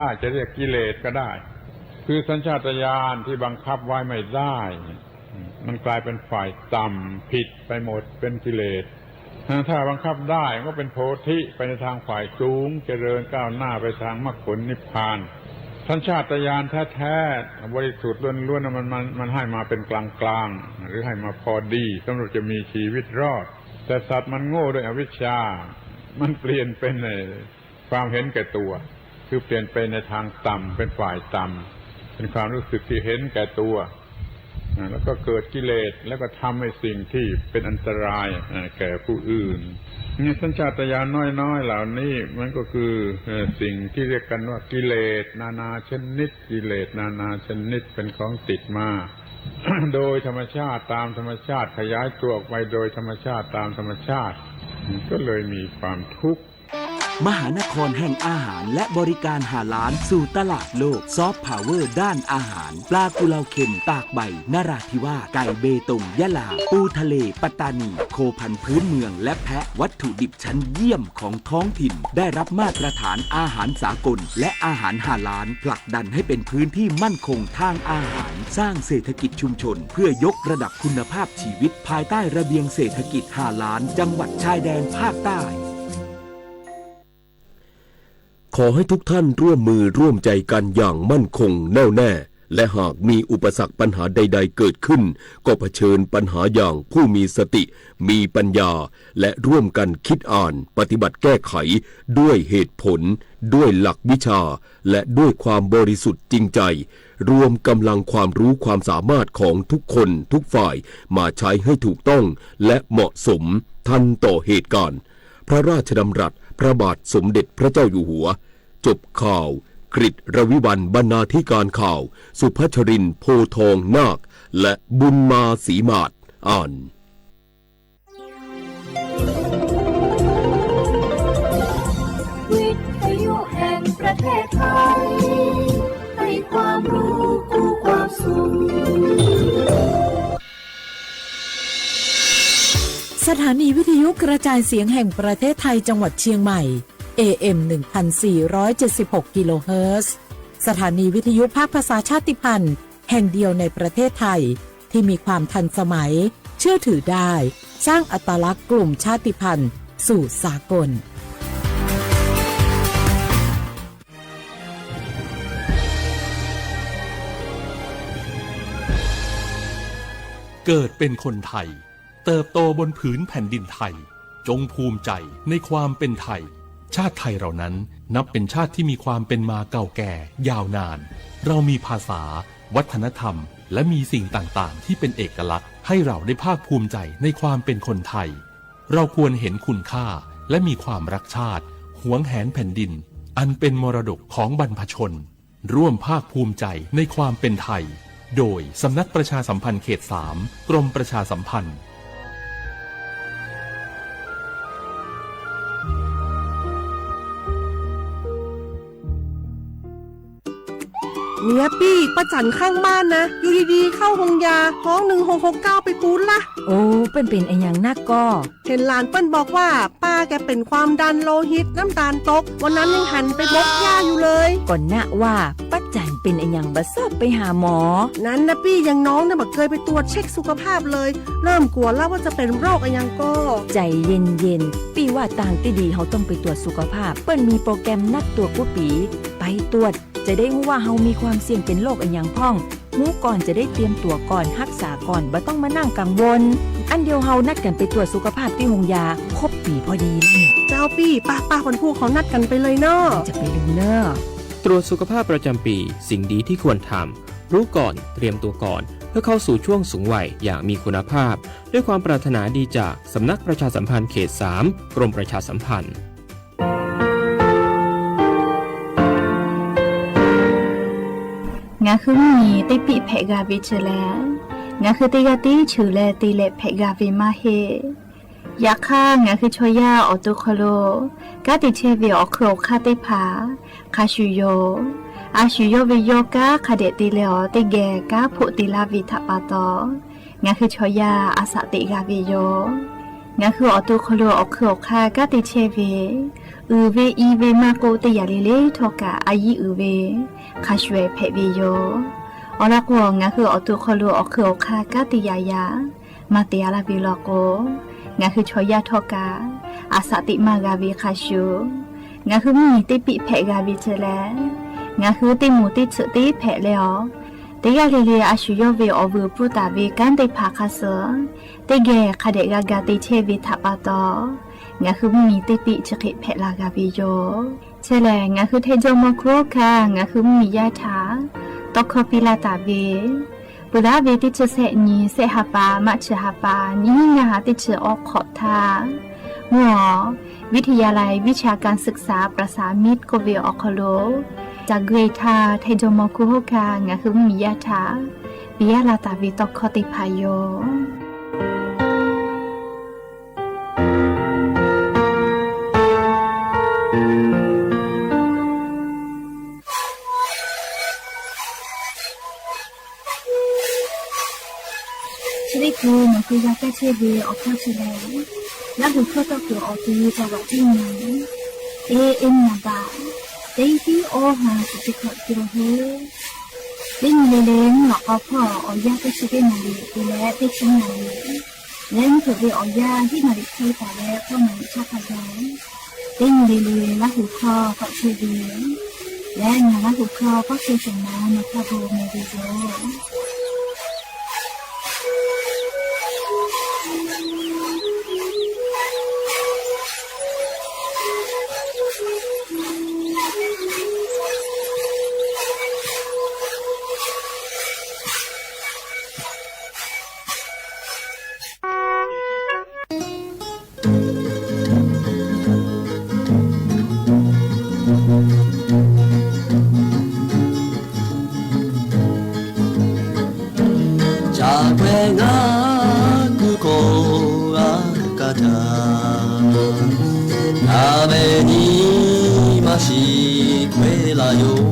ได้ จะเรียกกิเลสก็ได้ คือสัญชาตญาณที่บังคับไว้ไม่ได้ มันกลายเป็นฝ่ายต่ำ ผิดไปหมด เป็นกิเลส ถ้าบังคับได้มันก็เป็นโพธิ ไปในทางฝ่ายสูง เจริญก้าวหน้าไปทางมรรคผลนิพพาน สัญชาตญาณแท้ๆ บริสุทธิ์ล้วนๆ มัน มัน มันให้มาเป็นกลางๆ หรือให้มาพอดี สำหรับจะมีชีวิตรอด แต่สัตว์มันโง่ด้วยอวิชชา มันเปลี่ยนเป็น ความเห็นแก่ตัว คือเปลี่ยนไปในทางต่ำ เป็นฝ่ายต่ำ เป็นความรู้สึกที่เห็นแก่ตัว อ่า แล้วก็เกิดกิเลส แล้วก็ทำให้สิ่งที่เป็นอันตราย อ่า แก่ผู้อื่น นี่สัญชาตญาณน้อยๆ เหล่านี้ มันก็คือ เอ่อ สิ่งที่เรียกกันว่ากิเลสนานาชนิด กิเลสนานาชนิดเป็นของติดมา โดยธรรมชาติ ตามธรรมชาติ ขยายตัวออกไปโดยธรรมชาติ ตามธรรมชาติ ก็เลยมีความทุกข์ มหานครแห่งอาหารและบริการฮาลาลสู่ตลาดโลก ซอฟต์พาวเวอร์ด้านอาหาร ปลากุเลาเค็มตากใบนราธิวาส ไก่เบตงยะลา ปูทะเลปัตตานี โคพันธุ์พื้นเมืองและแพะ วัตถุดิบชั้นเยี่ยมของท้องถิ่น ได้รับมาตรฐานอาหารสากล และอาหารฮาลาล ผลักดันให้เป็นพื้นที่มั่นคงทางอาหาร สร้างเศรษฐกิจชุมชน เพื่อยกระดับคุณภาพชีวิต ภายใต้ระเบียงเศรษฐกิจฮาลาล จังหวัดชายแดนภาคใต้ ขอให้ทุกท่านร่วมมือร่วมใจกันอย่างมั่นคงแน่วแน่ และหากมีอุปสรรคปัญหาใดๆ เกิดขึ้น ก็เผชิญปัญหาอย่างผู้มีสติ มีปัญญา และร่วมกันคิดอ่าน ปฏิบัติแก้ไข ด้วยเหตุผล ด้วยหลักวิชา และด้วยความบริสุทธิ์จริงใจ รวมกำลังความรู้ความสามารถของทุกคนทุกฝ่าย มาใช้ให้ถูกต้องและเหมาะสม ทันต่อเหตุการณ์ พระราชดำรัสพระบาทสมเด็จพระเจ้าอยู่หัว จบข่าว กฤษรวิวัลย์ บรรณาธิการข่าว สุพัชรินทร์ โพธิ์ทองนาค และบุญมาศรีหมาด อ่าน วิทยุแห่งประเทศไทย ให้ความรู้คู่ความสุข สถานีวิทยุกระจายเสียงแห่งประเทศไทยจังหวัดเชียงใหม่ เอเอ็ม หนึ่งพันสี่ร้อยเจ็ดสิบหก กิโลเฮิรตซ์ สถานีวิทยุภาคภาษาชาติพันธุ์แห่งเดียวในประเทศไทย ที่มีความทันสมัย เชื่อถือได้ สร้างอัตลักษณ์กลุ่มชาติพันธุ์สู่สากล เกิดเป็นคนไทย เติบโตบนผืนแผ่นดินไทย จงภูมิใจในความเป็นไทย ชาติไทยเรานั้นนับเป็นชาติที่มีความเป็นมาเก่าแก่ยาวนาน เรามีภาษา วัฒนธรรม และมีสิ่งต่างๆ ที่เป็นเอกลักษณ์ ให้เราได้ภาคภูมิใจในความเป็นคนไทย เราควรเห็นคุณค่า และมีความรักชาติ หวงแหนแผ่นดิน อันเป็นมรดกของบรรพชน ร่วมภาคภูมิใจในความเป็นไทย โดยสำนักประชาสัมพันธ์เขตสาม กรมประชาสัมพันธ์ เนี่ยปี้ ป้าจั๋นข้างบ้านนะ อยู่ดีๆ เข้าโฮงยา ฮ้อง หนึ่งหกหกเก้า ไปปู๊ดละ โอ้ เปิ้นเป๋นอะหยังนักก่อ เห็นหลานเปิ้นบอกว่า ป้าแกเป๋นความดันโลหิต น้ำตาลตก วันนั้นยังหันไปบกหญ้าอยู่เลย ก่อนนะว่า ป้าจั๋นเป๋นอะหยังบ่ชอบไปหาหมอ นั้นนะปี้ อย่างน้องเนี่ยบ่เคยไปตรวจเช็คสุขภาพเลย เริ่มกลัวแล้วว่าจะเป็นโรคอะหยังก่อ ใจ๋เย็นๆ ปี้ว่าตางตี้ดีเฮาต้องไปตรวจสุขภาพ เปิ้นมีโปรแกรมนัดตรวจกู้ปี ไปตรวจ จะได้ฮู้ว่าเฮามีความเสี่ยงเป็นโรคอะหยังพ่อง ฮู้ก่อนจะได้เตรียมตั๋วก่อน ฮักษาก่อน บ่ต้องมานั่งกังวล อั้นเดี๋ยวเฮานัดกั๋นไปตรวจสุขภาพตี้โฮงยา ครบปี๋พอดีเลย เจ้าปี้ ป้าๆ คนผู้เขานัดกั๋นไปเลยเนาะ จะไปลืมเน่อ ตรวจสุขภาพประจำปี สิ่งดีที่ควรทำ รู้ก่อน เตรียมตัวก่อน เพื่อเข้าสู่ช่วงสูงวัยอย่างมีคุณภาพ ด้วยความปรารถนาดีจากสำนักประชาสัมพันธ์เขตสาม กรมประชาสัมพันธ์ Ngaˬ hui mvuhˇ miˬ teˇ piˆ hpehꞈ g'a ve chi lehˬ, ngaˬ hui teˇ g'aˇ tiˉ cheuˬ leh te leh hpehꞈ g'a ve maˇ heˆ. Yaꞈ hk'aˇ, ngaˬ hui chaw yaˇ awˬ to hk'aw lo kanˉ te chehˇ ve awˬ hk'eun awˬ hk'aˇ teˇ hpaˍ hk'a shuˍ yoˬ. A shuˍ yawˇ ve yawˇ kanˉ hk'a dehꞈ te leh awˬ teˇ geh kanˉ hpoˆ te laˇ ve htaꞈ pa taw, ngaˬ hui chaw yaˇ a shaꞈ teꞈ g'a ve yoˬ. Ngaˬ hui awˬ to hk'aw lo awˬ hk'eun awˬ hk'aˇ kanˉ te chehˇ ve uiˍ ve i ve maˇ k'oˆ, teˇ yanˇ le le htawˇ kaꞈ a yiˉ uiˍ ve hk'a shuˍ ehˍ hpehꞈ ve yoˬ. Awˬ lawn k'o, ngaˬ hui awˬ to hk'aw lo awˬ hk'eun awˬ hk'aˇ kanˉ te yaꞈ yaꞈ maˇ te a laˇ ve law k'o, ngaˬ hui chaw yaˇ htawˇ kaꞈ aˬ saꞈ teꞈ maˇ g'a ve hk'a shuˍ, ngaˬ hui mvuhˇmiˬ teˇ piˆ hpehꞈ g'a ve chi lehˬ, ngaˬ hui teˇ moˍ teˇ tsuhꞈ teˇ hpehꞈ leh awˬ, teˇ g'aˇ le le a shu yawˇ ve awˬ vuiˬ pfuhˇ taˍ ve kanˉ teˇ hpaˍ hk'a suh teˇ geh hk'a dehꞈ g'a ga te chehˇ ve htaꞈ pa taw, ngaˬ hui mvuhˇmiˬ teˇ piˆ chi hk'e hpehꞈ la g'a ve yoˬ. Chi lehˬ, ngaˬ hui Htaiˇ jawˇmawˇ hkunˉ hawˉ hkanˇ ngaˬ hui mvuhˇmiˬ yaˇ htaꞈ tawˇ hkawˇ piˇ laˇ taˍ ve, peuˬ laˉ ve teˇ chi sehˆ nyi, sehˆ ha pa, March ha pa, nyiˇ hinˉ ngaˇ ha teˇ chi awˬ hk'awꞈ htaˇ, mvuhˇ awˬ วิทยาลัยวิชาการศึกษาประสามิตร k'oˆ ve awˬ hk'aw lo, ca gui htaˇ Htaiˇ jawˇmawˇ hkunˉ hawˉ hkanˇ ngaˬ hui mvuhˇmiˬ yaˇ htaꞈ piˇ laˇ taˍ ve tawˇ hkawˇ teˇ hpaˍ yoˬ. Chi teˇ hkui nawˬ hui g'a kaˇ chehˇ ve awˬ hkawˇ chi lehˬ, Laˇ huˍ hkawˇ tawˇ kuiˬ awˬ te cawˬ vaꞈ teˇ nyi, e e naˍ baꞈ teˇ hiˉ awˇ ha shiˍ teˇ hkawꞈ te la hoˉ. Teˇ nyi le le mvuhˇ lawꞈ k'aw hpawˇ awˬ yanˇ teˇ chi teˇ naˍ riˍ te leh teˇ chi naˍ riˍ leh mvuhˇ hpeuꞈ ve awˬ yanˇ hiˉ naˍ riˍ hk'e taˍ leh hpawˇ naˍ riˍ chaˇ hk'a gaˬ. Teˇ nyi le le Laˇ huˍ hkawˇ tawˆ chehˇ ve leh ngaˬ Laˇ huˍ hkawˇ kawˆ chehˇ shehˍ ma nawˬ hk'a bon meh ve yoˬ. Ca k'ai ngaˬ kuˬ hkawˇ g'a kaˇ htaˇ, ngaˬ ve nyi ma shiˍ k'ai laˇ yoˬ.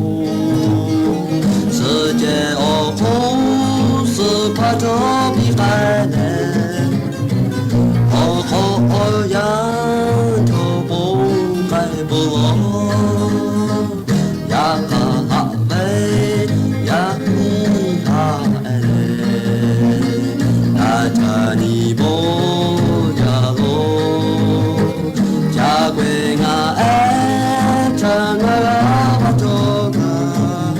Suhˍ ceh awˬ hk'oˆ suhˍ hpaˇ htawˇ piˇ k'ai leh, awˬ hk'aw awˬ yanˇ htawˇ bon k'ai bon lawˬ. Yaꞈ hk'aˇ haꞈ ve yaˇ miˇ haꞈ e leh, ngaˬ htaꞈ nyi bawˇ jaˇ lawˬ. Ca k'ai ngaˬ ehˉ htaꞈ ngaˬ g'a va htawˇ kaꞈ,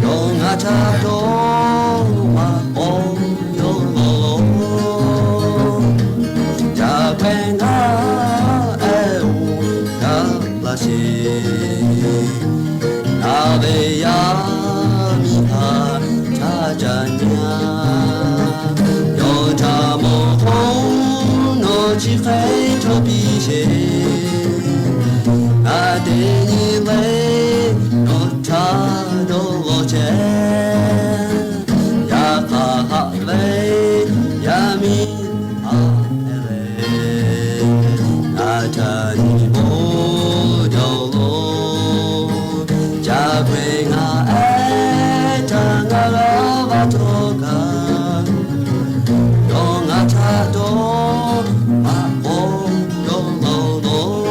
yawˇ ngaˬ htaꞈ dawˇ maꞈ k'aw yawˇ lawˬ lawˬ. Ca k'ai ngaˬ ehˉ oˬ daꞈ laˇ sheˍ. Ngaˬ ve yaˇ miˇ haꞈ htaˇ ca nyi a, yawˇ htaꞈ mawˬ hk'oˆ nawˬ chi hk'e chaw piˇ sheˍ. Ngaˬ teˇ nyi le nawˬ htaꞈ dawˇ lawˬ chehˇ. Yaꞈ hk'aˇ haꞈ ve yaˇ miˇ haꞈ e leh, ngaˬ htaꞈ nyi bawˇ jaˇ lawˬ. Ca k'ai ngaˬ ehˉ htaꞈ ngaˬ g'a va htawˇ kaꞈ, yawˇ ngaˬ htaꞈ dawˇ maꞈ k'aw yawˇ lawˬ lawˬ.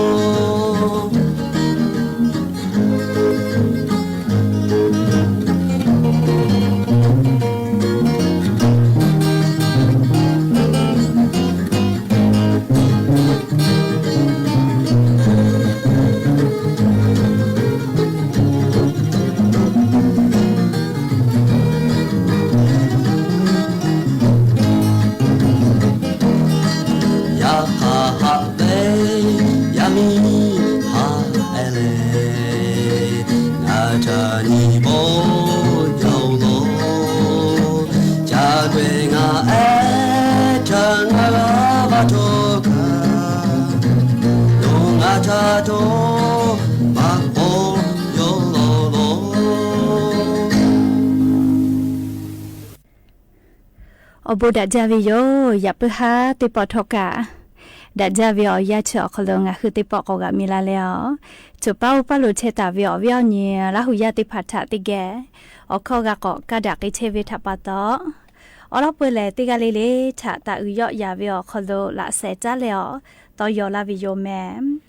Yaꞈ hk'aˇ haꞈ ve yaˇ miˇ haꞈ e leh, ngaˬ htaꞈ nyi bawˇ jaˇ lawˬ. Ca k'ai ngaˬ ehˉ htaꞈ ngaˬ g'a va htawˇ kaꞈ, yawˇ ngaˬ htaꞈ dawˇ maꞈ k'aw yawˇ lawˬ lawˬ. Awˬ bon daꞈ jaˇ ve yoˬ. Yaꞈ puiˉ haˉ teˇ pawˆ htawˇ kaꞈ, daꞈ jaˇ ve awˬ yanˇ chi awˬ hk'aw lo ngaˬ hui teˇ pawˆ k'awꞈ g'aꞈ mi la leh a, coˬ paˉ oˇ paˉ lo chehˇ taˍ ve awˬ viˉ awˬ nyi Laˇ huˍ yaˇ teˇ hpaˍ htaꞈ teˇ geh awˬ hkawˇ g'a k'awꞈ kaˇ daꞈ k'ai chehˇ ve htaꞈ pa taw, awˬ lawn peuˬ lehˬ teˇ g'aˇ le le htaꞈ taˍ uiˍ yawˆ yaˍ ve awˬ hk'aw lo laꞈ shehˍ caˉ leh awˬ tawˇ yaw laˇ ve yoˬ mehˍ.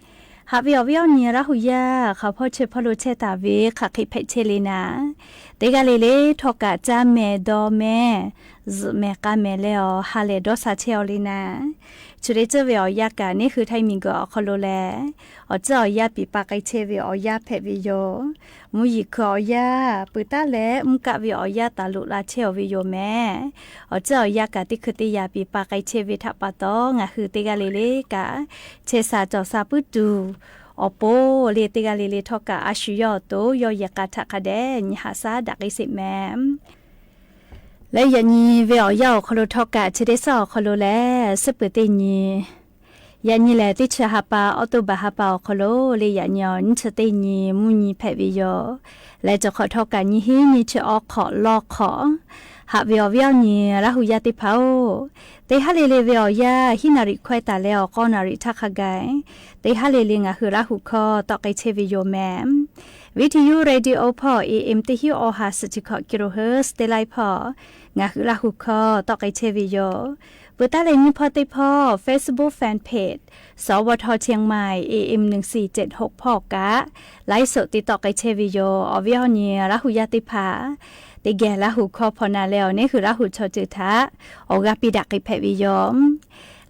Haꞈ ve awˬ viˉ awˬ nyi Laˇ hu yaˇ hk'aˬ hpawˇ chehˇ hpawˇ lo chehˇ taˍ ve hk'aˬ hk'e hpehꞈ chehˇ le naˍ, teˇ g'aˇ le le htawˇ kaꞈ caˇ mehˍ dawˇ mehˍ, zuhꞈ mehˍ k'a mehˍ leh awˬ ha lehˬ dawˇ sha chehˇ aw le naˍ, chi teˇ tcuhˇ ve awˬ yanˇ kaꞈ neˇ hui Htaiˇ miˬguiˬ awˬ hk'aw lo lehˬ, awˬ tcuhˇ awˬ yanˇ piˍ pa k'ai chehˇ ve awˬ yanˇ hpehꞈ ve yoˬ. Mvuhˇ yeˬ hkui awˬ yanˇ peuˬ taˉ leh mvuhˇ kaˆ ve awˬ yanˇ taˍ loꞈ la chehˇ aw ve yoˬ mehˍ. Awˬ tcuhˇ awˬ yanˇ kaꞈ teˇ hkui teˇ yanˇ piˍ pa k'ai chehˇ ve htaꞈ pa taw, ngaˬ hui teˇ g'aˇ le le kaꞈ chehˇ sha cawˬ sha puiˉ tuˬ awˬ pon le, teˇ g'aˇ le le htawˇ kaꞈ a shu yawˇ awˬ to yawˇ yehˬ k'a htaꞈ hk'a dehꞈ nyi haꞈ shaˉ daꞈ k'ai sheˍ mehˍ. Leh yaꞈ nyi ve awˬ yanˇ awˬ hk'aw lo htawˇ kaꞈ chi teˇ suhˉ awˬ hk'aw lo lehˬ, suhˉ peuˬ teˇ nyi, yaꞈ nyi lehˬ teˇ chi ha pa, October ha pa awˬ hk'aw lo le, yaꞈ nyi awˬ nyiˇ chi teˇ nyi mvuhˇ nyi hpehꞈ ve yoˬ. Leh cawˬ hk'awꞈ htawˇ kaꞈ nyi hiˉ nyi chi awˬ hk'awꞈ lawˇ hk'awꞈ, haꞈ ve awˬ viˉ awˬ nyi Laˇ hu yaˇ teˇ hpaˍ-oˬ, teˇ haˉ le le ve awˬ yanˇ hiˉ naˍ riˍ hkawehˇ taˍ leh awˬ k'awˇ naˍ riˍ htaˇ hk'a gaˬ, teˇ haˉ le le ngaˬ hui Laˇ hu hkawˇ tawˆ k'ai chehˇ ve yoˬ mehˍ. Viˉ hti yuˇ radio hpawˇ A M teˇ hinˉ awˬ ha suhˍ chi hkawꞈ kilohertz teˇ laiˉ hpawˇ ngaˬ hui Laˇ hu hkawˇ tawˆ k'ai chehˇ ve yoˬ. Peuˬ taˉ leh nyiˇ hpawˇ teˇ hpawˇ Facebook fan page สวท เชียงใหม่ A M หนึ่งสี่เจ็ดหก hpawˇ kaꞈ ไลฟ์สด te tawˆ k'ai chehˇ ve yoˬ. Awˬ viˉ awˬ nyi Laˇ hu yaˇ teˇ hpaˍ, teˇ geh Laˇ hu hkawˇ hpaw na leh awˬ neˇ hui Laˇ hu chaw ceuˬ htaꞈ awˬ g'aˇ piˇ daꞈ k'ai hpehꞈ ve yoˬ.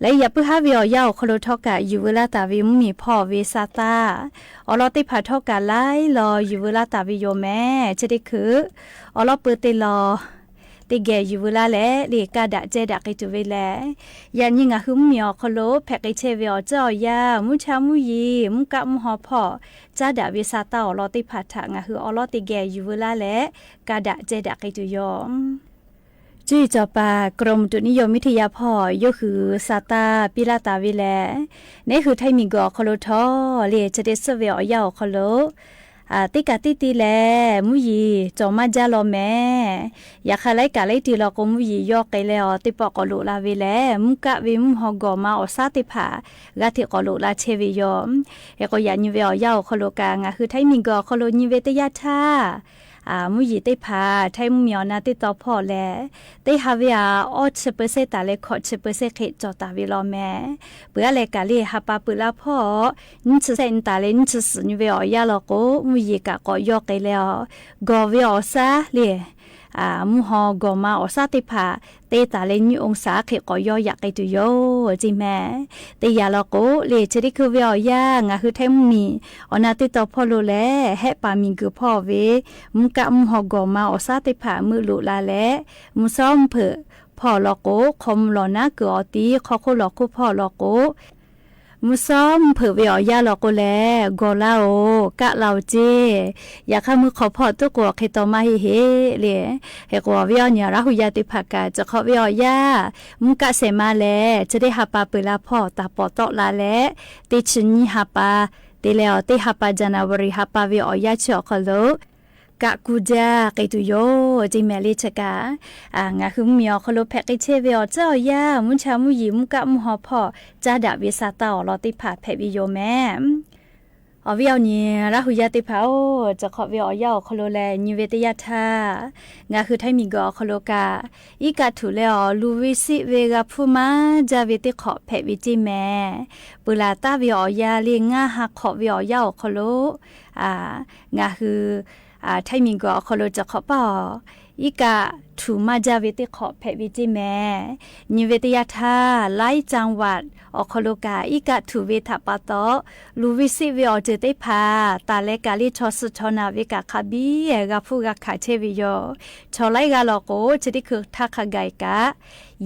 Leh yaꞈ puiˉ haˉ ve awˬ yanˇ awˬ hk'aw lo htawˇ kaꞈ yuˬ veu laˇ taˍ ve mvuhˇmiˬ hpawˇ ve sa taˇ awˬ lawn teˇ hpaˍ htawˇ kaꞈ laiˉ law yuˬ veu laˇ taˍ ve yoˬ mehˍ. Chi teˇ hkui awˬ lawn peuˬ teˇ law teˇ geh yuˬ veu laˇ leh le kaˇ daꞈ ceh daꞈ k'ai tuˬ ve lehˬ, yaꞈ nyi ngaˬ hui mvuhˇmiˬ awˬ hk'aw lo hpehꞈ k'ai chehˇ ve awˬ tcuhˉ awˬ yanˇ mvuhˇ cha mvuhˇ yeˬ mvuhˇ kaˆ mvuhˇ haw hpawˇ caˉ daꞈ ve sa taˇ awˬ lawn teˇ hpaˍ htaꞈ ngaˬ hui awˬ lawn teˇ geh yuˬ veu laˇ leh kaˇ daꞈ ceh daꞈ k'ai tuˬ yoˬ. Cuˇ yiˍ cawˬ paˍ กรมอุตุนิยมวิทยา hpawˇ yawˇ hui sa taˇ piˇ laˇ taˍ ve lehˬ, neˇ hui Htaiˇ miˬguiˬ awˬ hk'aw lo htawˇ le chi teˇ suhˉ ve awˬ yanˇ awˬ hk'aw lo teˇ kaꞈ teˇ te leh mvuhˇ yeˬ cawˬ maˇ jaˇ law mehˍ. Yaꞈ hk'aˇ laiˉ kaꞈ laiˉ te law k'o mvuhˇ yeˬ yawˇ k'ai leh awˬ teˇ pawˆ k'awꞈ loꞈ la ve lehˬ, mvuhˇ kaˆ ve mvuhˇ haw gawˬ ma awˬ shaˉ teˇ hpaˍ g'a hteꞈ k'awꞈ loꞈ la chehˇ ve yoˬ. Hk'e k'o yaꞈ nyi ve awˬ yanˇ awˬ hk'aw lo kaꞈ ngaˬ hui Htaiˇ miˬguiˬ awˬ hk'aw lo nyi ve teˇ yanˇ htaˇ, mvuhˇ yeˬ teˇ hpaˍ Htaiˇ mvuhˇmiˬ awˬ na teˇ taw hpawˇ lehˬ, teˇ ha ve aꞈ awˇ chi เปอร์เซ็นต์ taˍ leh hkawꞈ chi เปอร์เซ็นต์ hk'e cawˬ taˍ ve law mehˍ. Peuˬ aˉ leh kaꞈ le ha pa peuˬ la hpawˇ nyiˇ chi shehˆ nyi taˍ leh nyiˇ chi suhˍ nyi ve awˬ yanˇ law k'o mvuhˇ yeˬ kaꞈ k'awꞈ yawˇ k'ai leh awˬ gawˬ ve awˬ shaˉ le mvuhˇ haw gawˬ ma awˬ shaˉ teˇ hpaˍ te taˍ leh nyiˇ องศา hk'e k'awꞈ yawˇ yaꞈ k'ai tuˬ yoˬ ceˇ mehˍ. Teˇ yanˇ law k'o le chi teˇ hkui ve awˬ yanˇ ngaˬ hui Htaiˇ mvuhˇmiˬ awˬ na teˇ taw hpawˇ lo lehˬ, hehˆ paˍ miˬguiˬ hpawˇ ve mvuhˇ kaˆ mvuhˇ haw gawˬ ma awˬ shaˉ teˇ hpaˍ meuˆ loꞈ la leh, mvuhˇ shawˉ mvuhˇ hpeuꞈ hpawˇ law k'o, hk'aw mvuh lawˬ naˉ kuiˬ awˬ ti hk'aw hk'oˆ lawˬ hk'oˆ hpawˇ law k'o, mvuhˇ shawˉ mvuhˇ hpeuꞈ ve awˬ yanˇ law k'o lehˬ, gawˬ laˇ oˬ, kaˆ la oˬ ceˇ. Yaꞈ hk'aˇ mvuhˇ hk'aw hpawˇ tuˉ k'o hk'e taw maˇ heˆ heˆ le. Hk'e k'o awˬ viˉ awˬ nyi Laˇ hu yaˇ teˇ hpaˍ kaꞈ chi hk'awꞈ ve awˬ yanˇ mvuhˇ kaˆ shehˍ ma lehˬ, chi teˇ ha pa peuˬ la hpawˇ taˍ pawˍ tawˆ la leh, teˇ chi nyiˇ ha pa te leh awˬ teˇ ha pa January ha pa ve awˬ yanˇ chi awˬ hk'aw lo kaˆ kuˇ jaˇ k'ai tuˬ yoˬ ceˇ mehˍ le. Chi kaꞈ ngaˬ hui mvuhˇmiˬ awˬ hk'aw lo hpehꞈ k'ai chehˇ ve awˬ tcuhˉ awˬ yanˇ mvuhˇ cha mvuhˇ yeˬ mvuhˇ kaˆ mvuhˇ haw hpawˇ caˉ daꞈ ve sa taˇ awˬ lawn teˇ hpaˍ hpehꞈ ve yoˬ mehˍ. Awˬ viˉ awˬ nyi Laˇ hu yaˇ teˇ hpaˍ-oˬ, chi hk'awꞈ ve awˬ yanˇ awˬ hk'aw lo lehˬ nyi ve teˇ yanˇ htaˇ, ngaˬ hui Htaiˇ miˬguiˬ awˬ hk'aw lo kaꞈ iˉ kaˆ htuꞈ leh awˬ lu viˇ siˆ ve g'a hpuˇ maˇ jaˇ ve teˇ hk'awꞈ hpehꞈ ve ceˇ mehˍ. Peuˬ laˬ taˍ ve awˬ yanˇ le ngaˇ ha hk'awꞈ ve awˬ yanˇ awˬ hk'aw lo ngaˬ hui Htaiˇ miˬguiˬ awˬ hk'aw lo chi hk'awꞈ paˇ awˬ iˉ kaˆ htuꞈ maˇ jaˇ ve teˇ hk'awꞈ hpehꞈ ve ceˇ mehˍ. Nyi ve teˇ yanˇ htaˇ หลายจังหวัด awˬ hk'aw lo kaꞈ iˉ kaˆ htuꞈ ve htaꞈ pa taw, lu viˇ siˆ ve awˬ ceuˬ teˇ hpaˍ taˍ leh kaꞈ le chaw suh chaw naˬ ve kaꞈ hk'a biˇ g'a hpuˇ g'a hkanˍ chehˇ ve yoˬ. Chaw laiˉ g'aˇ law k'o chi teˇ hkui htaˇ hk'a gaˬ kaꞈ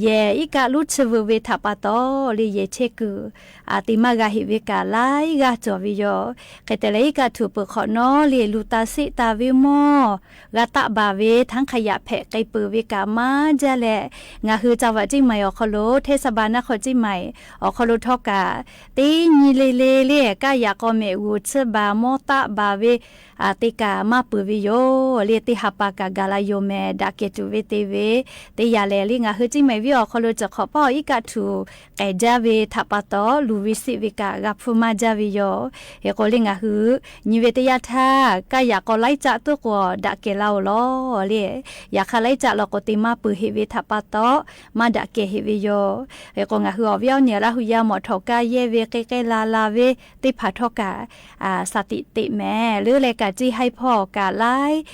yehˬ iˉ kaˆ luˉ chi veu ve htaꞈ pa taw le yehˬ chehˇ kuiˬ te maˇ g'a heꞈ ve kaꞈ laiˉ g'aˇ cawˬ ve yoˬ. Hk'e te leh iˉ kaˆ htuꞈ peuˬ hk'awꞈ nawˉ le lu taˍ seˆ taˍ ve mawˇ g'a taˆ baˬ ve htaˇ hk'a yaꞈ hpehꞈ k'ai peuˬ ve kaꞈ maˇ jaˇ leh, ngaˬ hui จังหวัดเชียงใหม่ awˬ hk'aw lo เทศบาลนครเชียงใหม่ awˬ hk'aw lo htawˇ kaꞈ teˇ nyi le le le kaˆ yaꞈ k'aw mehꞈ g'uˬ tsuhˇ baˬ mawˇ taˆ baˬ ve teˇ kaꞈ maˇ peuˬ ve yoˬ le. Teˇ ha pa kaꞈ gaˬ la yoˬ mehˍ. Daꞈ kehˬ tuˬ ve te ve teˇ yanˇ lehˬ le, ngaˬ hui Ciˇ Maiˍ viˉ awˬ hk'aw lo ciˬ hk'awꞈ paˇ awˬ iˉ kaˆ htuꞈ k'ehˬ jaˇ ve htaꞈ pa taw, luˬ ve seˆ ve kaꞈ g'a hpfuhˇ maˇ jaˇ ve yoˬ. Hk'e k'o le, ngaˬ hui nyi ve teˇ yanˇ htaˇ, kaˇ yaꞈ k'aw laiˉ caˆ tuˉ k'o daꞈ kehˬ la-oˬ lawˬ le. Yaꞈ hk'aˇ laiˉ caˆ law k'o te maˇ peuˬ heꞈ ve htaꞈ pa taw, maˇ daꞈ kehˬ heꞈ ve yoˬ. Hk'e k'o, ngaˬ hui awˬ viˉ awˬ nyi Laˇ hu yaˇ mawˬ htawnˍ kaˇ yehˇ ve k'e k'ehˇ la la ve teˇ hpaˍ htawˇ kaꞈ, shaˍ tiꞈ teꞈ mehˍ. Leuˉ leh kaꞈ ceˇ haiˇ hpawˇ kaꞈ laiˉ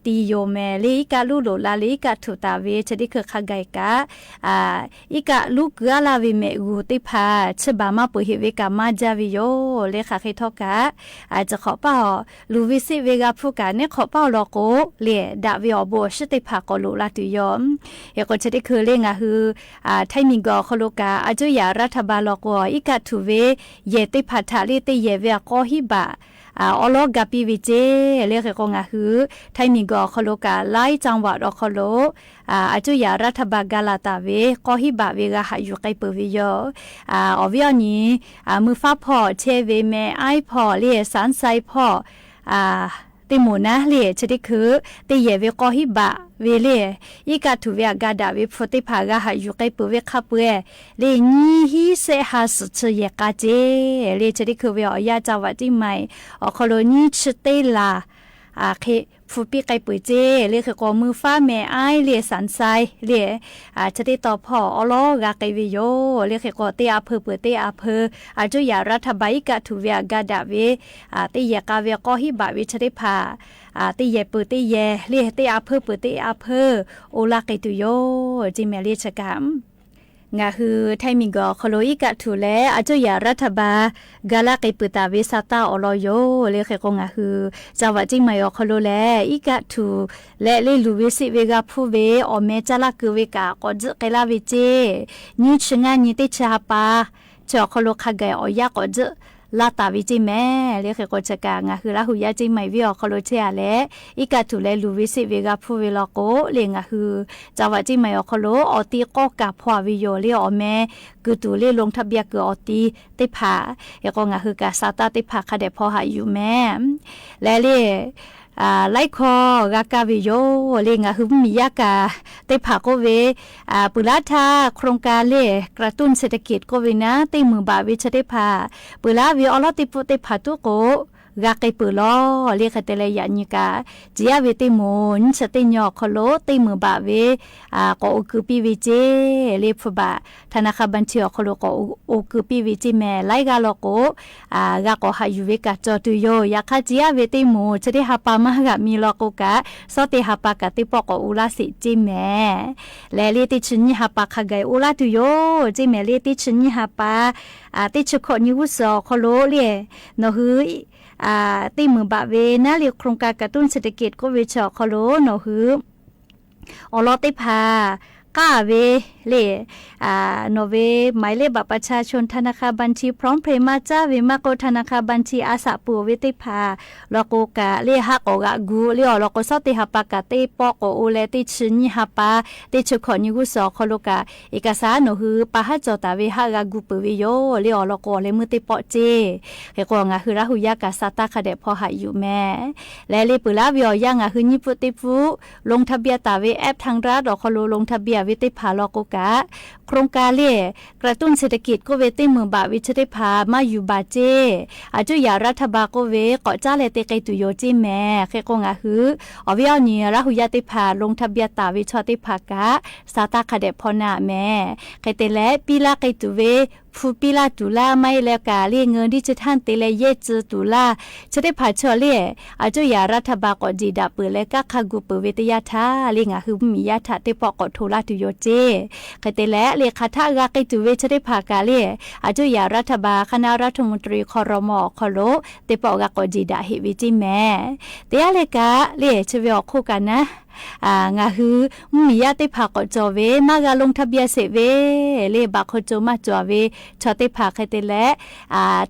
ti yoˬ mehˍ le. Iˉ kaˆ luˉ loꞈ la le, iˉ kaˆ htuꞈ taˍ ve chi teˇ hkui hk'a gaˬ kaꞈ, iˉ kaˆ luˉ keu-a laˇ ve mehꞈ g'uˬ teˇ hpaˍ chi baˬ maˇ peuˬ heꞈ ve kaꞈ maˇ jaˇ ve yoˬ le. Hk'aˬ hk'e htawˇ kaꞈ, ciˬ hk'awꞈ paˇ awˬ luˬ ve seˆ ve g'a hpfuhˇ kaꞈ neˉ hk'awꞈ paˇ awˬ lawn k'o le, daꞈ ve awˬ bon awˬ shiˉ teˇ hpaˍ k'awꞈ loꞈ la tuˬ yoˬ. Hk'e k'o, chi teˇ hkui le ngaˬ hui Htaiˇ miˬguiˬ awˬ hk'aw lo kaꞈ, a cuˇ yaꞈ raˇ htaˇ ba law k'o, iˉ kaˆ htuꞈ ve yehˬ teˇ hpaˍ htaꞈ le teˇ yehˬ ve awˬ k'aw hiˉ baꞈ awˉ lawˉ ga piˇ ve ceˇ le. Hk'e k'o, ngaˬ hui Htaiˇ miˬguiˬ awˬ hk'aw lo kaꞈ laiˉ caˇ vaꞈ awˬ hk'aw lo a cuˇ yaꞈ raˇ htaˇ ba ga laˬ taˍ ve k'aw hiˉ baꞈ ve g'a haꞈ yuˬ k'ai peuˬ ve yoˬ. Awˬ viˉ awˬ nyi mui faˉ hpawˇ chehˇ ve meh aiˉ hpawˇ le, sanˉ sai hpawˇ teˇ moˍ naˉ le, chi teˇ hkui teˇ yehˬ ve k'aw hiˉ baꞈ ve le, iˉ kaˆ htuꞈ ve aꞈ ga daꞈ ve hpu teˇ hpaˍ g'a haꞈ yuˬ k'ai peuˬ ve hk'a peu-eˬ le, nyiˇ hinˉ shehˆ ha suhˍ chi yehˬ k'a ceˇ le. Chi teˇ hkui ve awˬ yanˇ caˇ vaꞈ Ciˇ Maiˍ awˬ hk'aw lo nyiˇ chi teˇ laˬ hk'e hpu piˇ k'ai peuˬ ceˇ le. Hk'e k'o, mui faˉ meh aiˉ le, sanˉ sai le, chi teˇ taw hpawˇ awˉ lawˉ g'a k'ai ve yoˬ le. Hk'e k'o, teˇ a hpeu peuˬ teˇ a hpeu, a cuˇ yaꞈ raˇ htaˇ ba iˉ kaˆ htuꞈ ve aꞈ ga daꞈ ve teˇ yehˬ k'a ve k'aw hiˉ baꞈ ve chi teˇ hpaˍ teˇ yehˬ peuˬ teˇ yehˬ le, teˇ a hpeu peuˬ teˇ a hpeu oˇ laˇ k'ai tuˬ yoˬ ceˇ mehˍ le. Chi kaꞈ ngaˬ hui Htaiˇ miˬguiˬ awˬ hk'aw lo iˉ kaˆ htuꞈ leh a cuˇ yaꞈ raˇ htaˇ ba ga laˇ k'ai peuˬ taˍ ve sa taˇ awˬ lawn yoˬ le. Hk'e k'o, ngaˬ hui caˇ vaꞈ Ciˇ Maiˍ awˬ hk'aw lo lehˬ, iˉ kaˆ htuꞈ leh le luˬ ve seˆ ve g'a hpfuhˇ ve awˬ meh caˇ laˇ keu ve kaꞈ k'awꞈ tzuhˆ k'ai laˇ ve ceˇ. Nyiˇ chi ngaˇ nyi teˇ chi ha pa chi awˬ hk'aw lo hk'a gaˬ awˬ yanˇ k'awꞈ tzuhˆ laˇ taˍ ve ceˇ mehˍ le. Hk'e k'o, chi kaꞈ ngaˬ hui Laˇ hu yaˇ Ciˇ Maiˍ viˉ awˬ hk'aw lo chehˇ-a leh, iˉ kaˆ htuꞈ leh luˬ ve seˆ ve g'a hpfuhˇ ve law k'o le, ngaˬ hui caˇ vaꞈ Ciˇ Maiˍ awˬ hk'aw lo awˬ ti k'awˇ kaˍ hpaw-a ve yoˬ le. Awˬ meh keu tuˬ le ลงทะเบียน keu awˬ ti teˇ hpaˍ. Hk'e k'o, ngaˬ hui kaꞈ sa taˇ teˇ hpaˍ hk'a dehꞈ hpaw haꞈ yuˬ mehˍ. Leh le laiˉ hkawˇ g'a kaˇ ve yoˬ le. Ngaˬ hui mvuhˇmiˬ yaˇ kaꞈ teˇ hpaˍ k'oˆ ve, peuˬ laˇ htaˇ โครงการ le กระตุ้นเศรษฐกิจ k'oˆ ve naˉ, teˇ meunˍ baꞈ ve chi teˇ hpaˍ peuˬ laˇ ve awˉ lawˉ teˇ pfuhˆ teˇ hpaˍ tuˉ k'o g'a k'ai peuˬ lawˬ le. Hk'e te leh yaꞈ nyi kaꞈ, ciˍ yaˇ ve teˇ moˍ nyiˇ chi teˇ nyi awˬ hk'aw lo teˇ meunˍ baꞈ ve k'awꞈ oˇ keu piˇ ve ceˇ le. Hpu baꞈ ธนาคารบัญชี awˬ hk'aw lo k'awꞈ oˇ keu piˇ ve ceˇ mehˍ. Laiˉ g'aˇ law k'o g'a k'awꞈ haꞈ yuˬ ve kaꞈ cawˬ tuˬ yoˬ. Yaꞈ hk'aˇ, ciˍ yaˇ ve teˇ moˍ chi teˇ ha pa maˇ g'aꞈ mi law k'o kaꞈ, suhˉ teˇ ha pa kaꞈ teˇ pawˆ k'awꞈ oˇ laˇ sheˍ ceˇ mehˍ. Leh le teˇ chi nyiˇ ha pa hk'a gaˬ oˇ laˇ tuˬ yoˬ ceˇ mehˍ. Le teˇ chi nyiˇ ha pa, teˇ chi hkawꞈ nyi g'uˇ suhˍ awˬ hk'aw lo le, nawˬ hui teˇ meunˍ baꞈ ve naˉ le โครงการกระตุ้นเศรษฐกิจ k'oˆ ve chi awˬ hk'aw lo nawˬ hui awˬ lawn teˇ hpaˍ k'aˇ ve le, nawˬ ve หมายเลขบัตรประชาชน ธนาคารบัญชี พร้อมเพย์ maˇ caˇ ve maˇ k'oˆ ธนาคารบัญชี a shaꞈ peuˬ ve teˇ hpaˍ law k'o kaꞈ le, haˆ k'awꞈ g'aꞈ gu le. Awˬ lawn k'o, suhˉ teˇ ha pa kaꞈ teˇ pawˆ k'awꞈ oˇ leh, teˇ chi nyiˇ ha pa, teˇ chi hkawꞈ nyi g'uˇ suhˍ awˬ hk'aw lo kaꞈ, เอกสาร nawˬ hui pa haˉ cawˬ taˍ ve haˆ g'a gu peuˬ ve yoˬ le. Awˬ lawn k'o, awˬ leh meuˇ teˇ pawˆ ceˇ. Hk'e k'o, ngaˬ hui Laˇ hu yaˇ kaꞈ sa taˇ hk'a dehꞈ hpaw haꞈ yuˬ mehˍ. Leh le peuˬ laˇ ve awˬ yanˇ ngaˬ hui nyiˇ pfuhˆ teˇ pfuhˆ ลงทะเบียน taˍ ve แอปทางรัฐ awˬ hk'aw lo ลงทะเบียน ve teˇ hpaˍ law k'o kaꞈ, โครงการ le กระตุ้นเศรษฐกิจ k'oˆ ve teˇ meunˍ baꞈ ve chi teˇ hpaˍ maˇ yuˬ baˬ ceˇ. A cuˇ yaꞈ raˇ htaˇ ba k'oˆ ve k'awꞈ caˉ leh te k'ai tuˬ yoˬ ceˇ mehˍ. Hk'e k'o, ngaˬ hui awˬ viˉ awˬ nyi Laˇ hu yaˇ teˇ hpaˍ ลงทะเบียน taˍ ve chaw teˇ hpaˍ kaꞈ sa taˇ hk'a dehꞈ hpaw naˆ mehˍ. Hk'e te leh, piˇ laˇ k'ai tuˬ ve hpu piˇ laˇ tuˬ laˇ maˇ heˆ leh kaꞈ le, เงินดิจิทัล te leh yehˇ tcuh tuˬ laˇ chi teˇ hpaˍ chaw le, a cuˇ yaꞈ raˇ htaˇ ba k'awꞈ jeˬ daꞈ peuˬ leh kanˉ hk'a gu peuˬ ve teˇ yanˇ htaˇ le, ngaˬ hui mvuhˇmiˬ yaˇ htaꞈ teˇ pawˆ k'awꞈ hto laˇ tuˬ yoˬ ceˇ. Hk'e te leh le, hk'aˬ htaˆ g'a k'ai tuˬ ve chi teˇ hpaˍ kaꞈ le, a cuˇ yaꞈ raˇ htaˇ ba คณะรัฐมนตรี ครม. awˬ hk'aw lo teˇ pawˆ g'a k'awꞈ jeˬ daꞈ heꞈ ve ceˇ mehˍ. Teˇ yanˇ le kaꞈ le, chi ve awˬ hk'oˆ kaꞈ naˉ, ngaˬ hui mvuhˇmiˬ yaˇ teˇ hpaˍ k'awꞈ cawˬ ve maˇ g'a ลงทะเบียน sheˍ ve le, baꞈ hk'aw co maˇ cawˬ ve chaw teˇ hpaˍ hk'e te leh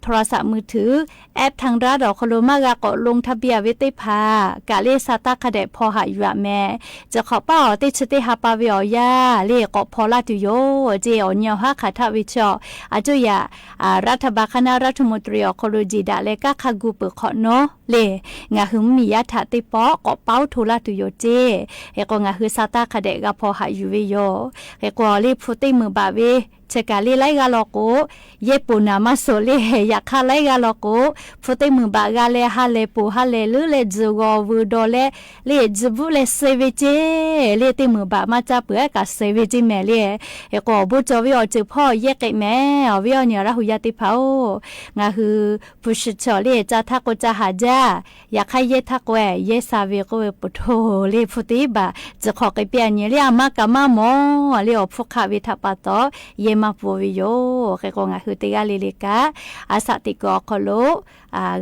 โทรศัพท์มือถือ แอปทางรัฐ awˬ hk'aw lo maˇ g'a k'awꞈ ลงทะเบียน ve teˇ hpaˍ kaꞈ le sa taˇ hk'a dehꞈ hpaw haꞈ yuˬ-aꞈ mehˍ. Chi hk'awꞈ paˇ awˬ teˇ chi teˇ ha pa ve awˬ yanˇ le k'awꞈ hpaw laˇ tuˬ yoˬ. Ceˇ awˬ nyi awˬ haˉ hk'aˬ htaˆ ve chaw, a coˇ yaꞈ, รัฐบาล คณะรัฐมนตรี awˬ hk'aw lo jeˬ daꞈ leh kanˉ hk'a gu peuˬ hk'awꞈ nawˉ le, ngaˬ hui mvuhˇmiˬ yaˇ htaꞈ teˇ pawˆ k'awꞈ paoˉ hto laˇ tuˬ yoˬ ceˇ. Hk'e k'o ngaˬ hui sa taˇ hk'a dehꞈ g'a hpaw haꞈ yuˬ ve yoˬ. Hk'e k'o le hpu teˇ meunˍ baꞈ ve chi kaꞈ le laiˉ g'aˇ law k'o, yehˇ poˬ naˍ maˇ suhˍ le, yaꞈ hk'aˇ laiˉ g'aˇ law k'o, hpu teˇ meunˍ baꞈ g'a leh ha lehˬ poˬ ha lehˬ leuˉ leh tzuhˬ g'awˬ vuiˬ dawˬ leh le tzuhˬ bvuhˆ leh suh ve ceˇ. Le teˇ meunˍ baꞈ maˇ caˇ peuˬ ehˉ kaꞈ suh ve ceˇ mehˍ le. Hk'e k'o awˬ bon cawˬ ve awˬ ceuˬ hpawˇ yehˇ k'ai mehˍ. Awˬ viˉ awˬ nyi Laˇ hu yaˇ teˇ hpaˍ-oˬ, ngaˬ hui hpu shi chaw le ca htaˇ k'o ca haˍ jaˇ, yaꞈ hk'aˇ yehˇ htaˇ k'o yehˇ sha ve k'oˆ ve poˬ htoˇ le hpu teˇ baˬ tcuh hk'awꞈ k'ai piˇ-a nyi le a maˇ kaꞈ maˇ mawˬ le awˬ hpfuhˇ hk'aˆ ve htaꞈ pa taw yehˇ maˇ pfuhˇ ve yoˬ. Hk'e k'o ngaˬ hui teˇ g'aˇ le le kaꞈ a shaꞈ teꞈ kuiˬ awˬ hk'aw lo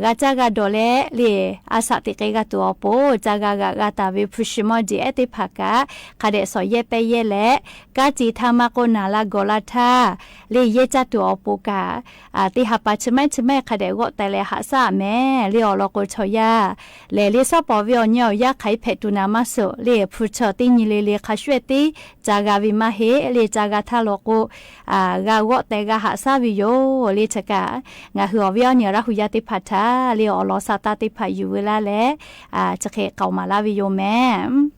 g'a caˇ g'a dawˬ leh le a shaꞈ teꞈ k'ai g'a tuˬ awˬ pon ca g'a g'aꞈ g'a taˍ ve hpu shi mawˇ jeˬ ehˉ teˇ hpaˍ kaꞈ hk'a dehꞈ shawˍ yehˇ pehˇ yehˇ leh, kanˉ ce htaˇ maˇ k'oˆ naˍ laˇ gawˬ laˇ htaˇ le yehˇ caˇ tuˬ awˬ pon kaꞈ teˇ ha pa chi maiˉ chi maiˉ hk'a dehꞈ g'awˆ teh leh haꞈ shaˉ-aꞈ mehˍ le awˬ lawn k'o chaw yaˇ lehˬ le shawˉ pawˍ ve awˬ nyi awˬ yanˇ hk'aˬ hk'e hpehꞈ tuˬ naˍ maˇ suhˍ le hpu chaw teˇ nyi le le hk'a shuˍ-ehˍ teˇ ca g'a ve maˇ heˆ le ca g'a htaˇ law k'o g'a g'awˆ teh g'a haꞈ shaˉ ve yoˬ le chi kaꞈ ngaˬ hui awˬ viˉ awˬ nyi Laˇ hu yaˇ teˇ hpaˍ htaꞈ le awˬ lawn sa taˇ teˇ hpaˍ yuˬ veu laˇ leh chi hk'e k'aoˍ maˍ laˇ ve yoˬ mehˍ.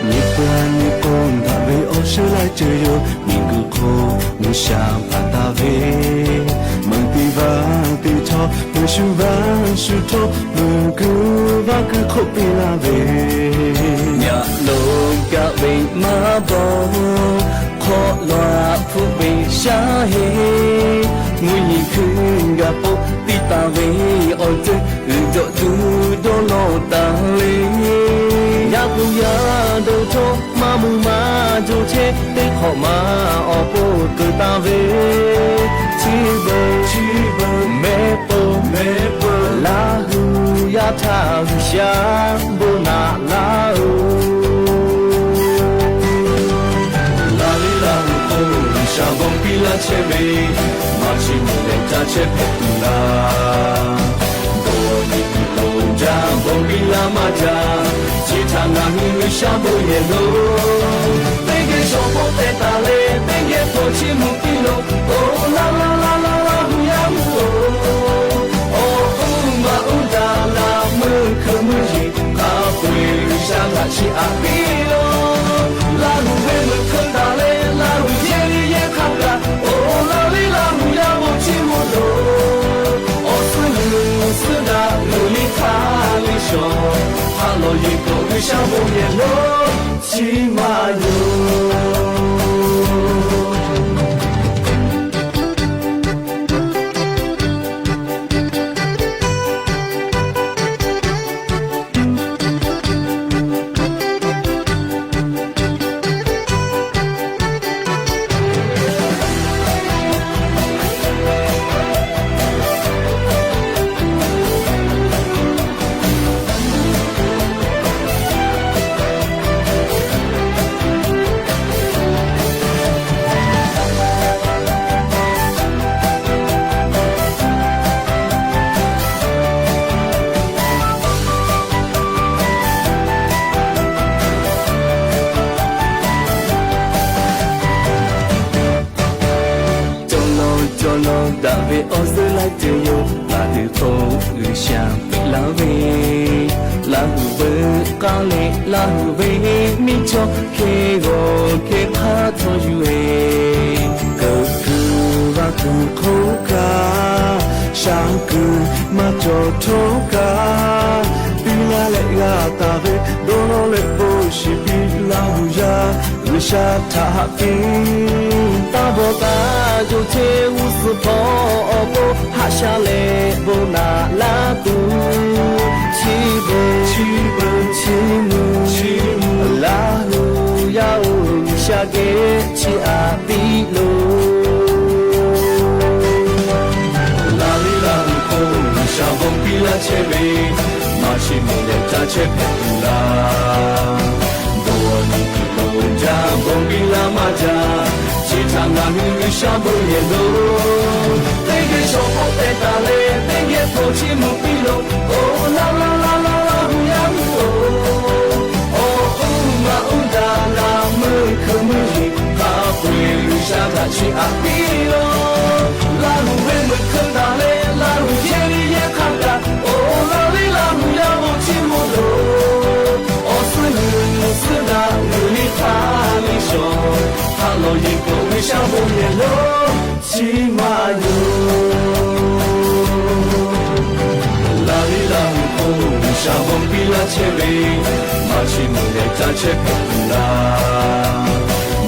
Nyi peuˬ nyi k'o daꞈ ve awˬ shu laiˉ ceuˬ yoˬ. Miˬguiˬ hk'oˆ G'uiˬsha hpanˍ taˍ ve meuꞈ teˇ vaˇ teˇ htawˇ, meuꞈ shu vaˇ shu htawˇ, meuꞈ kuiˬ vaˇ kuiˬ hk'oˆ piˇ laˇ ve, yaꞈ lo gaˬ ve maˇ bawˬ, hk'awꞈ law hpfuhˆ ve shaˉ heˆ, mvuhˇ nyi hkui gaˬ k'o, piˇ taˍ ve awˬ ceuˬ uiˍ jawꞈ tuˬ dawˇ law taˍ le. Yaˇ pu yaˇ dawˇ htawˇ maˇ mui maˇ jaw chehˇ, teˇ hk'awꞈ ma awˬ pon keu taˍ ve, chi beuꞈ chi beuꞈ mehˆ peuˬ mehˆ peuˬ Laˇ hu yaˇ htaꞈ G'uiˬsha bon naꞈ laˇ-oˬ. Laˇ liˇ Laˇ hu k'o G'uiˬsha bon piˇ laˇ chehˇ ve, maˇ chi mawˬ leh ca chehˇ hpehꞈ tuˬ laˇ. Bon nyi tuˬ lo jaˇ bon piˇ laˇ maˇ jaˇ, chi htaꞈ ngaˬ hui G'uiˬsha bon yehˬ lo. Teˇ geh shawˍ hpawˇ teh taˍ leh teˇ geh hpawˇ chiˇ mvuh piˇ lo. Oˬ, laˇ laˇ laˇ laˇ Laˇ hu yaˇ hu-oˬ, awˬ uˉ maˇ uˉ daꞈ laˇ meuˇ hkui meuˇ yeˬ k'a peu-eˬ G'uiˬsha htaꞈ chiˇ aꞈ piˇ lo. Laˇ hu ve meuꞈ hkeu taˍ leh Laˇ hu yehˇ liˇ yehˇ hk'aˇ kaꞈ, oˬ, laˇ liˇ Laˇ hu yaˇ bon chiˇ mvuh lo. Awˬ suhˉ g'uiˬ suhˉ daꞈ g'uiˬ liˇ hk'aˇ liˇ shawˍ, ha lawˬ yeˬ k'awꞈ G'uiˬsha bon yehˬ lo chi maˇ yoˬ. Cawˬ lawˬ cawˬ lawˬ daꞈ ve awˬ suhˉ laiˉ ceuˬ yoˬ. Laˇ hu k'o G'uiˬsha piˇ laˇ ve, Laˇ hu veuꞈ k'aˇ leh Laˇ hu ve miˇ chaw hk'e g'awˬ hk'e hk'aˇ htawˇ yuˬ-e. Keu kuiˬ vaˇ kuiˬ hk'oˆ Tanˇ kuiˬ maˇ cawˬ htawˇ kaꞈ, piˇ laˇ leh g'a taˍ ve dawˇ nawˇ leh bon shiˍ piˇ Laˇ huˍ yaˇ G'uiˬsha htaꞈ haꞈ piˇ. Taˇ bawˬ taˇ yonˍ chehˇ g'uˇ suhˍ hpawˇ awˬ pon haꞈ sha leh bon naꞈ laˇ tuˬ, chi beuꞈ chi beuꞈ chi mvuhˇ chi mvuhˇ Laˇ huˍ yaˇ oˬ, G'uiˬsha geh chi aꞈ piˇ loˬ. Laˇ liˇ Laˇ huˍ k'o, G'uiˬsha bon piˇ laˇ chehˇ ve, maˇ chi mvuhˇ leh caˇ chehˇ hpehꞈ tuˬ laˇ. Bon awˬ nyi tuˬ lo jaˇ, bon piˇ laˇ maˇ jaˇ, chi htaꞈ ngaˬ hui G'uiˬsha bon yehˬ lo. Teˇ geh shawˍ hpawˇ teh taˍ leh, teˇ geh hpawˇ chi mvuhˇ piˇ loˬ. Oˬ, Laˇ laˇ Laˇ laˇ Laˇ huˍ yaˇ oˬ, awˬ uˉ maˇ uˉ daꞈ laˇ, meuˇ hkeuꞈ meuˇ yeˬ hk'a peu-eˬ G'uiˬsha htaꞈ chi aꞈ piˇ loˬ. Laˇ huˍ ve meuꞈ hkeuꞈ taˍ leh, Laˇ huˍ yehˇ liˇ yehˇ hk'a gaˬ. Oˬ, Laˇ liˇ Laˇ huˍ yaˇ bon chi mvuhˇ loˬ. Awˬ suhˉ g'uiˬ mvuhˇ suhˉ daꞈ g'uiˬ liˇ hk'aˇ liˇ shawˍ, haꞈ lawˬ yeˬ k'o G'uiˬsha bon yehˬ lo chi maˇ yoˬ. Laˇ liˇ Laˇ huˍ k'o, G'uiˬsha bon piˇ laˇ chehˇ ve, maˇ chi mvuhˇ leh caˇ chehˇ hpehꞈ tuˬ laˇ.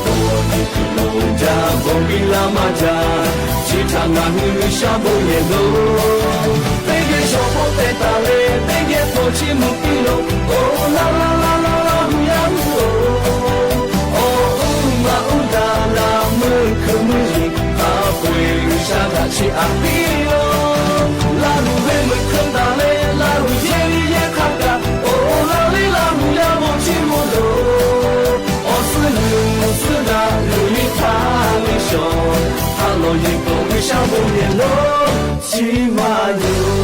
Bon awˬ nyi tuˬ lo jaˇ, bon piˇ laˇ maˇ jaˇ, chi htaꞈ ngaˬ hui G'uiˬsha bon yehˬ lo. Teˇ geh shawˍ hpawˇ teh taˍ leh, teˇ geh hpawˇ chi mvuhˇ piˇ loˬ. Oˬ, Laˇ laˇ Laˇ laˇ Laˇ huˍ yaˇ oˬ, awˬ uˉ maˇ uˉ daꞈ laˇ, meuˇ hkeuꞈ meuˇ yeˬ hk'a peu-eˬ G'uiˬsha htaꞈ chi aꞈ piˇ loˬ. Laˇ huˍ ve meuꞈ hkeuꞈ taˍ leh, Laˇ huˍ yehˇ liˇ yehˇ hk'a gaˬ. Oˬ, Laˇ liˇ Laˇ huˍ yaˇ bon chi mvuhˇ loˬ. Awˬ suhˉ g'uiˬ mvuhˇ suhˉ daꞈ g'uiˬ liˇ hk'aˇ liˇ shawˍ, haꞈ lawˬ yeˬ k'o G'uiˬsha bon yehˬ lo chi maˇ yoˬ.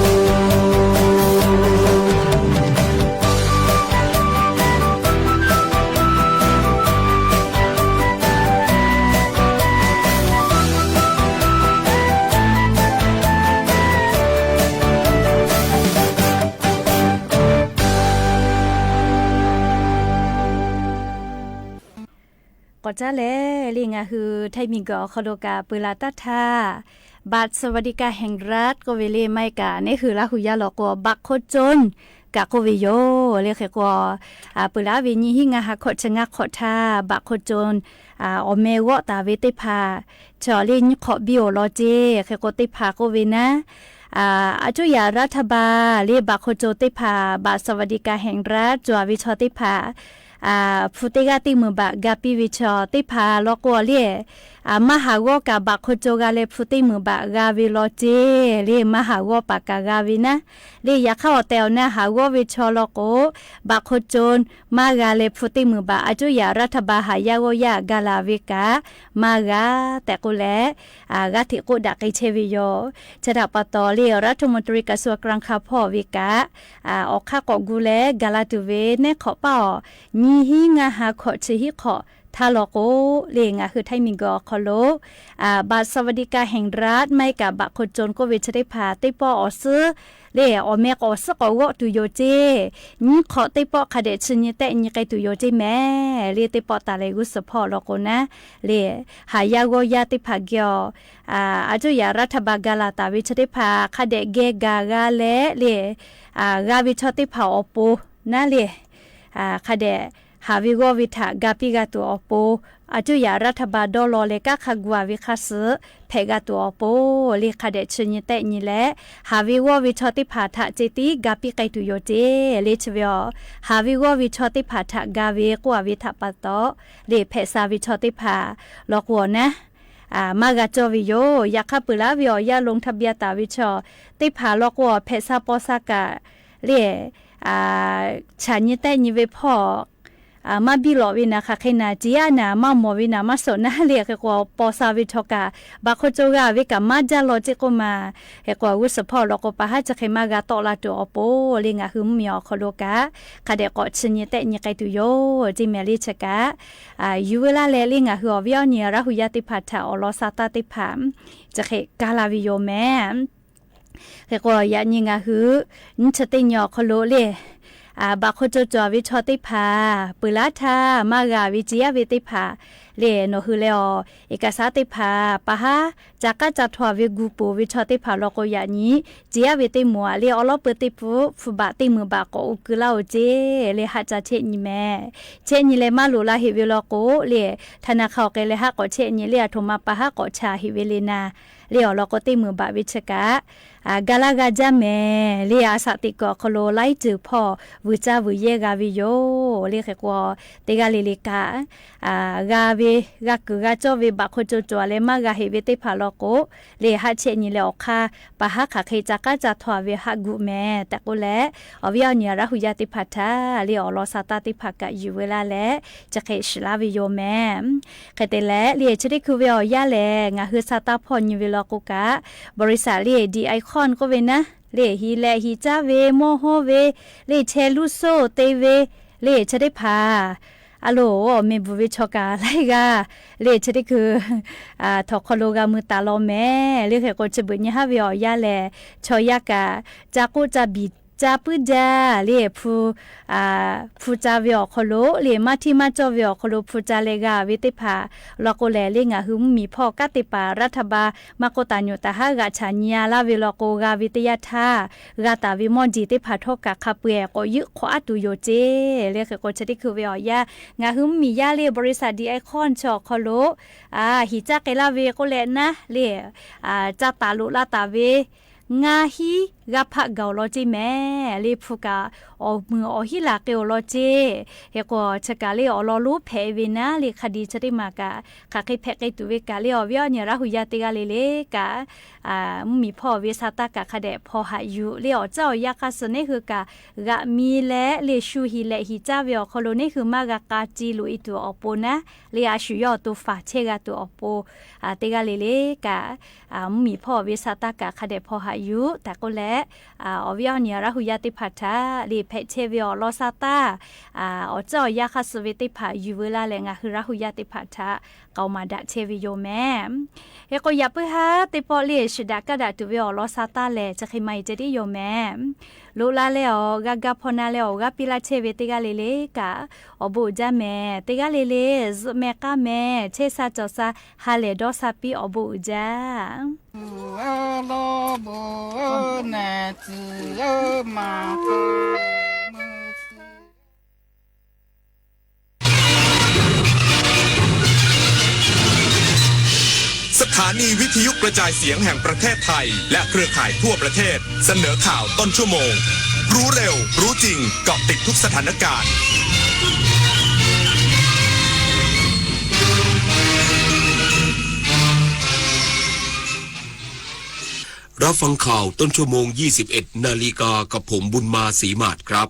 K'awꞈ caˉ leh, liˇ ngaˬ hui Htaiˇ miˬguiˬ awˬ hk'aw lo kaꞈ peuˬ laˬ taˇ htaˇ, บัตรสวัสดิการแห่งรัฐ k'oˆ ve le, maˇ heˆ kaꞈ neˉ hui Laˇ huˍ yaˇ law k'o บัตรคนจน kaꞈ k'oˆ ve yoˬ. Le hk'e k'o, peuˬ laˬ ve nyiˇ hinˉ ngaˇ ha hkawꞈ chi ngaˇ hk'awꞈ htaˇ บัตรคนจน awˬ meh g'awˆ taˍ ve teˇ hpaˍ chi awˬ le nyiˇ hk'awꞈ biˇ awˬ lawn ceˇ. Hk'e k'o teˇ hpaˍ k'oˆ ve naˉ, อาจจะ yaꞈ รัฐบาล le บัตรคนจน teˇ hpaˍ บัตรสวัสดิการแห่งรัฐ cawˬ ve chaw teˇ hpaˍ hpu teˇ g'aˇ teˇ meunˍ บัตร g'a piˇ ve chaw teˇ hpaˍ law k'o le, maˇ haˍ g'awˇ kaꞈ บัตรคนจน g'a leh hpu teˇ meunˍ บัตร g'a ve law ceˇ. Le maˇ haˍ g'awˇ paˍ kaꞈ g'a ve naˉ. Le yaꞈ hk'aˇ awˬ tehˬ awˬ na haˍ g'awˇ ve chaw law k'o, บัตรคนจน maˇ g'a leh hpu teˇ meunˍ บาท อาจจะ yaꞈ รัฐบาล haˍ yaˇ g'awˇ yaˇ ga laˬ ve kaꞈ maˇ g'a tehꞈ k'oˆ leh, g'aˇ hteꞈ k'oˆ daꞈ k'ai chehˇ ve yoˬ. Chi htaꞈ pa taw le รัฐมนตรีกระทรวงการคลัง hpawˇ ve kaꞈ, awˬ hk'aˇ k'awꞈ gu leh gaˬ la tuˬ ve neˉ hk'awꞈ paˇ awˬ, nyiˇ hinˉ ngaˇ ha hkawꞈ chi hiˉ hk'awꞈ htaˇ law k'o, le ngaˬ hui Htaiˇ miˬguiˬ awˬ hk'aw lo บัตรสวัสดิการแห่งรัฐ maˇ heˆ kaꞈ บัตรคนจน k'oˆ ve chi teˇ hpaˍ teˇ pawˆ awˬ suhˉ le awˬ meh k'awꞈ awˬ suhˉ k'awꞈ g'awˆ tuˬ yoˬ ceˇ. Nyiˇ hk'awꞈ teˇ pawˆ hk'a dehꞈ chi nyi tehˆ nyi k'ai tuˬ yoˬ ceˇ mehˍ. Le teˇ pawˆ taˍ leh g'uˇ suhˍ hpawˇ law k'o naˉ, le haˍ yaˇ g'awˇ yaˇ teˇ hpaˍ geh awˬ, อาจจะ yaꞈ รัฐบาล ga laˬ taˍ ve chi teˇ hpaˍ hk'a dehꞈ geh gaˬ g'a leh le, g'a ve chaw teˇ hpaˍ awˬ pon naˉ le, hk'a dehꞈ haˍ ve g'awˇ ve htaꞈ ga piˇ g'a tuˬ awˬ pon, อาจจะ yaꞈ รัฐบาล dawˇ law leh kanˉ hk'a gu-a ve hk'a suhˍ hpehꞈ g'a tuˬ awˬ pon, le hk'a dehꞈ chi nyi tehˆ nyi leh, haˍ ve g'awˇ ve chaw teˇ hpaˍ htaꞈ ceh tiˉ ga piˇ k'ai tuˬ yoˬ ceˇ. Le chi ve awˬ, haˍ ve g'awˇ ve chaw teˇ hpaˍ htaꞈ ga ve k'oˆ-a ve htaꞈ pa taw, le hpehꞈ sha ve chaw teˇ hpaˍ law k'o awˬ naˉ, maˇ g'a cawˇ ve yoˬ. Yaꞈ hk'aˇ peuˬ laˬ ve awˬ yanˇ ลงทะเบียน taˍ ve chaw teˇ hpaˍ law k'o awˬ hpehꞈ sha paw sha kaꞈ le, chaꞈ nyi tehˆ nyi ve hpawˇ maˇ biˇ lawꞈ ve naˍ, hk'aˬ hk'e naˍ, ciˍ yaˇ naˍ, maˇ mawˬ ve naˍ, maˇ shawˍ naˉ le. Hk'e k'o paw sha ve chaw kaꞈ บัตรคนจน g'a ve kaꞈ maˇ jaˇ law ceˇ k'oˆ ma. Hk'e k'o g'uˇ suhˍ hpawˇ law k'o pa haˉ chi hk'e maˇ g'a tawˆ la tuˬ awˬ pon, le ngaˬ hui mvuhˇmiˬ awˬ hk'aw lo kaꞈ hk'a dehꞈ k'awꞈ chi nyi tehˆ nyi k'ai tuˬ yoˬ ceˇ mehˍ. Le chi kaꞈ yuˬ ve laˇ leh le ngaˬ hui awˬ viˉ awˬ nyi Laˇ huˍ yaˇ teˇ hpaˍ htaꞈ awˬ lawn sha taˇ teˇ hpaˍ chi hk'e kaˇ la ve yoˬ mehˍ. Hk'e k'o yaꞈ nyi ngaˬ hui nyiˇ chi teˇ nyi awˬ hk'aw lo le, บัตรคนจน cawˬ ve chaw teˇ hpaˍ peuˬ laˉ htaˇ maˇ g'a ve ciˍ yaˇ ve teˇ hpaˍ Le nawˬ hui leh awˬ เอกสาร teˇ hpaˍ pa haˉ ca k'aˉ ca htaw ve gu poˬ ve chaw teˇ hpaˍ law k'o yaꞈ nyi, ciˍ yaˇ ve teˇ moˍ aꞈ le awˉ lawˉ peu teˇ pfuhˇ hpu baꞈ teˇ meunˍ baꞈ k'awꞈ u keu laˇ-oˬ ceˇ le haˆ ca chehˇ nyi mehˍ. Chehˇ nyi leh maˇ loꞈ la heꞈ ve law k'o le, ธนาคาร awˬ k'ai leh haˆ k'awꞈ chehˇ nyi le, aˬ htoꞈ ma pa haˉ k'awꞈ cha heꞈ ve le naˍ. Le awˬ lawn k'o teˇ meunˍ baꞈ ve chi kaꞈ, ga laˇ g'a jaˇ mehˍ le. A shaꞈ teꞈ kuiˬ awˬ hk'aw lo laiˉ ceuˬ hpawˇ vuiˬ caˇ vuiˬ yehˇ g'a ve yoˬ le. Hk'e k'o, teˇ g'aˇ le le kaꞈ g'a ve, g'a kuiˬ g'a cawˇ ve baꞈ hk'o co cawˬ leh maˇ g'a heꞈ ve teˇ hpaˍ law k'o, le haˆ chehˇ nyi leh awˬ hk'aˇ pa haˉ hk'aˬ hk'e ca k'aˉ ca htaw ve haˆ guˆ mehˍ tehꞈ k'oˆ leh, awˬ viˉ awˬ nyi Laˇ hu yaˇ teˇ hpaˍ htaꞈ le awˬ lawn sa taˇ teˇ hpaˍ kaꞈ yuˬ veu laˇ leh, chi hk'e shiˍ laˇ ve yoˬ mehˍ. Hk'e te leh le chi teˇ hkui ve awˬ yanˇ lehˬ, ngaˬ hui sa taˇ hpawˇ nyi ve law k'o kaꞈ, บริษัท le DICOM k'oˆ ve naˉ, le hiˍ lehꞈ hiˍ caˇ ve mawˇ hawˇ ve, le chehˇ luˇ soˇ te ve, le chi teˇ hpaˍ a loˍ awˬ meh bvuhˬ ve chaw kaꞈ laiˉ g'aˇ le chi teˇ hkui htawnˍ hk'aw lo g'a mui taˍ law mehˍ le. Hk'e k'o chi beuꞈ nyi haˉ ve awˬ yanˇ lehˬ, chaw yaˇ kaꞈ ca k'oˆ ca biˬ ca puiˉ jaˇ le hpu hpu ca ve awˬ hk'aw lo le maˇ hteˇ maˇ cawˇ ve awˬ hk'aw lo hpu ca leh g'a ve teˇ hpaˍ law k'o lehˬ, le ngaˬ hui mvuhˇmiˬ hpawˇ kanˉ te paˍ รัฐบาล maˇ k'oˆ taˍ nyuꞈ taˍ haˉ g'aꞈ chaꞈ nyi a laˇ ve law k'o, g'a ve teˇ yanˇ htaˇ g'a taˍ ve mawˇ jeˬ teˇ hpaˍ htawˇ kaꞈ hk'a peu-eˬ k'awꞈ yuˆ hk'awꞈ aˉ tuˬ yoˬ ceˇ le. Hk'e k'o chi teˇ hkui ve awˬ yanˇ ngaˬ hui mvuhˇmiˬ yaˇ le บริษัท DICOM chi awˬ hk'aw lo hiˍ caˇ k'ai laˇ ve k'oˆ leh naˉ le, ca taˍ loꞈ la taˍ ve ngaˇ hinˉ g'aˇ hpaˆ gaˬ-oˬ law ceˇ mehˍ le. Hpu kaꞈ awˬ muiˬ awˬ hinˉ laˬ k'ai-oˬ law ceˇ. Hk'e k'o chi kaꞈ le awˬ lawn lonˉ hpehꞈ ve naˉ le hk'a di chi teˇ maˬ kaꞈ hk'aˬ hk'e hpehꞈ k'ai tuˬ ve kaꞈ le awˬ viˉ awˬ nyi Laˇ hu yaˇ teˇ g'aˇ le le kaꞈ mvuhˇmiˬ hpawˇ ve sa taˇ kaꞈ hk'a dehꞈ hpaw haꞈ yuˬ le. Awˬ caˉ awˬ yanˇ hk'aˇ suh neˇ hui kaꞈ g'aꞈ mi leh le shu hiˍ lehꞈ hiˍ caˇ ve awˬ hk'aw lo neˇ hui maˇ g'a k'a ti loꞈ e tuˬ awˬ pon naˉ le a shu yawˇ awˬ to faˍ chehˇ g'a tuˬ awˬ pon teˇ g'aˇ le le kaꞈ mvuhˇmiˬ hpawˇ ve sa taˇ kaꞈ hk'a dehꞈ hpaw haꞈ yuˬ tehꞈ k'oˆ leh, awˬ viˉ awˬ nyi Laˇ hu yaˇ teˇ hpaˍ htaꞈ le hpehꞈ chehˇ ve awˬ lawn sa taˇ awˬ caˉ awˬ yanˇ hk'aˇ suh ve teˇ hpaˍ yuˬ veu laˇ leh ngaˬ hui Laˇ hu yaˇ teˇ hpaˍ htaꞈ k'aoˍ maˍ daꞈ chehˇ ve yoˬ mehˍ. Hk'e k'o yaꞈ puiˉ haˉ teˇ pawˆ le shiˍ daꞈ kaˇ daꞈ tuˬ ve awˬ lawn sa taˇ lehˬ chi hk'e maˇ heˆ ceh tiˉ yoˬ mehˍ. Loꞈ la leh awˬ g'a ga hpaw na leh awˬ g'aˇ piˇ laˇ chehˇ ve teˇ g'aˇ le le kaꞈ awˬ bon uiˍ jaˇ mehˍ. Teˇ g'aˇ le le zuhꞈ meh k'aˇ meh chehˇ sha cawˬ sha ha lehˬ dawˇ sha piˇ awˬ bon uiˍ jaˇ. สถานีวิทยุกระจายเสียงแห่งประเทศไทยและเครือข่ายทั่วประเทศ เสนอข่าวต้นชั่วโมง รู้เร็ว รู้จริง เกาะติดทุกสถานการณ์ รับฟังข่าวต้นชั่วโมง ยี่สิบเอ็ดนาฬิกา กับผมบุญมา ศรีหมาดครับ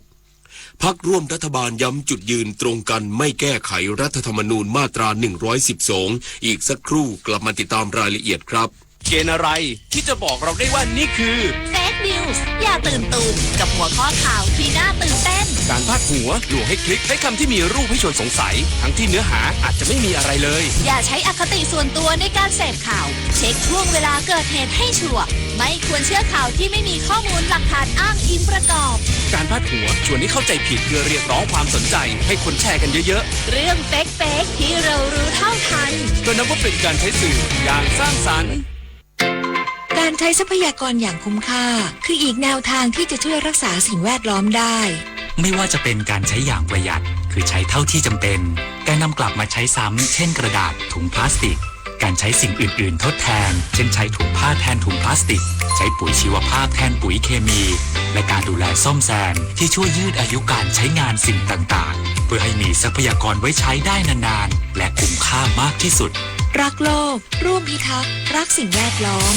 พรรคร่วมรัฐบาลย้ำจุดยืนตรงกันไม่แก้ไขรัฐธรรมนูญมาตรา หนึ่งร้อยสิบสอง อีกสักครู่กลับมาติดตามรายละเอียดครับ เกณฑ์อะไรที่จะบอกเราได้ว่านี่คือ Fake News อย่าตื่นตูมกับหัวข้อข่าวที่น่าตื่นเต้น การพาดหัวลวงให้คลิก ใช้คำที่มีรูปให้ชวนสงสัย ทั้งที่เนื้อหาอาจจะไม่มีอะไรเลย อย่าใช้อคติส่วนตัวในการเสพข่าว เช็คช่วงเวลาเกิดเหตุให้ชัวร์ ไม่ควรเชื่อข่าวที่ไม่มีข้อมูลหลักฐานอ้างอิงประกอบ การพาดหัวชวนให้เข้าใจผิดเพื่อเรียกร้องความสนใจให้คนแชร์กันเยอะๆ เรื่อง Fake Fake ที่เรารู้เท่าทัน ก็นับว่าเป็นการใช้สื่ออย่างสร้างสรรค์ การใช้ทรัพยากรอย่างคุ้มค่า คืออีกแนวทางที่จะช่วยรักษาสิ่งแวดล้อมได้ ไม่ว่าจะเป็นการใช้อย่างประหยัด คือใช้เท่าที่จำเป็น การนำกลับมาใช้ซ้ำ เช่นกระดาษ ถุงพลาสติก การใช้สิ่งอื่นๆ ทดแทน เช่นใช้ถุงผ้าแทนถุงพลาสติก ใช้ปุ๋ยชีวภาพแทนปุ๋ยเคมี และการดูแลซ่อมแซม ที่ช่วยยืดอายุการใช้งานสิ่งต่างๆ เพื่อให้มีทรัพยากรไว้ใช้ได้นานๆ และคุ้มค่ามากที่สุด รักโลก ร่วมพิทักษ์ รักสิ่งแวดล้อม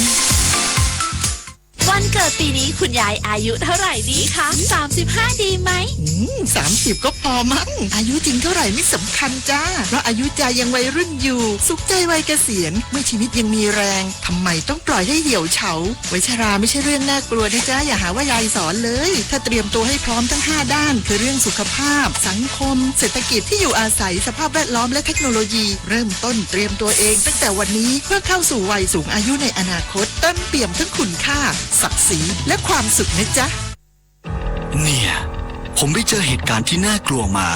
วันเกิดปีนี้คุณยายอายุเท่าไหร่ดีคะ สามสิบห้า ดีไหม อืม สามสิบ ก็พอมั้ง อายุจริงเท่าไหร่ไม่สำคัญจ้า เพราะอายุใจยังวัยรุ่นอยู่ สุขใจวัยเกษียณ เมื่อชีวิตยังมีแรง ทำไมต้องปล่อยให้เหี่ยวเฉา วัยชราไม่ใช่เรื่องน่ากลัวนะจ๊ะ อย่าหาว่ายายสอนเลย ถ้าเตรียมตัวให้พร้อมทั้ง ห้า ด้าน คือเรื่องสุขภาพ สังคม เศรษฐกิจ ที่อยู่อาศัย สภาพแวดล้อม และเทคโนโลยี เริ่มต้นเตรียมตัวเองตั้งแต่วันนี้ เพื่อเข้าสู่วัยสูงอายุในอนาคต เต็มเปี่ยมทั้งคุณค่า ศักดิ์ศรี และความสุขนะจ๊ะ เนี่ย ผมไปเจอเหตุการณ์ที่น่ากลัวมา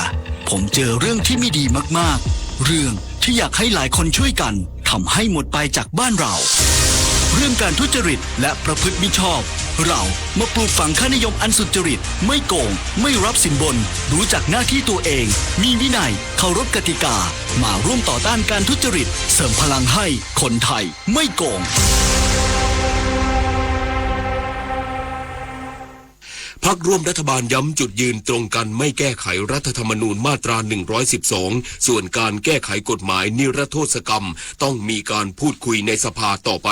ผมเจอเรื่องที่ไม่ดีมากๆ เรื่อง ที่อยากให้หลายคนช่วยกันทำให้หมดไปจากบ้านเรา เรื่องการทุจริตและประพฤติมิชอบ เรามาปลูกฝังค่านิยมอันสุจริต ไม่โกง ไม่รับสินบน รู้จักหน้าที่ตัวเอง มีวินัย เคารพกติกา มาร่วมต่อต้านการทุจริต เสริมพลังให้คนไทยไม่โกง พรรคร่วมรัฐบาลย้ำจุดยืนตรงกันไม่แก้ไขรัฐธรรมนูญมาตรา หนึ่งร้อยสิบสอง ส่วนการแก้ไขกฎหมายนิรโทษกรรม ต้องมีการพูดคุยในสภาต่อไป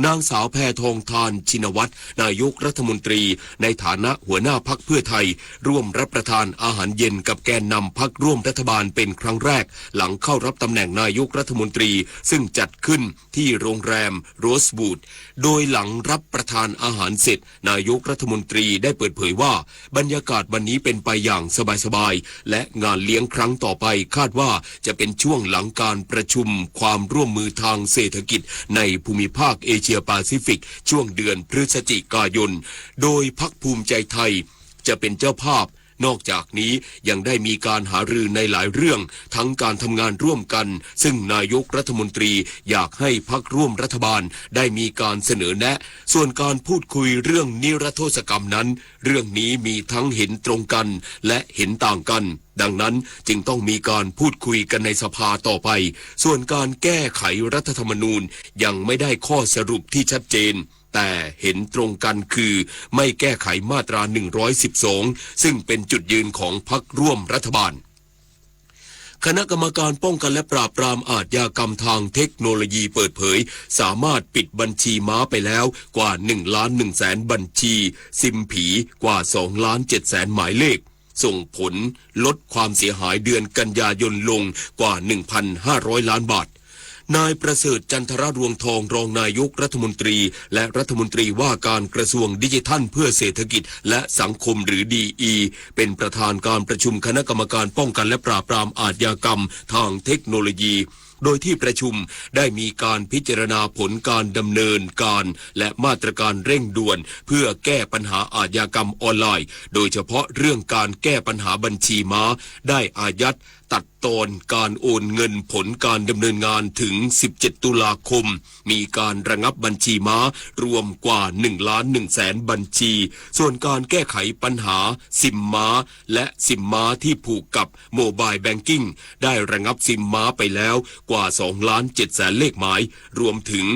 นางสาวแพทองธาร ชินวัตร นายกรัฐมนตรี ในฐานะหัวหน้าพรรคเพื่อไทย ร่วมรับประทานอาหารเย็นกับแกนนำพรรคร่วมรัฐบาลเป็นครั้งแรก หลังเข้ารับตำแหน่งนายกรัฐมนตรี ซึ่งจัดขึ้นที่โรงแรม Rosewood โดยหลังรับประทานอาหารเสร็จ นายกรัฐมนตรีได้เปิดเผยว่า บรรยากาศวันนี้เป็นไปอย่างสบายๆ และงานเลี้ยงครั้งต่อไปคาดว่าจะเป็นช่วงหลังการประชุมความร่วมมือทางเศรษฐกิจในภูมิภาคเอเชียแปซิฟิก ช่วงเดือนพฤศจิกายน โดยพรรคภูมิใจไทยจะเป็นเจ้าภาพ นอกจากนี้ยังได้มีการหารือในหลายเรื่อง ทั้งการทำงานร่วมกัน ซึ่งนายกรัฐมนตรีอยากให้พรรคร่วมรัฐบาลได้มีการเสนอแนะ ส่วนการพูดคุยเรื่องนิรโทษกรรมนั้น เรื่องนี้มีทั้งเห็นตรงกันและเห็นต่างกัน ดังนั้นจึงต้องมีการพูดคุยกันในสภาต่อไป ส่วนการแก้ไขรัฐธรรมนูญยังไม่ได้ข้อสรุปที่ชัดเจน แต่เห็นตรงกันคือไม่แก้ไขมาตรา หนึ่งร้อยสิบสอง ซึ่งเป็นจุดยืนของพรรคร่วมรัฐบาล คณะกรรมการป้องกันและปราบปรามอาชญากรรมทางเทคโนโลยีเปิดเผย สามารถปิดบัญชีม้าไปแล้วกว่า หนึ่งล้านหนึ่งแสนบัญชี ซิมผีกว่า สองล้านเจ็ดแสนหมายเลข ส่งผลลดความเสียหายเดือนกันยายนลงกว่า หนึ่งพันห้าร้อยล้านบาท นายประเสริฐ จันทรรวงทอง รองนายกรัฐมนตรี และรัฐมนตรีว่าการกระทรวงดิจิทัลเพื่อเศรษฐกิจและสังคม หรือ ดีอี เป็นประธานการประชุมคณะกรรมการป้องกันและปราบปรามอาชญากรรมทางเทคโนโลยี โดยที่ประชุมได้มีการพิจารณาผลการดำเนินการ และมาตรการเร่งด่วน เพื่อแก้ปัญหาอาชญากรรมออนไลน์ โดยเฉพาะเรื่องการแก้ปัญหาบัญชีม้า ได้อายัดตัดตอนการโอนเงินผลการดำเนินงานถึง สิบเจ็ด ตุลาคม มีการระงับบัญชีม้ารวมกว่า หนึ่งล้านหนึ่งแสนบัญชี ส่วนการแก้ไขปัญหาซิมม้า และซิมม้าที่ผูกกับ Mobile Banking ได้ระงับซิมม้าไปแล้วกว่า สองล้านเจ็ดแสนเลขหมาย รวมถึง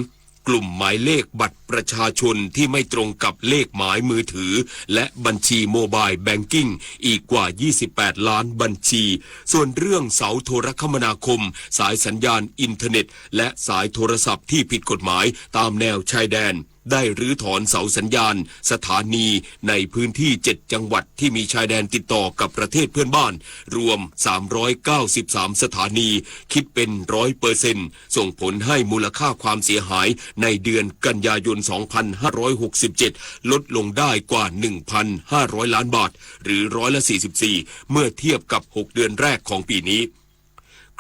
กลุ่มหมายเลขบัตรประชาชนที่ไม่ตรงกับเลขหมายมือถือ และบัญชี Mobile Banking อีกกว่า ยี่สิบแปด ล้านบัญชี ส่วนเรื่องเสาโทรคมนาคม สายสัญญาณอินเทอร์เน็ต และสายโทรศัพท์ที่ผิดกฎหมายตามแนวชายแดน ได้รื้อถอนเสาสัญญาณสถานีในพื้นที่ เจ็ด จังหวัดที่มีชายแดนติดต่อกับประเทศเพื่อนบ้าน รวม สามร้อยเก้าสิบสาม สถานี คิดเป็น ร้อยเปอร์เซ็นต์ ส่งผลให้มูลค่าความเสียหายในเดือนกันยายน สองพันห้าร้อยหกสิบเจ็ด ลดลงได้กว่า หนึ่งพันห้าร้อย ล้านบาท หรือ ร้อยละสี่สิบสี่ เมื่อเทียบกับ หก เดือนแรกของปีนี้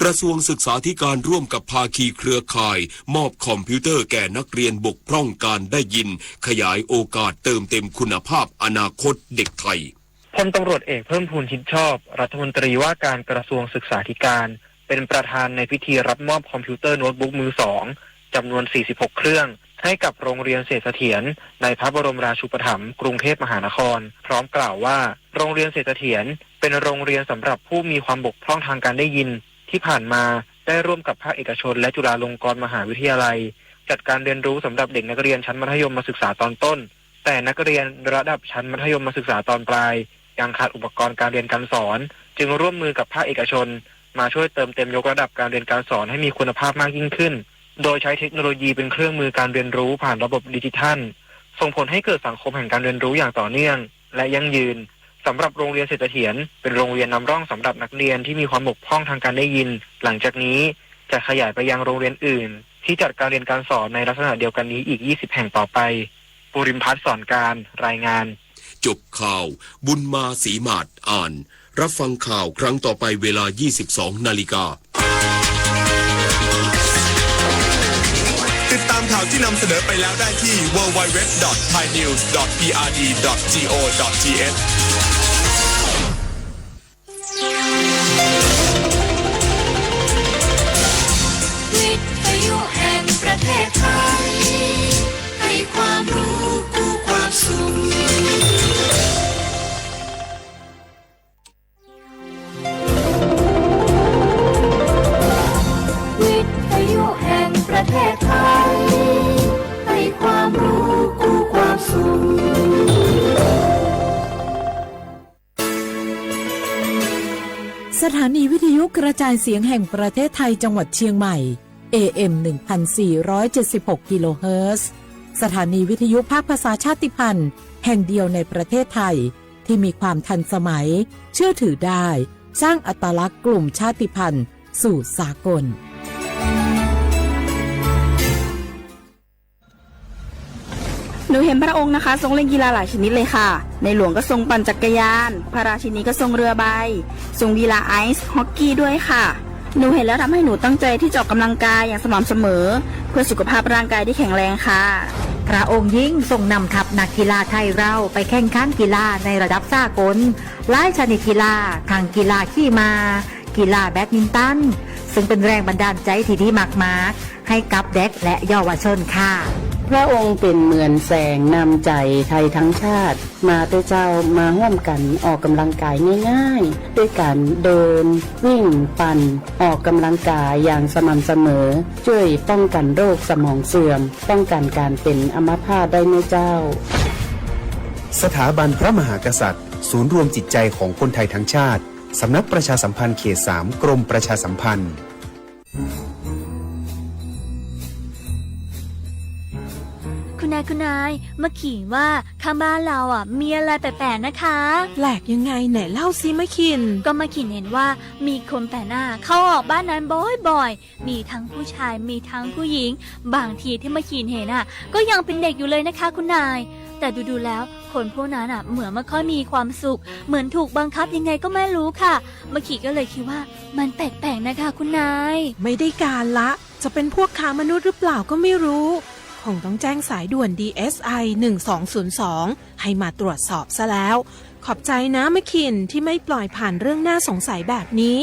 กระทรวงศึกษาธิการร่วมกับภาคีเครือข่าย มอบคอมพิวเตอร์แก่นักเรียนบกพร่องการได้ยิน ขยายโอกาสเติมเต็มคุณภาพอนาคตเด็กไทย พลตำรวจเอกเพิ่มพูน ชิดชอบ รัฐมนตรีว่าการกระทรวงศึกษาธิการ เป็นประธานในพิธีรับมอบคอมพิวเตอร์โน้ตบุ๊กมือสอง จำนวน สี่สิบหก เครื่อง ให้กับโรงเรียนเสรษฐเสถียร ในพระบรมราชูปถัมภ์ กรุงเทพมหานคร พร้อมกล่าวว่า โรงเรียนเสรษฐเสถียร เป็นโรงเรียนสำหรับผู้มีความบกพร่องทางการได้ยิน ที่ผ่านมาได้ร่วมกับภาคเอกชน และจุฬาลงกรณ์มหาวิทยาลัย จัดการเรียนรู้สำหรับเด็กนักเรียนชั้นมัธยมศึกษาตอนต้น แต่นักเรียนระดับชั้นมัธยมศึกษาตอนปลาย ยังขาดอุปกรณ์การเรียนการสอน จึงร่วมมือกับภาคเอกชน มาช่วยเติมเต็มยกระดับการเรียนการสอนให้มีคุณภาพมากยิ่งขึ้น โดยใช้เทคโนโลยีเป็นเครื่องมือการเรียนรู้ผ่านระบบดิจิทัล ส่งผลให้เกิดสังคมแห่งการเรียนรู้อย่างต่อเนื่อง และยั่งยืน สำหรับโรงเรียนเสรษฐเสถียร เป็นโรงเรียนนำร่องสำหรับนักเรียนที่มีความบกพร่องทางการได้ยิน หลังจากนี้จะขยายไปยังโรงเรียนอื่น ที่จัดการเรียนการสอนในลักษณะเดียวกันนี้อีก ยี่สิบ แห่งต่อไป ภูริมพัฒน์ สอนการ รายงาน จบข่าว บุญมา ศรีหมาด อ่าน รับฟังข่าวครั้งต่อไปเวลา ยี่สิบสอง นาฬิกา ติดตามข่าวที่นำเสนอไปแล้วได้ที่ ดับเบิลยู ดับเบิลยู ดับเบิลยู ดอท ไทยนิวส์ ดอท พีอาร์ดี ดอท จี โอ ดอท ที เอช สถานีวิทยุกระจายเสียงแห่งประเทศไทยจังหวัดเชียงใหม่ เอ เอ็ม หนึ่งพันสี่ร้อยเจ็ดสิบหก กิโลเฮิรตซ์ สถานีวิทยุภาคภาษาชาติพันธุ์แห่งเดียวในประเทศไทย ที่มีความทันสมัย เชื่อถือได้ สร้างอัตลักษณ์กลุ่มชาติพันธุ์สู่สากล หนูเห็นพระองค์นะคะ ทรงเล่นกีฬาหลายชนิดเลยค่ะ ในหลวงก็ทรงปั่นจักรยาน พระราชินีก็ทรงเรือใบ ทรงกีฬาไอซ์ฮอกกี้ด้วยค่ะ หนูเห็นแล้วทำให้หนูตั้งใจที่จะออกกำลังกายอย่างสม่ำเสมอ เพื่อสุขภาพร่างกายที่แข็งแรงค่ะ พระองค์ยิ่งทรงนำทัพนักกีฬาไทยเราไปแข่งขันกีฬาในระดับสากล หลายชนิดกีฬา ทั้งกีฬาขี่ม้า กีฬาแบดมินตัน ซึ่งเป็นแรงบันดาลใจที่ดีมากๆ ให้กับเด็กและเยาวชนค่ะ พระองค์เป็นเหมือนแสงนำใจไทยทั้งชาติ มาเต๊อะเจ้า มาร่วมกันออกกำลังกายง่ายๆ ด้วยการเดิน วิ่ง ปั่น ออกกำลังกายอย่างสม่ำเสมอ ช่วยป้องกันโรคสมองเสื่อม ป้องกันการเป็นอัมพาตได้นะเจ้า สถาบันพระมหากษัตริย์ ศูนย์รวมจิตใจของคนไทยทั้งชาติ สำนักประชาสัมพันธ์เขตสาม กรมประชาสัมพันธ์ คุณนาย คุณนาย มะขินว่าข้างบ้านเราอ่ะ มีอะไรแปลกๆ นะคะ แปลกยังไง ไหนเล่าสิมะขิน ก็มะขินเห็นว่ามีคนแปลกหน้าเข้าออกบ้านนั้นบ่อยๆ มีทั้งผู้ชาย มีทั้งผู้หญิง บางทีที่มะขินเห็นอ่ะ ก็ยังเป็นเด็กอยู่เลยนะคะคุณนาย แต่ดูๆ แล้ว คนพวกนั้นอ่ะ เหมือนไม่ค่อยมีความสุข เหมือนถูกบังคับยังไงก็ไม่รู้ค่ะ มะขินก็เลยคิดว่ามันแปลกๆ นะคะคุณนาย ไม่ได้การละ จะเป็นพวกค้ามนุษย์หรือเปล่าก็ไม่รู้ คงต้องแจ้งสายด่วน ดีเอสไอ หนึ่งสองศูนย์สอง ให้มาตรวจสอบซะแล้ว ขอบใจนะมะขินที่ไม่ปล่อยผ่านเรื่องน่าสงสัยแบบนี้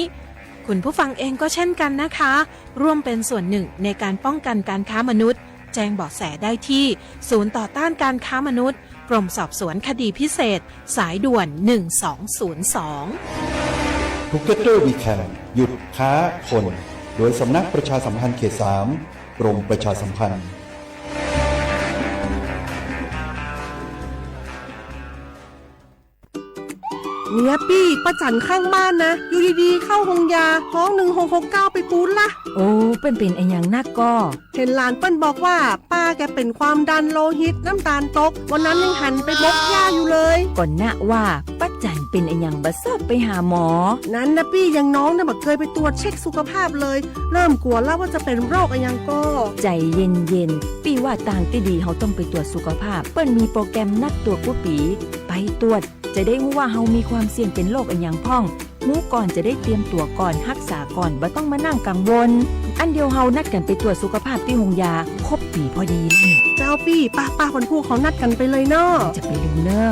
คุณผู้ฟังเองก็เช่นกันนะคะ ร่วมเป็นส่วนหนึ่งในการป้องกันการค้ามนุษย์ แจ้งเบาะแสได้ที่ ศูนย์ต่อต้านการค้ามนุษย์ กรมสอบสวนคดีพิเศษ สายด่วน หนึ่งสองศูนย์สอง Together We Can หยุดค้าคน โดยสำนักประชาสัมพันธ์เขตสาม กรมประชาสัมพันธ์ เนี่ยปี้ ป้าจั๋นข้างบ้านนะ อยู่ดีๆ เข้าโฮงยา ฮ้อง หนึ่งหกหกเก้า ไปปู๊ดละ โอ้ เปิ้นเป๋นอะหยังนักก่อ เห็นหลานเปิ้นบอกว่า ป้าแกเป๋นความดันโลหิต น้ำตาลตก วันนั้นยังหันไปบกหญ้าอยู่เลย ก่อนนะว่า ป้าจั๋นเป๋นอะหยังบ่ชอบไปหาหมอ นั้นนะปี้ อย่างน้องเนี่ยบ่เคยไปตรวจเช็คสุขภาพเลย เริ่มกลัวแล้วว่าจะเป็นโรคอะหยังก่อ ใจ๋เย็นๆ ปี้ว่าตางตี้ดีเฮาต้องไปตรวจสุขภาพ เปิ้นมีโปรแกรมนัดตรวจกู้ปี๋ ไปตรวจ จะได้ฮู้ว่าเฮามีความเสี่ยงเป๋นโรคอะหยังพ่อง ฮู้ก่อนจะได้เตรียมตั๋วก่อน ฮักษาก่อน บ่ต้องมานั่งกังวล อันเดียวเฮานัดกั๋นไปตรวจสุขภาพตี้โฮงยา ครบปี๋พอดี เจ้าปี้ ป้าๆ วันพูกเฮานัดกั๋นไปเลยเน่อ จะไปลืมเน่อ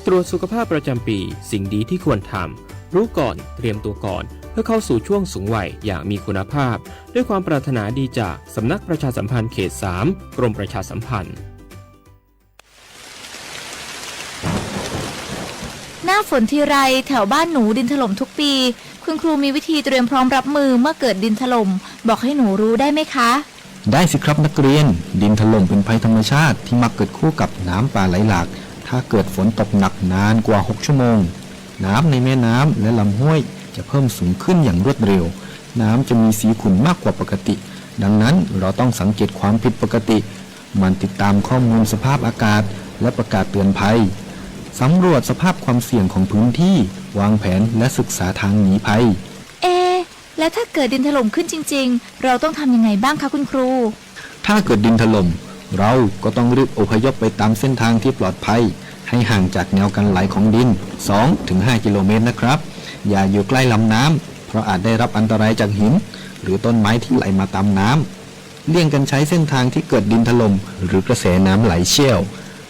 ตรวจสุขภาพประจำปี สิ่งดีที่ควรทำ รู้ก่อน เตรียมตัวก่อน เพื่อเข้าสู่ช่วงสูงวัยอย่างมีคุณภาพ ด้วยความปรารถนาดีจากสำนักประชาสัมพันธ์เขตสาม กรมประชาสัมพันธ์ หน้าฝนทีไร แถวบ้านหนูดินถล่มทุกปี คุณครูมีวิธีเตรียมพร้อมรับมือเมื่อเกิดดินถล่ม บอกให้หนูรู้ได้ไหมคะ ได้สิครับนักเรียน ดินถล่มเป็นภัยธรรมชาติที่มักเกิดคู่กับน้ำป่าไหลหลาก ถ้าเกิดฝนตกหนักนานกว่าหกชั่วโมง น้ำในแม่น้ำและลำห้วยจะเพิ่มสูงขึ้นอย่างรวดเร็ว น้ำจะมีสีขุ่นมากกว่าปกติ ดังนั้นเราต้องสังเกตความผิดปกติ หมั่นติดตามข้อมูลสภาพอากาศ และประกาศเตือนภัย สำรวจสภาพความเสี่ยงของพื้นที่ วางแผนและศึกษาทางหนีภัย เอ๊ะ แล้วถ้าเกิดดินถล่มขึ้นจริงๆ เราต้องทำยังไงบ้างคะคุณครู ถ้าเกิดดินถล่ม เราก็ต้องรีบอพยพไปตามเส้นทางที่ปลอดภัย ให้ห่างจากแนวกันไหลของดิน สองถึงห้ากิโลเมตรนะครับ อย่าอยู่ใกล้ลำน้ำ เพราะอาจได้รับอันตรายจากหิน หรือต้นไม้ที่ไหลมาตามน้ำ เลี่ยงกันใช้เส้นทางที่เกิดดินถล่ม หรือกระแสน้ำไหลเชี่ยว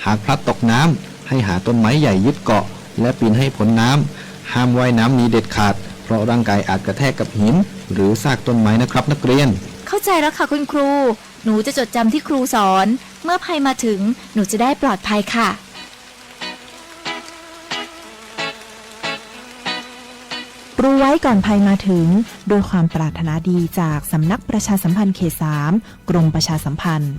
หากพลัดตกน้ำ ให้หาต้นไม้ใหญ่ยึดเกาะ และปีนให้พ้นน้ำ ห้ามว่ายน้ำหนีเด็ดขาด เพราะร่างกายอาจกระแทกกับหิน หรือซากต้นไม้นะครับนักเรียน เข้าใจแล้วค่ะคุณครู หนูจะจดจำที่ครูสอน เมื่อภัยมาถึง หนูจะได้ปลอดภัยค่ะ รู้ไว้ก่อนภัยมาถึง ด้วยความปรารถนาดีจากสำนักประชาสัมพันธ์เขตสาม กรมประชาสัมพันธ์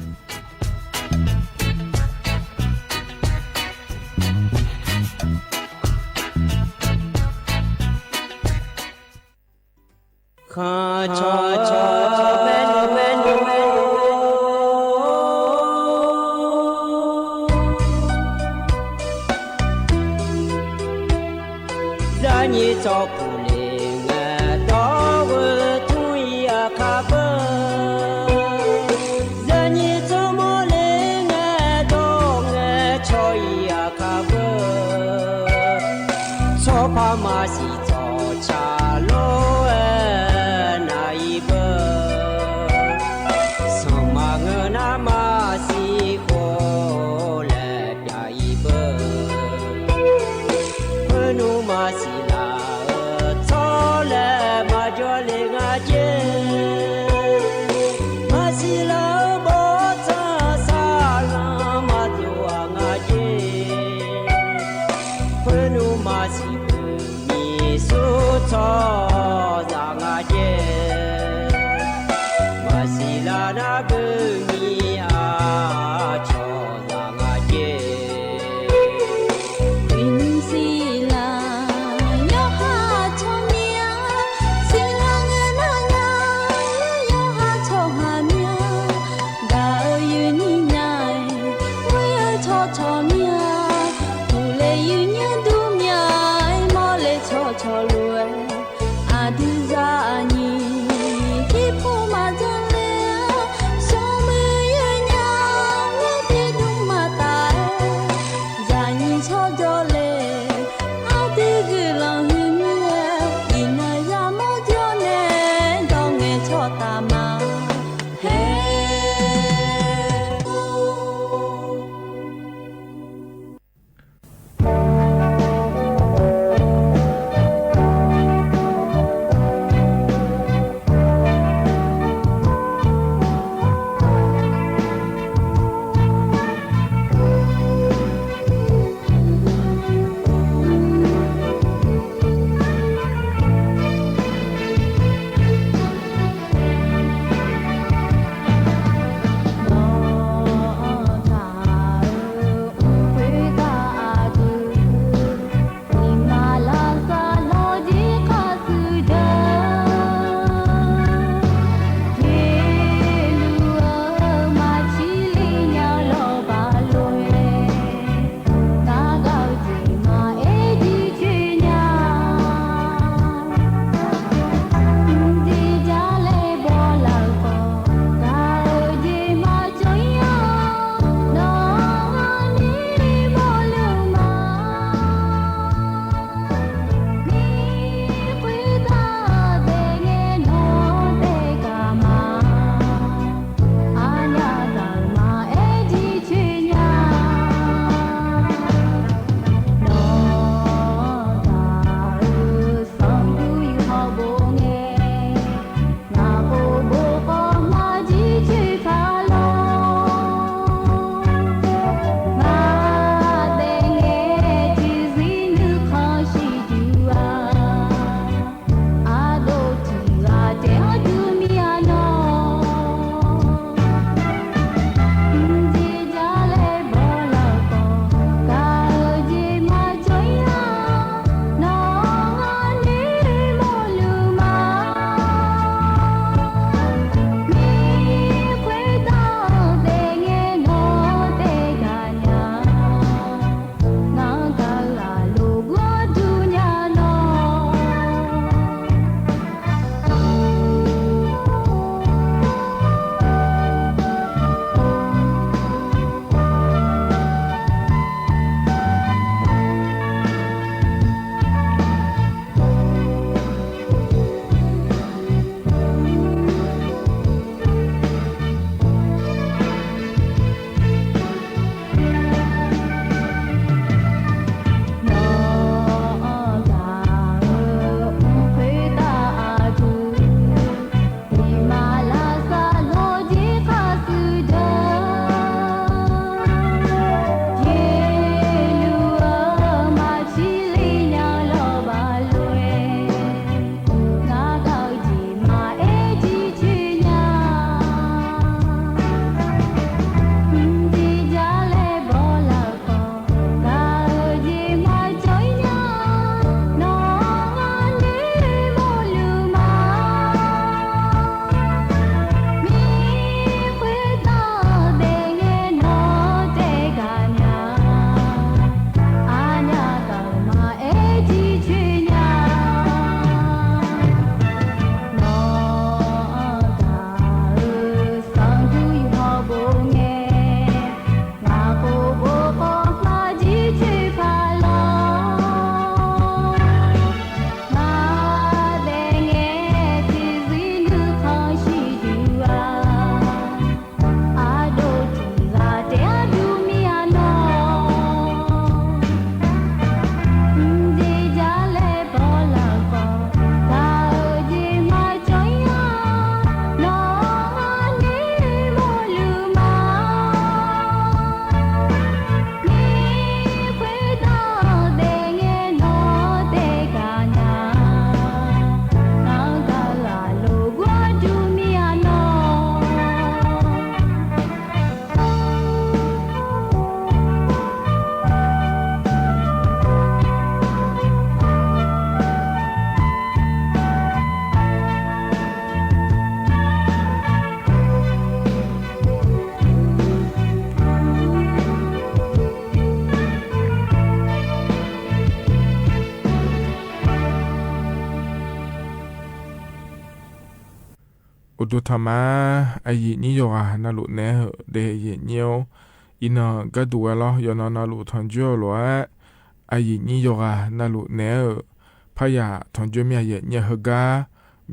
Nyi chaw kuˬ le ngaˬ dawˇ g'uiˬ htuˇ iˉ a hk'a peuˬ. Yaꞈ nyi tcuhˉ mawˇ le ngaˬ dawˇ ngaˬ chaw iˉ a hk'a peuˬ. Chaw hpaˇ maˇ shiˍ tcuh chaˍ lo naˍ iˉ peuˬ. Suhˍ maˬ ngeuˬ naˉ maˇ shiˍ k'o leh pyaꞈ iˉ peuˬ. Hpeuꞈ nuˇ maˇ shiˍ laˬ, tcuhˉ leh maˇ jawˇ le ngaˬ jehˬ. Maˇ shiˍ laˬ, bon tcuhˉ saˍ laꞈ maˇ tuˬ a ngaˬ jehˬ. Hpeuꞈ nuˇ maˇ shiˍ peuˬ miˬ suˉ chaw yaꞈ ngaˬ jehˬ. Maˇ shiˍ laˬ naˉ peuˬ miˬ a chaw yaꞈ ngaˬ jehˬ. Iˉ nyi shiˍ laˬ yawˇ haˉ chaw miˇ a, shiˍ laˬ ngaˬ naˆ ngaˬ yawˇ haˉ chaw haˍ miˇ a. Gaˬ uiˍ yuˬ nyi ngaˬ, uiˍ chaw chaw miˇ a. Tuˬ leh yuˬ nyi duˇ miˇ a, mawˇ leh chaw chaw loˬ. Aˬ duˬ yaꞈ nyi, hkiˉ hpuˇ maˇ jaˇ leh, shawˍ meuꞈ yuˬ nyi, mehˆ teˇ duˇ maˇ taˍ. Yaꞈ nyi chaw jawˇ leh, aˬ teˇ g'uiˬ laˬ hui miˇ a, iˉ naˍ yaˇ mawˇ jawˇ nehˬ dawˇ ngeh chaw taˍ maˍ heˆ. Doˇ htaˇ maˇ, a yehˬ nyiˇ yawˇ g'a na loꞈ nehˉ-euꞈ de yehˬ nyiˇ-oˬ. Iˉ naˆ gaˇ duˬ g'a lawˇ, yawˇ naw na loꞈ htawnˍ juˇ-oˬ loꞈ-aˉ, a yehˬ nyiˇ yawˇ g'a na loꞈ nehˉ-euꞈ. Hpaˇ yaꞈ htawnˍ juˇ miˇ a yehˬ nyiˇ-a heuˬ gaˇ,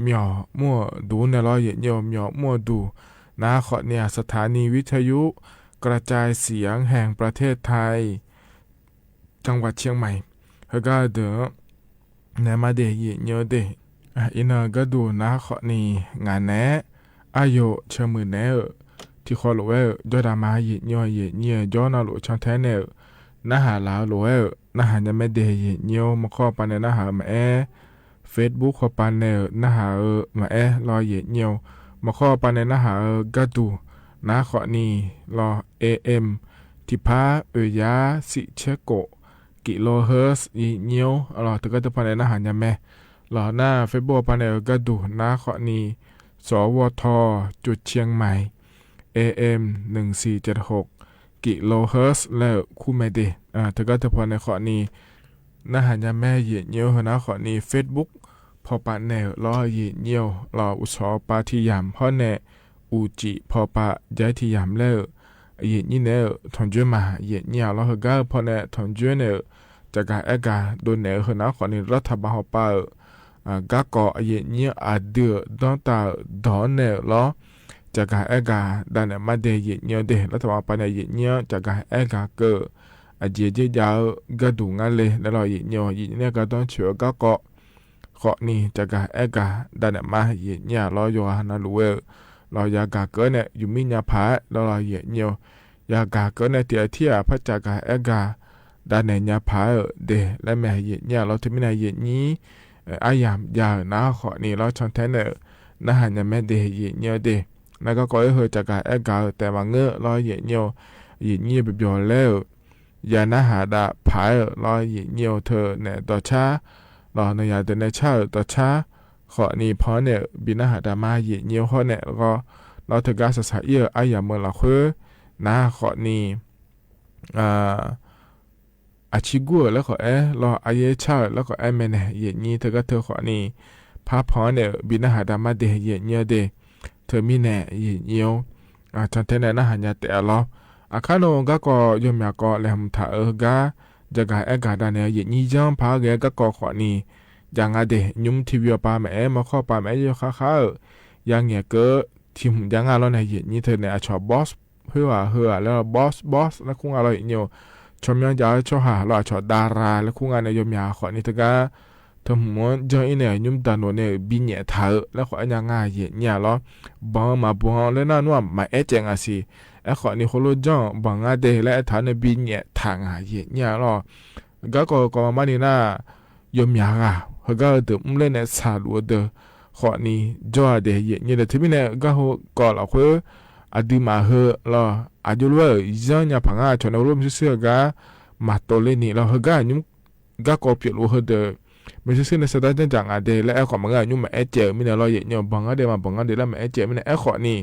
မြောက်ဦး duˬ nehˉ lawˇ yehˬ nyiˇ-oˬ, မြောက်ဦး duˬ. Naˉ hk'awꞈ ni a สถานีวิทยุกระจายเสียงแห่งประเทศไทย จังหวัดเชียงใหม่ heuˬ gaˇ deuˬ nehˬ maˇ de yehˬ nyiˇ-oˬ de. Iˉ naˆ gaˇ duˬ naˉ hk'awꞈ ni ngaˬ nehˉ, aˉ yoˬ, chi meuˬ nehˉ-euꞈ, hti hk'aw loꞈ-ehˉ-euꞈ, jawˇ daꞈ ma yehˬ nyiˇ-oˬ, yehˬ nyiˇ-a jawˇ naˆ loꞈ chaw htehˉ nehˉ-euꞈ, naˉ haˍ laˬ-eu loꞈ-ehˉ-euꞈ, naˉ haˍ nyi mehˉ de yehˬ nyiˇ-oˬ. Mvuhˇ hk'awˇ pa neh naˉ haˍ-eu maˍ ehˉ, Facebook hk'aw pa neh-euꞈ naˉ haˍ-eu maˍ ehˉ law yehˬ nyiˇ-oˬ. Mvuhˇ hk'awˇ pa neh naˉ haˍ-eu gaˇ duˬ naˉ hk'awꞈ ni law, A M htiꞈ hpaˉ oˬ yaˇ siꞈ chehˉ k'oꞈ kilohertz yehˬ nyiˇ-oˬ. Law teˇ g'aˇ teˇ hpaˍ neh naˉ haˍ nyi mehˉ law naˇ Facebook pa neh-euꞈ gaˇ duˬ naˉ hk'awꞈ ni สวท จุดเชียงใหม่ A M หนึ่งสี่เจ็ดหก kilohertz leh-euꞈ hkuˇ meh de. Teˇ g'aˇ teˇ hpaˍ neh hk'awꞈ ni naˉ haˍ nyi mehˉ yehˬ nyiˇ-oˬ. Heuˬ naˉ hk'awꞈ ni Facebook hpaw paˆ neh-euꞈ law yehˬ nyiˇ-oˬ. Law uˬ shawˍ pa hti yaꞈ hawˉ neh, uˍ ciꞈ hpaw paˆ jaiˉ hti yaꞈ leh-euꞈ, yehˬ nyiˇ nehˉ-euꞈ htawnˍ juˇ maˬ yehˬ nyiˇ-a law heuˬ gaˇ hpaw neh htawnˍ juˇ nehˬ-euꞈ, caꞈ gaˬ ehˉ gaˬ do nehˬ-euꞈ. Heuˬ naˉ hk'awꞈ ni รัฐบาล hawˬ pa-euꞈ gaˇ k'awꞈ yehˬ nyiˇ aˬ duˬ-euꞈ dawˇ taˍ-euꞈ dawˬ nehˬ-euꞈ law, caꞈ gaˬ ehˉ gaˬ daꞈ nehˬ maˇ de yehˬ nyiˇ-oˬ de. รัฐบาล pa neh yehˬ nyiˇ-a caꞈ gaˬ ehˉ gaˬ keu-euꞈ, aˬ jeˬ jeˇ jaˇ-eu gaˇ duˬ ngaˇ le leh law yehˬ nyiˇ-oˬ. Yehˬ nyiˇ gaˬ dawˇ chi-euꞈ gaˇ k'awꞈ hk'awꞈ ni caꞈ gaˬ ehˉ gaˬ daꞈ nehˬ maˇ yehˬ nyiˇ-a law yawˇ g'a na loꞈ-ehꞈ-euꞈ. Law yaꞈ gaˬ keu nehˬ yuˬ miˉ nyi hpaˍ-eˬ law law yehˬ nyiˇ-oˬ. Yaꞈ gaˬ keu nehˬ teꞈ tiˉ-a hpaˇ caꞈ gaˬ ehˉ gaˬ daꞈ nehˬ nyi hpaˍ-euꞈ de leh mehˬ yehˬ nyiˇ-a law. Teˇ miˇ nehˬ yehˬ nyiˇ aˉ yaꞈ jaˇ-euꞈ naˉ hk'awꞈ ni law chaw htehˉ nehˬ-euꞈ, naˉ haˍ nyi mehˉ de yehˬ nyiˇ-oˬ de. Naˉ gaˇ k'awꞈ-e heuˬ caꞈ gaˬ ehˉ gaˬ-euꞈ tehꞈ maˍ ngeuˆ law yehˬ nyiˇ-oˬ. Yehˬ nyiˇ beuꞈ bawˬ leh-euꞈ, yaꞈ naˉ haˍ daꞈ hpaˍ-euꞈ law yehˬ nyiˇ-oˬ. Hteˇ nehˬ dawˬ chaˉ law, nawˬ yaꞈ dehꞈ neh chaˇ-euꞈ dawˬ chaˉ hk'awꞈ ni hpaw nehˬ-euꞈ biˇ naˉ haˍ daꞈ maˇ yehˬ nyiˇ-oˬ. Hawˉ nehˬ g'aw law teˇ gaˇ shaˍ shaˍ iˉ-euꞈ aˉ yaꞈ meuꞈ laˬ hk'oˆ naˉ hk'awꞈ ni a chi guˇ-euꞈ leh k'awꞈ ehˉ law, a yehˬ chaˇ-euꞈ leh k'awꞈ ehˉ meh nehˬ yehˬ nyiˇ teˇ g'aˇ hteˇ hk'awꞈ ni hpaˇ hpaw nehˬ-euꞈ biˇ naˉ haˍ daꞈ maˇ de yehˬ nyiˇ-oˬ de. Hteˇ miˇ nehˬ yehˬ nyiˇ-oˬ, chaw htehˉ nehˬ naˉ haˍ nyi tehꞈ-a law. Aˬ hk'aˇ nawˬ gaˇ kawꞈ yawˇ miˬ-a kawꞈ lehˬ mvuhˬ htaꞈ-euˬ gaˇ, caꞈ gaˬ ehˉ gaˬ daꞈ nehˬ yehˬ nyiˇ yanˇ hpaˇ geh gaˇ kawꞈ hk'awꞈ ni jaˇ ngaˇ de. Nyi mvuhˇ hti ve awˬ pa mehˍ ehˉ, mvuhˇ hk'awˇ pa mehˍ ehˉ, yawˇ hk'aˇ hk'aˇ-euꞈ yaˇ ngehˬ keu hti hmuꞈ jaˇ ngaˇ law nehˬ yehˬ nyiˇ hteˇ nehˬ a chaw boss, heuˆ-a heuˆ-a leh boss boss leh hkuˇ ngaˇ law yehˬ nyiˇ-oˬ. Chaw myanˇ jaˇ chawˇ haˍ law a chaw dara leh hkuˇ ngaˇ nehˬ yawˇ miˬ-a hk'awꞈ ni teˇ g'aˇ hteˇ mvuhˇ mvuhˇ jaˇ iˉ nehˬ nyi mvuhˇ daꞈ nawˬ nehˬ biˇ nyehꞈ htaꞈ-euꞈ leh k'awꞈ ehˉ nyi ngaˇ yehˬ nyiˇ-a law. Bawˬ maˍ bawˬ leh naˇ nuˇ-a maˍ ehˉ ceh ngaˬ shiˍ. Ehˉ hk'awꞈ ni hk'oˆ lo jaˇ bawˬ ngaˇ de leh ehˉ htaꞈ nehˬ biˇ nyehꞈ htaꞈ ngaˬ yehˬ nyiˇ-a law. Gaˇ kawꞈ kawꞈ maˇ maˇ ni naˇ, yawˇ miˬ-a g'a heuˬ gaˇ-eu deuˬ mvuhˇ leh nehˬ shaˍ loꞈ-eu deuˬ hk'awꞈ ni jawˇ-a dehˬ yehˬ nyiˇ leh hteˇ miˇ nehˬ gaˇ ho kawꞈ laˬ hk'oˆ, a dui maˍ heuˆ law, a juˇ loˉ-euˬ yanˇ nyi hpaˍ ngaˇ chaw nehˬ hk'oˆ lo mvuhˇ shiˉ shiˉ-a gaˇ maˍ to le ni law heuˬ gaˇ nyi gaˇ kawꞈ piˬ loꞈ heu deuˬ, mvuhˇ shiˉ shiˉ nehˬ sha daˇ jaˇ jaꞈ ngaˬ de leh ehˉ k'awꞈ maˍ ngaˇ nyi mvuhˇ maˍ ehˉ ceh-euꞈ miˇ nehˬ law yehˬ nyiˇ-oˬ. Bawˬ ngaˇ de maˍ bawˬ ngaˇ de leh maˍ ehˉ ceh miˇ nehˬ ehˉ hk'awꞈ ni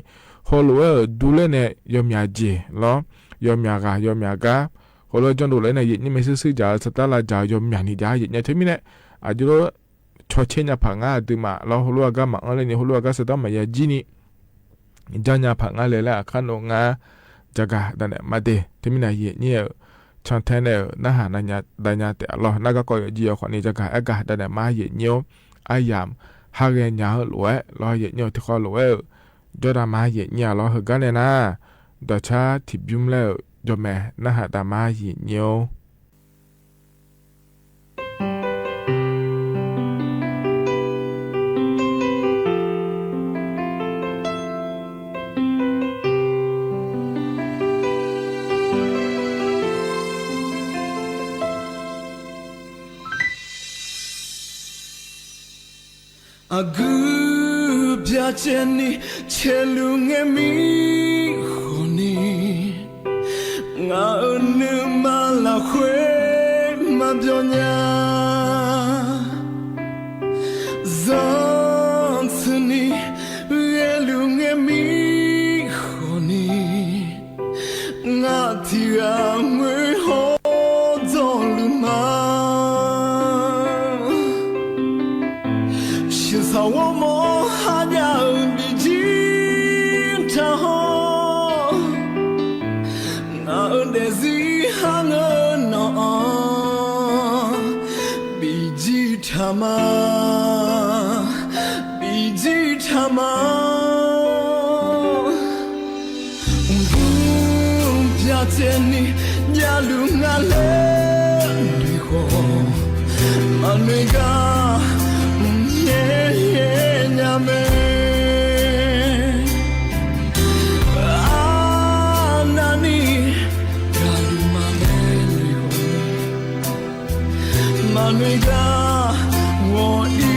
hk'oˆ lo-euˬ du leh nehˬ yawˇ miˬ-a jeˬ law, yawˇ miˬ-a g'a yawˇ miˬ-a gaˇ hk'oˆ lo jaˇ loꞈ leh nehˬ yehˬ nyiˇ mvuhˇ shiˉ shiˉ jaˇ-eu sha taˉ la jaˇ-eu yawˇ miˬ-a ni jaˇ yehˬ nyiˇ hteˇ miˇ nehˬ a juˇ loˉ chaw chehˇ nyi hpaˍ ngaˇ a dui maˍ law hk'oˆ lo-a gaˇ maˍ anˇ leh ni hk'oˆ lo-a gaˇ sha taˉ maˍ yaˇ jiˇ ni jaˇ nyi hpaˍ ngaˇ leh leh aˬ hk'aˇ nawˬ ngaˇ jaˇ gaˬ daꞈ nehˬ maˇ de. Hteˇ miˇ nehˬ yehˬ nyiˇ-euꞈ chaw htehˉ nehˬ-euꞈ naˉ haˍ daꞈ nyi tehꞈ law. Naˇ gaˇ kawꞈ yawˬ ji awˬ hk'awꞈ ni caꞈ gaˬ ehˉ gaˬ daꞈ nehˬ maˇ yehˬ nyiˇ-oˬ. Aˉ yaꞈ haˉ geh nyi-eu loꞈ-ehˉ law yehˬ nyiˇ-oˬ. Hteˇ hk'aw loꞈ-ehˉ-euꞈ jawˇ daꞈ maˇ yehˬ nyiˇ-a law heuˬ gaˇ leh naˇ, dawˬ chaˇ hti biˇ mvuhˇ leh-euꞈ jawˇ mehˍ naˉ haˍ daꞈ maˇ yehˬ nyiˇ-oˬ. A guˇ byaˇ ceh ni chehˇ luˬ ngeh miˇ hk'awꞈ ni, ngaˬ uiˍ nuˇ ma laˬ hk'oˆ maˇ byaw nya. Zanˇ tsuhˇ ni g'ehˇ luˬ ngeh miˇ hk'awꞈ ni, ngaˬ htiꞈ g'a meuˇ hawˉ dawˇ luˬ ma. Shiˍ saˍ g'awˇ mawˇ haˉ jaˇ-euˬ biˇ jiˇ Dehꞈ ziˉ haˉ ngeuˉ nawˬ, biˇ jiˇ htaꞈ ma, biˇ jiˇ htaꞈ ma. Bvuhˬ byaˇ ceh nyi jaˇ luˬ ngaˬ leh, luˬ k'o maˇ nuˇ gaˇ, mvuhˇ yehˬ yehˬ nyaˇ mehˍ. A naˍ niˇ gaˬ luˬ maˇ leh, luˬ k'o maˇ nuˇ gaˇ, g'awˬ iˉ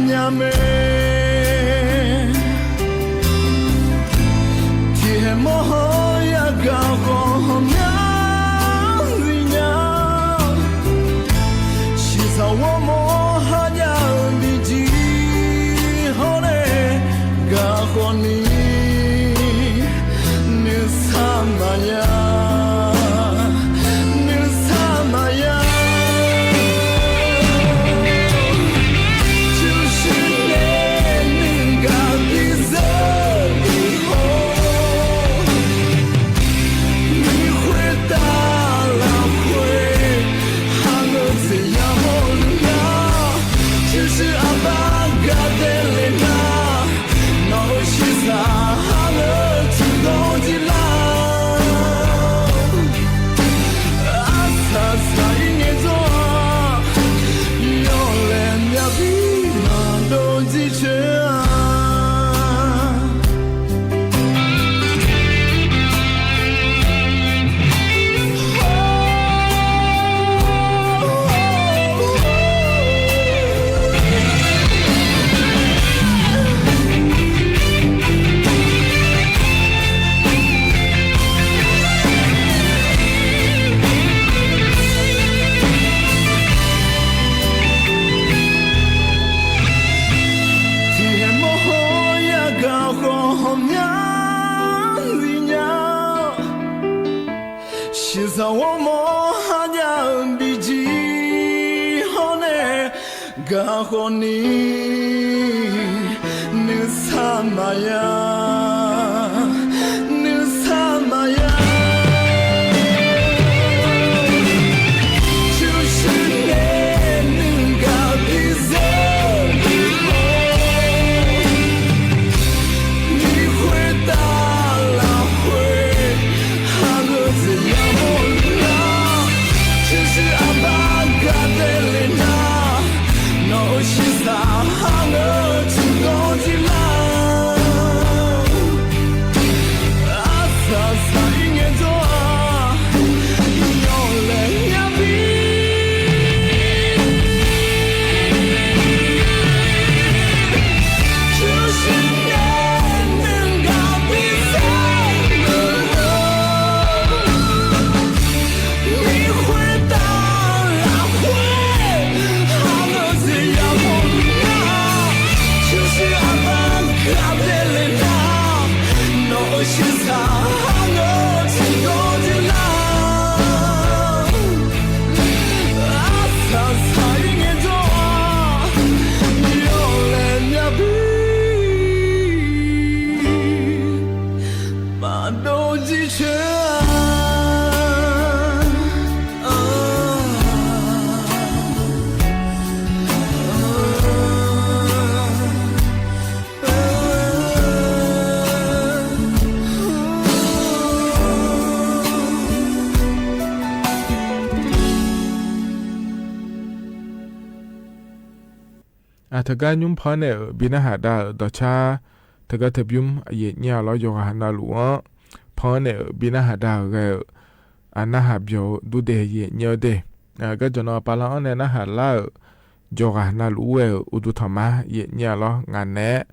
nyaˇ mehˍ. Hteˇ hehˍ mawˇ hawˉ yaˇ gaˬ k'awꞈ hawˍ myaˇ nyi nyaˇ. Shiˍ saˍ g'awˇ mawˇ haˉ jaˇ biˇ jiˇ hawˉ leh, gaˬ k'awꞈ nyi, nuˇ saˉ maˍ yaˇ, nuˇ saˉ maˍ yaˇ. Cuˇ shiˍ leh nuˇ gaˬ biˇ zeˉ biˇ hawˉ, miˬ hk'oˆ taˍ laˬ hk'oˆ, haˉ leuˉ tcuh yaˇ mawˇ luˬ yaˇ. Cuˇ shiˍ a baˆ gaˬ dehꞈ leh naˍ, nawˬ hui shiˍ saˍ haˉ leuˉ tuˬ dawˇ jiˇ laˇ. A saˍ saˍ iˉ nyi dawˇ, yawˇ lehˬ myaˇ biˇ maˇ dawˇ jiˇ chehˇ a. Hteˇ hehˍ mawˇ hawˉ yaˇ gaˬ k'awꞈ hawˍ myaˇ nyi nyaˇ. Shiˍ saˍ g'awˇ mawˇ haˉ jaˇ biˇ jiˇ hawˉ leh, gaˬ k'awꞈ nyi, nuˇ saˉ maˍ yaˇ, nuˇ saˉ maˍ yaˇ. Cuˇ shiˍ leh nuˇ gaˬ biˇ zeˉ biˇ hawˉ, miˬ hk'oˆ taˍ laˬ hk'oˆ, haˉ leuˉ tcuh yaˇ mawˇ luˬ yaˇ. Cuˇ shiˍ a baˆ gaˬ dehꞈ leh naˍ, nawˬ hui shiˍ saˍ haˉ leuˉ tuˬ dawˇ jiˇ laˇ. A saˍ saˍ iˉ nyi dawˇ, yawˇ lehˬ myaˇ biˇ. Cuˇ shiˍ leh nuˇ gaˬ biˇ zeˉ biˇ hawˉ, miˬ hk'oˆ taˍ laˬ hk'oˆ, haˉ leuˉ tcuh yaˇ mawˇ luˬ yaˇ. Cuˇ shiˍ a baˆ gaˬ dehꞈ leh naˍ, nawˬ hui shiˍ saˍ haˉ leuˉ tuˬ dawˇ jiˇ laˇ. A saˍ saˍ iˉ nyi dawˇ, yawˇ lehˬ myaˇ biˇ maˇ dawˇ jiˇ chehˇ a. Aˬ, htaꞈ gaˇ nyi hpawˇ nehˬ uiˍ biˇ naˆ haꞈ daꞈ uiˍ dawˬ chaˇ, htaꞈ gaˇ htaꞈ biˇ mvuhˇ a yehˬ nyi a lawˉ yawˇ g'a haꞈ na loꞈ-aˬ. Hpawˇ nehˬ uiˍ biˇ naˆ haꞈ daꞈ uiˍ g'a-euˬ, a naˆ haꞈ byawˬ duˇ deh yehˬ nyi-oˬ deh. Gaˇ jawˬ nawˬ pa laˇ-aˬ nehˬ naˆ haꞈ laˇ-euˬ, yawˇ g'a haꞈ na loꞈ-aˬ. Uˉ duˬ htaꞈ maˇ yehˬ nyi a lawˉ ngaˬ nehˉ,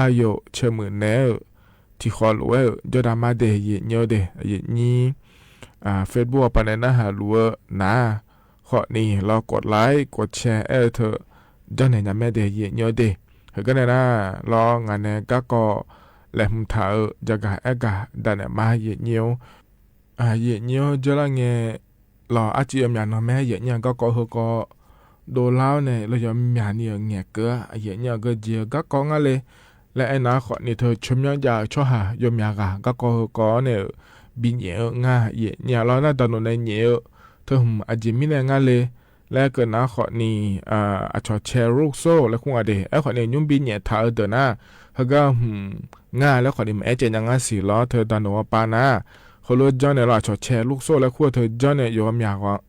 a yawˬ chehˇ meuꞈ nehˉ-euˬ, htiꞈ hk'aw loꞈ-aˬ, jawˇ daꞈ maˇ deh yehˬ nyi-oˬ deh. A yehˬ nyi Facebook awˬ pa nehˬ naˆ haꞈ loꞈ-eu naˍ, hk'awꞈ niˬ law k'awꞈ laiˉ k'awꞈ chehˇ ehˉ hteuꞈ, jawˇ nehˬ nyaꞈ mehˆ deh yehˬ nyi-oˬ deh. Heuꞈ gaˇ nehˬ naˆ law ngaˬ nehˬ gaˇ k'awꞈ lehˬ hmuꞈ htaꞈ-euˬ jaˇ gaˬ ehˉ gaˬ daꞈ nehˬ maˇ yehˬ nyi-oˬ. Yehˬ nyi-oˬ jawˇ laˇ ngeh lawˬ, a ciˉ yaw myaꞈ nawˬ mehˉ yehˬ nyi a gaˇ k'awꞈ hui k'awꞈ do laˇ-oˬ nehˬ, lawˬ yaw myaꞈ nyi-euˬ ngehˬ keu-a. Yehˬ nyi a geuˆ jeˬ gaˇ k'awꞈ ngaˇ le leh, ehˉ naˉ hk'awꞈ niˬ hteuꞈ chaw myaˇ jaˇ-euˬ chaw haˍ yaw myaꞈ g'a gaˇ k'awꞈ hui k'awꞈ nehˬ-euˬ, bi nyehˬ-eu ngaˇ yehˬ nyi-a laˇ. Naˇ daꞈ noꞈ neh nyehˬ-eu, hteu hmq a jeˬ miˉ neh ngaˇ le, leh keu naˉ hk'awꞈ ni, a cawˬ chehˇ loˇ soˆ leh hk'oˆ ngaˇ de, ehˉ hk'awꞈ ni nyi biˇ nyehˬ htaꞈ-eu deuˬ naˉ, heuˬ gaˇ hmq ngaˇ leh hk'awꞈ ni maˇ ehˉ ceh nyaˇ ngaˇ shiˍ law hteu daꞈ noꞈ awˬ pa naˉ, hk'aw lo janˇ neh law a cawˬ chehˇ loˇ soˆ leh hk'oˆ hteu janˇ neh, yawˇ myaꞈ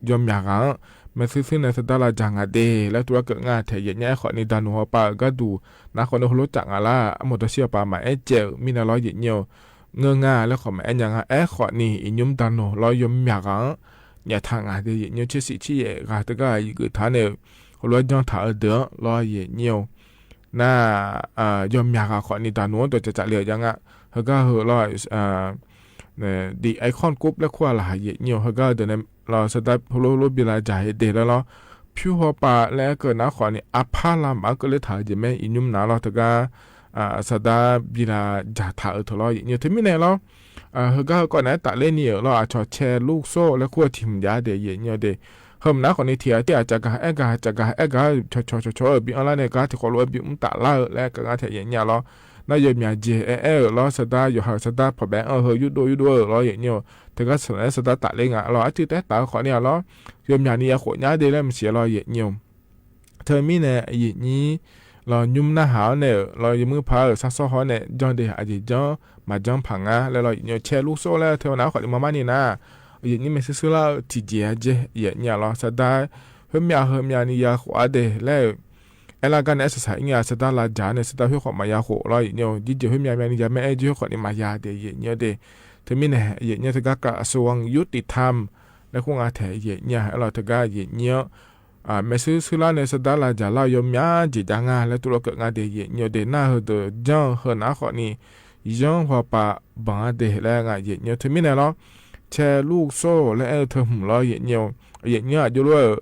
g'a-anˉ, meh suhˉ suhˉ neh suh daˇ la jaˇ ngaˬ de leh tuˬ a keu ngaˇ htehꞈ yehˬ nyi. Ehˉ hk'awꞈ ni daꞈ noꞈ awˬ pa-euˬ gaˇ duˬ naˉ hk'awꞈ ni hk'aw lo caꞈ ngaˬ laˇ, a moˍ daw shiˉ awˬ pa maˇ ehˉ ceh-euˬ miˉ neh law yehˬ nyi-oˬ, ngeuˇ ngaˇ leh hk'awꞈ maˇ ehˉ nyaˇ ngaˇ. Ehˉ hk'awꞈ ni i nyi daꞈ noꞈ law yawˇ myaꞈ g'a-anˉ, nyaꞈ htaꞈ ngaˬ de yehˬ nyi-oˬ. Chehˇ shiˍ chiˇ yehˬ g'a teˇ g'aˇ yiˬ geuꞈ htaˇ neh, hk'aw lo a janˇ htaꞈ-eu deuˬ-anˉ law yehˬ nyi-oˬ. Naˇ yawˇ myaꞈ g'a hk'awꞈ ni daꞈ noꞈ dawˬ caꞈ caꞈ le-a jaˇ ngaˇ. Heuˬ gaˇ hui law, the icon group leh hk'oˆ a laˬ yehˬ nyi-oˬ. Heuˬ gaˇ deuˬ neh law suh daˇ hk'aw lo lo biˇ la jaˇ heˆ de leh law, hpuˇ haw pa leh keu naˉ hk'awꞈ ni a hpaˇ la maˇ keu leh htaꞈ jeˬ mehˉ i nyi naˉ law teˇ g'aˇ suh daˇ biˇ la jaˇ htaꞈ-eu htoꞈ law yehˬ nyi-oˬ. Hteu miˉ neh law, heuˬ gaˇ hui k'awꞈ naˉ taˍ leh nyi-euˬ law a cawˬ chehˇ loˇ soˆ leh hk'oˆ tiꞈ mvuhˇ jaˇ de yehˬ nyi-oˬ de. Heuˬ mvuhˇ naˉ hk'awꞈ ni hteꞈ a tiˉ a caꞈ gaˬ ehˉ gaˬ caꞈ gaˬ ehˉ gaˬ chaw chaw chaw chaw-euˬ biˇ-anˉ laˇ neh gaˇ hteꞈ hk'aw lo a biˇ mvuhˇ taˍ laˇ-eu leh kaꞈ g'a hteꞈ yehˬ nyi-a law. Naˇ yawˇ myaꞈ jeˬ ehˉ ehˉ-euˬ law suh daˇ yawˬ ha suh daˇ hpawnˬ behꞈ-anˉ heu yuˇ doˆ yuˇ doˆ-euˬ law yehˬ nyi-oˬ. Teˇ g'aˇ suhˍ leh suh daˇ taˍ leh ngaˬ law a ciˉ tehˉ taˍ-eu hk'awꞈ ni-a law, yawˇ myaꞈ ni yaꞈ k'oꞈ nyaˇ de leh mvuhˇ shiˍ law yehˬ nyi-oˬ. Hteu miˉ neh yehˬ nyi law nyi mvuhˇ naˉ haˍ-awˉ neh-euˬ law yawˇ meuˇ hpaˇ-euˬ shaˉ sawˉ hawˉ neh janˇ de a jeˬ janˇ maˍ janˇ hpaˍ ngaˇ leh law yehˬ nyi-oˬ. Chehˇ loˇ soˆ leh hteu naˉ hk'awꞈ ni maˇ maˇ nyi naˉ, yehˬ nyi meh suhˉ suhˉ laˇ-eu tiꞈ jeˬ a jehˇ yehˬ nyi-a law suh daˇ, heuˉ myaꞈ heu myaꞈ ni yaꞈ k'oꞈ a de leh, ehˉ laˇ gaˇ neh ehˉ suh shaˍ iˉ nyi a suh daˇ la jaˇ neh suh daˇ heuˉ hk'awꞈ maˍ yaꞈ k'oꞈ law yehˬ nyi-oˬ. Jiˇ jeˬ heuˉ myaꞈ myaꞈ ni yaꞈ mehˆ ehˉ jiˇ heuˉ hk'awꞈ ni maˍ yaˇ de yehˬ nyi-oˬ de. Hteu miˉ neh yehˬ nyi teˇ g'aˇ กระทรวงยุติธรรม leh hk'oˆ ngaˇ htehꞈ yehˬ nyi-a law teˇ g'aˇ yehˬ nyi-a meh suhˉ suhˉ laˇ neh suh daˇ la jaˇ laˇ yawˇ myaꞈ jeˬ jaˇ ngaˇ leh tuˬ law keu ngaˇ de yehˬ nyi-oˬ de. Naˇ hui deuˬ janˇ heu naˉ hk'awꞈ ni yawˇ haw pa baˬ a de leh ngaˬ yehˬ nyi-oˬ. Hteu miˉ neh law, chehˇ loˇ soˆ leh ehˉ hteu hmq law yehˬ nyi-oˬ. Yehˬ nyi aꞈ jawˇ lo-euˬ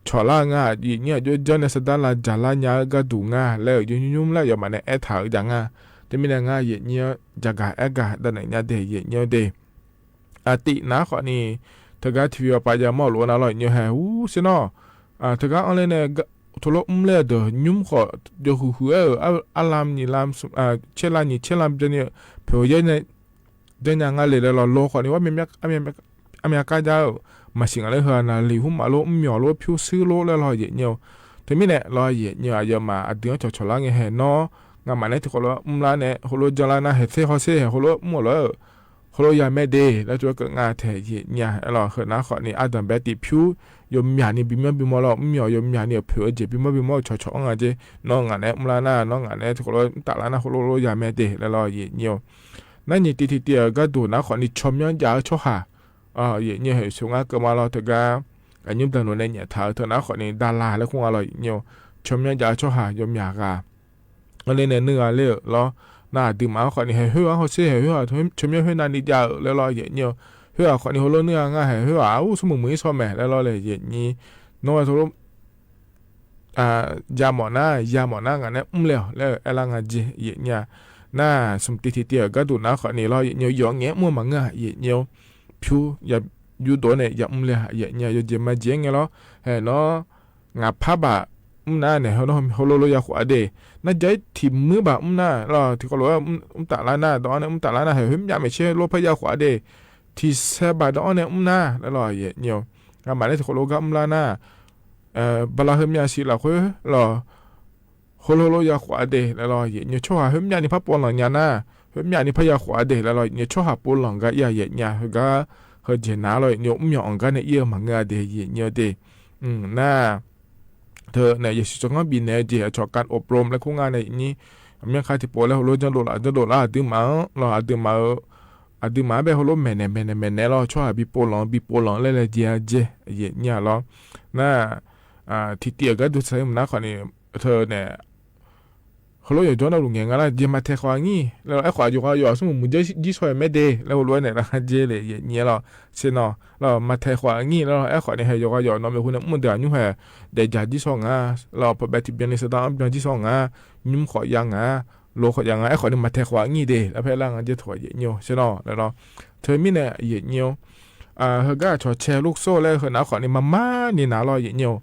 chawˍ laˇ ngaˇ, yehˬ nyi aꞈ jawˇ janˇ neh suh daˇ la jaˇ laˇ nyi-a gaˇ duˬ ngaˇ leh-euˬ yawˇ nyi nyi mvuhˇ leh yawˇ maꞈ neh ehˉ htaꞈ-eu jaˇ ngaˇ. Hteu miˉ neh ngaˇ yehˬ nyi-a jaˇ gaˬ ehˉ gaˬ daꞈ nehˬ nyi-a de yehˬ nyi-oˬ de. A tiꞈ naˉ hk'awꞈ ni, teˇ g'aˇ TV awˬ pa yaˇ mawˇ loꞈ-a na law yehˬ nyi hehˍ uˉ shiˍ nawˉ, teˇ g'aˇ awˬ leh neh, hto lo mvuhˇ leh deuˬ nyi mvuhˇ hk'awꞈ jawˇ hui hui-euˬ, aˉ lam nyi lam, chehˇ la nyi chehˇ la jaˇ nyi, hpeuꞈ-oˬ yehˬ nyi, jaˇ nyi-a ngaˇ le leh law lo hk'awꞈ ni a myaꞈ kaˇ jaˇ-euˬ. Maˍ shiˍ ngaˬ leh hui a naˍ liꞈ huˉ maˍ lo mvuhˇ miˬ awˬ lo hpuˇ suhˉ lo leh law yehˬ nyi-oˬ. Hteu miˉ neh law yehˬ nyi-a yawˇ maꞈ a dui-anˉ cawˬ cawˬ laˇ nyi hehˍ nawˉ, ngaˬ maꞈ neh teˇ hk'awꞈ lo mvuhˇ laˇ neh hk'aw lo jaˇ laˇ naˇ hehˍ teˇ hawˉ sheˉ hehˍ hk'aw lo mvuhˇ awˬ lo-euˬ hk'aw lo yaˇ meh de leh tuˬ a keu ngaˇ htehꞈ yehˬ nyi-a law. Heuˬ naˉ hk'awꞈ ni a danˍ beh tiꞈ hpuˇ yawˇ myaꞈ ni biˇ mawˇ biˇ mawˇ law mvuhˇ miˬ awˬ yawˇ myaꞈ ni awˬ hpeuꞈ-eu jeˬ biˇ mawˇ biˇ mawˇ chaw chaw-anˉ ngaˇ jeˇ, nawˉ ngaˬ neh mvuhˇ laˇ naˇ nawˉ ngaˬ neh teˇ hk'awꞈ lo mvuhˇ taˍ laˇ naˇ hk'aw lo lo yaˇ meh de leh law yehˬ nyi-oˬ. Naˉ nyi teˇ hteˇ teˇ-a gaˇ duˬ naˉ hk'awꞈ ni chaw myanˇ jaˇ-eu chaw haˍ yehˬ nyi hehˍ sho ngaˇ keu ma law teˇ g'aˇ, a nyi daꞈ noꞈ neh nyi htaꞈ hteu naˉ hk'awꞈ ni daꞈ la leh hk'oˆ ngaˇ law yehˬ nyi-oˬ. Chaw myanˇ jaˇ-eu chaw haˍ yawˇ myaꞈ g'a a leh neh nuˇ g'a le-euˬ law. Naˇ a dui maꞈ hk'awꞈ ni hehˍ heuˉ a hawˉ sheˉ hehˍ heuˉ a chaw myanˇ heuˆ na ni jaˇ-euˬ leh law yehˬ nyi-oˬ. Heuˉ a hk'awꞈ ni hk'aw lo nuˇ g'a ngaˇ hehˍ heuˉ a uˉ suhˉ meuꞈ meuꞈ iˉ shawˉ mehˍ leh law leh yehˬ nyi, nawˉ a hk'aw lo yaˇ mawꞈ naˉ yaˇ mawꞈ naˉ ngaˬ neh mvuhˇ leh-awˬ leh ehˉ laˇ ngaˇ jeˇ yehˬ nyi-a. Naˉ sum teˇ hteˇ teˇ-a gaˇ duˬ naˉ hk'awꞈ ni law yehˬ nyi yawˇ ngehˉ mvuhˇ maˬ ngaˇ yehˬ nyi-oˬ. Hpuˇ yaˇ yuˇ dawˇ neh yaꞈ mvuhˇ leh yehˬ nyi-a yawˇ jeˬ maˇ jeˬ-a ngeh law. Hehˍ nawˉ ngaˬ hpaˇ baꞈ mvuhˇ naˉ nehˬ hk'aw lo lo yaˇ k'oꞈ a de, naˉ jaiˉ tiꞈ meuˉ baꞈ mvuhˇ naˉ law teˇ hk'aw lo mvuhˇ taˍ laˇ naˇ dawˇ-anˉ neh mvuhˇ taˍ laˇ naˇ hehˍ heuˉ myaꞈ mehˍ chehˇ lo hpaˇ yaˇ k'oꞈ a de, tiꞈ sheh baꞈ dawˇ-anˉ neh mvuhˇ naˉ leh law yehˬ nyi-oˬ. Ngaˬ maꞈ neh teˇ hk'aw lo gaˇ mvuhˇ laˇ naˇ baˬ la heuˉ myaꞈ shiˍ laˬ hk'oˆ law hk'aw lo lo yaˇ k'oꞈ a de leh law yehˬ nyi-oˬ. Chaw haˍ heuˉ myaꞈ ni hpaˇ po lanˬ nyi-a naˇ, heuˉ myaꞈ ni hpaˇ yaˇ k'oꞈ a de leh law yehˬ nyi-oˬ. Chaw haˍ po lanˬ gaˇ iˉ-a yehˬ nyi-a. Heuˬ gaˇ heuˬ jeˬ naˉ law yehˬ nyi-oˬ. Mvuhˇ miˬ awˬ gaˇ neh iˉ-eu maˬ ngeuˇ-a de yehˬ nyi-oˬ de. Naˉ hteu neh Yeˍsuˆ cawˬ ngaˇ biˬ nehˬ jeˬ a chaw การอบรม leh hk'oˆ ngaˇ neh yehˬ nyi, a myanˇ hk'aˇ teˇ po leh hk'aw lo jaˇ doꞈ laꞈ jaˇ doꞈ laꞈ a dui maꞈ-oˬ law a dui maꞈ a dui maꞈ a behˇ hk'aw lo mehˬ nehˬ mehˬ nehˬ mehˬ nehˬ law chaw haˍ biˇ po lanˬ biˇ po lanˬ leh leh jeˬ a jeˬ yehˬ nyi-a law. Naˉ hteˇ teˇ-a gaˇ duˬ suh mvuhˇ naˉ hk'awꞈ ni hteu neh hk'aw lo yawˬ jawˇ naw luˬ ngehˬ ngaˬ laˇ jeˬ maˇ hteh hk'awꞈ a nyiˇ leh ehˉ k'awꞈ a yoˬ k'a yawˬ a suhˉ meuꞈ meuꞈ jiˇ shawˉ-e mehˉ de leh hk'aw lo neh laˇ ngaˇ jeˇ le yehˬ nyi law. Chi nawˬ law maˇ hteh hk'awꞈ a nyiˇ leh ehˉ k'awꞈ ni hehˍ yawˬ k'a yawˬ nawˬ mehꞈ hu neh mvuhˇ de a nyi hehˍ dehꞈ jaˇ jiˇ shawˉ ngaˬ law hpaw beh tiꞈ byanˇ ni suh daꞈ byanˇ jiˇ shawˉ ngaˬ, nyi mvuhˇ hk'awꞈ yaˇ ngaˬ, lo hk'awꞈ yaˇ ngaˬ, ehˉ k'awꞈ ni maˇ hteh hk'awꞈ a nyiˇ de leh hpehꞈ laˇ ngaˇ jeˇ htawꞈ yehˬ nyi-oˬ. Chi nawˬ leh law hteu miˉ neh yehˬ nyi-oˬ. Heuˬ gaˇ chaw chehˇ loˇ soˆ leh heuˬ naˉ hk'awꞈ ni maˇ maˇ nyi naˉ law yehˬ nyi-oˬ.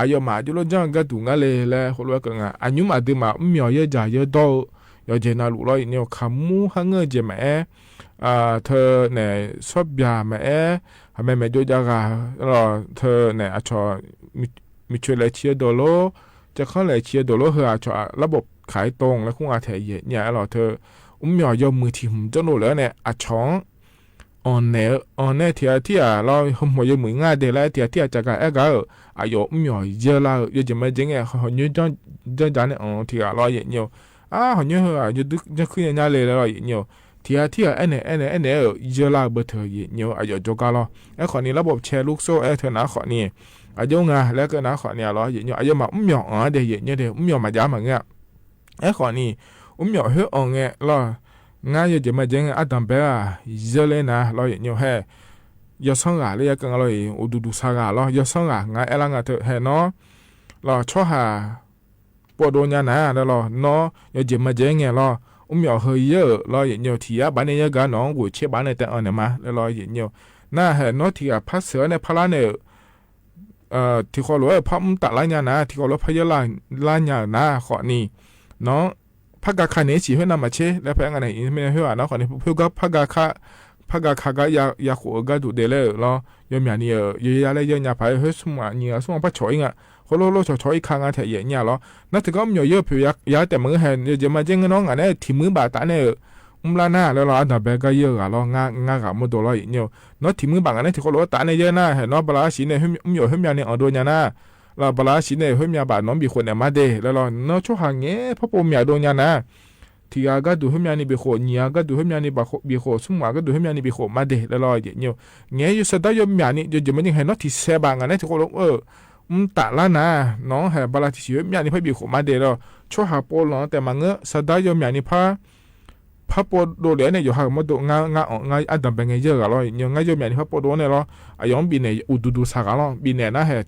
A yawˇ maꞈ a juˇ lo jaˇ gaˇ duˬ ngaˇ le leh hk'aw lo a keu ngaˬ a nyi mvuhˇ a dui maꞈ mvuhˇ miˬ awˬ yehˬ jaˇ yehˬ dawˇ-eu yawˬ jehˬ na luꞈ law yeˬ nyi-oˬ. Hkaˍ mvuhˇ haˉ ngeuˇ jehˬ maˬ ehˉ, hteu nehˬ shawˉ byaˬ maˬ ehˉ, haˍ meh mehˍ joˇ jaˇ g'a law, hteu nehˬ a chaw miˬ chaweh leh chi dawˬ lonˉ, ca hk'anˉ leh chi dawˬ lonˉ hui a chaw laˇ bawˆ hkanˍ e tong leh k'oˆ g'a htehꞈ yehˬ nyi-a law, hteu mvuhˇ miˬ awˬ yawˇ mui htiꞈ hmui jaˇ lo leh nehˬ a chaw awˬ nehˬ, awˬ nehˬ Tiˍaˍtiˉaˍ law, hui hmawˬ yawˇ mui ngaˇ deh leh Tiˍaˍtiˉaˍ ca g'a ehˉ gaˇ-oˬ, a yawˬ mvuhˇ miˬ awˬ yeuˇ laˇ-oˬ, yawˬ jehˬ maˬ jehˬ ngeh hawˬ nyiˇ jaˇ jaˇ nehˬ awˬ Tiˍaˍtiˉaˍ law yeˬ nyi-oˬ. A hawˬ nyiˇ hui a yawˬ duˇ jaˇ hkuiˉ nyi nyaˇ le leh law yeˬ nyi-oˬ. Tiˍaˍtiˉaˍ ehˉ nehˬ ehˉ nehˬ ehˉ nehˬ-oˬ, yeuˇ laˇ beuˬ hteuꞈ yeˬ nyi-oˬ, a yawˬ jaw gaˇ law. Ehˉ hk'awꞈ ni laˇ bawˆ chehˇ luˇ soˆ ehˉ hteu naˉ hk'awꞈ ni, a jawˇ ngaˬ leh keu naˉ hk'awꞈ ni-a law yeˬ nyi-oˬ, a yawˇ maˬ mvuhˇ miˬ awˬ anˍ deh yeˬ nyi deh, mvuhˇ miˬ awˬ maˍ jaˇ maˬ ngeuˇ-a. Ehˉ hk'awꞈ ni, mvuhˇ miˬ awˬ heuˆ awˬ ngeh law, ngaˇ yawˬ jehˬ maˬ jehˬ ngeh a danˍ beh a yeuˇ le naˉ law yeˬ nyi-oˬ. Heh, yawˇ shawˉ g'aˬ le yaˇ keu ngaˬ law yeˬ, uˍ duˬ duˬ sha g'a law, yawˇ shawˉ g'aˬ ngaˬ ehˉ laˇ ngaˬ hteuꞈ heh nawˉ law, chaw haˍ pawˆ daw nyaˇ naˉ leh law, nawˉ yawˬ jehˬ maˬ jehˬ ngeh law, mvuhˇ miˬ awˬ hui yeuˇ-oˬ law yeˬ nyi-oˬ, htiꞈ yaˇ baˬ nehˬ yeuˇ gaˇ nawˉ g'oˬ chehˇ baˬ nehˬ tehꞈ awˬ nehˬ ma leh law yeˬ nyi-oˬ. Naˉ heh nawˉ htiꞈ g'aˬ hpaˇ suhˍ nehˬ hpaˇ laˇ nehˬ-oˬ, htiꞈ hk'aw loꞈ-ehˉ hpaˇ mvuhˇ taˍ laˇ nyaˇ naˉ, htiꞈ hk'aw loꞈ-ehˉ hpaˇ yeuˇ laˇ nyaˇ-oˬ naˉ hk'awꞈ ni, nawˉ hpaˇ ga hk'a nehˬ chi heuˆ naˉ maˬ chehˇ leh hpaˇ yaˇ ngaˬ nehˬ heuˆ a naˉ hk'awꞈ ni, hpaˇ ga hk'a, hpaˇ ga hk'a gaˇ yaˇ k'oꞈ-eu gaˇ duˬ deh leh-oˬ law, yawˇ miˬ a ni-oˬ, yawˇ yaˇ leh yawˇ nya hpaˍ-e heuˆ suhˉ maˬ nyi a suhˉ maˬ hpaˇ chawꞈ iˉ ngaˬ, hk'aw lo lo chawꞈ chawꞈ iˉ hkanˇ ngaˇ htehꞈ yehˬ nyi-a law. Naˉ hte gaˇ mvuhˇ miˬ awˬ yeuˇ hpeuꞈ yaˇ tehꞈ maˬ ngeuˇ heh, yawˬ jehˬ maˬ jehˬ ngeh nawˉ ngaˬ nehˬ htiꞈ muiˉ baˬ taˍ nehˬ-oˬ, mvuhˇ laˇ naˉ leh law, a danˍ beh gaˇ yeuˇ g'a law, ngaˇ g'aꞈ mawˇ dawˬ law yeˬ nyi-oˬ. Nawˉ htiꞈ muiˉ baˬ ngaˬ nehˬ htiꞈ hk'aw loꞈ-ehˉ taˍ nehˬ yeuˇ naˉ heh nawˉ ba la shiˍ nehˬ mvuhˇ miˬ awˬ heuˆ myaˇ ni awˬ do nyaˇ naˉ, law ba la shiˍ nehˬ heuˆ myaˇ baˬ nawˉ biˬ k'oꞈ nehˬ maˇ deh leh law, nawˉ chaw haˍ ngeh hpaˇ pon miˬ a do nyaˇ naˉ, htiꞈ g'a gaˇ duˬ heuˆ myaˇ ni biˬ k'oꞈ, nyi a gaˇ duˬ heuˆ myaˇ ni biˬ k'oꞈ, suhˉ maˬ gaˇ duˬ heuˆ myaˇ ni biˬ k'oꞈ maˇ deh leh law yeˬ nyi-oˬ. Ngeh yawˇ sha daˉ yawˇ miˬ a ni yawˬ jehˬ maˬ jehˬ heh nawˉ htiꞈ sheh baˬ ngaˬ nehˬ htiꞈ hk'aw loꞈ-ehˉ mvuhˇ taˍ laˇ naˉ, nawˉ heh ba la htiꞈ shiˍ heuˆ myaˇ ni hpaˇ biˬ k'oꞈ maˇ deh leh, chaw haˍ pon lawˬ tehꞈ maˬ ngeuˇ sha daˉ yawˇ miˬ a ni hpaˇ hpaˇ pon do leh nehˬ yawˬ ha mawˇ do ngaˇ, ngaˇ awˬ ngaˇ a danˍ beh ngeh yeuˇ g'a law yeˬ nyi-oˬ. Ngaˇ yawˇ miˬ a ni hpaˇ pon do nehˬ law, a yawˬ mvuhˇ biˬ nehˬ uˍ duˬ duˬ sha g'a law, biˬ nehˬ naˉ heh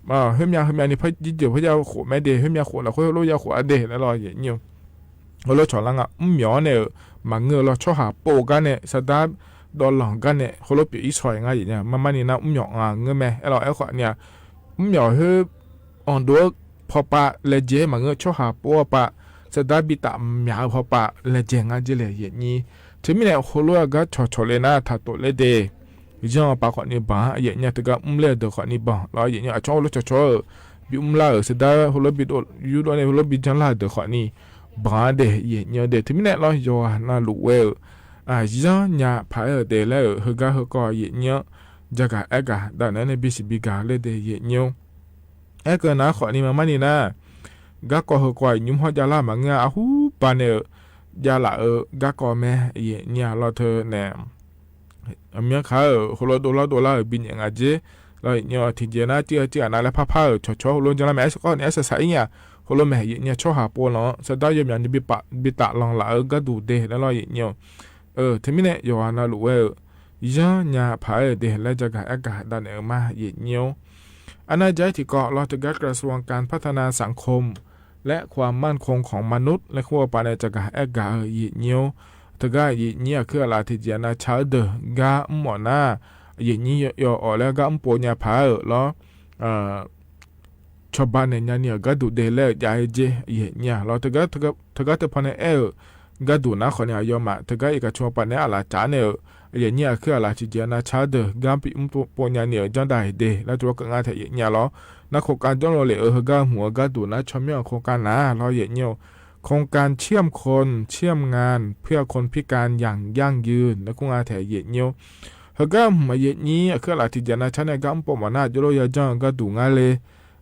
heuˆ myaˇ heuˆ myaˇ ni hpaˇ jiˇ jeuˬ hpaˇ yaˇ k'oꞈ mehˉ deh, heuˆ myaˇ k'oꞈ leh hk'oˆ lo yaˇ k'oꞈ a deh leh law yeˬ nyi-oˬ. Awˬ lo chaw laˇ ngaˬ mvuhˇ miˬ awˬ nehˬ-oˬ, maˬ ngeuˇ law chaw haˍ pon gaˇ nehˬ sha daˉ dawˇ law gaˇ nehˬ hk'aw lo peuˬ iˉ shaw ngaˇ yeˬ nyi-a. Maˇ maˇ ni naˉ mvuhˇ miˬ awˬ ngaˬ ngeuˇ meh ehˉ law ehˉ hk'awꞈ ni-a, mvuhˇ miˬ awˬ heuˆ awˬ do-aˉ hpaw pa leh jehˬ maˬ ngeuˇ chaw haˍ pon pa sha daˉ biˇ taꞈ myaꞈ-eu hpaw pa leh jehˬ ngaˇ jehˬ leh yeˬ nyi. Chi miˉ nehˬ hk'aw lo a gaˇ chaw chaw leh naˉ htaꞈ toꞈ leh deh, yanˇ pa hk'awꞈ ni baˬ yeˬ nyi-a. Teˇ g'aˇ mvuhˇ leh deuˬ hk'awꞈ ni baˬ law yeˬ nyi-a. A chaw awˬ lo chaw chaw-oˬ, biˇ mvuhˇ laˇ-euˬ sha daˉ hk'aw lo biˇ yuˇ dawˇ nehˬ hk'aw lo biˇ jaˇ laˇ deuˬ hk'awꞈ ni baˬ deh yeˬ nyi-a deh. Chi miˉ nehˬ law yawˬ ha na loꞈ ve-euˬ, yanˇ nyi hpaˍ-e deh leh-euˬ hui gaˇ hui kawˇ yeˬ nyi-a. Jaˇ gaˬ ehˉ gaˬ daꞈ nehˬ nehˬ biˇ shiˍ biˇ gaˬ leh deh yeˬ nyi-oˬ. Ehˉ keu naˉ hk'awꞈ ni maˇ maˇ ni naˉ, gaˇ kawˇ hui kawˇ nyi mvuhˇ hawˉ jaˇ laˇ maˬ ngeuˇ-a. A huˉ pa nehˬ-euˬ jaˇ laꞈ-eu gaˇ kawˇ meh yeˬ nyi-a law hteu nehˬ, aˬ miˇ hk'aˇ-euˬ hk'aw lo do laˇ do laˇ-euˬ biˇ nehˬ ngaˬ jeˇ law yeˬ nyi-a. Teˇ jehˬ naˉ tiˇ tiˇ a na leh hpaˇ hpaˇ-euˬ chaw chaw hk'aw lo jaˇ laˇ meh ehˉ k'awˇ nehˬ ehˉ sha sha iˉ nyi-a. Hk'aw lo mehˬ yeˬ nyi-a chaw haˍ pon lawˬ sha daˉ yawˇ miˬ a ni biˇ taꞈ lawˬ laꞈ-eu gaˇ duˬ deh leh law yeˬ nyi-oˬ. Teˇ miˉ nehˬ yawˬ ha na loꞈ ve-euˬ, yanˇ nyi hpaˍ-e deh leh jaˇ gaˬ ehˉ gaˬ daꞈ nehˬ-euˬ maˇ yeˬ nyi-oˬ. A naˉ jaˇ iˉ tiꞈ kawꞈ law teˇ g'aˇ กระทรวงการพัฒนาสังคมและความมั่นคงของมนุษย์ leh hk'oˆ a pa nehˬ ca gaˬ ehˉ gaˬ-eu yeˬ nyi-oˬ. Teˇ g'aˇ yeˬ nyi a hkuiˉ a laˬ teˇ jehˬ a na chaˇ deuˬ gaˇ mvuhˇ mawˬ naˉ, yeˬ nyi yawˬ awˬ leh gaˇ mvuhˇ po nyi a hpaˍ-euˬ law chaw ba nehˬ nya ni-a gaˇ duˬ deh leh jaˇ-e jeˇ yeˬ nyi-a law. Teˇ g'aˇ teˇ hpaˍ nehˬ ehˉ-euˬ gaˇ duˬ naˉ hk'awꞈ ni a yawˇ maˬ teˇ g'aˇ iˉ kaꞈ chaw pa nehˬ a laˬ caˉ nehˬ-euˬ, yeˬ nyi a hkuiˉ a laˬ teˇ jehˬ a na chaˇ deuˬ gaˇ piꞈ mvuhˇ po nyi a ni-a jaˇ daꞈ-e deh leh tuˬ awˬ kaꞈ ngaˇ htehꞈ yeˬ nyi-a law. Naˉ โครงการ jawˇ lo lehˬ-euˬ hui gaˇ mvuhˬ-a gaˇ duˬ naˉ chaw mehˉ awˬ โครงการ naˉ law yeˬ nyi-oˬ. โครงการเชื่อมคน เชื่อมงาน เพื่อคนพิการอย่างยั่งยืน naˉ k'oˆ ngaˇ htehꞈ yeˬ nyi-oˬ. Hui gaˇ mvuhˬ yeˬ nyi a hkuiˉ a laˬ teˇ jehˬ a na chaˇ nehˬ gaˇ mvuhˇ po mawˬ naˉ jawˇ lo yaˇ jaˇ gaˇ duˬ ngaˇ le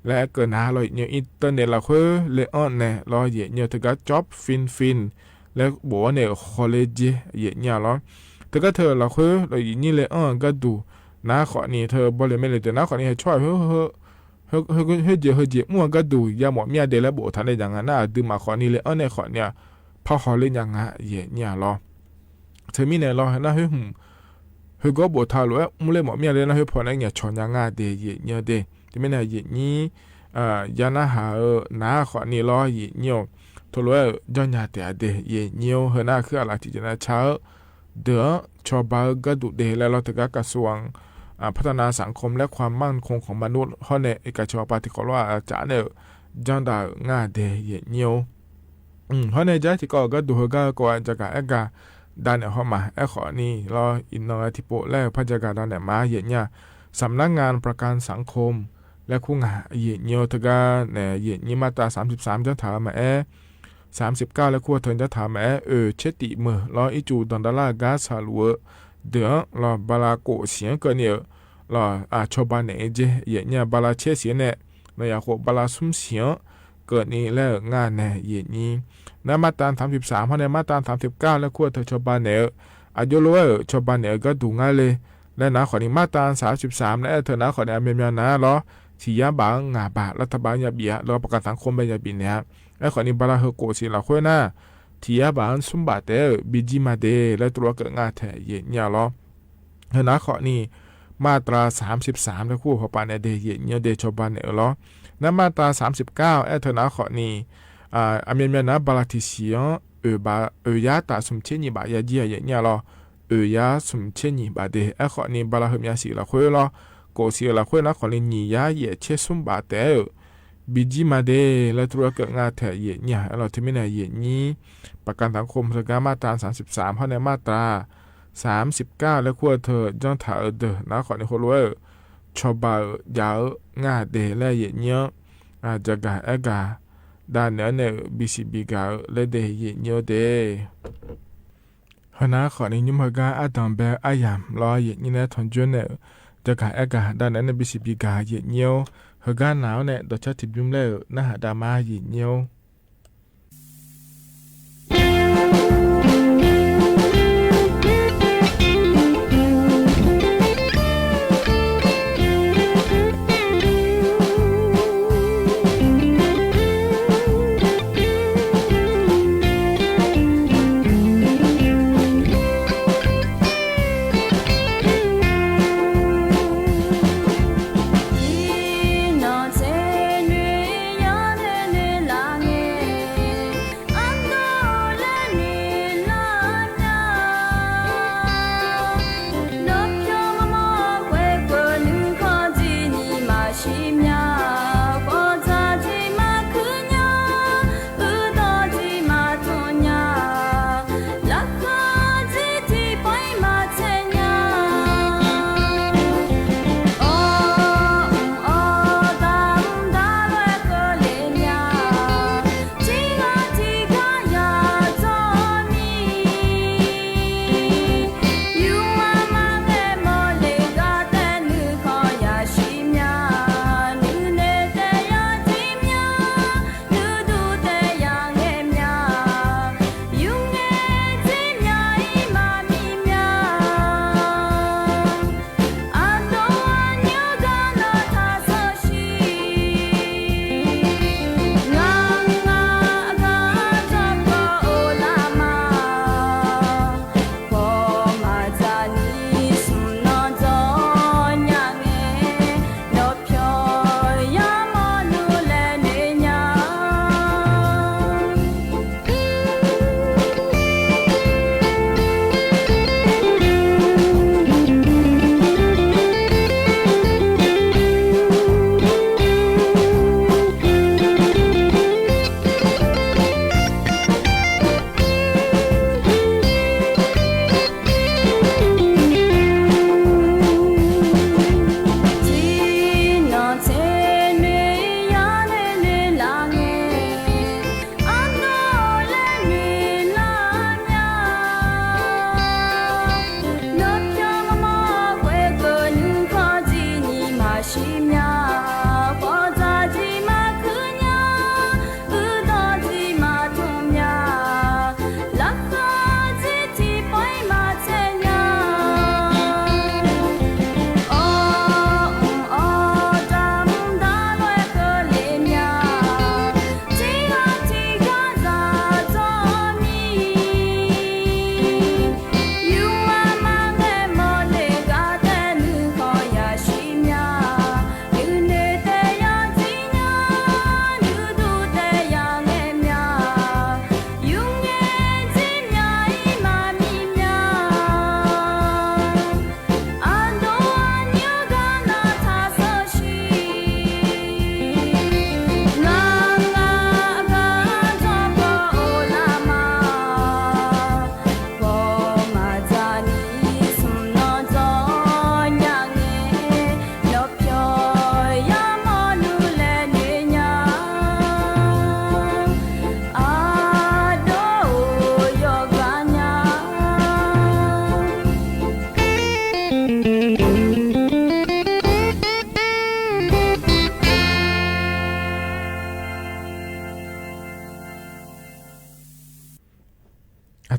leh keu naˉ law yeˬ nyi-oˬ. Internet laˬ hk'oˆ leh anˇ nehˬ law yeˬ nyi-oˬ. Teˇ g'aˇ จ็อบ Fin Fin leh boˬ-a nehˬ hk'aw le jeˇ yeˬ nyi-a law. Teˇ g'aˇ hteu laˬ hk'oˆ law yeˬ nyi leh anˇ gaˇ duˬ naˉ hk'awꞈ ni hteu bawˇ leh mehˆ leh deuˬ naˉ hk'awꞈ ni hteu chaw a heuˆ jeˬ heuˆ jeˬ mvuhˇ-a gaˇ duˬ yaˇ mawꞈ miˇ a deh leh boˬ htaꞈ leh yaꞈ ngaˬ naˉ a duˬ maˬ hk'awꞈ ni leh anˇ nehˬ hk'awꞈ ni-a hpaˇ haw le nya ngaˇ yeˬ nyi-a law. Teˇ miˉ nehˬ law naˉ heuˆ mvuhˬ hui gawˇ boˬ htaꞈ loꞈ-ehˉ mvuhˇ leh mawꞈ miˇ a leh naˉ heuˆ hpaw naˉ nyaˬ chaw nya ngaˇ deh yeˬ nyi-a deh. Teˇ miˉ nehˬ yeˬ nyi yaˇ naˉ haˍ-eu naˉ hk'awꞈ ni law yeˬ nyi-oˬ. Hto loꞈ-ehˉ-euˬ jaˇ nya tehꞈ a deh yeˬ nyi-oˬ. Hui naˉ a hkuiˉ a laˬ teˇ jehˬ a na chaˇ-euˬ deuˬ-anˉ chaw ba-eu gaˇ duˬ deh leh law teˇ g'aˇ กระทรวง พัฒนาสังคมและความมั่นคงของมนุษย์ hawˉ nehˬ iˉ kaꞈ chaw pa teˇ hk'awꞈ lo a caˉ nehˬ-euˬ jaˇ daꞈ-euˬ ngaˇ deh yeˬ nyi-oˬ. Hawˉ nehˇ jaˇ tiꞈ k'awꞈ g'aˇ duˬ heuˬ gaˇ k'o a jaˇ gaˬ ehˉ gaˬ daꞈ nehˬ hawˉ maˬ. Ehˉ hk'awꞈ nyi law, iꞈ naw tiꞈ poˆ lehˬ hpaˇ jaˇ gaˬ daꞈ nehˬ maˇ yehꞈ nyi a. สำนักงานประกันสังคม leh hkuˇ ngaˬ yehꞈ nyi-oˬ. Teu gaˇ nehˬ yehꞈ nyi maˇ ta สามสิบสาม jaˇ htaꞈ maˇ ehˉ สามสิบเก้า leh hkuˇ a teu jaˇ htaꞈ maˇ ehˉ, oˬ chehˇ tiꞈ meuˬ law iˉ cuˬ dawˬ daꞈ laˇ gaˇ shaˍ luꞈ e deuˬ-anˉ law, ba la k'oꞈ shiˍ-anˉ keunˍ nyi-euˬ law, chaw ba nehˬ e jehˇ yehꞈ nyi a. Ba la chehˇ shiˍ-anˉ nehˆ, nawˬ yaꞈ k'o ba la suhˉ shiˍ-anˉ keunˍ nyi leh ngaˬ nehˬ yehꞈ nyi. Naˉ maˇ ta สามสิบสาม hawˉ nehˇ maˇ ta สามสิบเก้า leh hkuˇ a teu chaw ba nehˬ-euˬ, a jawˇ lo ehˉ-euˬ chaw ba nehˬ-euˬ gaˇ duˬ ngaˇ le. Leh naˉ hk'awꞈ nyi maˇ ta สามสิบสาม leh ehˉ teu naˉ hk'awꞈ nyi a meh meh naˉ law, ที่ yaˇ baˬ-anˉ ngaˬ baˬ รัฐบาล yaˇ biˬ-a, law ประกันสังคม beh yaˇ biˬ nehˬ-a. Ehˉ hk'awꞈ nyi ba la hui k'oꞈ shiˍ laˬ hk'oˆ naˉ, ที่ yaˇ baˬ-anˉ suhˉ baˬ tehꞈ-euˬ เบี้ยยังชีพ ma de leh tawˇ keu ngaˇ htaꞈ yehꞈ nyi a law. Hui naˉ hk'awꞈ nyi maˇ ta สามสิบสาม leh hkuˇ hawˉ paˍ nehˬ de yehꞈ nyi-oˬ de chaw ba nehˬ-euˬ law. Naˉ maˇ ta สามสิบเก้า ehˉ teu naˉ hk'awꞈ nyi a meh meh naˉ ba la htiꞈ shiˍ-anˉ, oˬ yaˇ taꞈ sum chehˇ nyi baꞈ yaˇ jiˇ a yehꞈ nyi a law. Oˬ yaˇ sum chehˇ nyi baꞈ de ehˉ hk'awꞈ nyi ba la hui mya shiˍ laˬ hk'oˆ law, k'oꞈ shiˍ laˬ hk'oˆ naˉ hk'awꞈ nyi nyi yaˇ yehˬ chehˇ suhˉ baˬ tehꞈ-euˬ เบี้ยยังชีพ ma de leh tawˇ keu ngaˇ htaꞈ yehꞈ nyi a law. Teu miˇ nehˬ yehꞈ nyi ประกันสังคม teu gaˇ maˇ ta สามสิบสาม hawˉ nehˇ maˇ ta สามสิบเก้า leh hkuˇ a teu jaˇ htaꞈ-euˬ deuˬ naˉ hk'awꞈ nyi hk'oˆ lo ehˉ-euˬ chaw ba-euˬ jaˇ-euˬ ngaˇ de leh yehꞈ nyi-anˉ, jaˇ gaˬ ehˉ gaˬ daꞈ nehˬ-a nehˬ-euˬ เบี้ยยังชีพ biˇ gaˬ-euˬ leh de yehꞈ nyi-oˬ de. Hui naˉ hk'awꞈ nyi nyiˇ mvuhˇ hui gaˇ aˉ danˬ beh aˉ yaꞈ law yehꞈ nyi leh htawnˍ juˇ nehˬ-euˬ jaˇ gaˬ ehˉ gaˬ daꞈ nehˬ-a nehˬ เบี้ยยังชีพ biˇ gaˬ yehꞈ nyi-oˬ. Hui gaˇ naˬ-oˬ nehˬ dawˬ caˇ tiꞈ biˇ mvuhˇ leh-euˬ naˉ haꞈ daꞈ maˇ yehꞈ nyi-oˬ.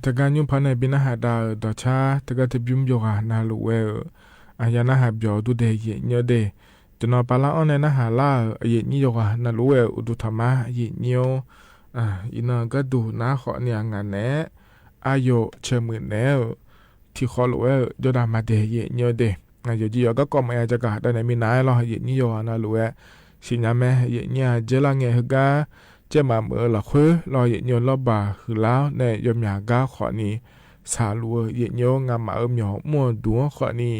Teuˬ gaˇ nyi hpaˇ naˆ biˇ naˆ haꞈ daꞈ-euˬ dawˬ chaˇ, teuˬ gaˇ teˇ biˇ mvuhˇ yawˇ g'a na loꞈ ve-euˬ, a yaˇ naˆ haꞈ byawˬ duˇ deh yehˬ nyi-oˬ deh. Cawˬ naw pa laˇ awˉ naˆ naˆ haꞈ laˇ-euˬ yehˬ nyi yawˇ g'a na loꞈ ve-euˬ uˍ duˬ htaꞈ maˇ yehˬ nyi-oˬ. Iˉ naˆ gaˇ duˬ naˉ hk'awꞈ nyi a ngaˬ nehˉ, a yoˬ chehˇ meuꞈ nehˉ-euˬ, hti hk'aw loꞈ-e-euˬ jawˇ daꞈ maˇ deh yehˬ nyi-oˬ deh. Ngaˬ yawˬ ji yawˬ gaˇ k'awꞈ maꞈ yaˇ jaˇ kaꞈ daꞈ nehˬ mi na-e law yehˬ nyi yawˇ g'a na loꞈ-e. Shiˍ nyi mehˍ yehˬ nyi a jehˇ laˇ ngeh hui gaˇ, cehˇ maˍ meuꞈ-eu laˬ hk'oˆ law yehˬ nyi-oˬ lawˇ baˬ huiˍ laˇ-oˬ nehˬ, yawˇ myaꞈ gaˇ hk'awꞈ nyi shaˍ loꞈ-eu yehˬ nyi-oˬ, ngaˬ maꞈ-euˬ myaw mvuhˇ duˬ-anˉ hk'awꞈ nyi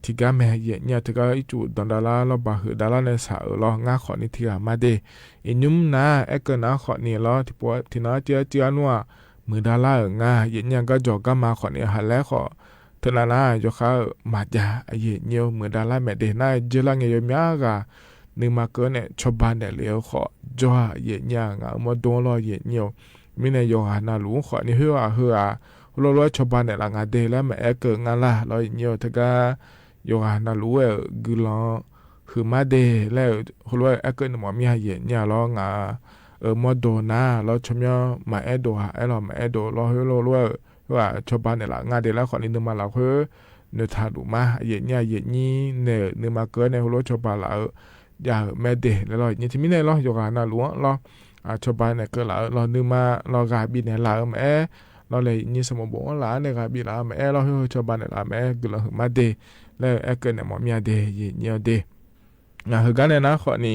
hti gaˇ mehˍ yehˬ nyi a teuˬ gaˇ iˉ cuˬ dawˬ daꞈ laˇ lawˇ baˬ huiˍ daꞈ laˇ leh shaˍ-euˬ law ngaˇ hk'awꞈ nyi hti g'a maˇ deh. Iˉ nyi mvuhˇ naˉ ehˉ keu naˉ hk'awꞈ nyi law hti naˉ tiˇ a tiˇ a nuˇ a muiˬ daꞈ laˇ-euˬ ngaˇ yehˬ nyi a gaˇ jawˬ gaˇ ma hk'awꞈ nyi haꞈ lehˉ hk'awꞈ, teuꞈ na naˉ yawˇ hk'aˇ-euˬ maˍ jaˇ yehˬ nyi-oˬ, muiˬ daꞈ laˇ mehˍ deh. Naˉ jehˇ laˇ ngeh yawˇ myaꞈ g'a nuˇ ma keu nehˬ chaw ba nehˬ le-eu hk'awꞈ jawˇ a yehˬ nyi a ngaˬ-euˬ mawˇ dawˇ law yehˬ nyi-oˬ. Miˇ nehˬ yawˇ g'a na loꞈ-anˉ hk'awꞈ nyi hoˉ a hui a, hk'aw lo loꞈ-e chaw ba nehˬ laꞈ ngaˬ deh leh maꞈ ehˉ keu ngaˇ laˇ law yehˬ nyi-oˬ. Teuˬ gaˇ yawˇ g'a na loꞈ-e-euˬ guiˬ lawˬ huiˍ maˇ deh leh, hk'aw lo ehˉ keu nehˬ mawˬ miˇ a yehˬ nyi a law ngaˬ-euˬ mawˇ dawˇ naˉ law chaw myaꞈ maꞈ ehˉ dawˬ haꞈ ehˉ law maꞈ ehˉ dawˬ law hoˉ lo loꞈ-e-euˬ, a chaw ba nehˬ laꞈ ngaˇ deh leh hk'awꞈ nyi nuˇ ma laˬ hk'oˆ nuˬ htaꞈ luˬ maˇ yehˬ nyi a yehˬ nyi nehˬ nuˇ ma keu nehˬ hk'aw lo chaw ba laꞈ-euˬ jaˇ-euˬ mehˍ deh leh law yehˬ nyi. Hti miˇ nehˬ law yawˇ g'a na loꞈ-anˉ law chaw ba nehˬ keu laˬ-euˬ law nuˇ ma law g'a biˇ nehˬ laˬ-euˬ maꞈ ehˉ law leh yehˬ nyi saˍ moˍ bon-anˉ laˬ nehˬ g'a biˇ laˬ-euˬ maꞈ ehˉ law hoˉ chaw ba nehˬ laꞈ maꞈ ehˉ guiˬ lawˬ huiˍ maˇ deh leh ehˉ keu nehˬ mawˬ miˇ a deh yehˬ nyi-oˬ deh. Ngaˬ hui gaˇ nehˬ naˉ hk'awꞈ nyi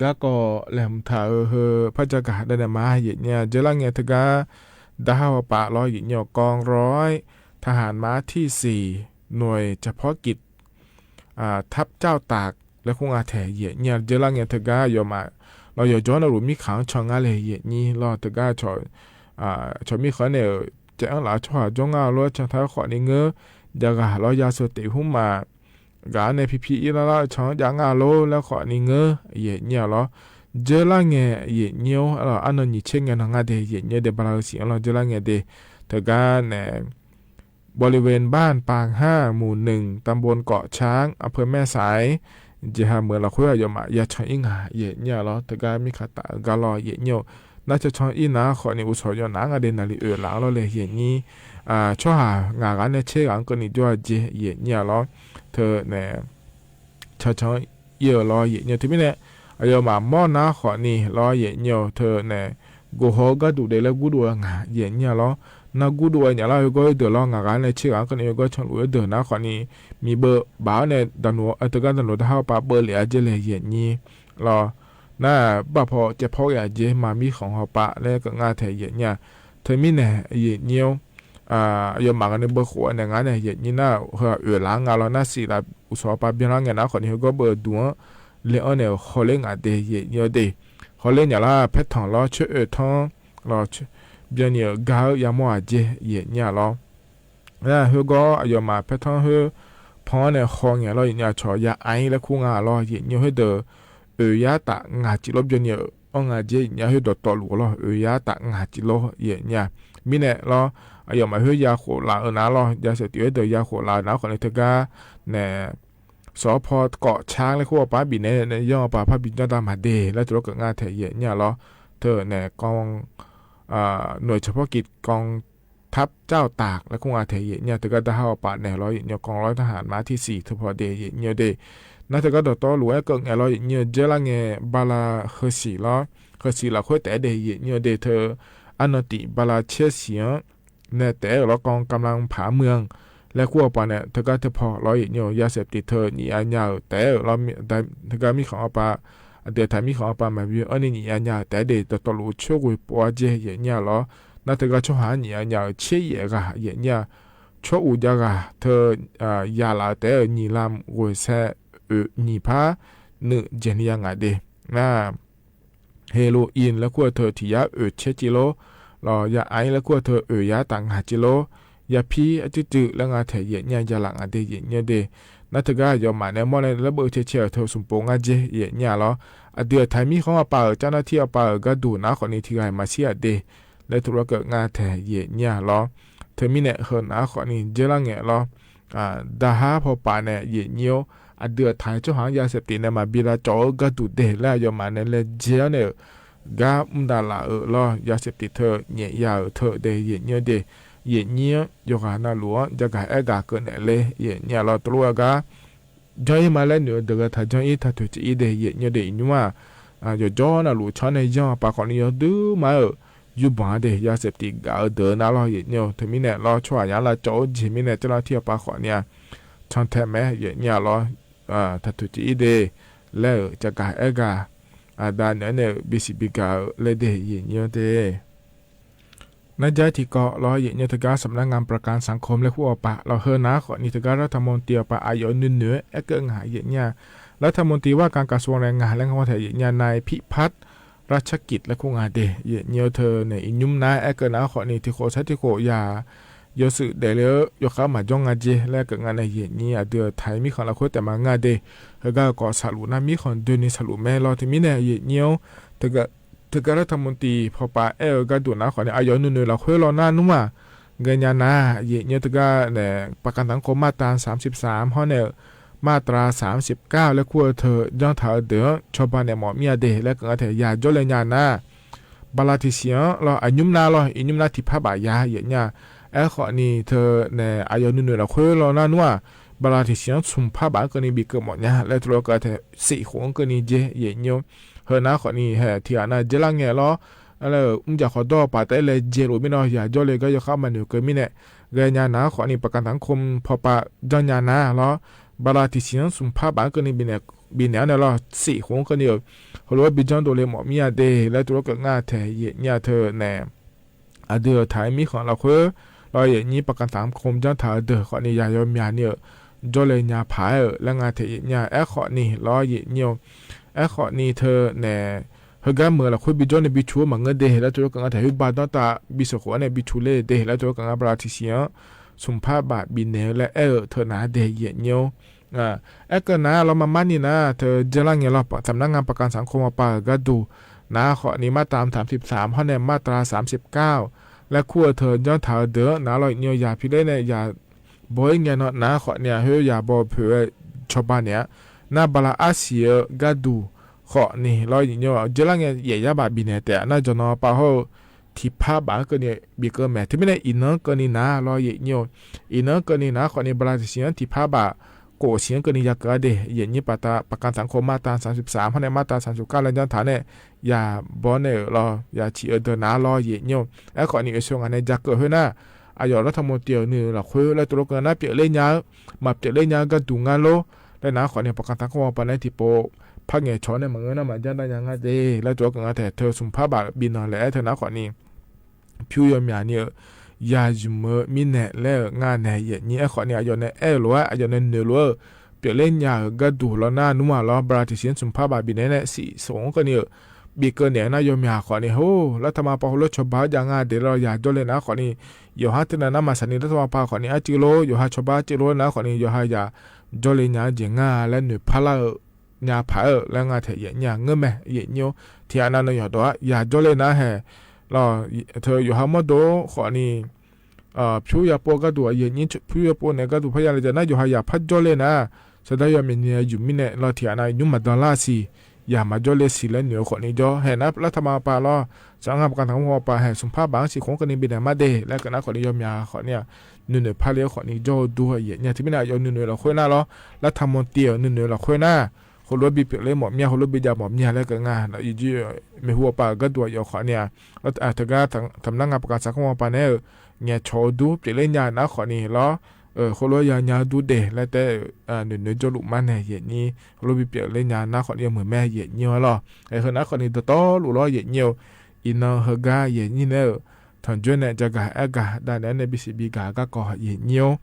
gaˇ k'awꞈ lehˬ mvuhˬ htaꞈ-euˬ hui hpaˇ jaˇ kaꞈ daꞈ nehˬ maˇ yehˬ nyi a jehˇ laˇ ngeh teuˬ gaˇ daꞈ haˉ hawˉ paˍ law yehˬ nyi-oˬ กองร้อย ทหารม้าที่สี่ หน่วยเฉพาะกิจ ทัพเจ้าตาก leh hk'oˆ ngaˇ htehꞈ yehˬ nyi a jehˇ laˇ ngeh teuˬ gaˇ yawˇ maꞈ law yawˬ jawˇ naw loꞈ miˇ hkanˍ chaw ngaˇ lehˬ yehˬ nyi law teuˬ gaˇ chaw miˇ hkanˍ nehˬ ceh anˉ laꞈ chawˇ haˍ jawˇ ngaˇ lo chaw htaˇ hk'awꞈ nyi ngeuˉ jaˇ g'a law yaˇ suh teꞈ huˉ maˬ g'aꞈ nehˬ hpiˇ hpiˇ iˉ laˇ laˇ chaw jaˇ ngaˇ lo leh hk'awꞈ nyi ngeuˉ yehˬ nyi a law jehˇ laˇ ngeh yehˬ nyi-oˬ. A naw nyi chehˇ ngeh naw ngaˇ deh yehˬ nyi deh ba la hui shiˍ-anˉ law jehˇ laˇ ngeh deh teuˬ gaˇ nehˬ บริเวณบ้านปางห้า หมู่หนึ่ง ตำบลเกาะช้าง อำเภอแม่สาย jeˬ ha meuꞈ laˬ hk'oˆ a yawˇ maꞈ yaˇ chaw iˉ ngaˬ yehˬ nyi a law teuˬ gaˇ miˇ hk'a taꞈ g'a law yehˬ nyi-oˬ. Naˉ chaw chaw iˉ naˉ hk'awꞈ nyi uˬ shawˍ yawˇ naˉ ngaˇ deh naˍ liꞈ uiˍ laˬ law lehˬ yehˬ nyi chawˇ haˍ ngaˬ g'aꞈ nehˬ chehˇ g'aꞈ keu nyi jawˇ a jehˇ yehˬ nyi a law teuˬ nehˬ chaw chaw iˉ-euˬ law yehˬ nyi teuˬ miˇ nehˬ a yawˇ maꞈ mawˇ naˉ hk'awꞈ nyi law yehˬ nyi-oˬ teuˬ nehˬ goˬ haw gaˇ duˬ deh leh guˇ doꞈ-e ngaˬ yehˬ nyi a law naˉ guˇ doꞈ-e nyi laˇ ve gawˇ iˉ deuˬ law ngaˬ g'aꞈ nehˬ chehˇ g'aꞈ keu nyi ve gawˇ chaw loꞈ iˉ deuˬ naˉ hk'awꞈ nyi miˬ beuꞈ baˬ-oˬ nehˬ teuˬ gaˇ daꞈ loˬ daꞈ haˉ awˬ pa beuꞈ liꞈ a jehˇ lehˬ yehˬ nyi law naˉ baˆ hpaw ceh hpawˇ g'a jehˇ maˇ miˇ hk'awꞈ haw pa leh keu ngaˇ htehꞈ yehˬ nyi a teuˬ miˇ nehˬ yehˬ nyi-oˬ. A yawˇ maꞈ g'a nehˬ beuꞈ k'oꞈ-a nehˬ ngaˬ nehˬ yehˬ nyi naˉ hui uiˍ laˬ ngaˇ law naˉ shiˍ laˬ uˬ shawˍ pa biˇ laˇ ngeh naˉ hk'awꞈ nyi hui gawˇ beuꞈ duˬ-anˉ leh awˉ nehˬ hawˬ leh ngaˬ deh yehˬ nyi deh. Hawˬ leh nyi laˇ hpehˇ htawnˍ law chehˇ oeˬ htawnˍ law biˇ nyi-euˬ gaˇ-euˬ yaˇ mawˇ a jehˇ yehˬ nyi a law hui gawˇ a yawˇ maꞈ hpehˇ htawnˍ hui hpawnˍ nehˬ hawˬ ngeh law yehˬ nyi a chaw yaˇ a leh hk'oˆ ngaˇ law yehˬ nyi hui deuˬ oeˬ yaˇ taꞈ ngaˬ ci lo biˇ nyi-euˬ awˉ ngaˬ jehˇ yehˬ nyi a hui dawˬ tawˆ loꞈ law oeˬ yaˇ taꞈ ngaˬ ci lo yehˬ nyi a miˇ nehˬ law a yawˇ maꞈ hui yaˇ k'oꞈ laˬ-euˬ naˉ law yaˇ shehˍ tiꞈ hui deuˬ yaˇ k'oꞈ laˬ naˉ hk'awꞈ nyi teuˬ gaˇ nehˬ shawˍ hpaw k'awꞈ chaˇ leh hk'oˆ awˬ pa biˇ nehˬ yawˇ awˬ pa hpaˇ biˇ jaˇ daꞈ maˍ deh leh tuˬ lo keu ngaˇ htehꞈ yehˬ nyi a law teuˬ nehˬ กอง หน่วยเฉพาะกิจ กองทัพเจ้าตาก leh hk'oˆ ngaˇ htehꞈ yehˬ nyi a teuˬ gaˇ daꞈ haˉ awˬ pa nehˬ law yehˬ nyi กองร้อย ทหารม้าที่สี่ teuˬ hpaw deh yehˬ nyi deh. Naˉ teuˬ gaˇ dawˬ tawˆ loꞈ ehˉ keu ngeh law yehˬ nyi jehˇ laˇ ngeh ba la heuˬ shiˍ law heuˬ shiˍ laˬ hk'oˆ tehꞈ deh yehˬ nyi deh teuˬ a naw tiꞈ ba la chehˇ shiˍ nehˬ tehꞈ-euˬ law กองกำลังผาเมือง leh hk'oˆ awˬ pa nehˬ teuˬ gaˇ teuˬ hpaw law yehˬ nyi yaˇ shehˍ tiꞈ teuˬ nyi a nyi-euˬ tehꞈ-euˬ law teuˬ gaˇ miˇ hk'awꞈ awˬ pa a deuˬ htaꞈ miˇ hk'awꞈ awˬ pa maˍ biˇ awˉ nyi nyi a nyi-euˬ tehꞈ deh dawˬ tawˆ loꞈ chehˇ g'oˇ-e po a jehˇ yehˬ nyi a law naˉ teuˬ gaˇ chawˇ haˍ nyi a nyi-euˬ chehˇ yehˬ g'a yehˬ nyi a chaw uiˍ jaˇ g'a teuˬ yaˇ laˬ tehꞈ-euˬ nyi laˇ g'oˬ-e sheh oeˬ nyi hpaˇ nuꞈ jehˬ nyi yaˇ ngaˬ deh naˉ เฮโรอีน leh hk'oˆ a teuˬ htiꞈ yaˇ oeˬ chehˇ ci lo law yaˇ a leh hk'oˆ a teuˬ oeˬ yaˇ taꞈ ngaˬ ci lo yaˇ hpiˇ a ciˉ ceuˬ leh ngaˇ htehꞈ yehˬ nyi a jaˇ laꞈ ngaˬ deh yehˬ nyi deh. Naˉ teuˬ gaˇ yawˇ maꞈ nehˬ mawˇ leh leuˉ beuꞈ chehˇ chehˇ teuˬ suˍ po ngaˇ jehˇ yehˬ nyi a law a deuˬ htaꞈ miˇ hk'awꞈ awˬ pa-euˬ caˇ naˇ htiˇ awˬ pa-euˬ gaˇ duˬ naˉ hk'awꞈ nyi hti g'a maˍ shiˉ a deh leh tuˬ lo keu ngaˇ htehꞈ yehˬ nyi a law teuˬ miˇ nehˬ heuˬ naˉ hk'awꞈ nyi jehˇ laˇ ngeh law daꞈ haˉ hpaw paˍ nehˬ yehˬ nyi-oˬ. A deuˬ htaꞈ chawˇ haˍ yaˇ shehˍ tiꞈ nehˬ maˍ biˇ la cawˬ-eu gaˇ duˬ deh leh a yawˇ maꞈ nehˬ leh jehˇ nehˬ-euˬ gaˇ mvuhˇ daꞈ laˬ-euˬ law, ยาเสพติด hteu nyehꞈ yaˇ-euˬ hteu deh yehˬ nyi-oˬ deh, yehˬ nyi-oˬ yawˇ g'aꞈ na loꞈ-anˉ jaˇ gaˬ ehˉ gaˬ keu nehꞈ le yehˬ nyi-a law. To lo a gaˇ janˇ iˉ ma leh nuˬ-eu deuˬ g'a htaꞈ janˇ iˉ htaˇ htoꞈ ce iˉ deh yehˬ nyi-oˬ deh, iˉ nyi ma yawˬ jawˇ na loꞈ chaw neˇ yanˇ pa k'awꞈ ni yawˇ duˉ maˇ-euˬ yuˇ baˬ deh ยาเสพติด gaꞈ-eu deuˬ na law yehˬ nyi-oˬ. Hteu miˉ nehˬ law, chaw aꞈ yaꞈ la cawˬ-oˬ jeˬ miˉ nehˬ caˇ la hteˇ pa k'awꞈ ni-a chaw htehꞈ mehˍ yehˬ nyi-a law. Htaꞈ htoꞈ ce iˉ deh leh-euˬ ca gaˬ ehˉ gaˬ, a da nehˬ nehˬ biˇ shiˍ biˇ gaˬ-eu leh deh yehˬ nyi-oˬ deh. Naˇ jaˇ tiꞈ kawꞈ law yehˬ nyi-oˬ, teuˬ gaˇ สำนักงานประกันสังคม leh hk'oˆ awˬ pa law, heu naˉ k'awꞈ ni teuˬ gaˇ รัฐมนตรี awˬ pa aꞈ yaꞈ nyi nuˬ ehˉ keu ngaˬ yehˬ nyi-a, รัฐมนตรีว่าการกระทรวงแรงงาน leh ngaˬ hui htehꞈ yehˬ nyi-a นายพิพัฒน์ รัชกิจ leh hk'oˆ ngaˬ deh yehˬ nyi-oˬ. Hteu nehˬ iˉ nyi naˉ ehˉ keu naˉ k'awꞈ ni teˇ k'o shaˉ teˇ k'o yaꞈ yawˇ suhˍ dehˬ le-eu yawˇ hk'aˇ maˬ jawˇ ngaˇ jeˬ leh keu ngaˬ nehˬ yehˬ nyi-a dui-a htaiˍ miˉ hk'aw laꞈ hk'oˆ tehꞈ maˍ ngaˇ deh. Heuˬ gaˇ k'awꞈ shaˍ loꞈ naˇ miˉ hk'aw dui ni shaˍ loꞈ mehˍ law. Hteu miˉ nehˬ yehˬ nyi-oˬ, teuˬ gaˇ รัฐมนตรี hpaw pa ehˉ-eu gaˇ duˬ naˉ k'awꞈ ni aꞈ yaꞈ nyi nuˬ laꞈ hk'oˆ law naˇ nuˇ-a geh nyi-a naˉ yehˬ nyi-oˬ. Teuˬ gaˇ nehˬ ประกันสังคม มาตราสามสิบสาม hawˉ nehˬ มาตราสามสิบเก้า leh hk'oˆ-a hteu janˇ htaꞈ-eu deuˬ-anˉ chaw ba nehˬ mawꞈ miˇ-a deh leh keu ngaˬ htehꞈ yaꞈ jawˇ leh nyi-a naˉ บาราแถวเฉียง law, aꞈ nyi naˉ law, iˉ nyi naˉ tiꞈ hpaˇ baꞈ yaꞈ yehˬ nyi-a. Ehˉ k'awꞈ ni hteu nehˬ aꞈ yaꞈ nyi nuˬ laꞈ hk'oˆ law naˇ nuˇ-a บาราแถวเฉียง sum hpaˇ baꞈ keu ni biˬ keu mawꞈ nyi-a leh hto lo keu htehꞈ siꞈ k'oˍ keu ni jehˬ yehˬ nyi-oˬ. Heu naˉ k'awꞈ ni hehꞈ hti aꞈ naˇ jehˇ laˇ ngeh law, mvuhˇ jaꞈ hk'awꞈ dawˇ paˍ tehˉ leh jehˬ loꞈ miˉ naw yaꞈ jawˇ leh gaˇ yawˇ hk'aˇ maˬ nuˬ keu miˉ nehˬ geh nyi-a naˉ k'awꞈ ni ประกันสังคม hpaw pa janˇ nyi-a naˉ law, บาราแถวเฉียง sum hpaˇ baꞈ keu ni biˬ nehˬ-a naˉ law, siꞈ k'oˍ keu ni-oˬ. Hk'aw lo biˇ janˇ do leh mawꞈ miˇ-a deh leh to lo keu ngaˬ htehꞈ yehˬ nyi-a hteu nehˬ aꞈ dui-a htaiˍ miˉ hk'aw laꞈ hk'oˆ law yehˬ nyi ประกันสังคม janˇ htaꞈ-eu deuˬ k'awꞈ ni yaꞈ yaw myaꞈ ni-euˬ jawˇ leh nyi-a hpaˍ-euˬ leh ngaˬ htehꞈ yehˬ nyi-a. Ehˉ k'awꞈ ni law yehˬ nyi-oˬ. Ehˉ k'awꞈ ni hteu nehˬ heu gaˇ meuˬ laꞈ hk'oˆ biˇ jawˇ nehˬ biˇ chu-o maˬ ngeuˇ deh leh to lo keu ngaˬ htehꞈ huiˉ ba dawˇ taˍ biˇ suhˍ k'oˍ-a nehˬ biˇ chu le deh leh to lo keu ngaˬ บาราแถวเฉียง sum hpaˇ baꞈ biˬ nehˬ leh ehˉ-euˬ hteu naˉ deh yehˬ nyi-oˬ. Ehˉ keu naˉ law maˇ maˇ ni naˉ hteu jehˇ laˇ ngeh law, สำนักงานประกันสังคม awˬ pa-euˬ gaˇ duˬ naˉ k'awꞈ ni มาตราสามสิบสาม hawˉ nehˬ มาตราสามสิบเก้า leh hk'oˆ-a hteu janˇ htaꞈ-eu deuˬ naˉ law yehˬ nyi-oˬ. Yaꞈ hpi leh nehˬ yaꞈ bawˬ-e ngeh naw naˉ k'awꞈ ni-a, hui yaꞈ bawˬ hpeuꞈ ve chaw ba nehˬ-a, naˇ บารา aˉ shiˍ-eu gaˇ duˬ k'awꞈ ni law yehˬ nyi-oˬ. Jehˇ laˇ ngeh yehˬ yaˇ baꞈ biˬ nehˬ tehꞈ naˇ jawˬ naw pa hawˉ-o tiꞈ hpaˇ baꞈ keu ni biˬ keu mehˍ. Hteu miˉ nehˬ iˉ naˉ keu ni naˉ law yehˬ nyi-oˬ. Iˉ naˉ keu ni naˉ k'awꞈ ni บาราแถวเฉียง tiꞈ hpaˇ baꞈ k'oˍ shiˍ keu ni yaꞈ keu-a deh yehˬ nyi pa taw, ประกันสังคม มาตราสามสิบสาม hawˉ nehˬ มาตราสามสิบเก้า leh janˇ htaꞈ nehˬ yaꞈ bawˬ nehˬ-euˬ law yaꞈ chi-eu deuˬ naˉ law yehˬ nyi-oˬ. Ehˉ k'awꞈ ni Yeˍsuˆ ngaˬ nehˬ jaˇ keu hui naˉ, aꞈ yaꞈ รัฐมนตรี nuˬ laꞈ hk'oˆ leh to lo keu naˉ pyeꞈ le nya-eu, maˍ pyeꞈ le nya-eu gaˇ duˬ ngaˇ lo leh naˉ k'awꞈ ni ประกันสังคม awˬ pa naˉ tiꞈ po hpaˇ ngeh chaw nehˬ maˬ ngeuˇ naˉ maˬ jaˇ daꞈ nya ngaˇ deh leh to lo keu ngaˬ htehꞈ hteu sum hpaˇ baꞈ biˬ nawˬ leh ehˉ hteu naˉ k'awꞈ ni pyuˇ yaw myaꞈ ni-euˬ yaꞈ yuˬ meuꞈ miˉ nehˬ leh-euˬ ngaˇ nehˬ yehˬ nyi. Ehˉ k'awꞈ ni aꞈ yaꞈ nehˬ ehˉ loꞈ-a, aꞈ yaꞈ nehˬ nuˬ loꞈ-eu pyeꞈ le nya-euˬ gaˇ duˬ law naˇ nuˇ-a law, บาราแถวเฉียง sum hpaˇ baꞈ biˬ nehˬ leh siꞈ soˍ k'oˍ keu ni-euˬ biˬ keu nehˬ naˉ yaw myaꞈ k'awꞈ ni hoˉ laˇ htaˇ ma pa hk'aw lo chaw ba jaˇ ngaˇ deh law yaꞈ jawˇ leh naˉ k'awꞈ ni yawˬ haˉ teˇ naˬ naˉ maˬ shaˍ ni laˇ htaˇ ma pa k'awꞈ ni aˉ ceuˬ lo yawˬ ha chaw ba aˉ ceuˬ lo naˉ k'awꞈ ni yawˬ ha yaꞈ jawˇ leh nya jeˬ ngaˇ leh nuˬ hpaˇ laˇ-euˬ nya hpaˍ-euˬ leh ngaˇ htehꞈ yehˬ nyi-a ngeuˇ mehˍ yehˬ nyi-oˬ. Hti aꞈ na na yawˬ dawˬ-a yaꞈ jawˇ leh naˉ hehꞈ law, hteu yawˬ ha mawˇ do k'awꞈ ni pyuˇ yaꞈ po gaˇ duˬ yehˬ nyi, pyuˇ yaꞈ po nehˬ gaˇ duˬ hpaˇ yaˇ leh jaˇ naˉ yawˬ ha yaꞈ hpaˇ jawˇ leh naˉ, shaˍ daꞈ yaw mehˬ nyi-a yuˬ miˉ nehˬ law hti aꞈ na nyi maˬ daꞈ laˇ shiˍ, yaꞈ maˬ jawˇ leh shiˍ leh nuˬ-eu k'awꞈ ni jawˇ hehꞈ naˉ laˇ htaˇ ma pa law, shaˍ ngaˇ ประกันสังคม awˬ pa hehꞈ sum hpaˇ baꞈ shiˍ k'oˍ keu ni biˬ nehˬ maˇ deh leh keu naˉ k'awꞈ ni yaw myaꞈ k'awꞈ ni-a nuˬ nuˬ hpaˇ le k'awꞈ ni jawˇ-o duˇ yehˬ nyi. Hteu miˉ naˉ aꞈ yaꞈ nuˬ nuˬ laꞈ hk'oˆ naˉ law, laˇ htaˇ mawˇ te-a nuˬ nuˬ laꞈ hk'oˆ naˉ hk'aw lo biˇ pyeꞈ le mawꞈ miˇ-a hk'aw lo biˇ jaˇ mawꞈ miˇ-a leh keu ngaˇ, mehˬ hu awˬ pa gaˇ duˬ aꞈ yaꞈ k'awꞈ ni-a, hteu gaˇ สำนักงานประกันสังคม awˬ pa nehˬ-euˬ ngaˬ chaw-o duˇ pyeꞈ le nya naˉ k'awꞈ ni law, hk'aw lo yaꞈ nya duˇ deh leh tehꞈ nuˬ nuˬ jawˇ loꞈ maˇ nehˬ yehˬ nyi, hk'aw lo biˇ pyeꞈ le nya naˉ k'awꞈ ni yaꞈ meuˬ mehˍ yehˬ nyi-a law. Hk'e hui naˉ k'awꞈ ni dawˬ tawˉ loꞈ law yehˬ nyi-oˬ. Iˉ naˉ heu gaˇ yehˬ nyi nehˬ-euˬ htawnˍ jawˇ nehˬ jaˇ gaˬ ehˉ gaˬ daꞈ nehˬ nehˬ biˇ shiˍ biˇ gaˬ gaˇ k'awꞈ yehˬ nyi-oˬ.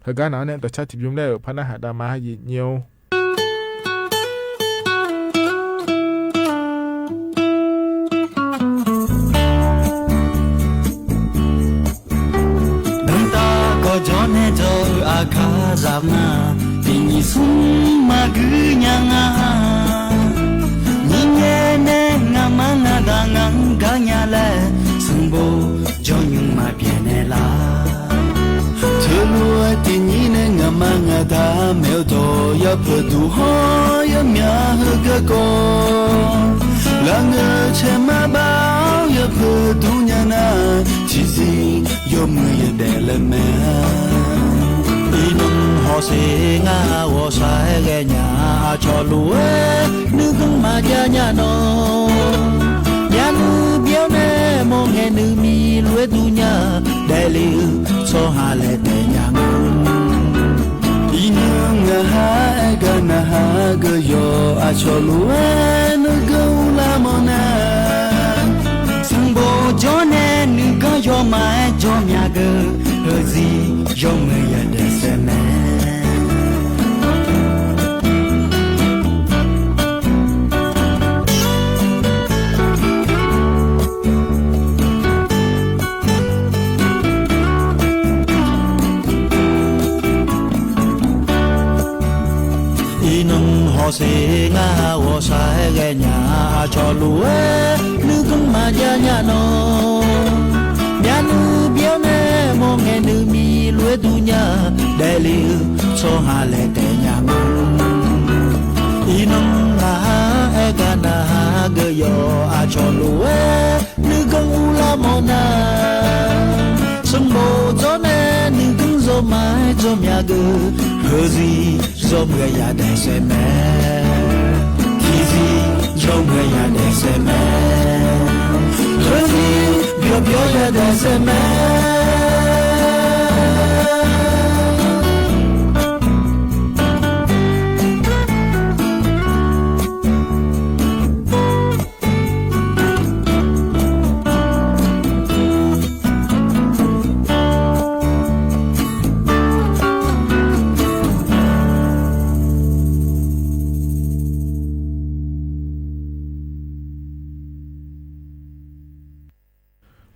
Hui gaˇ naˉ nehˬ dawˬ chaˇ tiꞈ biˇ mvuhˇ leh-euˬ hpaˇ naˉ haꞈ daꞈ ma yehˬ nyi-oˬ. Nyi taˇ kawˬ jawˇ nehˬ jawˇ-euˬ aꞈ hk'aˇ zaꞈ maˇ, teˇ nyi suhˉ maˇ guiˇ nyaˇ ngaˇ. Nyi ngeh nehˬ ngaˬ maˇ ngaˬ daꞈ ngaˬ gaˇ nyaˇ leh, suh bon jawˇ nyi maˇ pehˍ nehˬ laˇ. Cheuˬ lo teˇ nyi nehˬ ngaˬ maˇ ngaˬ daꞈ mehˬ-oˬ dawˬ yaˇ hpeuꞈ tuˬ hawˉ yaˇ myaꞈ hui gaˇ kawˬ G'a ngeuˬ chehˇ maˇ baˬ, yawˇ hpeuꞈ tuˬ nyaˇ naˇ, chi ziˇ yawˇ meuˇ yehˬ dehꞈ leh mehˍ. Iˉ nonˇ hawˬ sheˍ ngaˇ g'awˬ sha geh nyaˇ, a chaw loꞈ-e nuˇ kanˉ maˇ jaˇ nyaˇ nawˬ. Yaꞈ nyi biˇ-oˬ nehˬ mawˬ ngehˬ nuˇ miˬ loꞈ-e tuˬ nyaˇ, dehꞈ le-o chaw ha lehˬ tehꞈ nyaˇ ngaˬ. Iˉ nonˇ ngaˬ haˉ ehˉ gaˇ naˬ haˉ geu yawˬ, a chaw loꞈ-e nuˇ kanˉ uˉ laˇ mawˬ naˇ. Suhˍ bon jawˇ nehˬ nuˇ kanˉ yawˇ maˇ ehˉ jawˇ myaˇ geu, heuˬ ziˇ yawˇ meuˇ yehˬ dehꞈ shehˍ mehˍ. Iˉ nonˇ hawˬ sheˍ ngaˇ g'awˬ sha geh nyaˇ, a chaw loꞈ-e nuˇ kanˉ maˇ jaˇ nyaˇ nawˬ. Yaꞈ nyi biˇ-oˬ nehˬ mawˬ ngehˬ nuˇ miˬ loꞈ-e tuˬ nyaˇ, dehꞈ le-o chaw ha lehˬ tehꞈ nyaˇ ngaˬ. Iˉ nonˇ ngaˬ haˉ ehˉ gaˇ naˬ haˉ geu yawˬ, a chaw loꞈ-e nuˇ kanˉ uˉ laˇ mawˬ naˇ. Suhˍ bon jawˇ nehˬ nuˇ kanˉ yawˇ maˇ ehˉ jawˇ myaˇ geu, heuˬ ziˇ yawˇ meuˇ yehˬ dehꞈ shehˍ mehˍ. Hkiˬ ziˇ yawˇ meuˇ yehˬ dehꞈ shehˍ mehˍ. Heuˬ ziˇ biˇ-oˬ biˇ-oˬ yehˬ dehꞈ shehˍ mehˍ.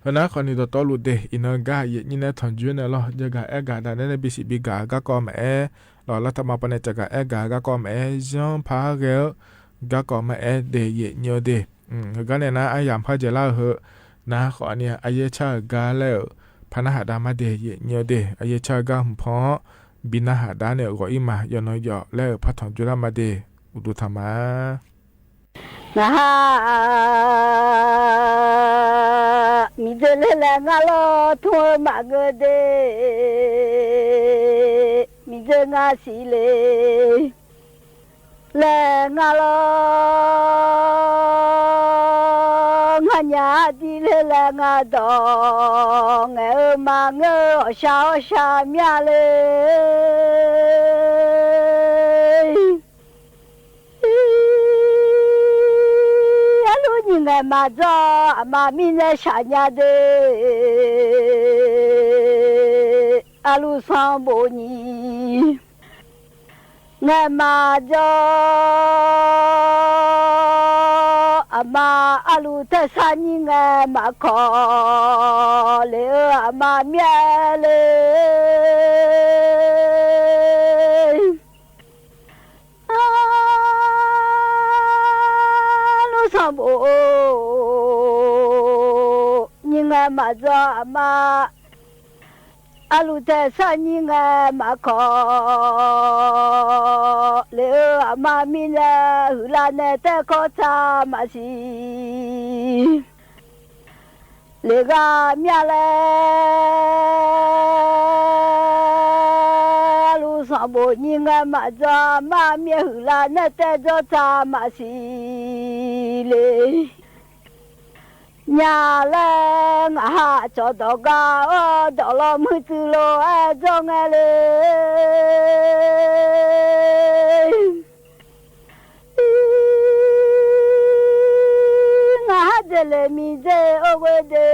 Heuˬ naˉ hk'awꞈ nyi dawˬ tawˆ lo te, iˉ nonˇ gaˇ yehˬ nyi nehˬ htawnˍ juˇ nehˬ lawˬ, jaˇ gaˬ ehˉ gaˬ daꞈ nehˉ nehˉ biˇ shiˍ biˇ gaˬ gaˇ kawˆ mehˍ. Lawˬ laˇ htaꞈ ma pa nehˬ ca gaˬ ehˉ gaˬ gaˇ kawˆ mehˍ, yanˇ hpaˇ geh-o gaˇ kawˆ mehˍ te yehˬ nyi-o te. Heuˬ gaˇ nehˬ naˉ, a yaꞈ hpaˇ jehˬ laˇ-eu heuˬ, naˉ hk'awꞈ nyi a yehˬ chaˇ g'a leh-euˬ hpaˇ naˉ haꞈ daꞈ maˇ te yehˬ nyi-o te. A yehˬ chaˇ g'a mvuhˇ hpawˇ biˇ naˉ haꞈ daꞈ nehˬ g'awˬ iˉ maˬ yaw naw yaw leh-euˬ hpaˇ htawnˍ juˇ laˇ maˇ te. Uˬ duˬ htaꞈ ma Ngaˬ haꞈ miˬ dzeꞈ le leh ngaˇ lawˇ htoˇ-eu maꞈ geu de, miˬ dzeꞈ ngaˇ shiˍ le leh ngaˇ lawˇ, ngaˇ nyaˇ tiˉ le leh ngaˇ dawˬ, ngaˬ-eu maꞈ ngaˇ-eu awˬ sha awˬ sha myaˇ le. A loˇ nyi ngaˬ maˍ dzaw, aˬ ma miˇ nehˇ shaˍ nyaˇ de. A loˇ sanˇ bon nyi ngaˬ maˍ dzaw, aˬ ma a loˇ teˇ shaˉ nyi ngaˬ maˍ hkawꞈ le-eu aˬ ma myaˇ le. A loˇ sanˇ bon nyi ngaˬ maˍ dzaw, aˬ ma a loˇ teˇ shaˉ nyi ngaˬ maˍ hkawꞈ le-eu aˬ ma miˇ nehˇ huiˍ la nehˬ teˇ hkawˇ htaꞈ maˍ shiˍ le g'a myaˇ le. A loˇ sanˇ bon nyi ngaˬ maˍ dzaw, aˬ ma miˇ huiˍ la nehˬ teˇ jawˇ htaꞈ maˍ shiˍ le. Nyaˇ leh ngaˬ haꞈ cawˬ dawˬ gaˇ-o, dawˬ law meuˇ tcuh lo-e jawˇ ngeh le. Ngaˬ haˉ dzeꞈ le miˬ dzeꞈ oˇ g'oˇ de,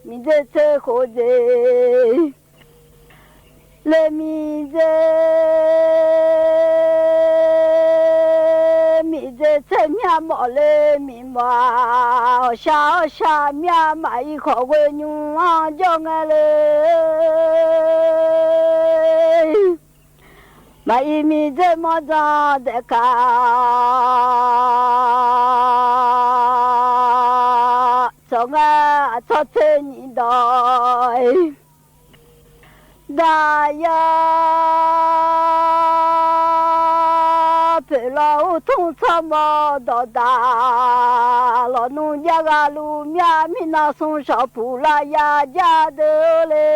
miˬ dzeꞈ tcuh k'oˍ de le miˬ dzeꞈ, miˬ dzeꞈ tcuh myaˇ mawˬ le miˬ mawˬ, awˬ sha awˬ sha myaˇ maꞈ i hk'awꞈ g'oˇ nyi-a jawˇ ngeh le. Maꞈ i miˬ dzeꞈ mawˇ dzaˇ dehꞈ kaꞈ, cawˬ ngaˬ a tawˇ teˇ nyi dawˬ-e daꞈ yaˇ peuˬ law-o. Mawˇ dawꞈ daꞈ lawˬ nuˇ jaˇ g'a lu myaˇ, miˇ naˆ suh shawˍ hpu la yaˇ jaˇ deuˬ le.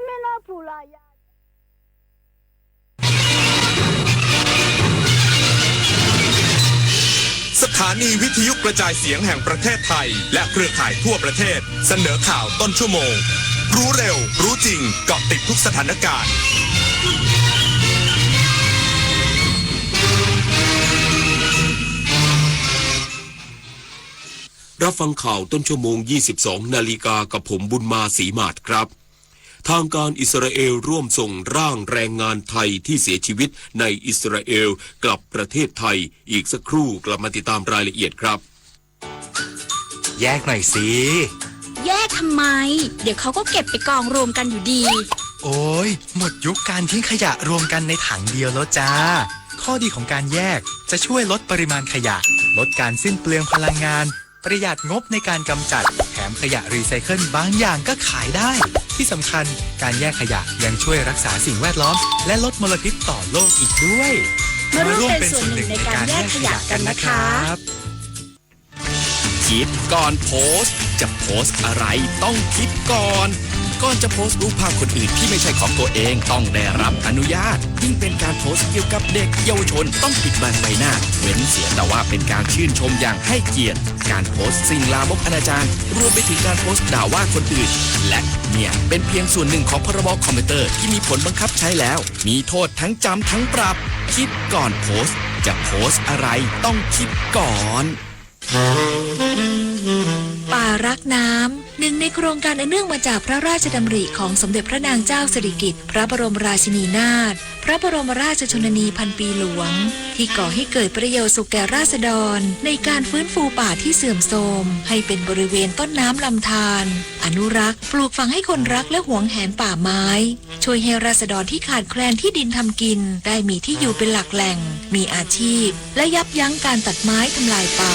Miˇ naˆ hpu la yaˇ สถานีวิทยุกระจายเสียงแห่งประเทศไทยและเครือข่ายทั่วประเทศ เสนอข่าวต้นชั่วโมง รู้เร็ว รู้จริง เกาะติดทุกสถานการณ์ รับฟังข่าวต้นชั่วโมง ยี่สิบสองนาฬิกา กับผม บุญมา ศรีหมาดครับ ทางการอิสราเอลร่วมส่งร่างแรงงานไทยที่เสียชีวิตในอิสราเอลกลับประเทศไทย อีกสักครู่กลับมาติดตามรายละเอียดครับ แยกหน่อยสิ แยกทำไม เดี๋ยวเขาก็เก็บไปกองรวมกันอยู่ดี โอ๊ย หมดยุคการทิ้งขยะรวมกันในถังเดียวแล้วจ้า ข้อดีของการแยกจะช่วยลดปริมาณขยะ ลดการสิ้นเปลืองพลังงาน ประหยัดงบในการกำจัด แถมขยะรีไซเคิลบางอย่างก็ขายได้ ที่สำคัญ การแยกขยะยังช่วยรักษาสิ่งแวดล้อม และลดมลพิษต่อโลกอีกด้วย มาร่วมเป็นส่วนหนึ่งในการแยกขยะกันนะครับ คิดก่อนโพสต์ จะโพสต์อะไรต้องคิดก่อน ก่อนจะโพสต์รูปภาพคนอื่นที่ไม่ใช่ของตัวเอง ต้องได้รับอนุญาต ยิ่งเป็นการโพสต์เกี่ยวกับเด็กเยาวชน ต้องปิดบังใบหน้า เว้นเสียแต่ว่าเป็นการชื่นชมอย่างให้เกียรติ การโพสต์สิ่งลามกอนาจาร รวมไปถึงการโพสต์ด่าว่าคนอื่น และเนี่ยเป็นเพียงส่วนหนึ่งของพรบคอมพิวเตอร์ที่มีผลบังคับใช้แล้ว มีโทษทั้งจำทั้งปรับ คิดก่อนโพสต์ จะโพสต์อะไรต้องคิดก่อน ป่ารักน้ำ หนึ่งในโครงการอันเนื่องมาจากพระราชดำริของสมเด็จพระนางเจ้าสิริกิติ์ พระบรมราชินีนาถ พระบรมราชชนนีพันปีหลวง ที่ก่อให้เกิดประโยชน์สุขแก่ราษฎร ในการฟื้นฟูป่าที่เสื่อมโทรม ให้เป็นบริเวณต้นน้ำลำธาร อนุรักษ์ ปลูกฝังให้คนรักและหวงแหนป่าไม้ ช่วยให้ราษฎรที่ขาดแคลนที่ดินทำกิน ได้มีที่อยู่เป็นหลักแหล่ง มีอาชีพ และยับยั้งการตัดไม้ทำลายป่า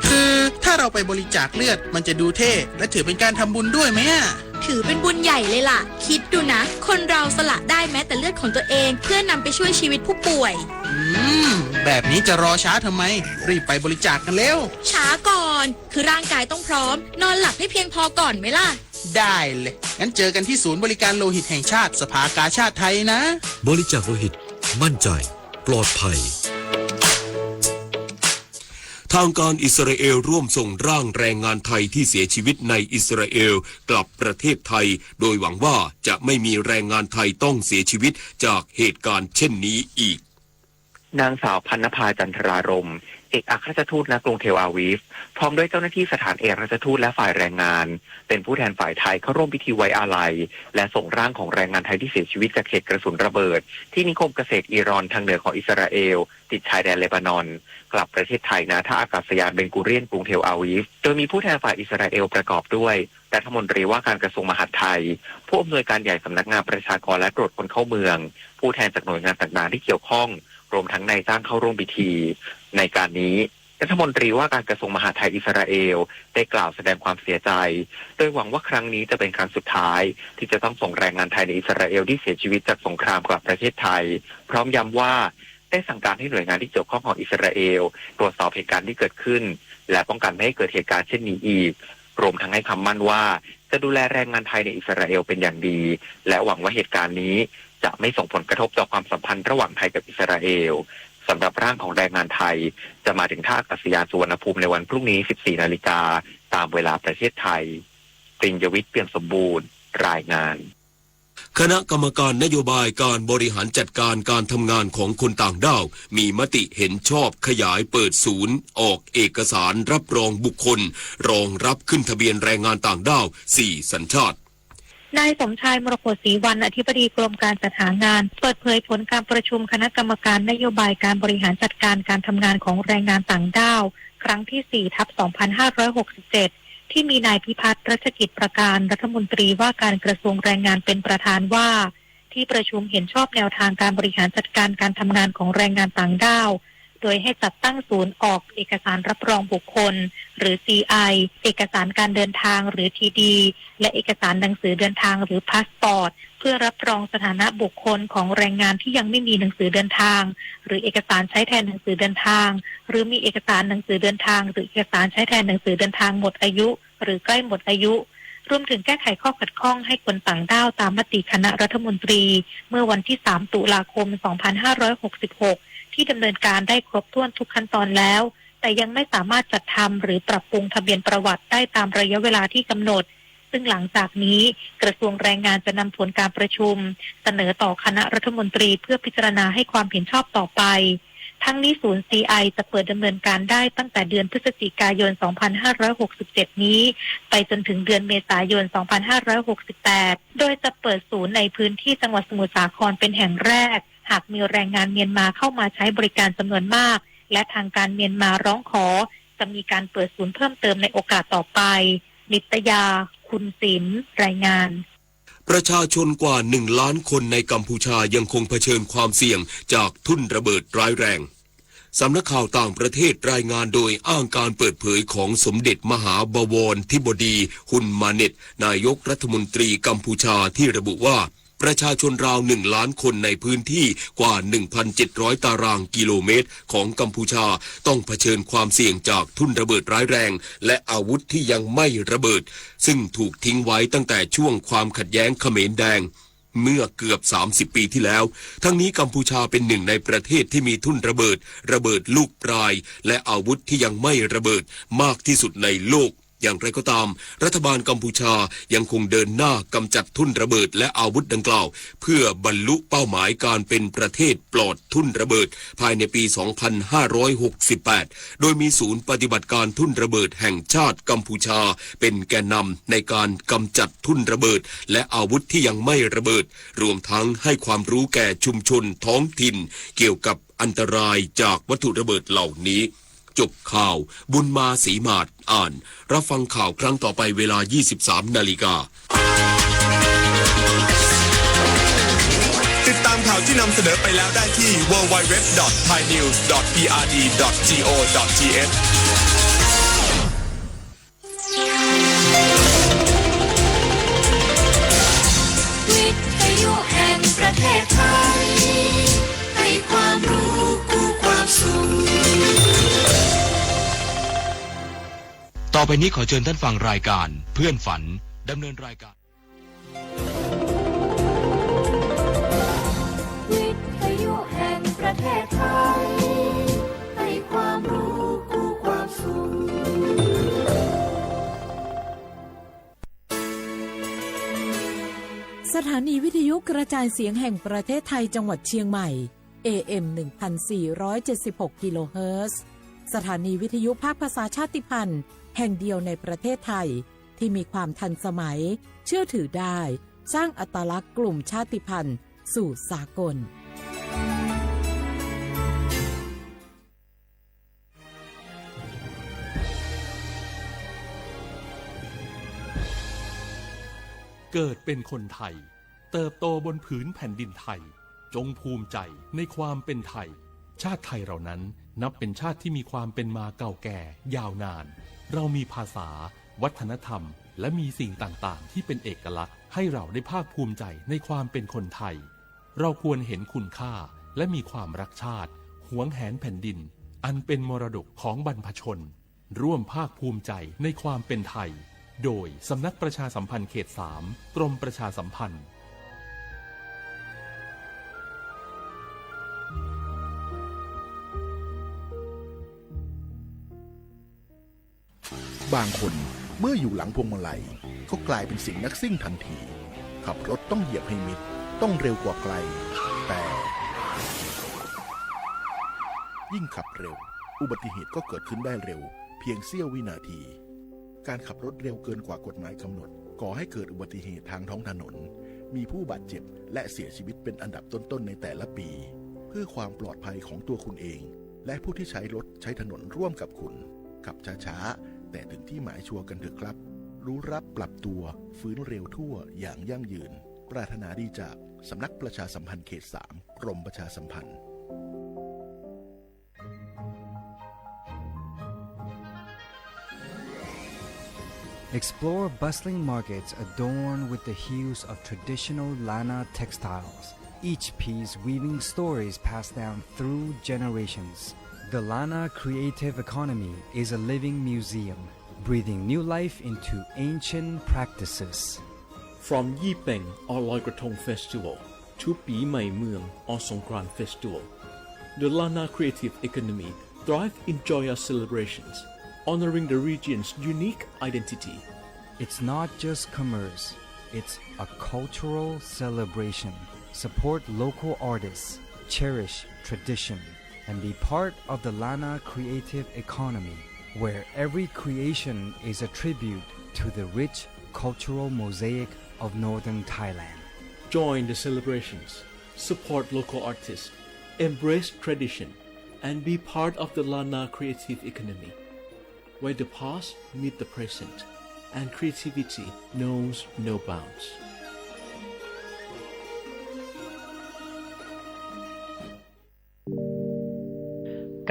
คือถ้าเราไปบริจาคเลือด มันจะดูเท่ และถือเป็นการทำบุญด้วยไหมอะ ถือเป็นบุญใหญ่เลยล่ะ คิดดูนะ คนเราสละได้แม้แต่เลือดของตัวเอง เพื่อนำไปช่วยชีวิตผู้ป่วย อืม แบบนี้จะรอช้าทำไม รีบไปบริจาคกันเร็ว ช้าก่อน คือร่างกายต้องพร้อม นอนหลับให้เพียงพอก่อนไหมล่ะ ได้เลย งั้นเจอกันที่ศูนย์บริการโลหิตแห่งชาติ สภากาชาดไทยนะ บริจาคโลหิต มั่นใจ ปลอดภัย ทางการอิสราเอลร่วมส่งร่างแรงงานไทยที่เสียชีวิตในอิสราเอลกลับประเทศไทย โดยหวังว่าจะไม่มีแรงงานไทยต้องเสียชีวิตจากเหตุการณ์เช่นนี้อีก นางสาว พันนภา จันทรารมณ์ เอกอัครราชทูต ณ กรุงเทลอาวีฟ พร้อมด้วยเจ้าหน้าที่สถานเอกอัครราชทูต และฝ่ายแรงงาน เป็นผู้แทนฝ่ายไทยเข้าร่วมพิธีไว้อาลัย และส่งร่างของแรงงานไทยที่เสียชีวิตจากเหตุกระสุนระเบิด ที่นิคมเกษตรอีรอนทางเหนือของอิสราเอล ติดชายแดนเลบานอน กลับประเทศไทย ณ ท่าอากาศยานเบนกูเรียน กรุงเทลอาวีฟ โดยมีผู้แทนฝ่ายอิสราเอลประกอบด้วย รัฐมนตรีว่าการกระทรวงมหาดไทย ผู้อำนวยการใหญ่สำนักงานประชากรและตรวจคนเข้าเมือง ผู้แทนจากหน่วยงานต่างๆที่เกี่ยวข้อง รวมทั้งนายจ้างเข้าร่วมพิธี ในการนี้ รัฐมนตรีว่าการกระทรวงมหาดไทยอิสราเอล ได้กล่าวแสดงความเสียใจ โดยหวังว่าครั้งนี้จะเป็นครั้งสุดท้าย ที่จะต้องส่งแรงงานไทยในอิสราเอลที่เสียชีวิตจากสงครามกลับประเทศไทย พร้อมย้ำว่า ได้สั่งการให้หน่วยงานที่เกี่ยวข้องของอิสราเอล ตรวจสอบเหตุการณ์ที่เกิดขึ้น และป้องกันไม่ให้เกิดเหตุการณ์เช่นนี้อีก รวมทั้งให้คำมั่นว่า จะดูแลแรงงานไทยในอิสราเอลเป็นอย่างดี และหวังว่าเหตุการณ์นี้ จะไม่ส่งผลกระทบต่อความสัมพันธ์ระหว่างไทยกับอิสราเอล สำหรับร่างของแรงงานไทย จะมาถึงท่าอากาศยานสุวรรณภูมิในวันพรุ่งนี้ สิบสี่นาฬิกา ตามเวลาประเทศไทย ปริญญวิทย์ เปี่ยมสมบูรณ์ รายงาน คณะกรรมการนโยบายการบริหารจัดการการทำงานของคนต่างด้าว มีมติเห็นชอบขยายเปิดศูนย์ออกเอกสารรับรองบุคคล รองรับขึ้นทะเบียนแรงงานต่างด้าวสี่สัญชาติ นายสมชาย มรกตศรีวรรณ อธิบดีกรมการจัดหางาน เปิดเผยผลการประชุมคณะกรรมการนโยบายการบริหารจัดการการทำงานของแรงงานต่างด้าว ครั้งที่สี่ทับสองพันห้าร้อยหกสิบเจ็ด ที่มีนายพิพัฒน์ รัชกิจประการ รัฐมนตรีว่าการกระทรวงแรงงานเป็นประธานว่า ที่ประชุมเห็นชอบแนวทางการบริหารจัดการการทำงานของแรงงานต่างด้าว โดยให้จัดตั้งศูนย์ออกเอกสารรับรองบุคคล หรือ ซีไอ เอกสารการเดินทาง หรือ ทีดี และเอกสารหนังสือเดินทาง หรือ พาสปอร์ต เพื่อรับรองสถานะบุคคลของแรงงานที่ยังไม่มีหนังสือเดินทาง หรือเอกสารใช้แทนหนังสือเดินทาง หรือมีเอกสารหนังสือเดินทาง หรือเอกสารใช้แทนหนังสือเดินทางหมดอายุ หรือใกล้หมดอายุ รวมถึงแก้ไขข้อขัดข้องให้คนต่างด้าวตามมติคณะรัฐมนตรีเมื่อวันที่ สาม ตุลาคม สองพันห้าร้อยหกสิบหก ที่ดำเนินการได้ครบถ้วนทุกขั้นตอนแล้ว แต่ยังไม่สามารถจัดทำหรือปรับปรุงทะเบียนประวัติได้ตามระยะเวลาที่กำหนด ซึ่งหลังจากนี้กระทรวงแรงงานจะนำผลการประชุมเสนอต่อคณะรัฐมนตรีเพื่อพิจารณาให้ความเห็นชอบต่อไป ทั้งนี้ศูนย์ ซีไอ จะเปิดดำเนินการได้ตั้งแต่เดือนพฤศจิกายน สองพันห้าร้อยหกสิบเจ็ด นี้ ไปจนถึงเดือนเมษายน สองพันห้าร้อยหกสิบแปด โดยจะเปิดศูนย์ในพื้นที่จังหวัดสมุทรสาครเป็นแห่งแรก หากมีแรงงานเมียนมาเข้ามาใช้บริการจำนวนมาก และทางการเมียนมาร้องขอ จะมีการเปิดศูนย์เพิ่มเติมในโอกาสต่อไป นิตยา คุณศิลป์ รายงาน ประชาชนกว่าหนึ่งล้านคนในกัมพูชายังคงเผชิญความเสี่ยงจากทุ่นระเบิดร้ายแรง สำนักข่าวต่างประเทศรายงานโดยอ้างการเปิดเผยของสมเด็จมหาบวรธิบดีฮุนมาเน็ต นายกรัฐมนตรีกัมพูชาที่ระบุว่า ประชาชนราวหนึ่งล้านคนในพื้นที่กว่าหนึ่งพันเจ็ดร้อยตารางกิโลเมตรของกัมพูชาต้องเผชิญความเสี่ยงจากทุ่นระเบิดร้ายแรงและอาวุธที่ยังไม่ระเบิด ซึ่งถูกทิ้งไว้ตั้งแต่ช่วงความขัดแย้งเขมรแดงเมื่อเกือบสามสิบปีที่แล้ว ทั้งนี้กัมพูชาเป็นหนึ่งในประเทศที่มีทุ่นระเบิด ระเบิดลูกปลาย และอาวุธที่ยังไม่ระเบิดมากที่สุดในโลก อย่างไรก็ตาม รัฐบาลกัมพูชายังคงเดินหน้ากำจัดทุ่นระเบิดและอาวุธดังกล่าว เพื่อบรรลุเป้าหมายการเป็นประเทศปลอดทุ่นระเบิดภายในปี สองพันห้าร้อยหกสิบแปด โดยมีศูนย์ปฏิบัติการทุ่นระเบิดแห่งชาติกัมพูชาเป็นแกนนำในการกำจัดทุ่นระเบิดและอาวุธที่ยังไม่ระเบิด รวมทั้งให้ความรู้แก่ชุมชนท้องถิ่นเกี่ยวกับอันตรายจากวัตถุระเบิดเหล่านี้ จบข่าว บุญมา ศรีหมาด อ่าน รับฟังข่าวครั้งต่อไปเวลา ยี่สิบสามนาฬิกา ติดตามข่าวที่นำเสนอไปแล้วได้ที่ ดับเบิลยู ดับเบิลยู ดับเบิลยู ดอท ไทยนิวส์ ดอท พีอาร์ดี ดอท จี โอ ดอท ที เอช วิทยุแห่งประเทศไทย ให้ความรู้คู่ความสุข ต่อไปนี้ขอเชิญท่านฟังรายการเพื่อนฝัน ดำเนินรายการ วิทยุแห่งประเทศไทย ให้ความรู้คู่ความสุข สถานีวิทยุกระจายเสียงแห่งประเทศไทยจังหวัดเชียงใหม่ เอเอ็ม หนึ่งพันสี่ร้อยเจ็ดสิบหก กิโลเฮิรตซ์ สถานีวิทยุภาคภาษาชาติพันธุ์แห่งเดียวในประเทศไทย ที่มีความทันสมัย เชื่อถือได้ สร้างอัตลักษณ์กลุ่มชาติพันธุ์สู่สากล เกิดเป็นคนไทย เติบโตบนผืนแผ่นดินไทย จงภูมิใจในความเป็นไทย ชาติไทยเรานั้นนับเป็นชาติที่มีความเป็นมาเก่าแก่ยาวนาน เรามีภาษา วัฒนธรรม และมีสิ่งต่างๆ ที่เป็นเอกลักษณ์ ให้เราได้ภาคภูมิใจในความเป็นคนไทย เราควรเห็นคุณค่า และมีความรักชาติ หวงแหนแผ่นดิน อันเป็นมรดกของบรรพชน ร่วมภาคภูมิใจในความเป็นไทย โดยสำนักประชาสัมพันธ์เขตสาม กรมประชาสัมพันธ์ บางคนเมื่ออยู่หลังพวงมาลัย ก็กลายเป็นเสียงนักซิ่งทันที ขับรถต้องเหยียบให้มิด ต้องเร็วกว่าใคร แต่ ยิ่งขับเร็ว อุบัติเหตุก็เกิดขึ้นได้เร็ว เพียงเสี้ยววินาที การขับรถเร็วเกินกว่ากฎหมายกำหนด ก่อให้เกิดอุบัติเหตุทางท้องถนน มีผู้บาดเจ็บ และเสียชีวิตเป็นอันดับต้นๆ ในแต่ละปี เพื่อความปลอดภัยของตัวคุณเอง และผู้ที่ใช้รถใช้ถนนร่วมกับคุณ ขับช้าๆ แต่ถึงที่หมายชัวร์กันเถอะครับ รู้รักปรับตัว ฟื้นเร็วทั่ว อย่างยั่งยืน ปรารถนาดีจากสำนักประชาสัมพันธ์เขตสาม กรมประชาสัมพันธ์ เ Explore bustling markets adorned with the hues of traditional Lanna textiles, each piece weaving stories passed down through generations. The Lanna creative economy is a living museum, breathing new life into ancient practices. From Yipeng or Loi Krathong Festival to Pi Mei Mueang or Songkran Festival, the Lanna creative economy thrives in joyous celebrations, honoring the region's unique identity. It's not just commerce, it's a cultural celebration. Support local artists, cherish tradition, and be part of the Lanna creative economy, where every creation is a tribute to the rich cultural mosaic of northern Thailand. Join the celebrations, support local artists, embrace tradition, and be part of the Lanna creative economy, where the past meets the present and creativity knows no bounds.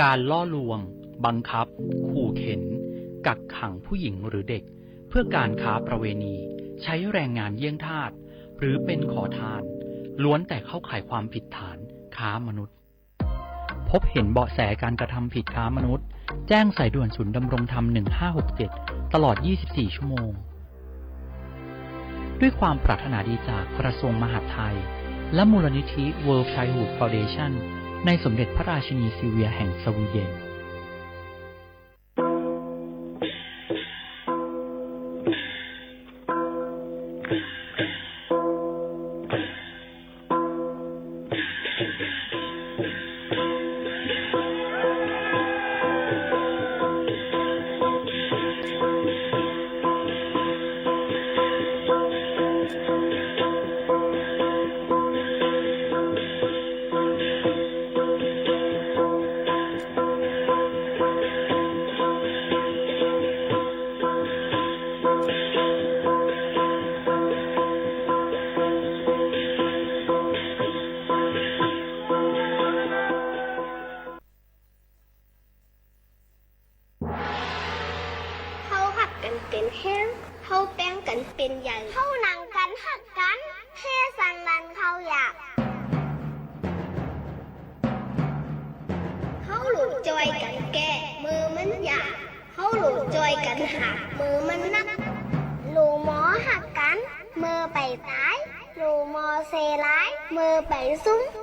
การล่อลวง บังคับ ขู่เข็น กักขังผู้หญิงหรือเด็ก เพื่อการค้าประเวณี ใช้แรงงานเยี่ยงทาส หรือเป็นขอทาน ล้วนแต่เข้าข่ายความผิดฐานค้ามนุษย์ พบเห็นเบาะแสการกระทำผิดค้ามนุษย์ แจ้งสายด่วนศูนย์ดำรงธรรม หนึ่งห้าหกเจ็ด ตลอด ยี่สิบสี่ ชั่วโมง ด้วยความปรารถนาดีจากกระทรวงมหาดไทย และมูลนิธิ World Childhood Foundation ในสมเด็จพระราชินีซิลเวียแห่งสวีเดนႁဝ်းႁၵ်ႉၵၼ်ပဵၼ်ႁႅင်း ႁဝ်းပႅင်းၵၼ်ပဵၼ်ယႂ်ႇ ႁဝ်းၼင်ႇၵၼ်ႁၵ်ႉၵၼ် ႁႄႉသၼ်ႇလၼ်ႇၶဝ်ယႃႇ ႁဝ်းလူဝ်ႇၸွႆႈၵၼ်ၵႄႈမိူဝ်ႈမၼ်းယၢပ်ႇ ႁဝ်းလူဝ်ႇၸွႆႈၵၼ်ႁၢပ်ႇမိူဝ်ႈမၼ်းၼၵ်း လူဝ်ႇမေႃႁၵ်ႉၵၼ်မိူဝ်ႈပႆႇတၢႆ လူဝ်ႇမေႃသေလၢႆမိူဝ်ႈပႆႇသုမ်း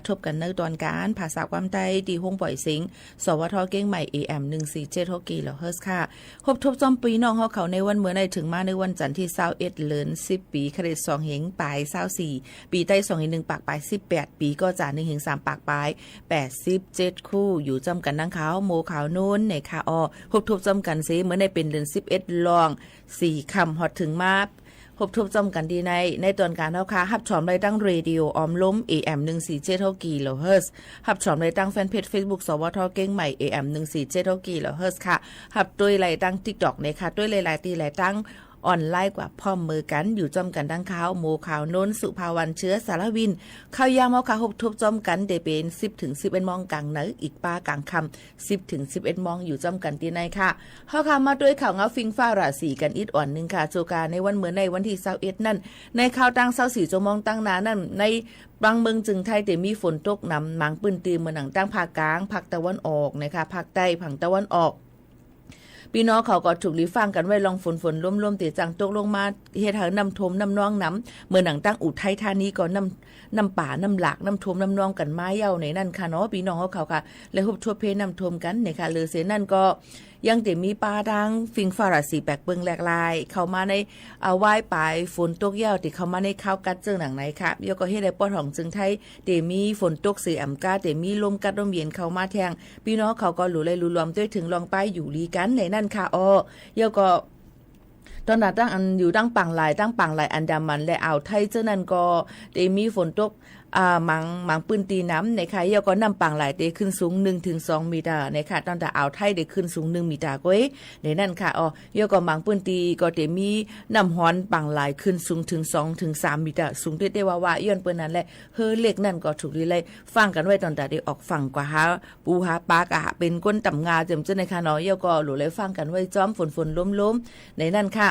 พบกันในตอนการ ภาษาความใต้ ที่ห้องปล่อยเสียง สวท เชียงใหม่ เอ เอ็ม หนึ่งสี่เจ็ดหก กิโลเฮิรตซ์ ค่ะ ฮบทบจ้อมปี้น้องเฮาเขาในวันเมื่อใน ถึงมาในวันจันทร์ที่ซาวเอ็ด เดือนสิบ ปีคริสต์ สองเฮงปายซาวสี่ ปีไต้ สองเฮงหนึ่งปากปายสิบแปด ปีก็จะ หนึ่งเฮงสามปากปายแปดสิบเจ็ด คู่ อยู่จ้อมกันดังข่าวโมข่าวโน้นในค่ะออ ฮบทบจ้อมกันเสเมื่อในเป็นเดือนสิบเอ็ด ลองสี่ค่ำ ฮอตถึงมา ฮบทบจ้อมกันที่ใน ในตอนการเฮาค่ะ ฮับชมได้ตั้งเรดิโอออมล้ม เอ เอ็ม หนึ่งสี่เจ็ดหก กิโลเฮิรตซ์ ฮับชมได้ตั้งแฟนเพจเฟซบุ๊ก สวท เชียงใหม่ เอ เอ็ม หนึ่งสี่เจ็ดหก กิโลเฮิรตซ์ ค่ะ ฮับด้วยไลน์ตั้งติ๊กต็อกในค่ะ ด้วยไลน์ไลน์ตีไลน์ตั้งออนไลน์กว่าพร้อมเมือกัน อยู่จ้อมกันดังข่าวโมข่าวโน้น สุภาวัน เชื้อสารวิน ข่าวยามเฮาค่ะ ฮบทบจ้อมกันเตเป็นสิบถึงสิบเอ็ดโมงกลางใน อีกป้ากลางค่ำ สิบถึงสิบเอ็ดโมง อยู่จ้อมกันที่ในค่ะ เฮาค่ะ มาด้วยข่าวเงาฟิงฟ้าราศีกันอิดอ่อนหนึ่งค่ะ โจกาในวันเมื่อในวันที่ซาวเอ็ดนั่น ในข่าวตั้งซาวสี่ชั่วโมงตั้งนานั่น ในบางเมืองจึงไทยเตมีฝนตกหนำ หมางปื้นตีเมืองหนังตั้งภาคกลาง ภาคตะวันออกนะคะ ภาคใต้ ฝั่งตะวันออก ปี้น้องเขาก็ถูกหลีฟังกันไว้ลองฝนฝนล้มๆ เตจังตกลงมาเฮ็ดให้น้ำท่วมน้ำนองหนำ เมืองหนังตั้งอุทัยธานีก็น้ำ น้ำป่าน้ำหลากน้ำท่วมน้ำนองกันมาเย่าในนั่นค่ะเนาะ ปี้น้องเขาค่ะ และฮบทบเพน้ำท่วมกันนะคะ เหลือเสียนั่นก็ ยังเตมีป้าดังฟิงฟ้าราศีแปลกเปิงแหลกลาย เข้ามาใน เอาไหว้ปลายฝนตกเย่าเตเข้ามาในข่าวกัดเจิงหนังไหนค่ะ เย่าก็เฮ็ดให้ปอดของจึงไทย เตมีฝนตกเสียอ่ำก้า เตมีลมกัดลมเย็นเข้ามาแทง ปี้น้องเขาก็หลู่ไลหลู่รวมด้วยถึงลองป้ายอยู่ลีกันในนั่นค่ะออ เย่าก็ ตอนหนาตั้งอันอยู่ตั้งปางหลาย ตั้งปางหลายอันดามันและอ่าวไทยเจ้านั่นก็ เตมีฝนตก อ่า หมาง หมางปื้นตีน้ำนะคะ เย่าก็น้ำปางหลายเตขึ้นสูงหนึ่งถึงสองเมตรนะคะ ตั้งแต่อ่าวไทยเตขึ้นสูงหนึ่งเมตรก้วย ในนั่นค่ะออ เย่าก็หมางปื้นตีก็เตมีน้ำฮ้อนปางหลายขึ้นสูงถึงสองถึงสามเมตร สูงเต้ๆ ว่าๆ ย้อนเปิ้นนั้นแหละ เฮอเลขนั่นก็ถูกลีไลฟังกันไว้ตอนแต่เตออกฝั่งกว่าหา ปูหาปลากะหาเป็นก้นต่ำงาเจิมเจ้าในค่ะเนาะ เย่าก็หลู่ไลฟังกันไว้จ้อมฝนฝนล้มๆ ในนั่นค่ะ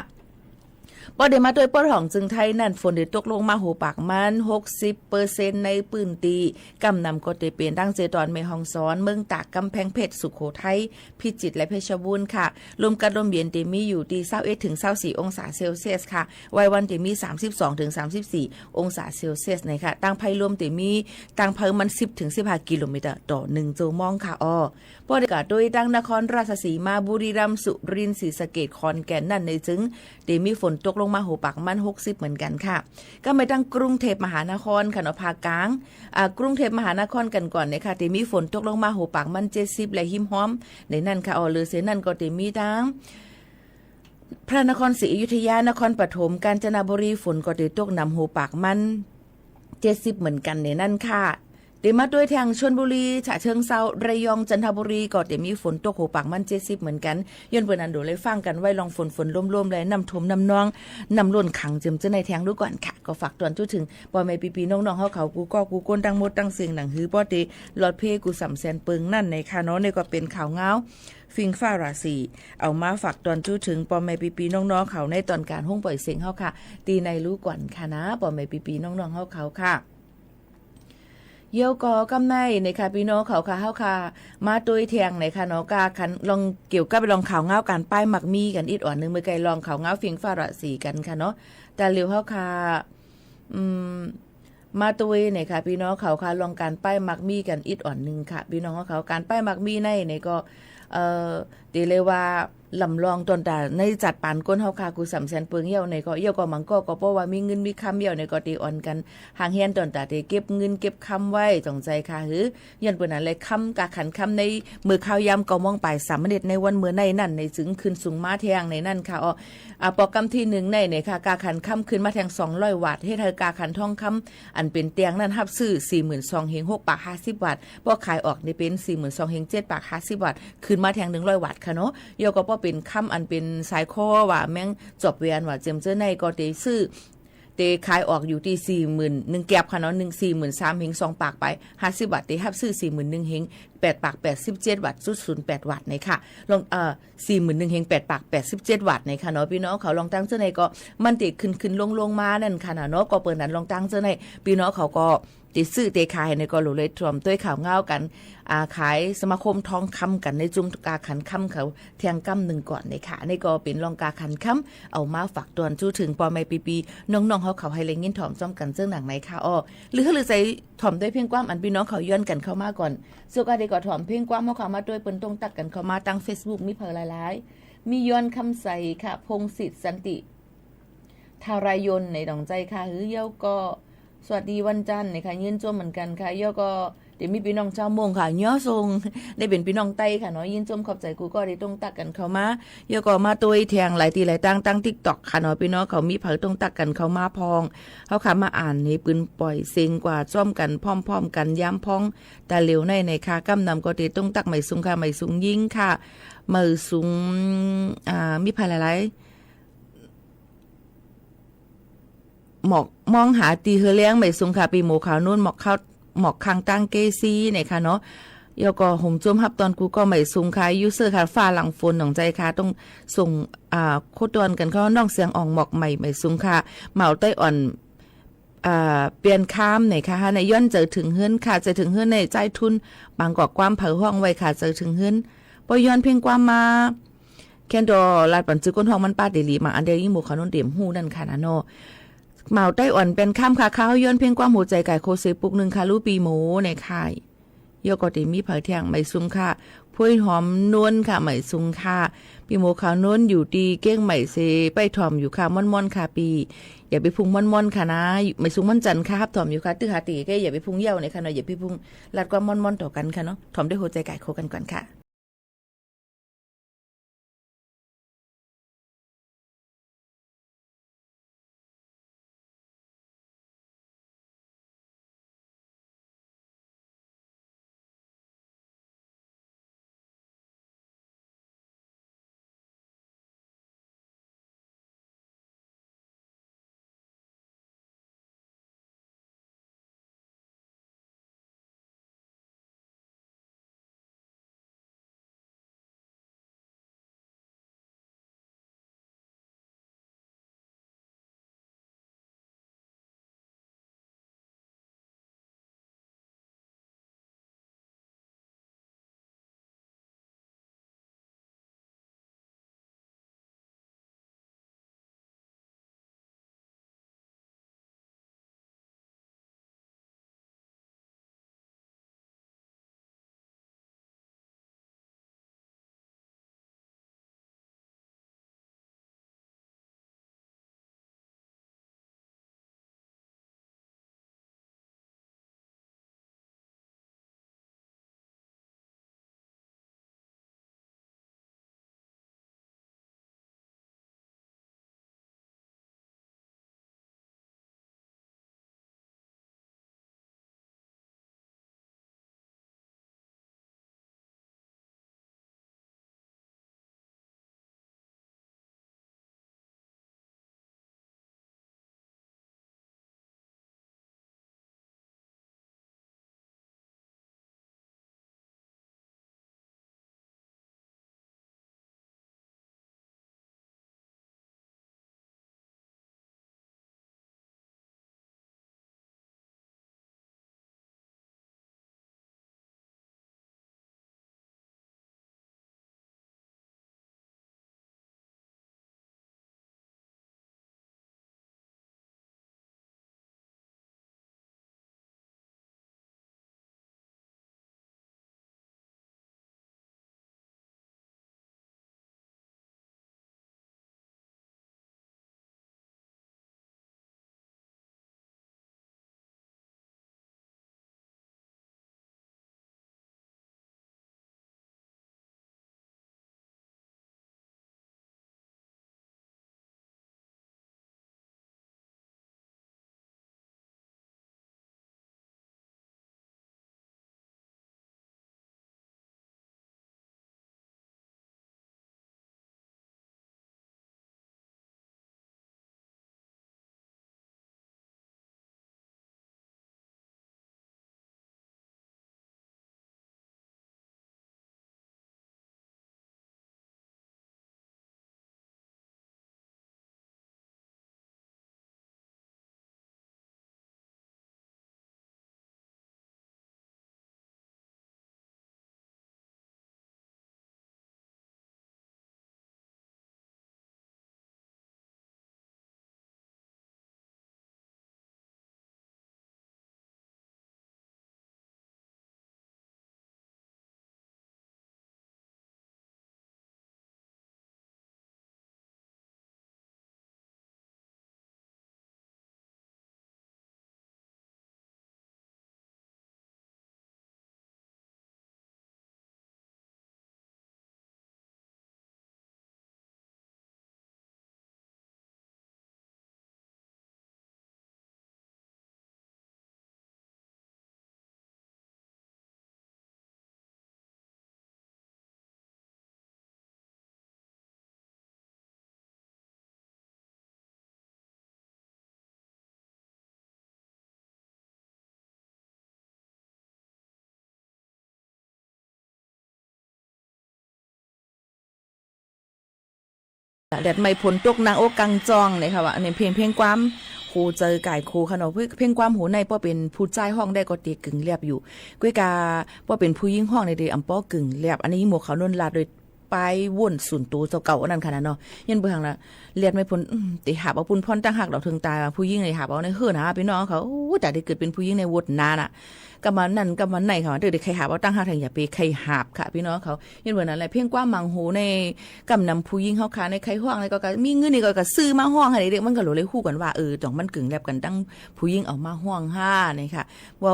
ปอเตมาด้วยปอดของจึงไทยนั่น ฝนเตตกลงมาโหปากมันหกสิบเปอร์เซ็นต์ในปื้นตี กำนำก็เตเป็นตั้งเจตอนแม่ฮ่องสอน เมืองตาก กำแพงเพชร สุโขทัย พิจิตรและเพชรบูรณ์ค่ะ ลมกัดลมเย็นเตมีอยู่ที่ซาวเอ็ดถึงซาวสี่องศาเซลเซียสค่ะ วัยวันเตมีสามสิบสองถึงสามสิบสี่องศาเซลเซียสนะคะ ตั้งไพลมเตมี ตั้งไพมันสิบถึงสิบห้ากิโลเมตรต่อหนึ่งชั่วโมงค่ะออ ปอเตกาด้วยตั้งนครราชสีมา บุรีรัมย์ สุรินทร์ ศรีสะเกษ ขอนแก่นนั่นในจึง เตมีฝนตกลงมาโหปากมันหกสิบเหมือนกันค่ะ ก็ไม่ตั้งกรุงเทพมหานครค่ะเนาะ ภาคกลาง อ่า กรุงเทพมหานครกันก่อนนะคะ เตมีฝนตกลงมาโหปากมันเจ็ดสิบและหิมฮ้อม ในนั่นค่ะออ เหลือเสียนั่นก็เตมีตั้ง พระนครศรีอยุธยา นครปฐม กาญจนบุรี ฝนก็เตตกหนำโหปากมันเจ็ดสิบเหมือนกันในนั่นค่ะ เตมาด้วยแทงชลบุรี ฉะเชิงเทรา ระยอง จันทบุรี ก็เตมีฝนตกโหปากมันเจ็ดสิบเหมือนกัน ย้อนเปิ้นนั้นหลู่ไลฟังกันไว้ลองฝนฝนล้มๆ และน้ำท่วมน้ำนอง น้ำล้นขังเจิมเจ้าในแทงดูก่อนค่ะ ก็ฝากตอนจุ๊ถึงปอแม่ปี้ๆ น้องๆ เฮาเขา กูก็กูก้นตั้งมดตั้งเสียงหนังหื้อปอเต หลอดเพกูสำแสนเปิงนั่นในค่ะเนาะ นี่ก็เป็นข่าวเงา ฟิงฟ้าราศี เอามาฝากตอนจุ๊ถึงปอแม่ปี้ๆ น้องๆ เขาในตอนการห้องปล่อยเสียงเฮาค่ะ ตีในรู้ก่อนค่ะนะ ปอแม่ปี้ๆ น้องๆ เฮาเขาค่ะ เยี่ยวก็กำในในค่ะ ปี้น้องเขาค่ะ เฮาค่ะ มาตวยแทงในค่ะเนาะ กาคันลองเกี่ยวกับลองข่าวเงาการป้ายมักมีกันอิดอ่อนหนึ่ง เมื่อไกลลองข่าวเงาฟิงฟ้าราศีกันค่ะเนาะ แต่เร็วเฮาค่ะ อืม มาตวยในค่ะ ปี้น้องเขาค่ะ ลองการป้ายมักมีกันอิดอ่อนหนึ่งค่ะ ปี้น้องเขา การป้ายมักมีในในก็ เอ่อ เตเลยว่า ลำลองตอนตาในจัดปานก้นเฮาค่ะ กูสำแสนเปิงเยี่ยวในก็ เยี่ยวก็มังก็ก็เพราะว่ามีเงินมีคำเยี่ยวในก็เตอ่อนกัน หางเฮียนตอนตาเตเก็บเงินเก็บคำไว้จงใจค่ะ หือ ย้อนเปิ้นนั้นเลย คำกาขันคำในเมื่อข้าวยามเก้าโมงปลายสามนาทีในวันเมื่อในนั่นในจึงขึ้นสูงมาแทงในนั่นค่ะ อ๋อ อ่า ปอกกำที่หนึ่งในในค่ะ กาขันคำขึ้นมาแทงสองร้อยบาท เฮ็ดให้กาขันทองคำอันเป็นเตียงนั่นฮับซื้อสี่หมื่นสองเฮงหกปากห้าสิบบาท ปอขายออกในเป็นสี่หมื่นสองเฮงเจ็ดปากห้าสิบบาท ขึ้นมาแทงหนึ่งร้อยบาทค่ะเนาะ เยี่ยวก็ปอเป็นคำอันเป็นสายคอว่าแมงจอบแหวนว่าเจียมเจ้อในก็เตซื้อ เตขายออกอยู่ที่สี่หมื่นหนึ่งแก็บค่ะเนาะ หนึ่ง สี่หมื่นสามเฮงสองปากไปห้าสิบบาท เตฮับซื้อสี่หมื่นหนึ่งเฮงแปดปากแปดสิบเจ็ดบาทจุดศูนย์แปดบาทในค่ะ ลอง เอ่อ สี่หมื่นหนึ่งเฮงแปดปากแปดสิบเจ็ดบาทในค่ะเนาะ ปี้น้องเขา ลองตั้งเจ้อในก็ มันเตขึ้นขึ้นลงลงมานั่นค่ะนะเนาะ ก็เปิ้นนั้นลองตั้งเจ้อใน ปี้น้องเขาก็ ติดซื้อ ติดขาย ในกรณี รวมด้วยข่าวเงากัน อ่า ขายสมาคมทองคำกัน ในจุ่มกาขันคำเขา แทงกำหนึ่งก่อน นะคะ นี่ก็เป็นเรื่องกาขันคำ เอามาฝากเตือน จุ่มถึงพ่อแม่พี่ๆ น้องๆ เฮาเขา ให้ได้ยินถ่อมจ้อมกัน เซิ่งหนังในค่ะอ้อ หรือ หรือใส่ถ่อมด้วยเพลงความ อันพี่น้องเขาย้อนกันเข้ามาก่อน สุกาเดก็ถ่อมเพลงความ เฮาเขามาด้วย เปิ้นตรงตักกันเข้ามา ตั้งเฟซบุ๊ก มีใผหลายๆ มีย้อนคำใสค่ะ พงศิษย์ สันติ ทารายน ในดองใจค่ะ หรือ เย้าก็ สวัสดีวันจันทร์ นะคะ ยื่นชมเหมือนกันค่ะ เย้าก็ เดี๋ยวมีพี่น้องเจ้าม่วงค่ะ เย้าส่ง ได้เป็นพี่น้องใต้ค่ะเนาะ ยื่นชมขอบใจ กูก็ได้ตรงตักกันเข้ามา เย้าก็มาด้วยแทงหลายที่หลายตั้ง ตั้งติ๊กต็อกค่ะเนาะ พี่น้องเขามีใผตรงตักกันเข้ามาพอง เฮาค่ะมาอ่านในปืนป่อยเซ็งกว่าจ้อมกัน พร้อมๆ กัน ย้ำพ้อง ตาเหลวใน นะคะ กำนำก็ได้ตรงตัก ไม่สุงค่ะ ไม่สุงยิ่งค่ะ ไม่สุง อ่า มีใผหลายๆ หมอกมองหาตีเฮอแรง ไม่สุงค่ะ ปีหมูขาวนุ่น หมอกเข้า หมอกคางตั้งเกซี นะคะเนาะ เย้าก็หงจมฮับตอน กูก็ไม่สุงค่ะ ยูเซอร์ค่ะ ฝ้าหลังฝนหนองใจค่ะ ต้องส่ง อ่า โคตรตอนกันเข้า น้องเสียงอ่อง หมอกใหม่ ไม่สุงค่ะ เหมาไต้อ่อน อ่า เปลี่ยนคำ นะคะ ในย้อนใจถึงเฮือนค่ะ ใจถึงเฮือนในใจทุน บางกอกความเผาห้องไว้ค่ะ ใจถึงเฮือน พอย้อนเพลงความมา แคนดอลลาดปันจื้อก้นห้องมันป้าเตหลี มาอันเดียวยิ่งหมูขาวนุ่นเตรียมหู้นั่นค่ะนะเนาะ เหมาไต้อ่อนเป็นค่ำค่ะ ข้าวย้อนเพลงความหัวใจไก่โคเซปุกหนึ่งค่ะ รู้ปีหมูในค่าย เย้าก็เตมีเผยแทง ไม่สุงค่ะ พุ้ยหอมนวลค่ะ ไม่สุงค่ะ ปีหมูขาวนวลอยู่ตีเก้งใหม่เซ ไปถ่อมอยู่ค่ะ ม่อนๆ ค่ะปี อย่าไปพุงม่อนๆ ค่ะนะ ไม่สุงม่อนจันทร์ค่ะ ฮับถ่อมอยู่ค่ะ ตื้อหาตีแก้ อย่าไปพุงเย้าในค่ะเนาะ อย่าไปพุง ลาดความม่อนๆ ต่อกันค่ะเนาะ ถ่อมด้วยหัวใจไก่โคกันก่อนค่ะ แดดไม่พ้นตก นางอกกลางจ้อง เนี่ยค่ะ ว่าเนี่ยเพลง เพลงความโหใจก่ายโคค่ะเนาะ เพลงความโหใน ป้อเป็นผู้ชายฮ้องได้ก็เตะกึ่งแลบอยู่ กวยกา ป้อเป็นผู้หญิงฮ้องเนี่ยเตะอ่ำป้อกึ่งแลบ อันนี้หมวกขาวนุ่นลาดโดย ป้ายว่นส่วนตัวเจ้าเก่าอันนั้นค่ะนะเนาะ ยันเบอร์หังละ แดดไม่พ้น อืม เตะหาบเอาปุ้นพ่อนตั้งหักดอกเทิงตา ผู้หญิงเลยหาบเอาในเฮือนหาพี่น้องเขา โอ้ แต่ได้เกิดเป็นผู้หญิงในวดนานอะ กำมานั่นกำมาไหนค่ะ เดี๋ยวได้ใครหาบเอาตั้งหักแทง อย่าไปใครหาบค่ะพี่น้องเขา ยันเบอร์นั้นแหละ เพลงความมังโหใน กำนำผู้หญิงเฮาขาในใครฮ้องในก็กะ มีเงินนี่ก็กะซื้อมาฮ้องให้เด็กๆ มันก็หลวเลยฮู้กันว่า เออ ต้องมันกึ่งแลบกันตั้งผู้หญิงเอามาฮ้องห้านี่ค่ะ ว่า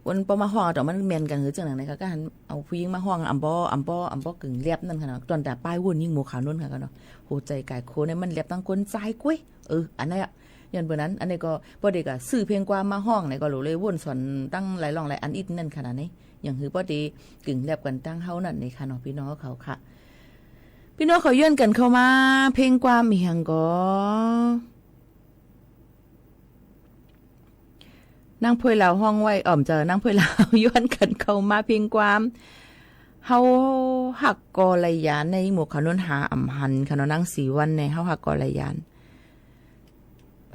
วันปอมาฮ้องเอาต้องมันแมนกันหรือจังหนังในค่ะ ก็หันเอาผู้หญิงมาฮ้อง อำบอ อำบอ อำบอกึ่งแลบนั่นค่ะเนาะ ตอนแต่ป้ายว่นยิ่งโมขาวนุ่นค่ะก็เนาะ โหใจก่ายโคในมันแลบตั้งก้นใจกล้วย เออ อันนั้นอะ ย้อนเบอร์นั้น อันนี้ก็ป้อเด็กอะซื้อเพลงความมาฮ้องในก็หลวเลยว่นสอนตั้งหลายรองหลายอันอิดนั่นขนาดนี้ อย่างหือป้อเตกึ่งแลบกันตั้งเฮานั่นในค่ะเนาะ พี่น้องเขาค่ะ พี่น้องเขาย้อนกันเข้ามา เพลงความอีหยังก็ นางพวยลาวฮ้องไว้ อ่อมเจอ นางพวยลาวย้อนกันเข้ามาเพลงความ เฮาฮักกอลยานในหมวกขาวนุ่นหาอ่ำหันค่ะเนาะ นางสีวันใน เฮาฮักกอลยาน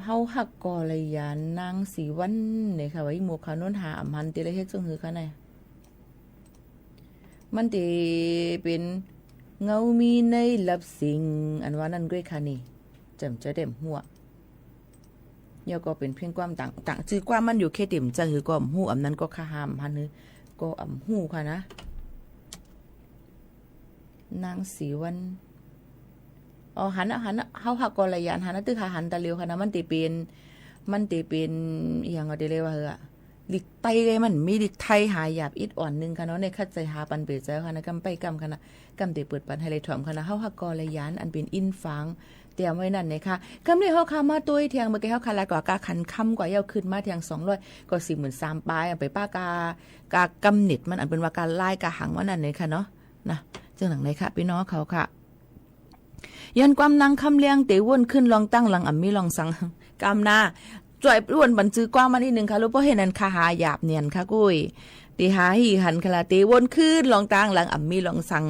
เฮาฮักกอลยาน นางสีวันเนี่ยค่ะ ว่าอีหมวกขาวนุ่นหาอ่ำหันเตเลยเฮ็ดจงหือค่ะใน มันเตเป็น เงามีในลับสิง อันว่านั่นด้วยค่ะนี่ แจ่มจะเต็มหัว เดี๋ยวก็เป็นเพียงความต่างต่างจื่อความมันอยู่แค่เต็มใจหือก็อ่ำหู้ อำนั้นก็ข้าหามหันหือ ก็อ่ำหู้ค่ะนะ นางสีวัน อ๋อ หันนะ หันนะ เฮาฮักกอลยาน หันนะ ตึกหาหันตาเลียวค่ะนะ มันเตเป็น มันเตเป็น อหย่างก็เตเลยว่าเหอะ ลิกไตเลย มันมีลิกไทยหายาบอิดอ่อนหนึ่งค่ะเนาะ ในคัดใจหาปันเปรตใจค่ะนะ กำไปกำค่ะนะ กำเตเปิดปันให้เลยถ่อมค่ะนะ เฮาฮักกอลยาน อันเป็นอินฟาง เตรียมไว้นั่นเลยค่ะ กำเลยเฮาค่ะมาตัวเทียง เมื่อกี้เฮาค่ะลายกว่ากาขันคำกว่าเย้าขึ้นมาเทียงสองร้อย ก็สี่หมื่นสามปลาย เอาไปป้ากา กากำเน็ตมัน อันเป็นว่ากาลายกาหังว่านั่นเลยค่ะเนาะ นะ เจ้าหนังเลยค่ะ พี่น้องเขาค่ะ ย้อนความนางคำเลี้ยงเตว่นขึ้นลองตั้งหลังอ่ำมีลองสัง กำนา จ่อยว่นปันจื้อความมานิดนึงค่ะ รู้เพราะเห็นนั้นค่ะ หาหยาบเนียนค่ะกุ้ย เตหาหี่หันค่ะละ เตว่นขึ้นลองตั้งหลังอ่ำมีลองสัง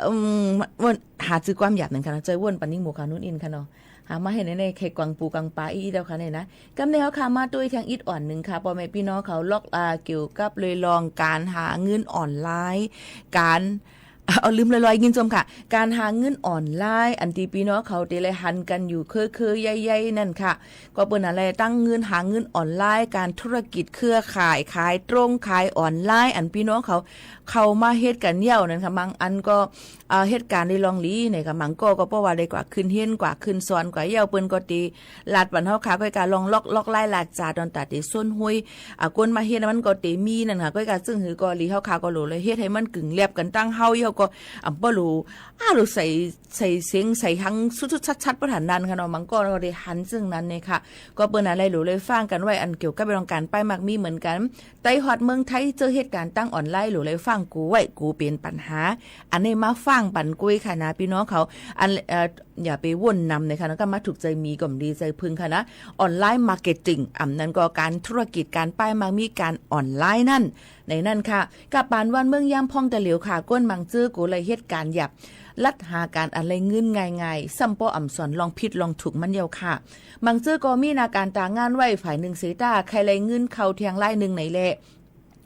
อืม ว่น หาจื้อความหยาบหนึ่งค่ะนะ จ่อยว่นปันยิ่งหมูขาวนุ่นอินค่ะเนาะ หามาเห็นในในใครกวางปูกวางปลาอีกแล้วค่ะเนี่ยนะ กำในเฮาค่ะมาตัวเทียงอิดอ่อนหนึ่งค่ะ พ่อแม่พี่น้องเขาล็อกอาเกี่ยวกับเลยลองการหาเงินออนไลน์ การ เอาลืมลอยๆ ยินชมค่ะ การหาเงินออนไลน์ อันที่พี่น้องเขาเตเลยหันกันอยู่เคยๆ ใหญ่ๆ นั่นค่ะ ก็เปิ้นอะไรตั้งเงินหาเงินออนไลน์ การธุรกิจเครือข่าย ขายตรงขายออนไลน์ อันพี่น้องเขาเข้ามาเฮ็ดกันเย้านั่นค่ะ บางอันก็ เอ่อ เหตุการณ์ในลองหลีเนี่ยค่ะ มังก็ ก็เพราะว่าได้กว่าขึ้นเฮียน กว่าขึ้นสอน กว่าเย้าเปิ้นก็เต ลาดปันเฮาค่ะ ก้อยกาลองล็อก ล็อกไล่ลาดจาตอนตัดเตส้นห้วย อ่ะ ก้นมาเฮ็ดมันก็เตมีนั่นค่ะ ก้อยกาซึ่งหือก็หลีเฮาค่ะก็หลูเลยเฮ็ดให้มันกึ่งแลบกันตั้งเฮาเย้าก็ อ่ะ บ่หลู อ่ะ หลูใส่ ใส่เสียงใส่หังสุดๆ ชัดๆ ประธานนั้นค่ะเนาะ มังก็ก็ได้หันซึ่งนั้นเนี่ยค่ะ ก็เปิ้นอะไรหลูเลยฟังกันไว้ อันเกี่ยวกับเรื่องการป้ายมากมีเหมือนกัน ไต้ฮอดเมืองไทยเจอเหตุการณ์ตั้งออนไลน์หลูเลยฟังกูไว้ กูเป็นปัญหา อันนี้มาฟังปันกุ้ยค่ะนะพี่น้องเขา อัน เอ่อ อย่าไปว่นนำเลยค่ะนะ ก็มาถูกใจมีก็ดีใจพึงค่ะนะ ออนไลน์มาร์เก็ตติ้ง อ่ำนั้นก็การธุรกิจการป้ายมากมีการออนไลน์นั่น ในนั่นค่ะ กับปานวันเมืองย่ามพ่องตะเหลียวค่ะ ก้นมังเจอกูเลยเหตุการณ์หยาบ ลัดหาการอะไรเงินง่ายๆ ซ้ำป้ออ่ำสอนลองผิดลองถูกมันเย้าค่ะ มังเจอก็มีนาการตางานไหวฝ่ายหนึ่งเสตา ใครไรเงินเข้าเทียงไล่หนึ่งไหนแล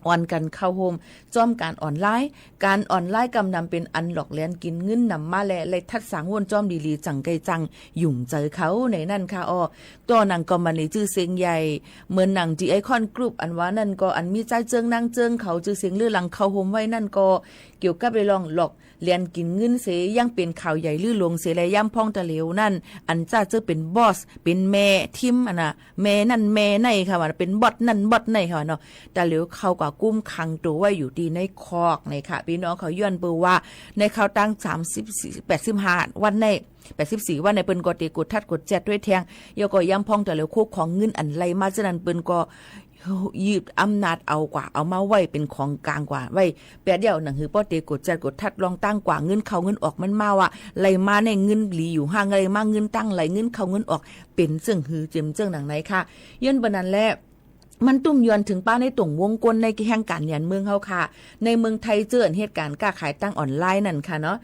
อ่อนกันเข้าโฮม จ้อมการออนไลน์ การออนไลน์กำนำเป็นอันหลอกแลนกินเงินนำมาแล เลยทัดสางว่นจ้อมดีๆ จังไกจัง หยุ่งใจเขาในนั่นค่ะออ ต่อหนังกอมมาในจื้อเสียงใหญ่ เหมือนหนังดีไอคอนกรุ๊ป อันว่านั่นก็อันมีใจเจิงนางเจิงเขาจื้อเสียงเลือหลังเข้าโฮมไว้นั่นก็ เกี่ยวกับไปลองหลอก เลียนกินเงินเส ยังเป็นข่าวใหญ่ลือหลวงเส และย่ำพ่องตะเหลวนั่น อันจ้าเจ้อเป็นบอส เป็นแม่ทีมอันน่ะ แม่นั่นแม่ในค่ะว่า เป็นบอสนั่นบอสในค่ะเนาะ ตะเหลวเข้ากว่ากุ้มขังตัวไว้อยู่ที่ในคอกในค่ะ พี่น้องเขาย้อนเบอร์ว่า ในข่าวตั้งสามสิบสี่ แปดสิบห้าวันใน แปดสิบสี่วันในเปิ้นก็เตกดทัดกดแจดด้วยแทง เย้าก็ย่ำพ่องตะเหลวโคกของเงินอันไหลมาเจ้านั้นเปิ้นก็ ยึดอำนาจเอากว่า เอามาไว้เป็นของกลางกว่าไว้ แปดเดี่ยวหนังหือป้อเตกดจัดกดทัดลองตั้งกว่าเงินเข้าเงินออกมันมาว่า ไหลมาในเงินหลีอยู่ห้าง ไหลมาเงินตั้งไหลเงินเข้าเงินออก เป็นเจิ่งหือเจิมเจิ่งหนังไหนค่ะ ย้อนเบอร์นั้นแหละ มันตุ้มยวนเถิง ป้าในตรงวงกลมในแห่งการเงินเมืองเฮาค่ะ ในเมืองไทยเจออันเหตุการณ์ก้าขายตั้งออนไลน์นั่นค่ะเนาะ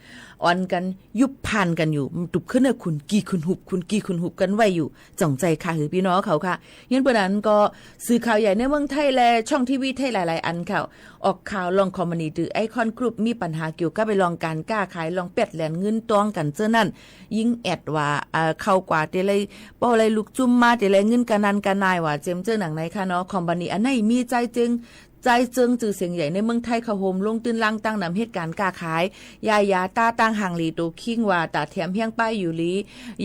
อ่อนกันยุบพานกันอยู่ ตุบขึ้นเนี่ย คุณกี่คุณหุบ คุณกี่คุณหุบกันไว้อยู่ จ่องใจค่ะ หือพี่น้องเขาค่ะ ยันเปิดนั้นก็ สื่อข่าวใหญ่ในเมืองไทยและช่องทีวีไทยหลายๆ อันค่ะ ออกข่าวลองคอมพานีตือ Icon Group มีปัญหาเกี่ยวกับไปลองการก้าขาย ลองแปดแหลนเงินต้องกันเจ้านั่น ยิ่งแอดว่า เอ่อ เข้ากว่าเตะไร ป้อไรลุกจุ้มมาเตะไร เงินกะนันกะนายว่า เจมเจ้าหนังไหนค่ะเนาะ คอมพานีอันไหนมีใจเจิง ใจเจิงจื่อเสียงใหญ่ในเมืองไทย เข้าโฮมลงตื้นล้างตั้งนำเหตุการณ์ก้าขาย ยายาต้าตั้งห่างหลีโตคิงว่า ตาแถมเฮี้ยงป้ายอยู่หลี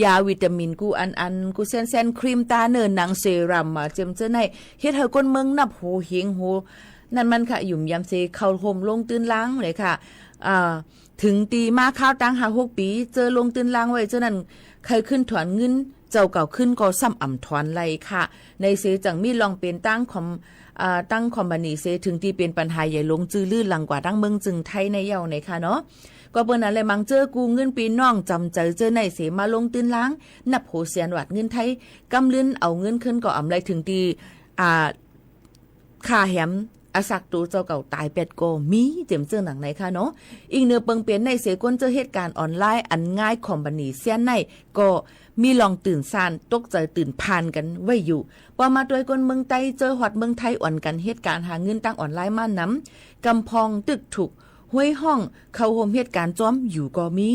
ยาวิตามินกูอันอัน กูเส้นเส้นครีมตาเนินหนังเซรั่มมา เจมเจ้าไหน เฮ็ดให้คนเมืองนับโหเหงโห นั่นมันค่ะ หยุ่มยำเซ เข้าโฮมลงตื้นล้างเลยค่ะ อ่า ถึงตีมาข้าวตั้งห้าหกปี เจอลงตื้นล้างไว้เจ้านั่น ใครขึ้นถอนเงินเจ้าเก่าขึ้นก็ซ้ำอ่ำถอนไรค่ะ ในเสจังมีลองเป็นตั้งคอม อ่า ตั้งคอมพานีเส ถึงตีเป็นปัญหาใหญ่หลงจือลือหลังกว่าตั้งเมืองจึงไทยในเย้าในค่ะเนาะ ก็เปิ้นนั้นแหละ มังเจอกู้เงินปีน้องจำใจเจอในเสมาลงตื้นล้าง นับโหแสนหวาดเงินไทย กำลื่นเอาเงินขึ้นก็อ่ำไร ถึงตี อ่า ค่าแหมอสักตัวเจ้าเก่าตายแปดก็มี เต็มเจิ่งหนังในค่ะเนาะ อิงเนอเปิงเปลี่ยนในเสกลเจ้าเหตุการณ์ออนไลน์อันง่ายคอมพานีเสี้ยนใน ก็มีลองตื่นซานตกใจตื่นพานกันไว้อยู่ พอมาด้วยก้นเมืองใต้เจอฮอดเมืองไทยอ่อนกันเหตุการณ์หาเงินตั้งออนไลน์มานำ กำพองตึกถูกห้วยห้องเข้าโฮมเหตุการณ์จ้อมอยู่ก็มี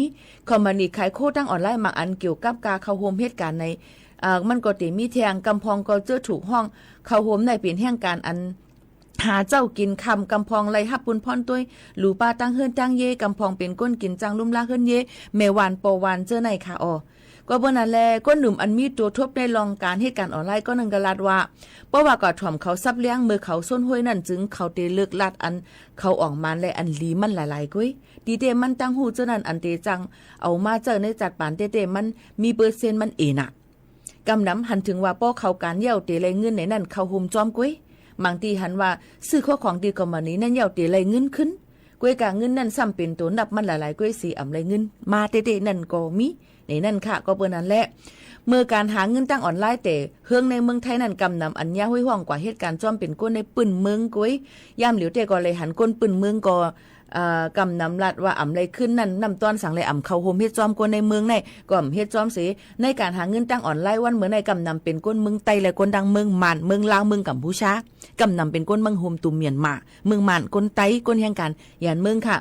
คอมพานีขายโค้ดตั้งออนไลน์บางอันเกี่ยวกับกาเข้าโฮมเหตุการณ์ใน เอ่อ มันก็เต๋มีแทง กำพองก็เจ้อถูกห้องเข้าโฮมในเปลี่ยนแห่งการอัน หาเจ้ากินคำ กำพองไล่ฮับปุนพ่อนต้วย หลูป้าตั้งเฮิรนตั้งเย กำพองเป็นก้นกินจังลุ่มลากเฮิรนเย แม่วานปอวานเจ้อในค่ะออ ก็เปิ้นนั้นแล ก้นหนุ่มอันมีตัวทบในลองการเหตุการณ์ออนไลน์ก็นึ่งกะลัดว่า เพราะว่าก่อถ่อมเขาซับเลี้ยงเมื่อเขาส้นห้วยนั่นจึงเขาเตเลิกลัดอันเขาอ่องมันและอันหลีมันหลายๆ กุ้ย ตีเต้มันตั้งหู้เจ้านั่นอันเตจัง เอามาเจ้าในจัดปานเต้เต้มันมีเปอร์เซ็นต์มันเอหนะ กำนำหันถึงว่าป้อเขาการเย้าเตไลเงินในนั่นเข้าโฮมจ้อมกุ้ย บางตีหันว่าซื้อข้อของตีคอมพานีนั่นเย้าเตไลเงินขึ้น กุ้ยกาเงินนั่นซ้ำเป็นตัวนับมันหลายๆ กุ้ยสีอ่ำไลเงินมาเต้เต้นั่นก็มี ในนั่นค่ะ ก็เปิ้นนั้นแหละ เมื่อการหาเงินตั้งออนไลน์แต่เฮิงในเมืองไทยนั่น กำนำอันยาห้วยห้องกว่าเหตุการณ์จ้อมเป็นก้นในปื้นเมืองกุ้ย ย่ามเหลียวเต้ก็เลยหันก้นปื้นเมืองก็ เอ่อ กำนำลัดว่าอ่ำไลขึ้นนั่น น้ำต้อนสังเลยอ่ำเข้าโฮมเฮ็ดจ้อมก้นในเมืองใน ก็อ่ำเฮ็ดจ้อมเส ในการหาเงินตั้งออนไลน์วันเมื่อใน กำนำเป็นก้นเมืองใต้และก้นดังเมืองม่าน เมืองลาว เมืองกัมพูชา กำนำเป็นก้นเมืองโฮมตุ่มเมียนมา เมืองม่าน ก้นใต้ ก้นแห่งการยานเมืองค่ะ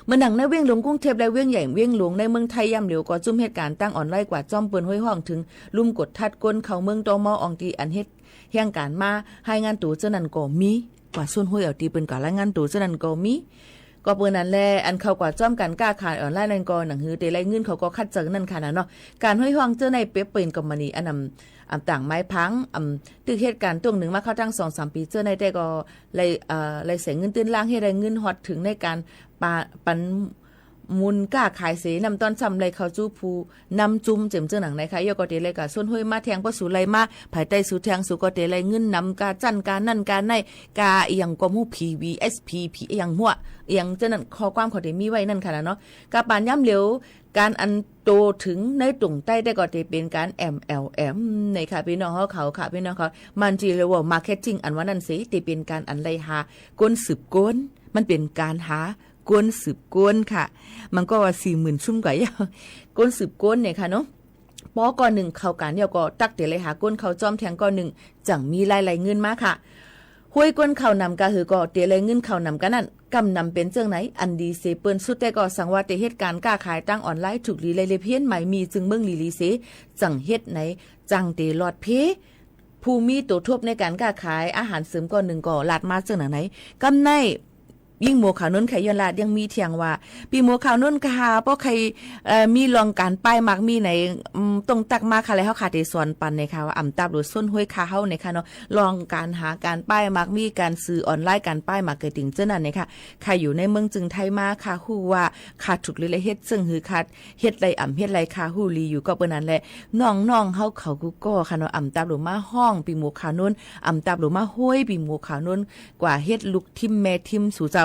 เมื่อหนังในเวียงหลวงกรุงเทพฯและเวียงใหญ่เวียงหลวงในเมืองไทยย่ำเหลียวก็จุ่มเหตุการณ์ตั้งออนไลน์กว่าจ้อมเปิ้นห้วยห้องถึงลุ่มกดทัดก้นเข้าเมืองตม.อองตีอันเฮ็ดแห่งการมาให้งานตั๋วเจ้านั่นก็มี กว่าส้นห้วยเอาตีเปิ้นกว่ารายงานตั๋วเจ้านั่นก็มี ก็เปิ้นนั้นแล อันเข้ากว่าจ้อมกันก้าขายออนไลน์นั่นก็หนังหือเตไลเงินเขาก็คัดเจอนั่นค่ะนะเนาะ การห้วยห้องเจ้าในเป๊ะเปิ้นก็มานีอันนำ อ่ำต่างไม้พัง อ่ำตึกเหตุการณ์ตรงหนึ่งมาเข้าตั้งสองสามปีเจ้าในแต่ก็ไล เอ่อ ไลเสียเงินตื้นล่างให้ได้เงินฮอตถึงในการปะ ปัน มูลก้าขายเส น้ำต้อนซ้ำไลเข้าจู้ภู น้ำจุ้มเจ็มเจ้าหนังในค่ะ ย่อก็เตไลกับส้นห้วยมาแทงป้อสูไลมา ภายใต้สูแทงสูก็เตไลเงินนำกาจั่นกานั่นกาใน กาอย่างกว่าหมู่ พี วี เอส พี พี อย่างหัว อย่างเจ้านั่นข้อความเขาเตมีไว้นั่นค่ะนะเนาะ กาปานย่ำเหลียว การอันโตถึงในตรงใต้ได้ก็เตเป็นการ เอ็ม แอล เอ็ม ในค่ะพี่น้องเขาเขาค่ะพี่น้องเขา มันจีเรียกว่า มาร์เก็ตติ้ง อันว่านั่นเสเตเป็นการอันไลหาก้นสืบก้น มันเป็นการหาก้นสืบก้นค่ะ มันก็ว่าสี่หมื่นชุ่มกว่าเย้า ก้นสืบก้นเนี่ยค่ะเนาะ ป้อก้อนหนึ่งเข้ากันเนี่ยก็ตักเตไลหาก้นเข้าจ้อมแทงก้อนหนึ่ง จั่งมีรายไลเงินมาค่ะ ห้วยก้นเข้านำกาหือก็เตไลเงินเข้านำกานั่น กำนำเป็นเจ้าไหน อันดีเสเปิ้นสุดแต่ก็สังว่าเตเหตุการณ์ก้าขายตั้งออนไลน์ถูกหลีไลเล็บเฮี้ยนหมายมีจึงเมืองหลีหลีเส จั่งเฮ็ดไหน จั่งเตหลอดเพ ผู้มีตัวทบในการก้าขายอาหารเสริมก้อนหนึ่งก็ลาดมาเจ้าหนังไหน กำใน ยิ่งโมขาวนุ่นไขย้อนลาดยังมีเทียงว่า ปีโมขาวนุ่นค่ะ เพราะใคร เอ่อ มีลองการป้ายมากมีไหน อืม ต้องตักมาค่ะ แล้วเขาค่ะเตสอนปันในค่ะว่าอ่ำตับหรือส้นห้วยค่ะเฮาในค่ะเนาะ ลองการหาการป้ายมากมีการสื่อออนไลน์การป้ายมากเกิดถึงเจ้านั่นในค่ะ ค่ะอยู่ในเมืองจึงไทยมาค่ะ ฮู้ว่าค่ะถูกหรือไรเฮ็ดซึ่งหือค่ะ เฮ็ดไรอ่ำเฮ็ดไรค่ะ ฮู้ลีอยู่ก็เปิ้นนั้นแหละ น้องๆ เฮาเขากูก็ค่ะเนาะ อ่ำตับหรือมาห้องปีโมขาวนุ่น อ่ำตับหรือมาห้วยปีโมขาวนุ่น กว่าเฮ็ดลูกทิมแม่ทิมสู่เจ้า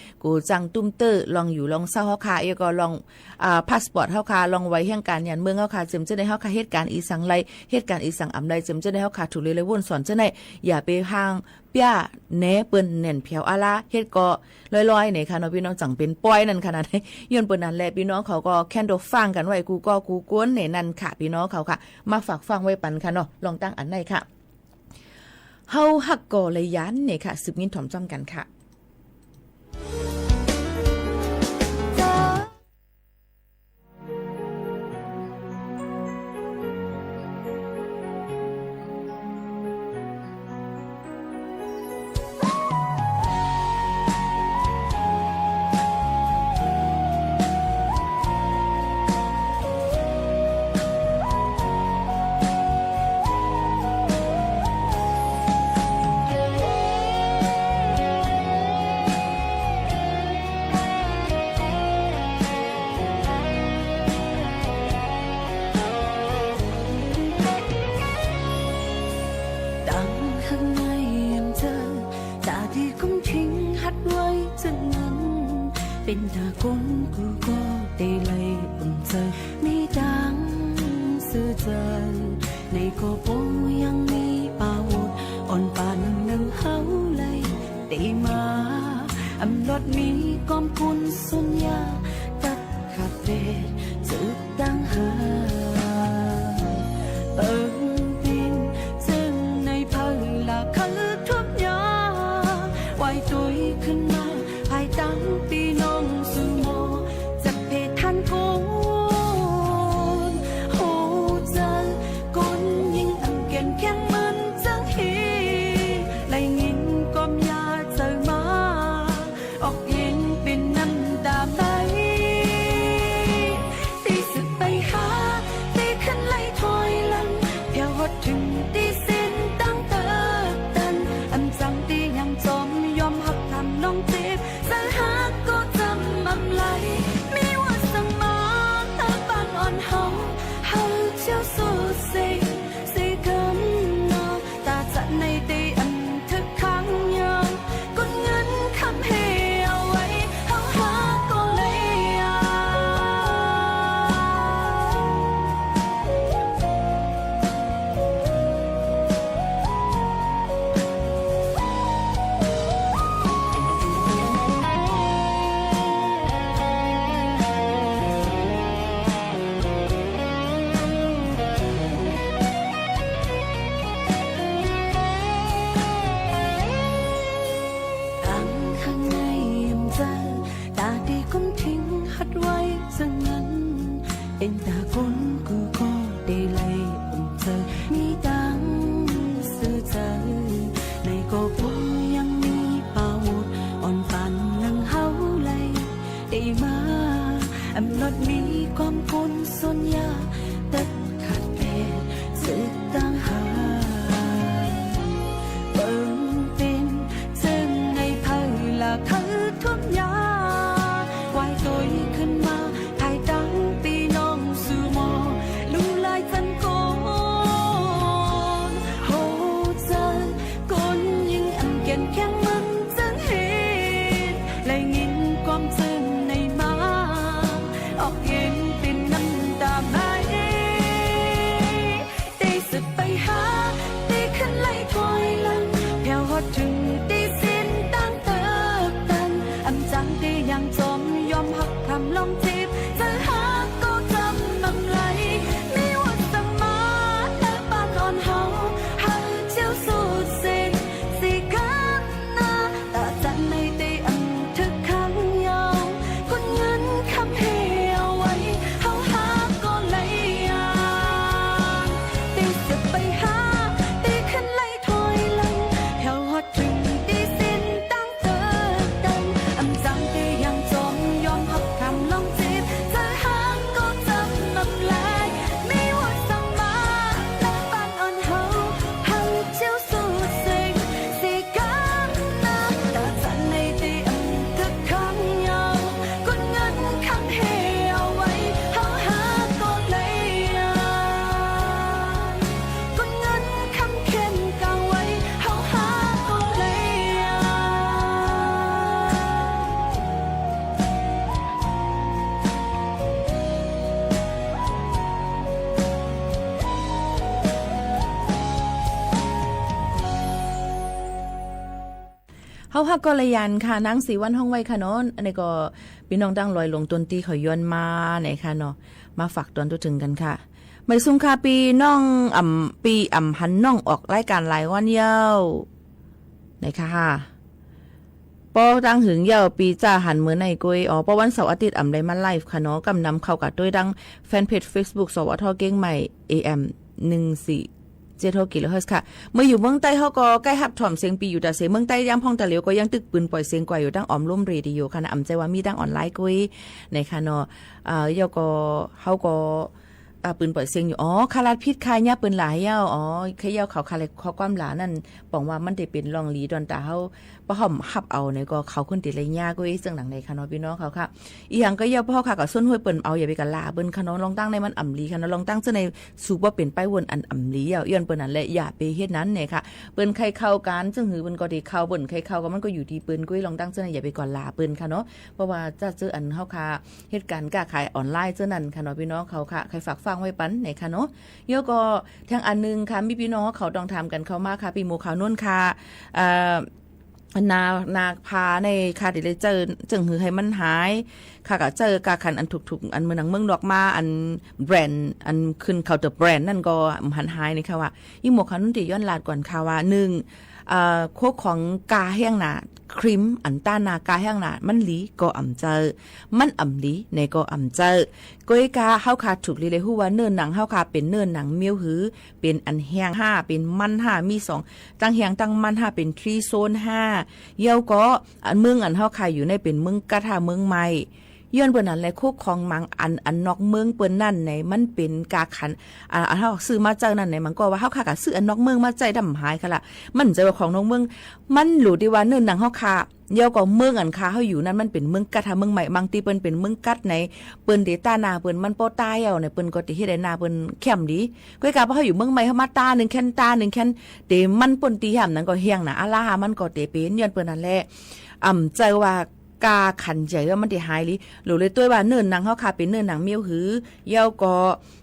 ကိုယ်ကျန်တုမ်တႄႉ လွင်ႈယူႇလွင်ႈသဝ်း ဟောက္ခႈ ယဝ်ႉၵေႃႈ လွင်ႈ passport ဟောက္ခႈ လွင်ႈဝႂ်ႁႅင်းၵၢၼ်ယၢၼ်မိူင်း ဟောက္ခႈ ၸဵမ်ၸိူဝ်းၼႆႉ ဟောက္ခႈ ႁဵတ်းၵၢၼ်ဢီသင်လႆႈ ႁဵတ်းၵၢၼ်ဢီသင်ဢမ်ႇလႆႈ ၸဵမ်ၸိူဝ်းၼႆႉ ဟောက္ခႈ ထုၵ်ႇလီလႆႈဝူၼ်ႉသွၼ်ႇၸိူဝ်းၼႆႉ ယႃႇပေႁၢင်ႈပျႃး ၼႄပိူၼ်ႈ ၼႅၼ်ႈၽႅဝ် ဢလႃး ႁဵတ်းၵေႃႈ လွႆးလွႆး ၼႆၶႃႈၼေႃႈ ပီႈၼွင်ႉ ၸင်ႇပဵၼ်ပွႆးၼၼ်ႉၶႃႈၼႃ။ ယွၼ်ႉပိူဝ်ႈၼၼ်လႄႈ ပီႈၼွင်ႉၶဝ်ၵေႃႈ ၶႅၼ်းတေႃႈၾၢင်ႉၵၼ်ဝႆႉ ၵူႈၵေႃႉၵူႈၵူၼ်း ၼႆၼၼ်ႉၶႃႈ ပီႈၼွင်ႉၶဝ်ၶႃႈ။ မႃးၾၢၵ်ႇၾၢင်ႉဝႆႉပၼ်ၶႃႈၼေႃႈ လွင်ႈတၢင်းဢၼ်ၼႆႉၶႃႈ။ ႁဝ်းႁၵ်ႉၵေႃႈလႆႈယၢၼ် ၼႆၶႃႈ သိုပ်ႇငိၼ်းထွမ်ႇၸွမ်းၵၼ်ၶႃႈ။ တၢင်းႁၢင်ႈၼႆႉ ဢမ်ႇၸႂ်ႈ တႃႇတေၵုမ်းထိင်းႁတ်းဝႆႉၸိူင်ႉၼၼ်ႉ ပဵၼ်တႃႇၵူၼ်းၵူႈၵေႃႉတေလႆႈဢုမ်ႇၸႂ် မီးတၢင်းသိူဝ်းၸႂ် ၼႆၵေႃႈ ပေႃးယင်းမီးပႃႇဝုတ်ႉ ဢွၼ်ပၢၼ်ၼိုင်ႈႁဝ်းလႆႈတေမႃး ဢမ်ႇလွတ်ႈမီးၵွမ်ႈၵုၼ်းသုၼ်ႇယႃႉ တတ်းၶၢတ်ႇပႅတ်ႈ ၸိူဝ်းတၢင်းႁၢၼ် ပိူင်ပဵၼ် ၸိူင်ႉၼႆ ၽႂ်လႃႇၶႂ်ႈထူပ်းၺႃး ဝၢႆးတူၺ်းၶိုၼ်ႈမႃး ၽၢႆႇတၢင်းပီႈၼွင်ႉသူႇမေႃႇ ၸႅတ်ႈၽေထၢၼ်ႈၵူၼ်း ႁူဝ်ၸႂ် ၵူၼ်းယိင်းဢမ်ႇၵႅၼ်ႇၶႅင်မိူၼ်ၸိူင်ႉႁိုဝ် လႆႈငိၼ်းၵႂၢမ်းယႃႉၸႂ်မႃး ဢွၵ်ႇယဵၼ်ပဵၼ်ၼမ်ႉတႃမႆႈ တေသိုပ်ႇပႆႁႃ တေၶိုၼ်းလႆႈထွႆလင် ၽႅဝ်ႁွတ်ႈထိုင်တီႈသဵၼ်ႈတၢင်းတိူၵ်ႈတၼ် ဢမ်ႇၸၢင်ႈတေယၢင်ႈၸွမ်း ယွမ်းႁပ်ႉထၢမ်လွင်ႈၸဵပ်း ၸႂ်ႁၵ်ႉၵေႃႈၸမ်ဢမ်ႇလႆႈ မီးဝႃႈသင်မႃး ၼႂ်းပၢၼ်ဢွၼ်ႁဝ်း ႁႂ်ႈၸဵဝ်းသုတ်းသဵင်ႈ သေၵမ်းၼႃႈ တႃႇၸၢတ်ႈၼႆႉတေဢမ်ႇထုၵ်ႇၶၢင်ႈယၢဝ်း ၵူၼ်းငိုၼ်းၶမ်းႁေဢဝ်ဝႆႉ ႁဝ်းႁႃးၵေႃႈလႆႈယဝ်ႉ။ တၢင်းၶၢင်ႈၼႆႉဢမ်ႇၸႂ်ႈ တႃႇတေၵုမ်းထိင်းႁတ်းဝႆႉၸိူင်ႉၼၼ်ႉ ပဵၼ်တႃႇၵူၼ်းၵူႈၵေႃႉတေလႆႈဢုမ်ႇၸႂ် မီးတၢင်းသိူဝ်းၸႂ် ၼႆၵေႃႈ ပေႃးယင်းမီးပႃႇဝုတ်ႉ ဢွၼ်ပၢၼ်ၼင်ႇႁဝ်းလႆႈ တေမႃး ဢမ်ႇလွတ်ႈမီးၵွမ်ႈၵုၼ်းသုၼ်ႇယႃႉ တတ်းၶၢတ်ႇပႅတ်ႈ ၸိူဝ်းတၢင်းႁၢၼ် ပိူင်ပဵၼ် ၸိူင်ႉၼႆ ၽႂ်လႃႇၶႂ်ႈထူပ်းၺႃး ဝၢႆးတူၺ်းၶိုၼ်ႈမႃး ၽၢႆႇတၢင်းပီႈၼွင်ႉသူႇမေႃႇ လူလၢႆၸၼ်ၵူၼ်း ႁူဝ်ၸႂ် ၵူၼ်းယိင်းဢမ်ႇၵႅၼ်ႇၶႅင်မိူၼ်ၸိူင်ႉႁိုဝ် လႆႈငိၼ်းၵႂၢမ်းၸိူင်ႉၼႆမႃး ဢွၵ်ႇယဵၼ်ပဵၼ်ၼမ်ႉတႃမႆႈ တေသိုပ်ႇပႆႁႃ တေၶိုၼ်းလႆႈထွႆလင် ၽႅဝ်ႁွတ်ႈထိုင်တီႈသဵၼ်ႈတၢင်းတိူၵ်ႈတၼ် ဢမ်ႇၸၢင်ႈတေယၢင်ႈၸွမ်း ယွမ်းႁပ်ႉၶၢမ်ႇလွင်ႈၸဵပ်း ၸႂ်ႁၵ်ႉၵေႃႈၸမ်ဢမ်ႇလႆႈ မီးဝႃႈသင်မႃး ၼႂ်းပၢၼ်ဢွၼ်ႁဝ်း ႁႂ်ႈၸဵဝ်းသုတ်းသဵင်ႈ သေၵမ်း เฮาฮักก็เลยหยั่นค่ะ นางศรีวรรณ ห้องไว่ค่ะเนาะ อันนี้ก็ พี่น้องตั้งลอยลงต้นตี้เขาย้อนมาไหนค่ะเนาะ มาฝากตอนตัวถึงกันค่ะ ไม่ซุงค่ะ พี่น้อง อ่ำ ปีอ่ำหันน้องออกรายการหลายวันเย้า ไหนค่ะ ป้อตั้งหึงเย้า ปีจ้าหันเมื่อไหนกุ้ย อ๋อ ป้อวันเสาร์อาทิตย์อ่ำเลยมาไลฟ์ค่ะเนาะ กำนำเข้ากับด้วยดังแฟนเพจเฟซบุ๊ก สวท เชียงใหม่ เอเอ็ม หนึ่งสี่เจ็ดหก กิโลเฮิรตซ์ค่ะ เมื่ออยู่เมืองใต้เขาก็ใกล้ฮับถ่อมเสียงปีอยู่แต่เสียงเมืองใต้ย่ำพ่องตะเหลียวก็ยังตึกปืนปล่อยเสียงกว่าอยู่ตั้งออมร่มเรดิโอค่ะนะ อ่ำใจว่ามีตั้งออนไลน์กุ้ย ไหนค่ะเนาะ เอ่อ เย้าก็ เขาก็ อ่า ปืนปล่อยเสียงอยู่ อ๋อ คาราดพิษค่ะ เนี่ย ปืนหลายเย้า อ๋อ แค่เย้าเขาคาราดข้อความหลานั่น ป๋องว่ามันจะเป็นรองหลีดอนตาเขา เพราะเขาหับเอาเนี่ยก็เขาขึ้นติดระยะก็เอ๊ะเรื่องหลังในค่ะเนาะ พี่น้องเขาค่ะ อีหยังก็เย้า เพราะเขาค่ะ ส้นห้วยเปิ่นเอา อย่าไปกะลาเปิ้นค่ะเนาะ ลองตั้งในมันอ่ำหลีค่ะเนาะ ลองตั้งเจ้าในสูบว่าเป็นป้ายวนอันอ่ำหลีเย้า ย้อนเปิ้นนั่นแหละ อย่าไปเฮ็ดนั้นเนี่ยค่ะ เปิ้นใครเข้ากัน ซึ่งหือเปิ้นก็ดีเข้า เปิ้นใครเข้าก็มันก็อยู่ดีเปิ้นก็ลองตั้งเจ้าในอย่าไปก่อนลาเปิ้นค่ะเนาะ เพราะว่าจะเจออันเขาค่ะ เหตุการณ์การขายออนไลน์เจ้านั้นค่ะเนาะ พี่น้องเขาค่ะ ใครฝากฟังไว้ปันไหนค่ะเนาะ เย้าก็ แทงอันหนึ่งค่ะ มีพี่น้องเขาต้องถามกันเข้ามาค่ะ พี่โมขาวนุ่นค่ะ เอ่อ นา นาพาในค่ะ เดี๋ยวเลยเจอ เจิ่งหือให้มันหาย ค่ะ ก็เจอกาขันอันถูกๆ อันเมืองหนังเมืองนอกมา อันแบรนด์ อันขึ้นเคาน์เตอร์แบรนด์นั่นก็หันหายนี่ค่ะว่า ยิ่งหมวกขาวนุ่นเดี๋ยวย้อนลาดก่อนค่ะว่า หนึ่ง เอ่อ โคกของกาแห้งหนา ครีมอันต้านนากาแห้งหนา มันหลีก็อ่ำเจอ มันอ่ำหลีในก็อ่ำเจอ ก้อยกาเฮาคาถูกหลีเลยฮู้ว่าเนื้อหนังเฮาคาเป็นเนื้อหนังเมี้ยวหือ เป็นอันแห้งห้า เป็นมันห้า มีสอง ตั้งแห้งตั้งมันห้า เป็นทรีโซนห้า เย้าก็ อันเมืองอันเฮาคาอยู่ในเป็นเมืองกัดห้า เมืองใหม่ ย้อนเปิ้นนั้นแหละ โคกของมังอัน อันนอกเมืองเปิ้นนั่นไหน มันเป็นกาขัน อ่า อันเฮาซื้อมาเจ้านั่นไหน มันก็ว่าเฮาคาก็ซื้ออันนอกเมืองมาใจ้ดำหายค่ะละ มันจะว่าของนอกเมือง มันหลูดีว่าเนื้อหนังเฮาคา เย้าก็เมืองอันคาเฮาอยู่นั่นมันเป็นเมืองกัดห้า เมืองใหม่ บางทีเปิ้นเป็นเมืองกัดไหน เปิ้นเตต้านาเปิ้นมันป้อต้าเย้าไหน เปิ้นก็เตเฮ็ดได้นาเปิ้นเข้มดี ก้อยกาพอเฮาอยู่เมืองใหม่เฮามาต้าหนึ่งแค่นต้าหนึ่งแค่น เตมันป้นตีห้ามนั้นก็แห้งหนา อาล่าห้ามันก็เตเป็น ย้อนเปิ้นนั่นแหละ อ่ำใจว่า กาขันใหญ่ว่ามันเตหายหลี หลูเลยต้วยว่าเนื้อหนังเฮาคาเป็นเนื้อหนังเมี้ยวหือ เย้าก็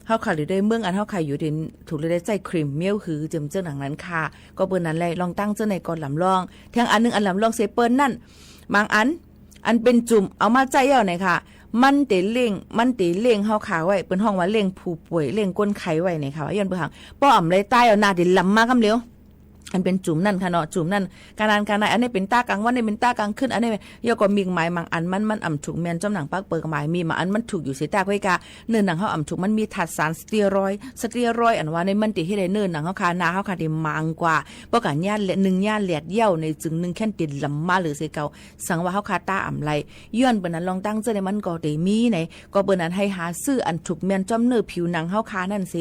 เฮาคาหรือได้เมืองอันเฮาคาอยู่เตถูกเลยได้ใจ้ครีมเมี้ยวหือ เจิมเจ้าหนังนั้นค่ะ ก็เปิ้นนั้นแหละ ลองตั้งเจ้าในก่อนลำลอง แทงอันหนึ่งอันลำลองเสเปิ้นนั่น บางอัน อันเป็นจุ่มเอามาใจ้เย้าไหนค่ะ มันเตเล่ง มันเตเล่งเฮาคาไว้ เปิ้นห้องว่าเล่งผู้ป่วย เล่งคนไข้ไว้ไหนค่ะ ย้อนเปิ้นหัง ป้ออ่ำไรต้าเย้านาเตลำมากำเร็ว อันเป็นจุ่มนั่นค่ะเนาะ จุ่มนั่น กานันกานัน อันนี้เป็นต้ากลางวัน นี่เป็นต้ากลางคืน อันนี้ เย้าก็มีหมายบางอันมัน มันอ่ำถูกแมนจ้อมหนังปักเปิกหมาย มีบางอันมันถูกอยู่เสต้าก้อยกา เนื้อหนังเฮาอ่ำถูก มันมีธาตุสารสเตียรอยด์ สเตียรอยด์อันว่าในมันเตเฮ็ดให้เนื้อหนังเฮาคา นาเฮาคาเตมังกว่า เพราะการย่านแหลด หนึ่งย่านแหลดเย้าในจึงหนึ่งแค่นเตลำมาหรือเสเกา สังว่าเฮาคาต้าอ่ำไร ย้อนเปิ้นนั้นลองตั้งเจ้าในมันก็เตมีไหน ก็เปิ้นนั้นให้หาซื้ออันถูกแมนจ้อมเนื้อผิวหนังเฮาคานั่นเส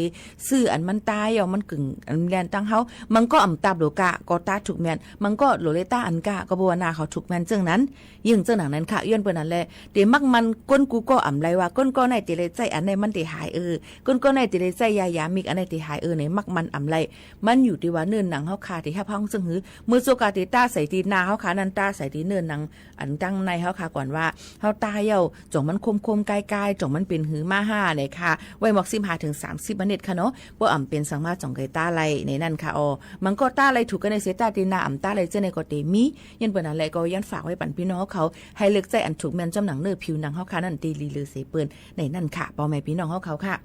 ซื่ออันมันต้าเย้ามันกึ่งอันแลนตั้งเฮา มันก็อ่ำตาบโหลกะ ก็ต้าถูกแมน มันก็โหลเลต้าอันกะ ก็บวนาเขาถูกแมนเจิ่งนั้น ยิ่งเจิ่งหนังนั้นค่ะ ย้อนเปิ้นนั้นแหละ เตมักมันก้นกูก็อ่ำไรว่า ก้นก็ในเตเลยใจ้อันในมันเตหายเออ ก้นก็ในเตเลยใจ้ยายามิกอันในเตหายเออในมักมันอ่ำไร มันอยู่ที่ว่าเนื้อหนังเฮาคาเตหับห้องเจิ่งหือ เมื่อโซกาเตต้าใส่ตีนาเฮาคานั่นต้าใส่ตีเนื้อหนัง อันตั้งในเฮาคาก่อนว่า เฮาต้าเย้า จ่องมันคมคมกายกาย จ่องมันเป็นหือมาห้าไหนค่ะ ไว้หมอกสิบห้าถึงสามสิบมินิทค่ะเนาะ ป้ออ่ำเป็นสังมาจ่องไกต้าไรในนั่นค่ะออ มันก็ต้าไรถูกกันในเสต้าตีนาอ่ำต้าไรเจ้าในก็เตมี ย้อนเปิ้นนั้นแหละก็ย้อนฝากไว้ปันพี่น้องเขา ให้เลือกใจ้อันถูกแมนจ้อมหนังเนื้อผิวหนังเฮาคานั่นเตลีเลยเสเปิ้นในนั่นค่ะ ป้อแม่พี่น้องเฮาเขาค่ะ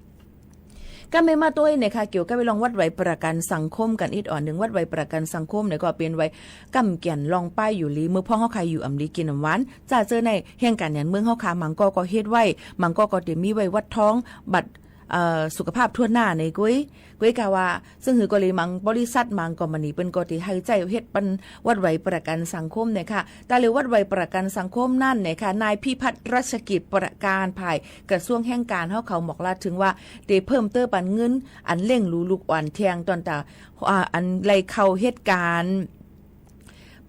ก็ไม่มาตัวเนี่ยค่ะ เกี่ยวกับไปลองวัดไหวประกันสังคมกันอีกอ่อนหนึ่ง วัดไหวประกันสังคมเนี่ยก็เป็นไหวก้ำแก่นลองป้ายอยู่หลี เมื่อพ่องเฮาคาอยู่อ่ำหลีกินอ่ำหวาน จ้าเจ้อในแห่งการเงินเมืองเฮาคา มังก็ก็เฮ็ดไหว มังก็ก็เตมีไหววัดท้อง บัตร เอ่อ สุขภาพทั่วหน้าในกุ้ย กุ้ยกาว่า ซึ่งหือก็เลยมังบริษัทมังกอมมานีเปิ้นก็เตให้ใจ้เฮ็ดปันวัดไหวประกันสังคมเนี่ยค่ะ ตาเหลววัดไหวประกันสังคมนั่นเนี่ยค่ะ นายพิพัฒน์รัชกิจประการ ฝ่ายกระทรวงแห่งการเฮาเขาหมอกลาดถึงว่า เตเพิ่มเติมปันเงิน อันเล่งหลูลูกอ่อนแทงตอนตา อ่า อันไล่เข้าเหตุการณ์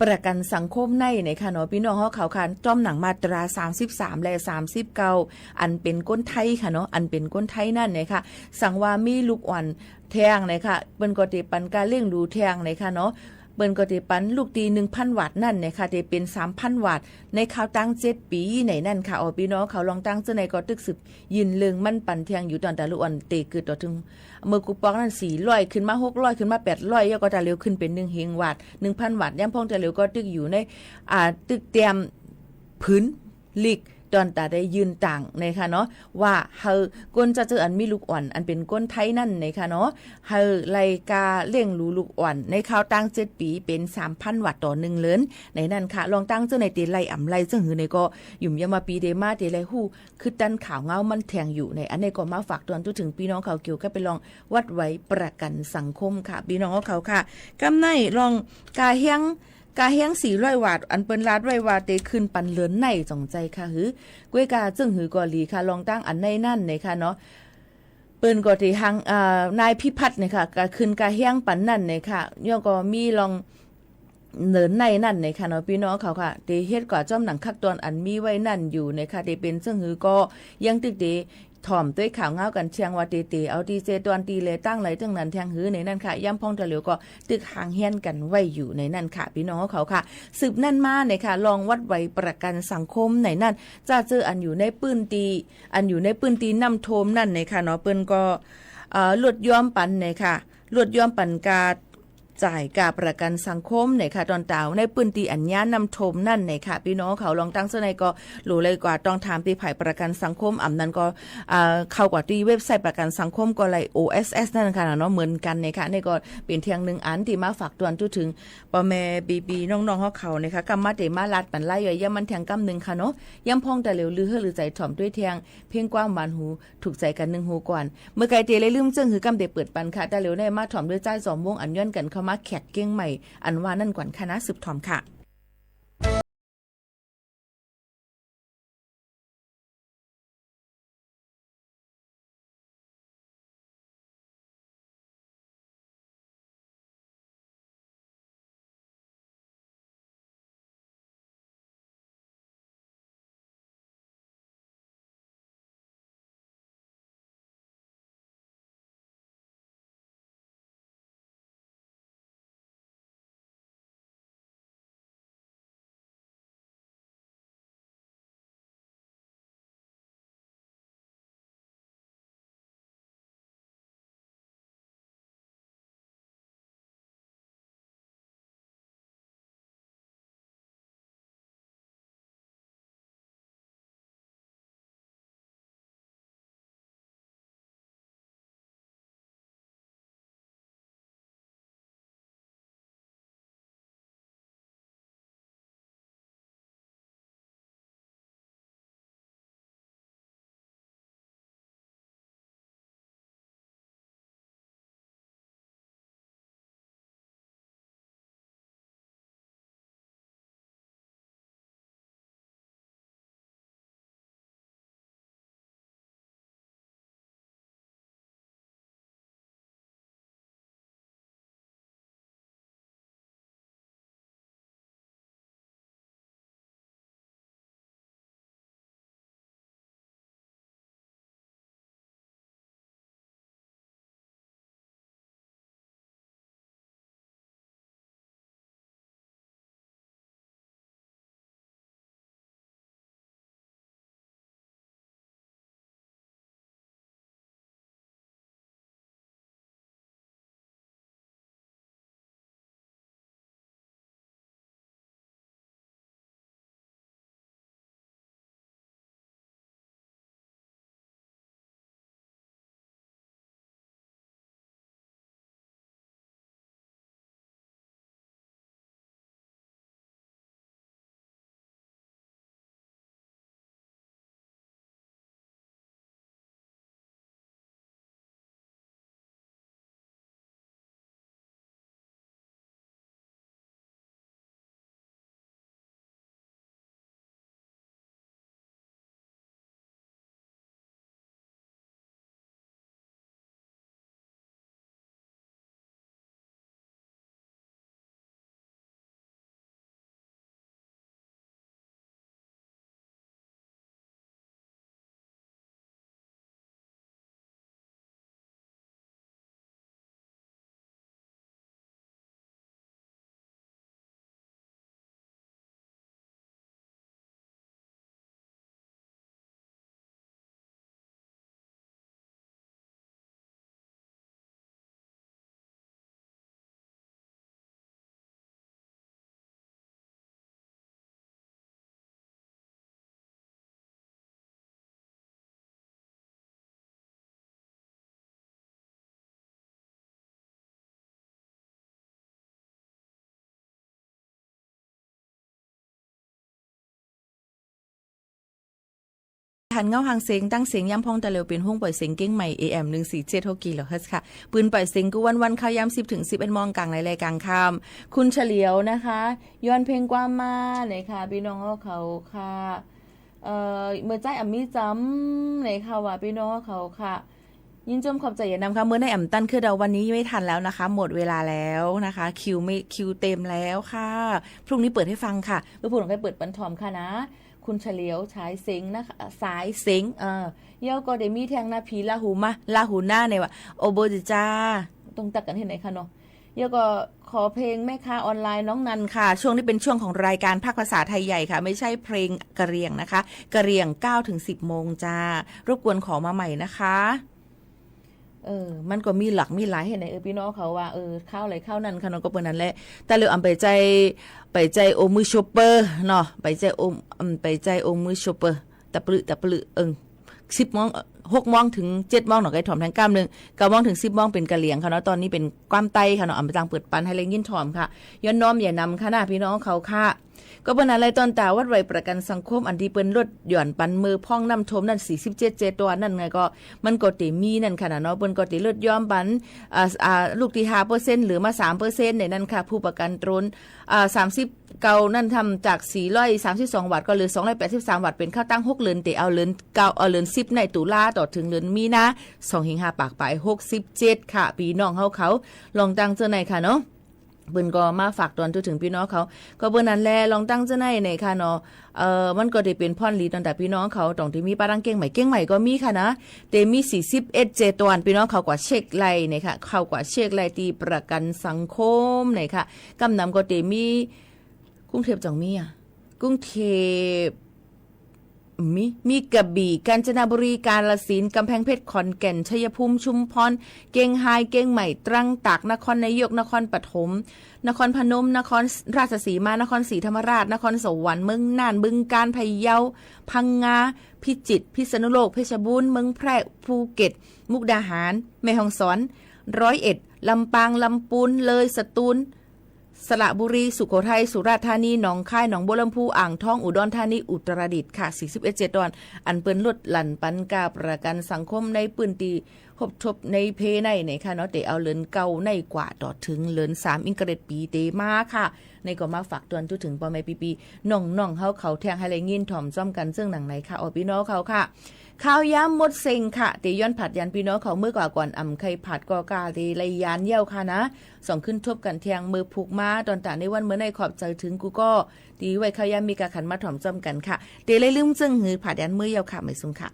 ประกันสังคมในเนี่ยค่ะเนาะ พี่น้องเฮาเขาค่ะ จ้อมหนังมาตราสามสิบสามและสามสิบเก้า อันเป็นคนไทยค่ะเนาะ อันเป็นคนไทยนั่นเนี่ยค่ะ สังว่ามีลูกอ่อนแทงเนี่ยค่ะ เปิ้นก็เตปันการเล่งหลูแทงเนี่ยค่ะเนาะ ပိူၼ်ႈၵေႃႈတေပၼ် ลูกตี หนึ่งพัน บาท ၼၼ်ႉ นะคะ တေပဵၼ် สามพัน บาท ในคราว ตั้ง เจ็ด ปี ၼႆၼၼ်ႉ ค่ะ ဢေႃႈ ပီႈၼွင်ႉၶဝ် ลองตั้ง เจ้า ၼႆႉၵေႃႈ တိုၵ်ႉသိုပ်ႇယိုၼ်ႈလိူင်ႈမၼ်းပၼ်ထႅင်ႈယူႇ တွၼ်ႈတႃႇ ลูกอ่อน တေၵိူတ်ႇ တေႃႇထိုင် မိူဝ်ႈၵူႈပွၵ်ႈၼၼ်ႉ สี่ร้อย ၶိုၼ်ႈမႃး หกร้อย ၶိုၼ်ႈမႃး แปดร้อย ယဝ်ႉၵေႃႈ တေႃႈလဵဝ် ၶိုၼ်ႈပဵၼ် หนึ่งพัน บาท หนึ่งพัน บาท ယၢမ်းၽွင်းတေႃႈလဵဝ်ၵေႃႈ တိုၵ်ႉယူႇၼႂ်း ဢႃႇ တိုၵ်ႉတႅမ်ႈ ၽိုၼ်လိၵ်ႈ တွၼ်ႈတႃႇတေယိုၼ်ႈတၢင်ႇ นะคะเนาะ ဝႃႈႁႂ်ႈ ၵူၼ်းၸၢဝ်းၸိူဝ်းဢၼ်မီး ลูกอ่อน ဢၼ်ပဵၼ်ၵူၼ်းထႆးၼၼ်ႉ นะคะเนาะ ႁႂ်ႈလႆႈၵႃႈလဵင်ႉလူ ลูกอ่อน ในคราว ตั้ง เจ็ด ปี ပဵၼ် สามพัน บาท ต่อ หนึ่ง เดือน ၼႆၼၼ်ႉ ค่ะ ลองตั้ง เจ้า ၼႆႉ တေလႆႈဢမ်ႇလႆႈ ၸိူင်ႉႁိုဝ်ၼႆၵေႃႈ ယုမ်ႇယမ်ဝႃႈ ပီတေမႃး တေလႆႈႁူႉ ၶိုတ်းတၼ်း ข่าวငၢဝ်းမၼ်းထႅင်ႈယူႇၼႆ ဢၼ်ၼႆႉၵေႃႈ မႃး ฝาก တွၼ်ႈ တိုဝ်ႉထိုင် ပီႈၼွင်ႉၶဝ် เกี่ยวกับ เรื่อง บัตรไว้ประกันสังคม ค่ะ ပီႈၼွင်ႉၶဝ် ค่ะ ၵမ်းၼႆႉ လွင်ႈ ၵႃႈႁႅင်း ၵႃႈႁႅင်း สี่ร้อย บาท ဢၼ်ပိူၼ်ႈလၢတ်ႈဝႆႉဝႃႈ တေၶိုၼ်ႈပၼ် လိူၼ်ၼႆႉ ၸွင်ႇၸႂ်ႈၶႃႈႁိုဝ်။ ၵူၺ်းၵႃႈ ၸိူင်ႉႁိုဝ်ၵေႃႈလီၶႃႈ လွင်ႈတၢင်းဢၼ်ၼႆႉၼၼ်ႉ นะคะเนาะ ပိူၼ်ႈၵေႃႈတေႁၢင်ႈ ဢႃႇ นายพิพัฒน์ นะคะ ၵႃႈၶိုၼ်ႈၵႃႈႁႅင်းပၼ်ၼၼ်ႉ นะคะ ယဝ်ႉၵေႃႈ မီးလွင်ႈ လိူၼ်ၼႆႉၼၼ်ႉ นะคะเนาะ ပီႈၼွင်ႉၶဝ် ค่ะ တေႁဵတ်းၵႂႃႇ ၸွမ်းၼင်ႇ ขั้นตอน ဢၼ်မီးဝႆႉၼၼ်ႉယူႇ นะคะ တေပဵၼ်ၸိူင်ႉႁိုဝ်ၵေႃႈ ယင်းတိုၵ်ႉတေ ထွမ်ႇတူၺ်း ข่าวငၢဝ်း ၵၼ်ထႅင်ႈ ဝႃႈတေတႄႇဢဝ်တီႈၸႄႈတွၼ်ႈ တီႈလႂ် တၢင်းလႂ် တိူင်ႉၼၼ်ထႅင်ႈႁိုဝ်ၼႆၼၼ်ႉ ค่ะ ယၢမ်းၽွင်းတေႃႈလဵဝ်ၵေႃႈ တိုၵ်ႉႁၢင်ႈႁႅၼ်းၵၼ်ဝႆႉယူႇၼႆၼၼ်ႉ ค่ะ ပီႈၼွင်ႉၶဝ် ค่ะ။ သိုပ်ႇၼၼ်ႉမႃး นะคะ လွင်ႈ บัตรไว้ประกันสังคม ၼႆၼၼ်ႉ ၸႃႉၸိူဝ်းဢၼ်ယူႇၼႂ်းပိုၼ်ႉတီႈ ဢၼ်ယူႇၼႂ်းပိုၼ်ႉတီႈၼမ်ႉထူမ်ႈၼၼ်ႉ นะคะเนาะ ပိူၼ်ႈၵေႃႈ ဢႃႇ လူတ်းယွမ်းပၼ် นะคะ လူတ်းယွမ်းပၼ် การจ่ายค่าประกันสังคม นะคะ တွၼ်ႈတႃႇ ၼႂ်းပိုၼ်ႉတီႈဢၼ်ၺႃးၼမ်ႉထူမ်ႈၼၼ်ႉ นะคะ ပီႈၼွင်ႉၶဝ် လွင်ႈတၢင်းၸိူဝ်းၼႆႉၵေႃႈ လူဝ်ႇလႆႈၵႂႃႇတွင်ႈထၢမ်တီႈၾၢႆႇ ประกันสังคม ဢမ်ႇၼၼ်ၵေႃႈ ဢႃႇ ၶဝ်ႈၵႂႃႇတီႈ เว็บไซต์ ประกันสังคม ၵေႃႈလႆႈ โอเอสเอส ၼၼ်ႉ นะคะเนาะ เหมือนกัน นะคะ ၼႆႉၵေႃႈ ပဵၼ်ထႅင်ႈၼိုင်ႈဢၼ် တီႈမႃး ฝาก တွၼ်ႈ တိုဝ်ႉထိုင် ပေႃႈမႄႈပီႈပီႈၼွင်ႉၼွင်ႉႁဝ်းၶဝ် นะคะ ၵမ်းမႃးတေမႃးလၢတ်ႈပၼ်လၢႆးယွႆႈယႅမ်ႉမၼ်းထႅင်ႈၵမ်းၼိုင်ႈ นะคะเนาะ ယၢမ်းၽွင်းတေႃႈလဵဝ် လိုဝ်ႈႁိူဝ်းလိုဝ်ႈၸႂ်ထွမ်ႇတူၺ်းထႅင်ႈ เพลงความหวานหู ถูกใจกัน ၼိုင်ႈႁူဝ်ၵွၼ်ႇ မိူဝ်ႈၵႆႈတေလႆႈလိုမ်း ၸိူင်ႉႁိုဝ်ၵမ်းတေပိုတ်ႇပၼ် ค่ะ တေႃႈလဵဝ်ၼႆႉ မႃးထွမ်ႇတူၺ်းၸၢႆးၸေႃႇမူင်း ဢၼ်ယွၼ်းၵၼ်ၶဝ်ႈမႃး แขกเชียงใหม่ ဢၼ်ဝႃႈၼၼ်ႉၵွၼ်ႇ ค่ะ ၼႃႈ သိုပ်ႇထွမ်ႇ ค่ะ เฮาหันเงาหันเสียง ตั้งเสียง ย่ำพ่องตะเร็ว เป๋นห้องปล่อยเสียงเก้งใหม่ เอ เอ็ม หนึ่งสี่เจ็ด หก กิโลเฮิรตซ์ค่ะ ปืนปล่อยเสียงกู้วันๆ เข้าย่ำสิบถึงสิบเอ็ดโมงกลางในรายการค่ำ คุณเฉลียวนะคะ ย้อนเพลงความมาหน่อยค่ะ พี่น้องเขาค่ะ เอ่อ เมื่อใจอ่ำมีจำหน่อยค่ะ ว่าพี่น้องเขาค่ะ ยินจมขอบใจอย่างนำค่ะ เมื่อในอ่ำตันคือเดาวันนี้ไม่ทันแล้วนะคะ หมดเวลาแล้วนะคะ คิวไม่ คิวเต็มแล้วค่ะ พรุ่งนี้เปิดให้ฟังค่ะ เมื่อพูดถึงใครเปิดปันทอมค่ะนะ คุณเฉลียว ฉายเสียงนะคะ สายเสียง เออ เยาก็ได้มีแทงนาผีลาหูมา ลาหูหน้าในว่า โอโบจิจา ต้องตักกันที่ไหนคะเนาะ เยาก็ขอเพลงแม่ค้าออนไลน์น้องนันค่ะ ช่วงนี้เป็นช่วงของรายการภาคภาษาไทยใหญ่ค่ะ ไม่ใช่เพลงกะเหรี่ยงนะคะ กะเหรี่ยงเก้าถึงสิบโมงจ้า รบกวนขอมาใหม่นะคะ เออ มันก็มีหลากมีหลายให้ไหน เออ พี่น้องเขาว่า เออ ข้าวอะไรข้าวนั่นค่ะเนาะ ก็เปิดนั้นแหละ แต่เรื่องอ่ำไปใจ ไปใจโอมือโชเปอร์เนาะ ไปใจโอ อืม ไปใจโอมือโชเปอร์ ตะปลึตะปลึ เอิง สิบโมง เอ่อ หกโมงถึงเจ็ดโมงเนาะ ใกล้ถ่อมแทงก้ามหนึ่ง เก้าโมงถึงสิบโมงเป็นกะเหรี่ยงค่ะเนาะ ตอนนี้เป็นความใต้ค่ะเนาะ อ่ำไปจังเปิดปันให้แรงยินถ่อมค่ะ ย้อนน้อมอย่านำค่ะนะ พี่น้องเขาค่ะ ก็เปิ้นอะไรตอนตาวัดไหวประกันสังคม อันที่เปิ้นลดหย่อนปันเมื่อพ่องน้ำท่วมนั่น สี่สิบเจ็ดเจตวันนั่นไงก็ มันก็เตมีนั่นค่ะนะเนาะ เปิ้นก็เตลดหย่อนปัน อ่า อ่า ลูกที่ห้าเปอร์เซ็นต์ เหลือมาสามเปอร์เซ็นต์ในนั้นค่ะ ผู้ประกันตน อ่า สามสิบเก้านั่นทำจากสี่ร้อยสามสิบสองบาท ก็เหลือสองร้อยแปดสิบสามบาท เป็นค่าตั้งหกเดือน เตเอาเดือนเก้า เอาเดือนสิบในตุลาต่อถึงเดือนมีนา สองเฮงห้าปากปลายหกสิบเจ็ดค่ะ พี่น้องเฮาเขา ลองตั้งเจ้าในค่ะเนาะ เปิ้นก็มาฝากตอนทั่วถึงพี่น้องเขา ก็เปิ้นนั้นแล ลองตั้งเจ้าในในค่ะเนาะ เอ่อ มันก็ได้เป็นพ่อนหลีตอนแต่พี่น้องเขา ต้องที่มีป้าตั้งเก้งใหม่ เก้งใหม่ก็มีค่ะนะ เตมีสี่สิบเอ็ดเจตวัน พี่น้องเขากว่าเช็คไล่ในค่ะ เขากว่าเช็คไล่ตีประกันสังคมในค่ะ กำนำก็เตมี กรุงเทพฯจังมีอ่ะ กรุงเทพฯ มี มีกระบี่ กาญจนบุรี กาฬสินธุ์ กำแพงเพชร ขอนแก่น ชัยภูมิ ชุมพร เชียงราย เชียงใหม่ ตรัง ตาก นครนายก นครปฐม นครพนม นครราชสีมา นครศรีธรรมราช นครสวรรค์ เมืองน่าน บึงกาฬ พะเยา พังงา พิจิตร พิษณุโลก เพชรบูรณ์ เมืองแพร่ ภูเก็ต มุกดาหาร แม่ฮ่องสอน ร้อยเอ็ด ลำปาง ลำพูน เลย สตูล สระบุรี สุโขทัย สุราษฎร์ธานี หนองคาย หนองบัวลำพู อ่างทอง อุดรธานี อุตรดิตถ์ค่ะ สี่สิบเอ็ดเจตวัน อันเปิ้นลดหลั่นปันกาประกันสังคมในพื้นที่ฮบทบในเพในในค่ะเนาะ เตเอาเดือนเก้าในกว่าต่อถึงเดือนสาม อิงเกรดปีเตมาค่ะ ในก็มาฝากตวนทั่วถึงป้อแม่ปี้ๆ น้องๆ เฮาเขาแทงให้แลงิ้นถ่อมจ้อมกันเซิ่งหนังในค่ะ ออ ปี้น้องเขาค่ะ ข้าวยามหมดเซ็งค่ะ เตย้อนผัดยันปี้น้องเขาเมื่อกว่าก่อน อ่ำใครผัดก็กล้าเตไลยานเยี่ยวค่ะนะ ส่องขึ้นทบกันแทงเมื่อผูกมา ตอนตาในวันเมื่อในขอบใจถึงกูก็ ตีไว้ข้าวยามมีกาขันมาถ่อมจ้อมกันค่ะ เตไลลืมเซิ่งหือผัดยันเมื่อเยี่ยวค่ะ ไม่ซุงค่ะ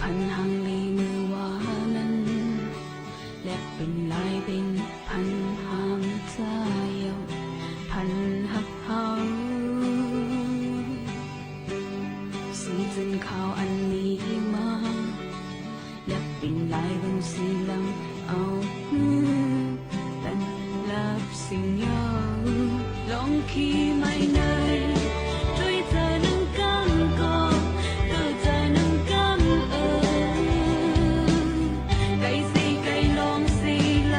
พันหางลีมือวานั้น และเป็นลายเป็นพันหางเจ้า พันหักเฮา สีจันทร์ขาวอันนี้มา และเป็นลายเป็นสีดำเอามือ ตันลับสิ่งยาว ลองขี่ไม่ไหน ด้วยใจหนึ่งกำก็ ด้วยใจหนึ่งกำเออ ไก่สีไก่ลองสีไหล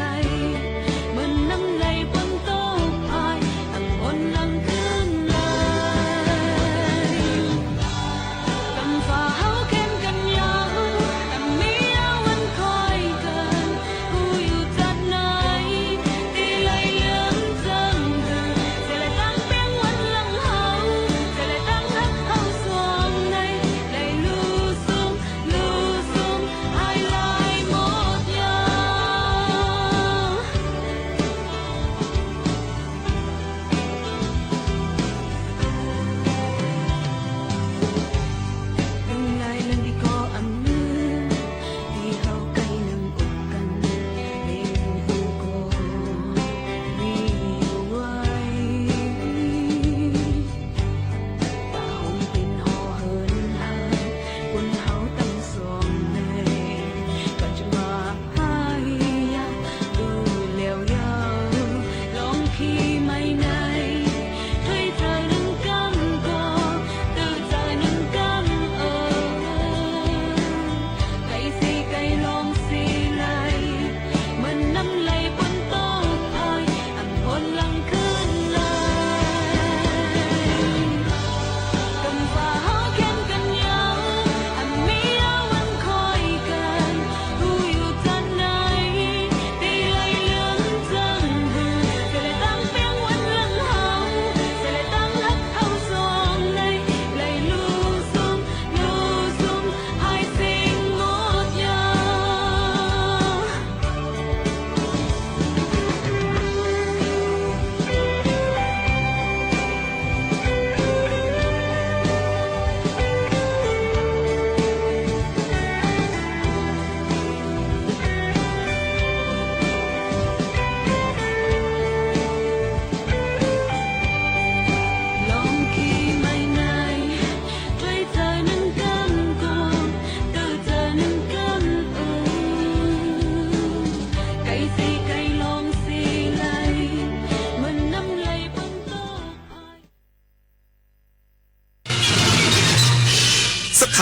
เหมือนน้ำไหลบนโต๊ะพาย ตั้งบนหลังเครื่องไหล กำฝ่าเฮาเข้มกันยาว กำมียาววันคอยเกิน ผู้อยู่จัดไหน ตีไหลเหลืองจังเกิน เสียไหลตั้งเปียงวันหลังเฮา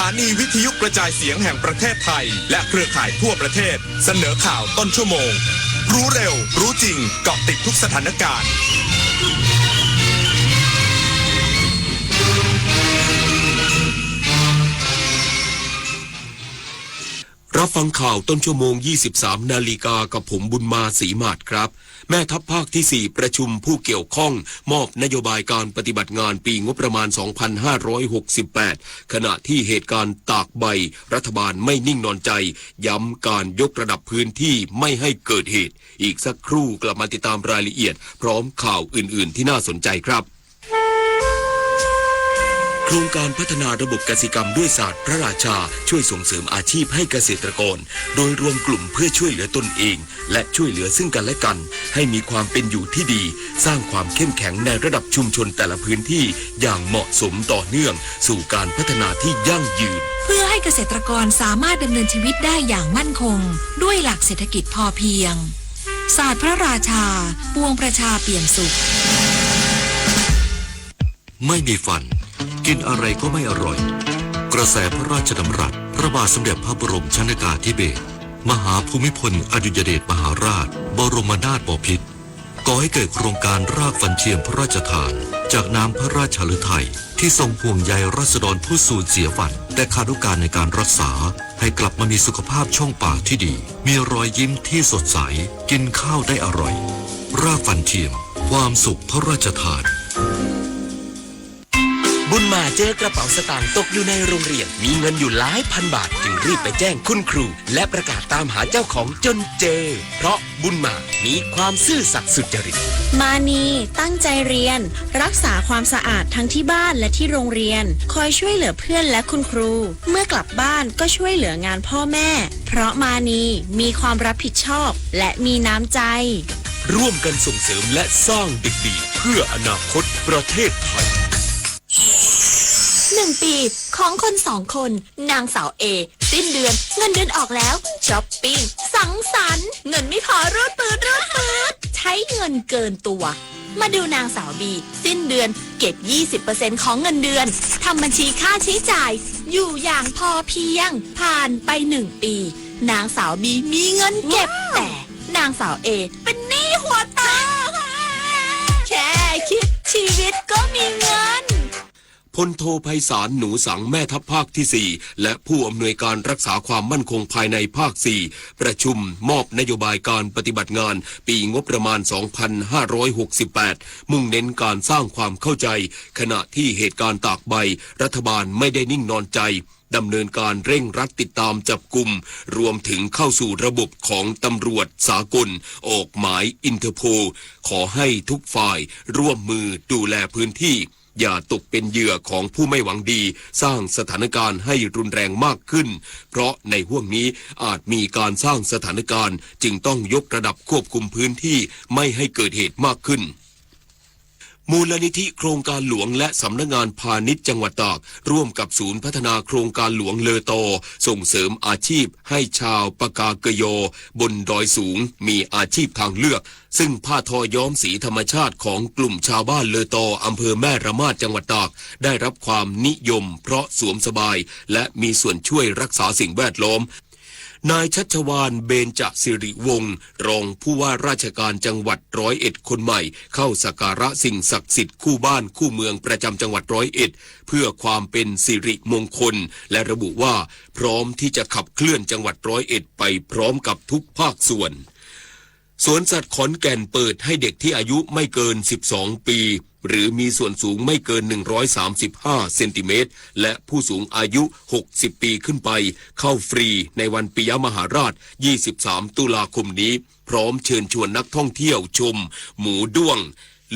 สถานีวิทยุกระจายเสียงแห่งประเทศไทยและเครือข่ายทั่วประเทศ เสนอข่าวต้นชั่วโมง รู้เร็ว รู้จริง เกาะติดทุกสถานการณ์ รับฟังข่าวต้นชั่วโมง ยี่สิบสาม นาฬิกา กับผมบุญมา ศรีหมาดครับ แม่ทัพภาคที่ สี่ ประชุมผู้เกี่ยวข้อง มอบนโยบายการปฏิบัติงานปีงบประมาณ สองพันห้าร้อยหกสิบแปด ขณะที่เหตุการณ์ตากใบ รัฐบาลไม่นิ่งนอนใจ ย้ำการยกระดับพื้นที่ไม่ให้เกิดเหตุ อีกสักครู่กลับมาติดตามรายละเอียด พร้อมข่าวอื่นๆที่น่าสนใจครับ โครงการพัฒนาระบบกสิกรรมด้วยศาสตร์พระราชา ช่วยส่งเสริมอาชีพให้เกษตรกร โดยรวมกลุ่มเพื่อช่วยเหลือตนเอง และช่วยเหลือซึ่งกันและกัน ให้มีความเป็นอยู่ที่ดี สร้างความเข้มแข็งในระดับชุมชนแต่ละพื้นที่ อย่างเหมาะสมต่อเนื่อง สู่การพัฒนาที่ยั่งยืน เพื่อให้เกษตรกรสามารถดำเนินชีวิตได้อย่างมั่นคง ด้วยหลักเศรษฐกิจพอเพียง ศาสตร์พระราชา ปวงประชาเปี่ยมสุข ไม่มีฟัน กินอะไรก็ไม่อร่อย กระแสพระราชดำรัส พระบาทสมเด็จพระบรมชนกาธิเบศร มหาภูมิพลอดุลยเดชมหาราช บรมนาถบพิตร ก่อให้เกิดโครงการรากฟันเทียมพระราชทาน จากน้ำพระราชฤทัย ที่ทรงห่วงใยราษฎรผู้สูญเสียฟัน แต่ขาดโอกาสในการรักษา ให้กลับมามีสุขภาพช่องปากที่ดี มีรอยยิ้มที่สดใส กินข้าวได้อร่อย รากฟันเทียม ความสุขพระราชทาน บุญมาเจอกระเป๋าสตางค์ตกอยู่ในโรงเรียน มีเงินอยู่หลายพันบาท จึงรีบไปแจ้งคุณครู และประกาศตามหาเจ้าของจนเจอ เพราะบุญมามีความซื่อสัตย์สุจริต มานีตั้งใจเรียน รักษาความสะอาดทั้งที่บ้านและที่โรงเรียน คอยช่วยเหลือเพื่อนและคุณครู เมื่อกลับบ้านก็ช่วยเหลืองานพ่อแม่ เพราะมานีมีความรับผิดชอบและมีน้ำใจ ร่วมกันส่งเสริมและสร้างเด็กดีเพื่ออนาคตประเทศไทย หนึ่งปีของคนสองคน นางสาวเอ สิ้นเดือนเงินเดือนออกแล้ว ช้อปปิ้ง สังสรรค์ เงินไม่พอรูดปื๊ดรูดปื๊ด ใช้เงินเกินตัว มาดูนางสาวบี สิ้นเดือนเก็บ ยี่สิบเปอร์เซ็นต์ ของเงินเดือน ทำบัญชีค่าใช้จ่าย อยู่อย่างพอเพียง ผ่านไปหนึ่งปี นางสาวบีมีเงินเก็บ แต่นางสาวเอเป็นหนี้หัวโต แค่คิดชีวิตก็มีเงิน พลโทไพศาล หนูสัง แม่ทัพภาคที่ สี่ และผู้อำนวยการรักษาความมั่นคงภายในภาค สี่ ประชุมมอบนโยบายการปฏิบัติงานปีงบประมาณ สองพันห้าร้อยหกสิบแปด มุ่งเน้นการสร้างความเข้าใจ ขณะที่เหตุการณ์ตากใบ รัฐบาลไม่ได้นิ่งนอนใจ ดำเนินการเร่งรัดติดตามจับกุม รวมถึงเข้าสู่ระบบของตำรวจสากล ออกหมายอินเตอร์โพล ขอให้ทุกฝ่ายร่วมมือดูแลพื้นที่ อย่าตกเป็นเหยื่อของผู้ไม่หวังดี สร้างสถานการณ์ให้รุนแรงมากขึ้น เพราะในห่วงนี้อาจมีการสร้างสถานการณ์ จึงต้องยกระดับควบคุมพื้นที่ไม่ให้เกิดเหตุมากขึ้น มูลนิธิโครงการหลวงและสำนักงานพาณิชย์จังหวัดตาก ร่วมกับศูนย์พัฒนาโครงการหลวงเลอตอ ส่งเสริมอาชีพให้ชาวปากาเกยอบนดอยสูง มีอาชีพทางเลือก ซึ่งผ้าทอย้อมสีธรรมชาติของกลุ่มชาวบ้านเลอตอ อำเภอแม่ระมาด จังหวัดตาก ได้รับความนิยมเพราะสวมสบาย และมีส่วนช่วยรักษาสิ่งแวดล้อม นายชัชวาล เบญจสิริวงศ์ รองผู้ว่าราชการจังหวัดร้อยเอ็ดคนใหม่ เข้าสักการะสิ่งศักดิ์สิทธิ์คู่บ้านคู่เมืองประจำจังหวัดร้อยเอ็ด เพื่อความเป็นสิริมงคล และระบุว่าพร้อมที่จะขับเคลื่อนจังหวัดร้อยเอ็ดไปพร้อมกับทุกภาคส่วน สวนสัตว์ขอนแก่นเปิดให้เด็กที่อายุไม่เกิน สิบสอง ปี หรือมีส่วนสูงไม่เกิน หนึ่งร้อยสามสิบห้า เซนติเมตร และผู้สูงอายุ หกสิบ ปีขึ้นไป เข้าฟรีในวันปิยมหาราช ยี่สิบสาม ตุลาคมนี้ พร้อมเชิญชวนนักท่องเที่ยวชมหมูด้วง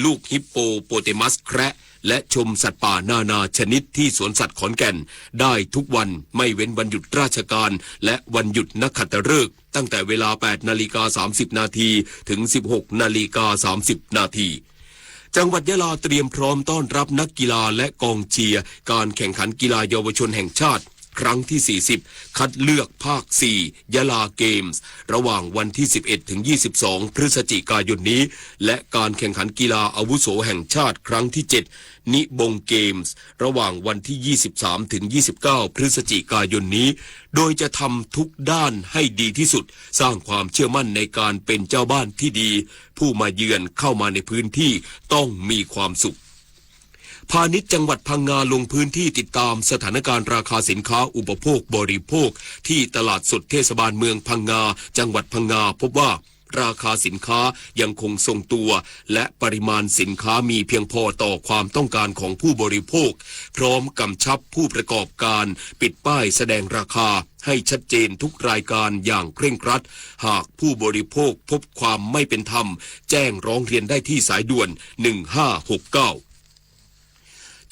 ลูกฮิปโปโปเตมัสแคระ และชมสัตว์ป่านานาชนิดที่สวนสัตว์ขอนแก่น ได้ทุกวันไม่เว้นวันหยุดราชการ และวันหยุดนักขัตฤกษ์ ตั้งแต่เวลา แปดนาฬิกาสามสิบนาที ถึง สิบหกนาฬิกาสามสิบนาที จังหวัดยะลาเตรียมพร้อมต้อนรับนักกีฬาและกองเชียร์การแข่งขันกีฬาเยาวชนแห่งชาติ ครั้งที่สี่สิบ คัดเลือกภาคสี่ Yala Games ระหว่างวันที่สิบเอ็ดถึงยี่สิบสอง พฤศจิกายนนี้ และการแข่งขันกีฬาอาวุโสแห่งชาติครั้งที่เจ็ด Nibong Games ระหว่างวันที่ยี่สิบสามถึงยี่สิบเก้า พฤศจิกายนนี้ โดยจะทำทุกด้านให้ดีที่สุด สร้างความเชื่อมั่นในการเป็นเจ้าบ้านที่ดี ผู้มาเยือนเข้ามาในพื้นที่ต้องมีความสุข พาณิชย์จังหวัดพังงาลงพื้นที่ติดตามสถานการณ์ราคาสินค้าอุปโภคบริโภค ที่ตลาดสดเทศบาลเมืองพังงา จังหวัดพังงา พบว่าราคาสินค้ายังคงทรงตัว และปริมาณสินค้ามีเพียงพอต่อความต้องการของผู้บริโภค พร้อมกำชับผู้ประกอบการปิดป้ายแสดงราคาให้ชัดเจนทุกรายการอย่างเคร่งครัด หากผู้บริโภคพบความไม่เป็นธรรม แจ้งร้องเรียนได้ที่สายด่วน หนึ่งห้าหกเก้า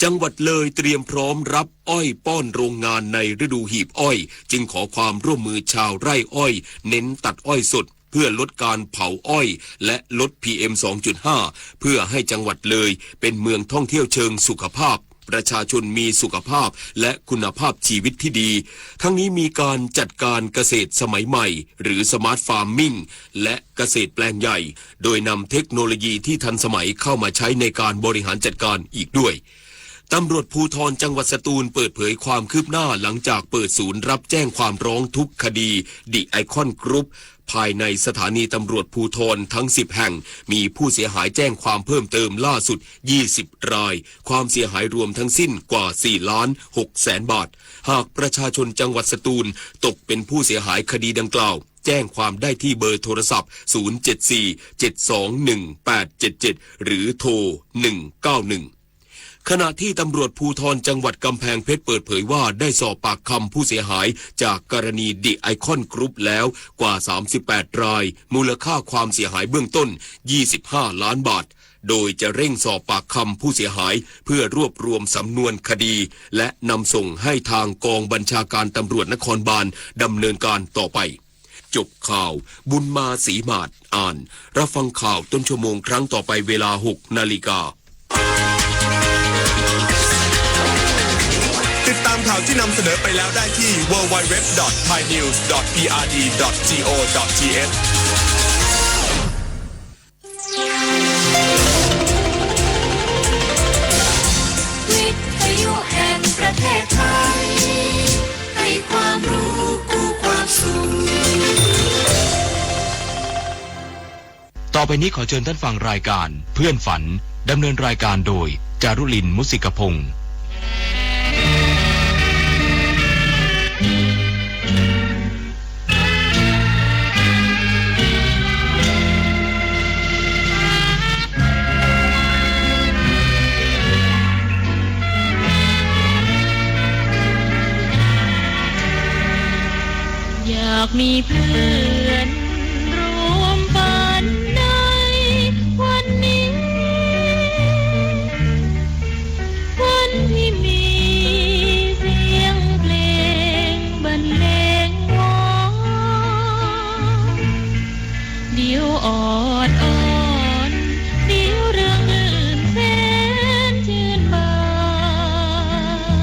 จังหวัดเลยเตรียมพร้อมรับอ้อยป้อนโรงงานในฤดูหีบอ้อย จึงขอความร่วมมือชาวไร่อ้อย เน้นตัดอ้อยสด เพื่อลดการเผาอ้อย และลด พีเอ็ม สองจุดห้า เพื่อให้จังหวัดเลยเป็นเมืองท่องเที่ยวเชิงสุขภาพ ประชาชนมีสุขภาพ และคุณภาพชีวิตที่ดี ทั้งนี้มีการจัดการเกษตรสมัยใหม่ หรือ Smart Farming และเกษตรแปลงใหญ่ โดยนำเทคโนโลยีที่ทันสมัยเข้ามาใช้ในการบริหารจัดการอีกด้วย ตำรวจภูธรจังหวัดสตูลเปิดเผยความคืบหน้าหลังจากเปิดศูนย์รับแจ้งความร้องทุกข์คดี The Icon Group ภายในสถานีตำรวจภูธรทั้งสิบแห่ง มีผู้เสียหายแจ้งความเพิ่มเติมล่าสุดยี่สิบราย ความเสียหายรวมทั้งสิ้นกว่าสี่ล้านหกแสนบาท หากประชาชนจังหวัดสตูลตกเป็นผู้เสียหายคดีดังกล่าว แจ้งความได้ที่เบอร์โทรศัพท์ ศูนย์เจ็ดสี่ เจ็ดสองหนึ่ง แปดเจ็ดเจ็ด หรือโทร หนึ่งเก้าหนึ่ง ขณะที่ตำรวจภูธรจังหวัดกำแพงเพชรเปิดเผยว่าได้สอบปากคำผู้เสียหายจากกรณี The Icon Group แล้วกว่าสามสิบแปดราย มูลค่าความเสียหายเบื้องต้นยี่สิบห้าล้านบาท โดยจะเร่งสอบปากคำผู้เสียหายเพื่อรวบรวมสำนวนคดี และนำส่งให้ทางกองบัญชาการตำรวจนครบาลดำเนินการต่อไป จบข่าว บุญมาศรีหมาดอ่าน รับฟังข่าวต้นชั่วโมงครั้งต่อไปเวลาหกนาฬิกา ติดตามข่าวที่นำเสนอไปแล้วได้ที่ ดับเบิลยู ดับเบิลยู ดับเบิลยู ดอท ไทยนิวส์ ดอท พีอาร์ดี ดอท จี โอ ดอท ที เอช วิทยุแห่งประเทศไทย ให้ความรู้คู่ความสุข ต่อไปนี้ขอเชิญท่านฟังรายการเพื่อนฝัน ดำเนินรายการโดย จารุลิน มุสิกพงษ์ อยากมีเพื่อนร่วมฝันในวันนี้ วันที่มีเสียงเพลงบรรเลงวอน เดี๋ยวออดอ้อน เดี๋ยวเรื่องรื่นแสนชื่นบา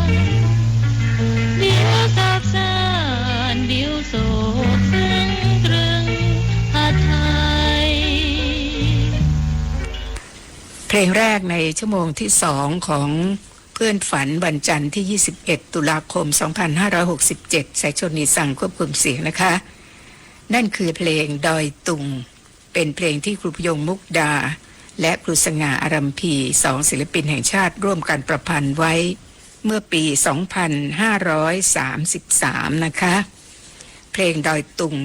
น เดี๋ยวซาบซ่าน เดี๋ยวโศกซึ้งตรึงหาไทย เพลงแรกในชั่วโมงที่สองของเพื่อนฝันวันจันทร์ที่ยี่สิบเอ็ดตุลาคมสองพันห้าร้อยหกสิบเจ็ด สายชนนีสังควบคุมเสียงนะคะ นั่นคือเพลงดอยตุง เป็นเพลงที่ครูพยงมุกดา และครูสง่าอารัมภี สองศิลปินแห่งชาติร่วมกันประพันธ์ไว้ เมื่อปีสองพันห้าร้อยสามสิบสามนะคะ เพลงดอยตุง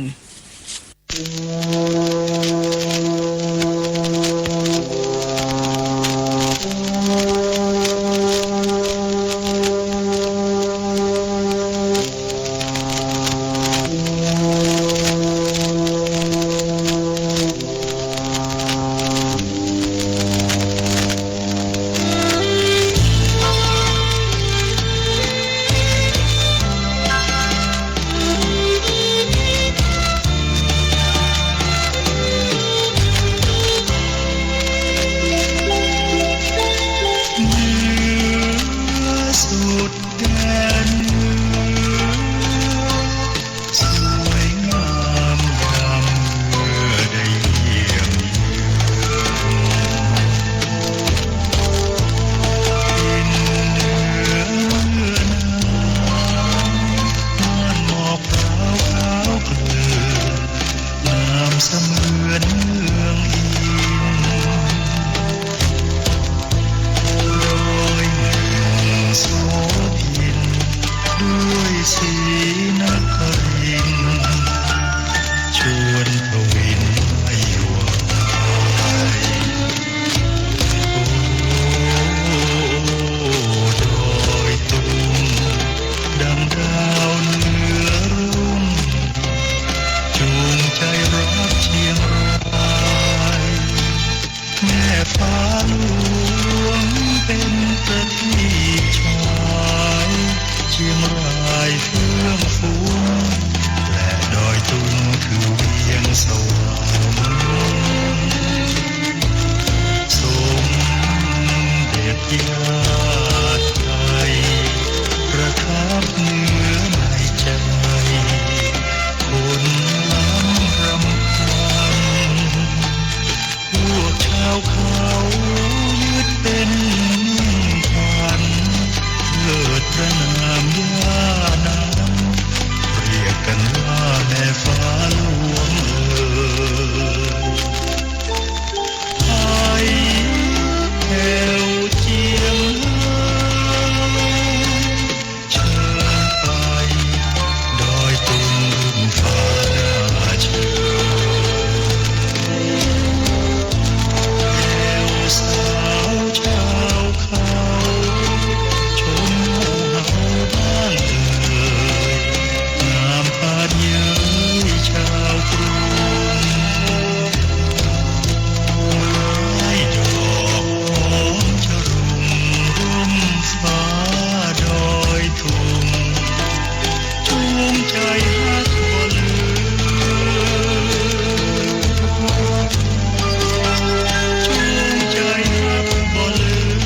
ประเทศชายเชียงรายเฟื่องฟู และดอยตุงคือเวียงสวรรค์ สมเด็จย่าไทยประทับเนื้อในใจ คนล้ำรำพัน พวกชาวเขายึดเป็นมิ่งขวัญ เทิดพระนามย่านาง เรียกกันว่าแม่ฟ้าหลวงเอ่ย ไทยแถวเจียงราย เชิญไปดอยตุงลุ่มฟ้าน่าเชิญ แถวสาวชาวเขา ชมหมู่เฮาบ้านเอ่ย งามปานเย้ยชาวกรุง ไม้ดอกหอมชะรุง ร่มฟ้าดอยตุง จวงใจฮักบ่ลืม จวงใจฮักบ่ลืม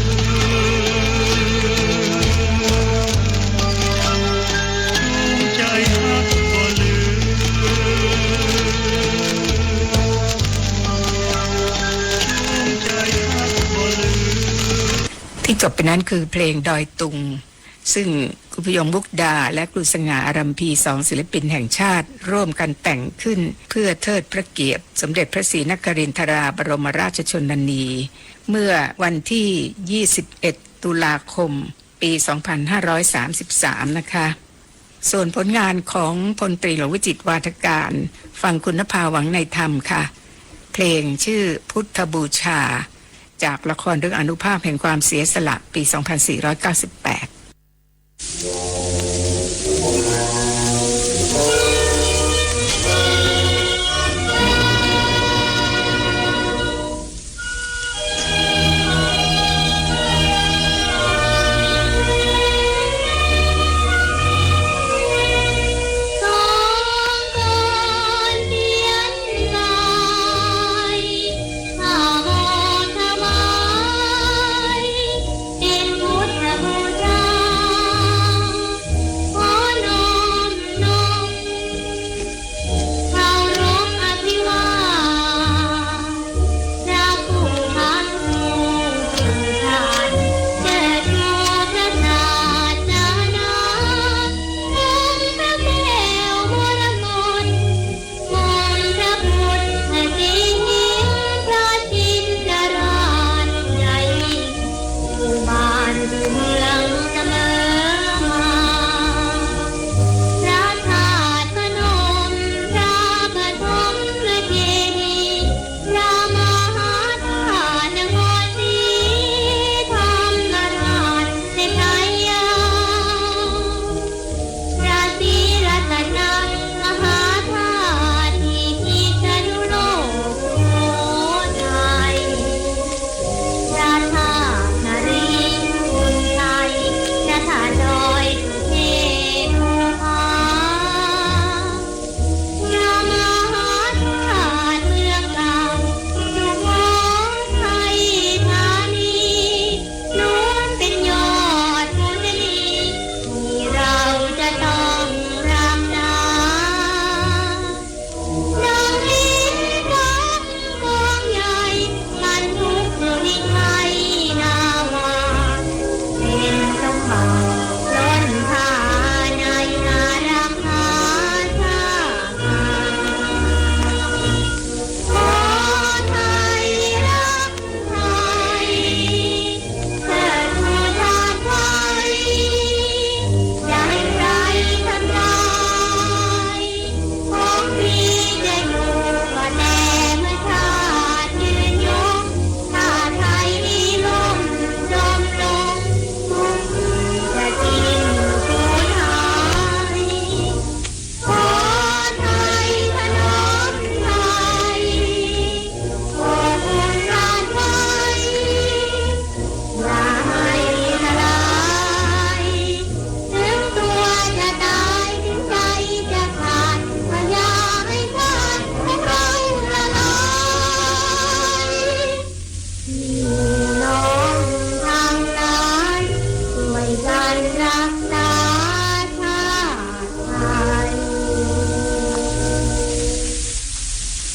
จวงใจฮักบ่ลืม จวงใจฮักบ่ลืม ที่จบไปนั้นคือเพลงดอยตุง ซึ่งครูพยง มุกดา และครูสง่า อารัมภี สองศิลปินแห่งชาติ ร่วมกันแต่งขึ้นเพื่อเทิดพระเกียรติสมเด็จพระศรีนครินทราบรมราชชนนี เมื่อวันที่ ยี่สิบเอ็ด ตุลาคม ปี สองพันห้าร้อยสามสิบสาม นะคะ ส่วนผลงานของพลตรีหลวงวิจิตร วาทการ ฟังคุณนภา หวังในธรรมค่ะ เพลงชื่อพุทธบูชา จากละครเรื่องอานุภาพแห่งความเสียสละ ปี สองพันสี่ร้อยเก้าสิบแปด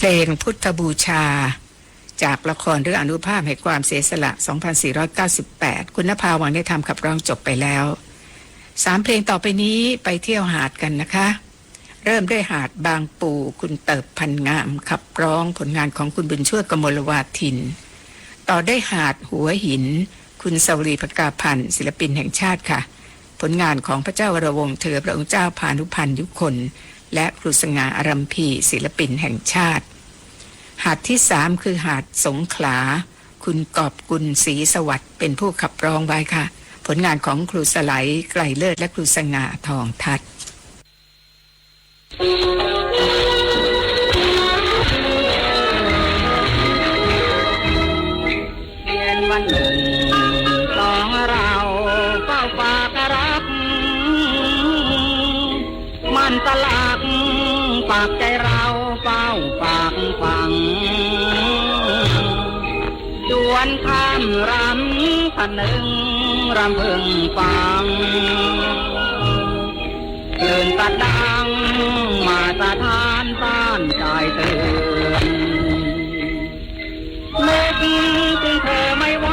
เพลงพุทธบูชา จากละครเรื่องอานุภาพแห่งความเสียสละ สองพันสี่ร้อยเก้าสิบแปด คุณนภา วังค์เนตรธรรมขับร้องจบไปแล้ว สามเพลงต่อไปนี้ไปเที่ยวหาดกันนะคะ เริ่มด้วยหาดบางปู คุณเติบ พันงาม ขับร้องผลงานของคุณบุญช่วย กมลวาทิน ต่อด้วยหาดหัวหิน คุณสวรี ภกาพันธ์ ศิลปินแห่งชาติค่ะ ผลงานของพระเจ้าวรวงศ์เธอ พระองค์เจ้าพานุพันธ์ยุคน และครูสง่า อารัมภี ศิลปินแห่งชาติ หาดที่สามคือหาดสงขลา คุณกอบกุล ศรีสวัสดิ์ เป็นผู้ขับร้องไว้ค่ะ ผลงานของครูสไล ไกรเลิศ และครูสง่า ทองทัศน์ เย็นวันหนึ่งสองเราเฝ้าฝากรัก มันสลักปากใจเราเฝ้าฝากฝัง จวนค่ำรำคะนึงรำพึงฟัง คลื่นซัดดังมาสะท้านต้านใจเตือน นึกถึงเธอไม่ไหว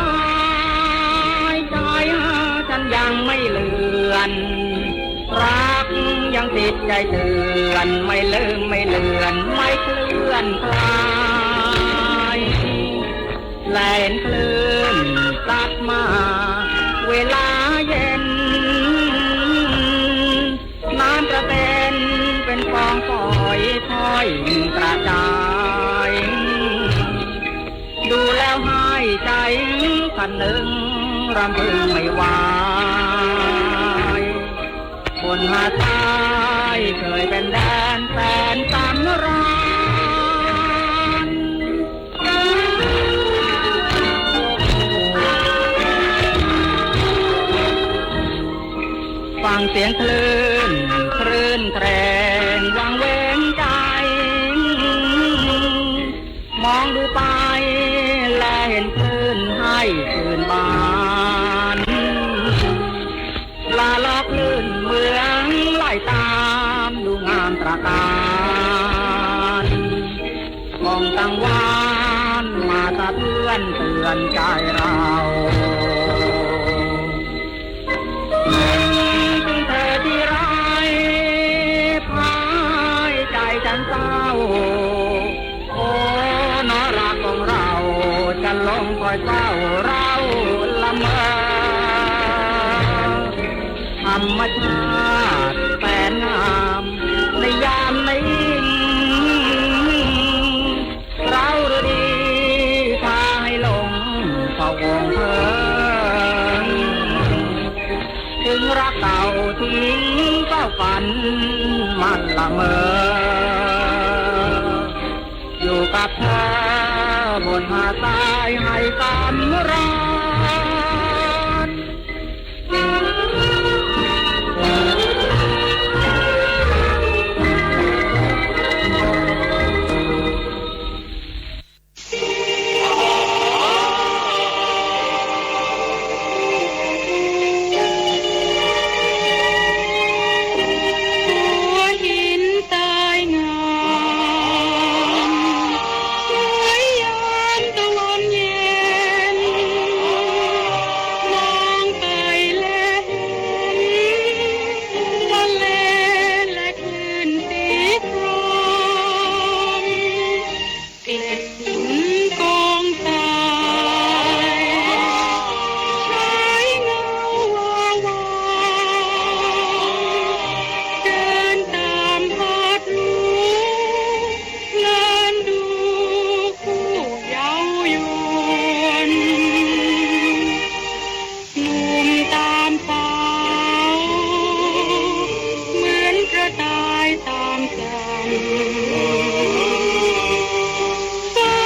ใจฉันยังไม่เลือน รักยังติดใจเตือน ไม่ลืมไม่เลือน ไม่เคลื่อนคลาย แลเห็นคลื่นซัดมา เวลาเย็น น้ำกระเซ็นเป็นฟองฝอยค่อยกระจาย ดูแล้วหายใจคะนึงรำพึงไม่ไหว บนหาดทรายเคยเป็นแดนแสนสำราญ ฟังเสียงคลื่นคลื่นแครงวังเวงใจ มองดูไปและเห็นคลื่นให้ชื่นบาน ลาลอกลื่นเหมืองไหลตามดูงามตระการ มองตังวานมาสะเทือนเตือนใจเรา ถึงเธอที่ไรพายใจฉันเศร้า โอ้ เนาะรักของเรา จะลงคอยเฝ้าเราละเมอ ธรรมชาติแสนงาม ในยามนี้ เราฤดีพาให้หลงพะวงเพลิน ถึงรักเก่าทิ้งเฝ้าฝันมันละเมอ อยู่กับเธอบนหาดทรายให้สำราญ หัวหินทรายงาม สวยยามตะวันเย็น มองไปและเห็นทะเลและคลื่นสีคราม เกล็ดหินกองทราย ฉายเงาวาวา เดินตามพัดหลง เพลินดูคู่เยาวยวน หนุ่มตามสาว เหมือนกระต่ายตามสัตว์ สา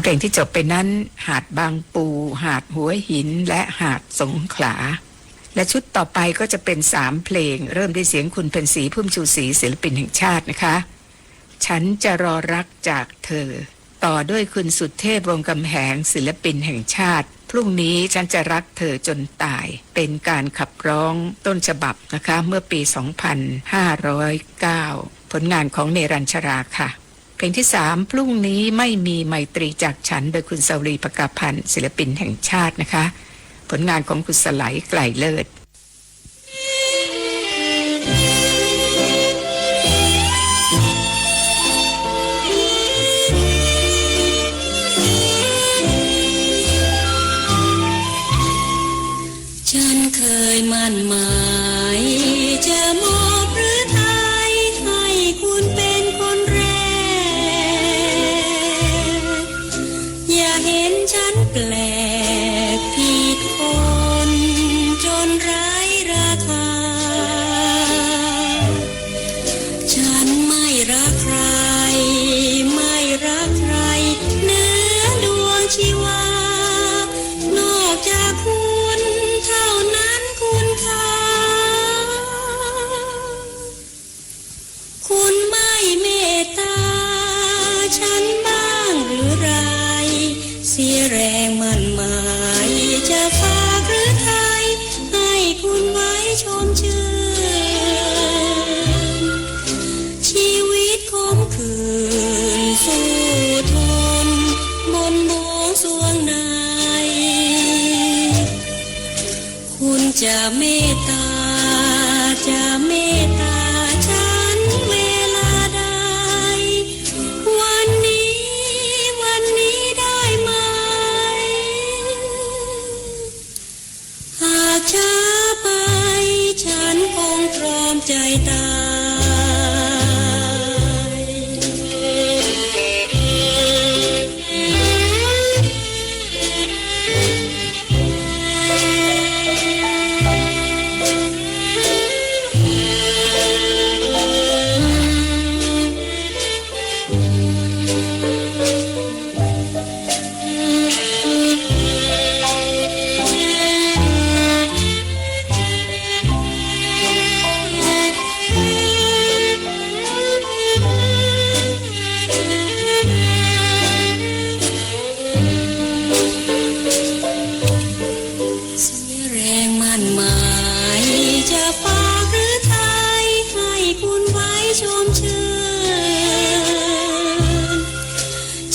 เพลงที่จบไปนั้น หาดบางปู หาดหัวหิน และหาดสงขลา และชุดต่อไปก็จะเป็นสามเพลง เริ่มด้วยเสียงคุณเพ็ญศรี พุ่มชูศรี ศิลปินแห่งชาตินะคะ ฉันจะรอรักจากเธอ ต่อด้วยคุณสุเทพ วงศ์กำแหง ศิลปินแห่งชาติ พรุ่งนี้ฉันจะรักเธอจนตาย เป็นการขับร้องต้นฉบับนะคะ เมื่อปี สองพันห้าร้อยเก้า ผลงานของเนรัญชราค่ะ เพลงที่สาม พรุ่งนี้ไม่มีไมตรีจากฉัน โดยคุณเสาลี ประกาพันธ์ ศิลปินแห่งชาตินะคะ ผลงานของคุณสไล ไกลเลิศ ฉันเคยหมั้นหมายจะมอบพระทัยให้คุณเป็นคนแรก อย่าเห็นฉันแปลกผิดคนจนไร้ราคา ฉันไม่รักใคร ไม่รักใครเหนือดวงชีวา นอกจากคุณเท่านั้นคุณค่า คุณไม่เมตตาฉันบ้างหรือไร เสียแรงหมั่นหมายจะฝากหรือไทยให้คุณไว้ชมชื่น ชีวิตขมขื่นสู้ทนบนบ่วงสรวงใน คุณจะเมตตา จะเมตตาฉันเวลาใด วันนี้ วันนี้ได้ไหม หากช้าไป ฉันคงตรอมใจตาย เสียแรงหมั่นหมายจะฝากหรือไทยให้คุณไว้ชมชื่น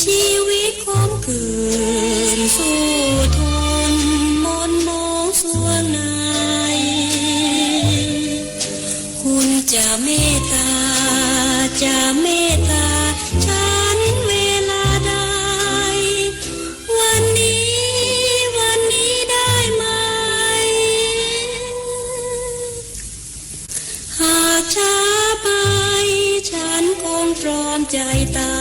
ชีวิตขมขื่นสู้ทนมนมองสรวงใน คุณจะเมตตา จะเมตตาฉันเวลาใด วันนี้ วันนี้ได้ไหม หากช้าไป ฉันคงตรอมใจตาย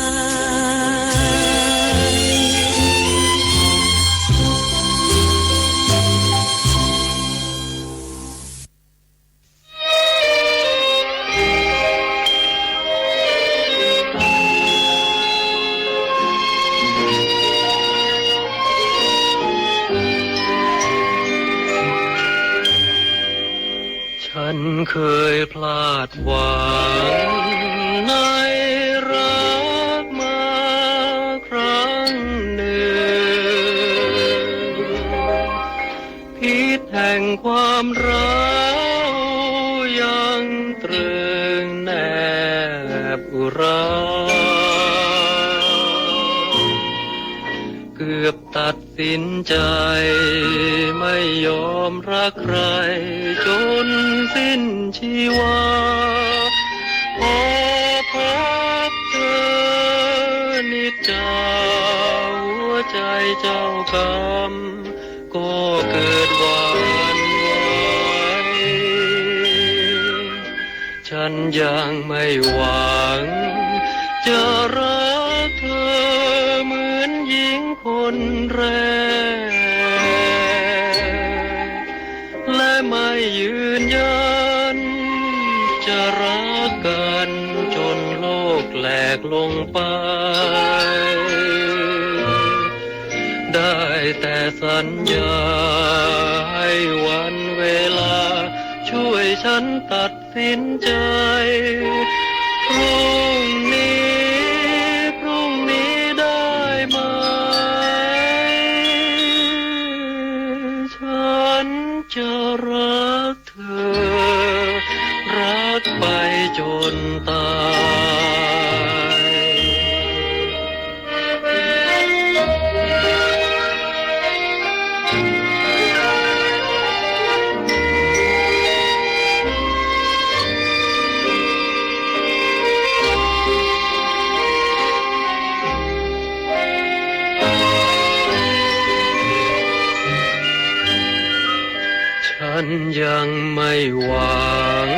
ฉันเคยพลาดหวังในรักมาครั้งหนึ่ง พิษแห่งความร้าวยังตรึงแนบอุรา เกือบตัดสินใจไม่ยอมรักใครจนสิ้นชีวา พอพบเธอนิจจาหัวใจเจ้ากรรม ก็เกิดหวั่นไหว ฉันยังไม่หวังจะรักเธอเหมือนหญิงคนแรก และไม่ยืนยันจะรักกันจนโลกแหลกลงไป สัญญาให้วันเวลาช่วยฉันตัดสินใจ พรุ่งนี้ พรุ่งนี้ได้ไหม ฉันจะรักเธอ รักไปจนตาย ฉันยังไม่หวัง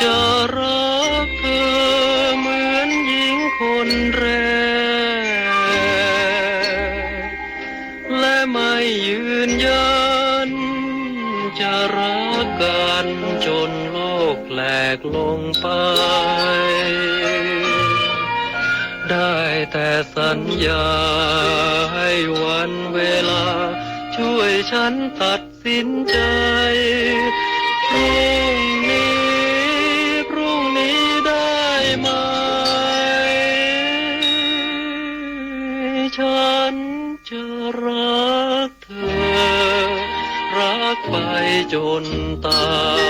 จะรักเธอเหมือนหญิงคนแรก และไม่ยืนยันจะรักกันจนโลกแหลกลงไป ได้แต่สัญญาให้วันเวลาช่วยฉันตัดสินใจ พรุ่งนี้ พรุ่งนี้ได้ไหม ฉันจะรักเธอ รักไปจนตาย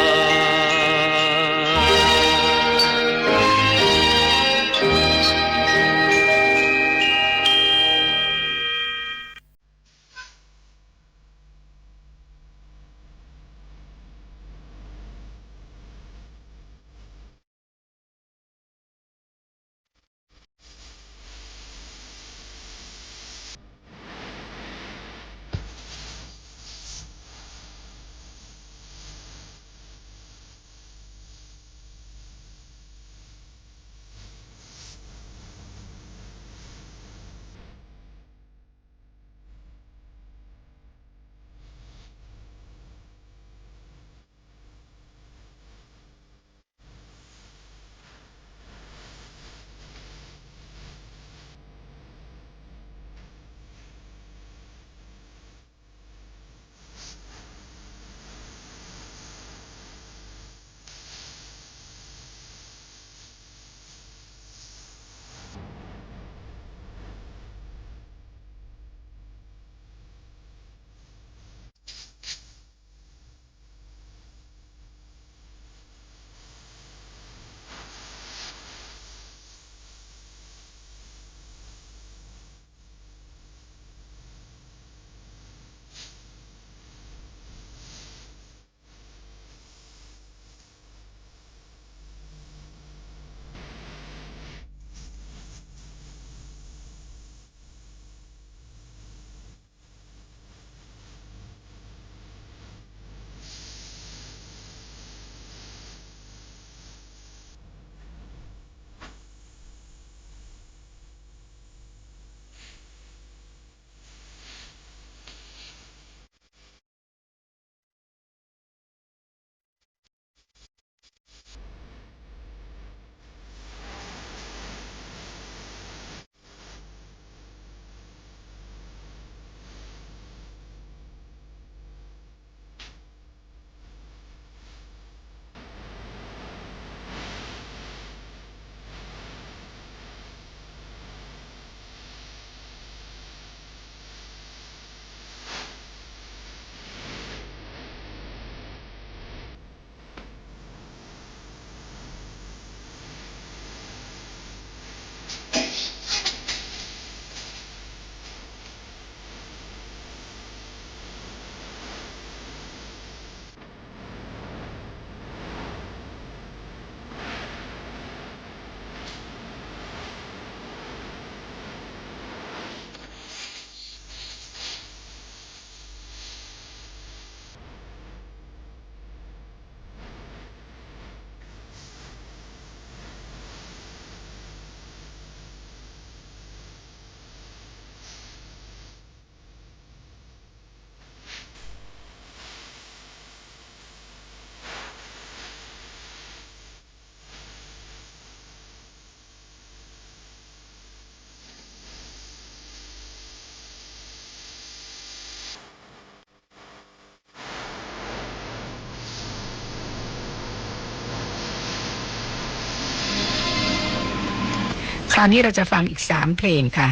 ตอนนี้เราจะฟังอีกสามเพลงค่ะ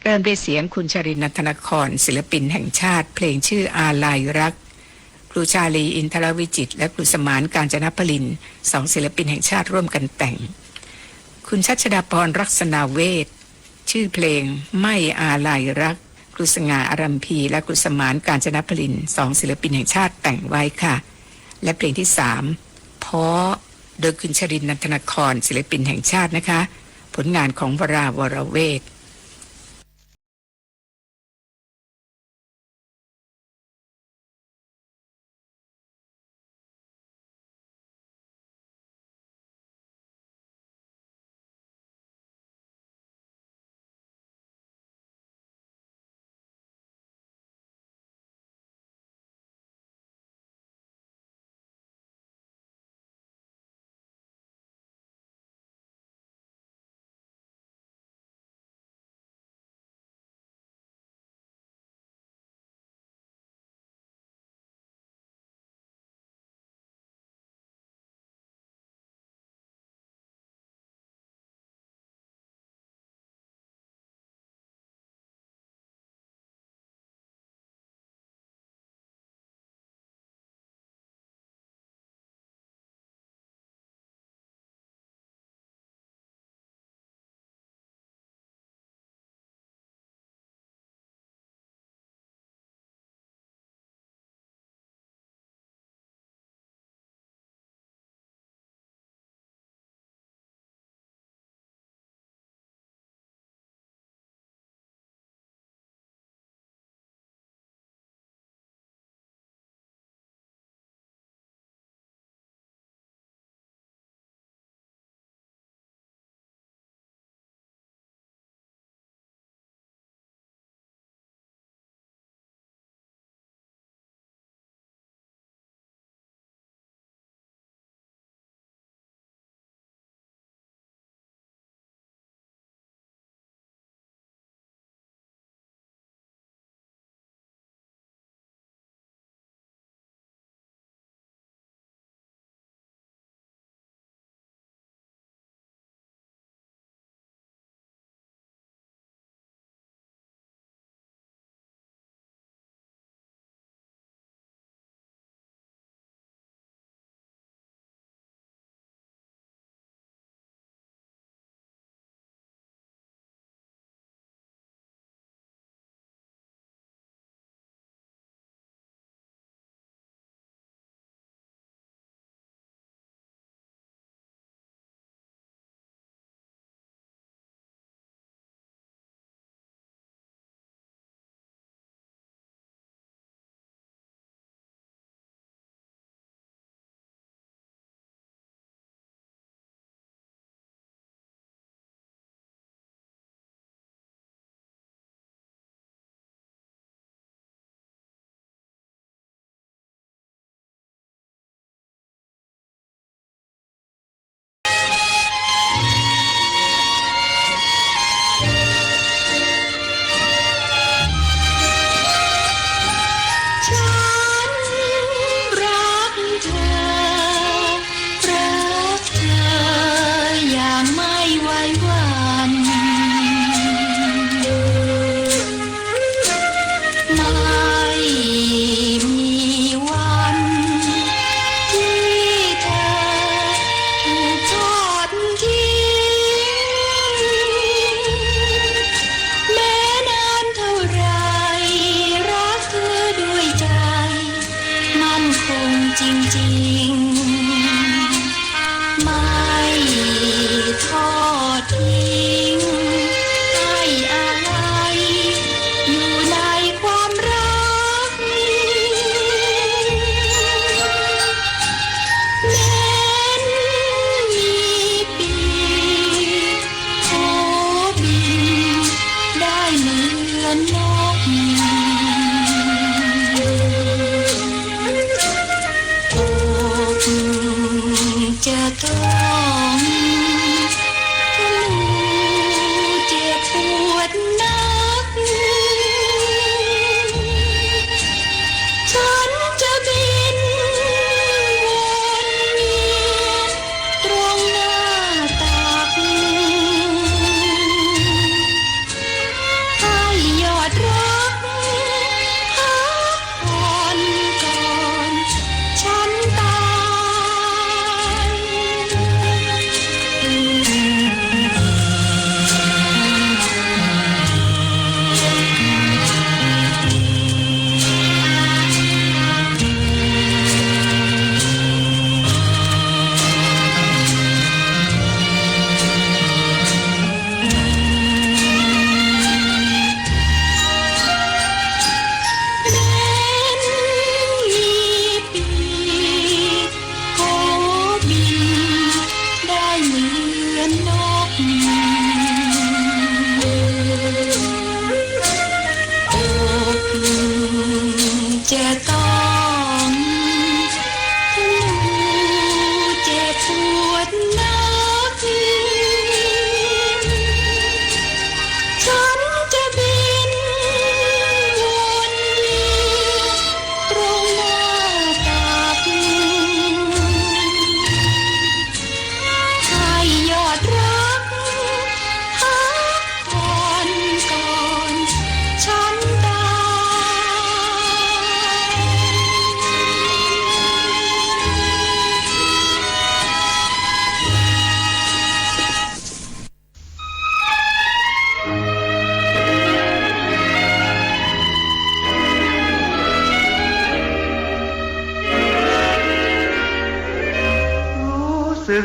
เริ่มด้วยเสียงคุณชรินทร์ นันทนคร ศิลปินแห่งชาติ เพลงชื่ออาลัยรัก ครูชาลี อินทรวิจิตร และครูสมาน กาญจนพลิน สองศิลปินแห่งชาติร่วมกันแต่ง คุณชัชดาพร รักษณาเวช ชื่อเพลงไม่อาลัยรัก ครูสง่า อารัมภี และครูสมาน กาญจนพลิน สองศิลปินแห่งชาติแต่งไว้ค่ะ และเพลงที่สาม เพาะ โดยคุณชรินทร์ นันทนคร ศิลปินแห่งชาตินะคะ ผลงานของวรา วรเวช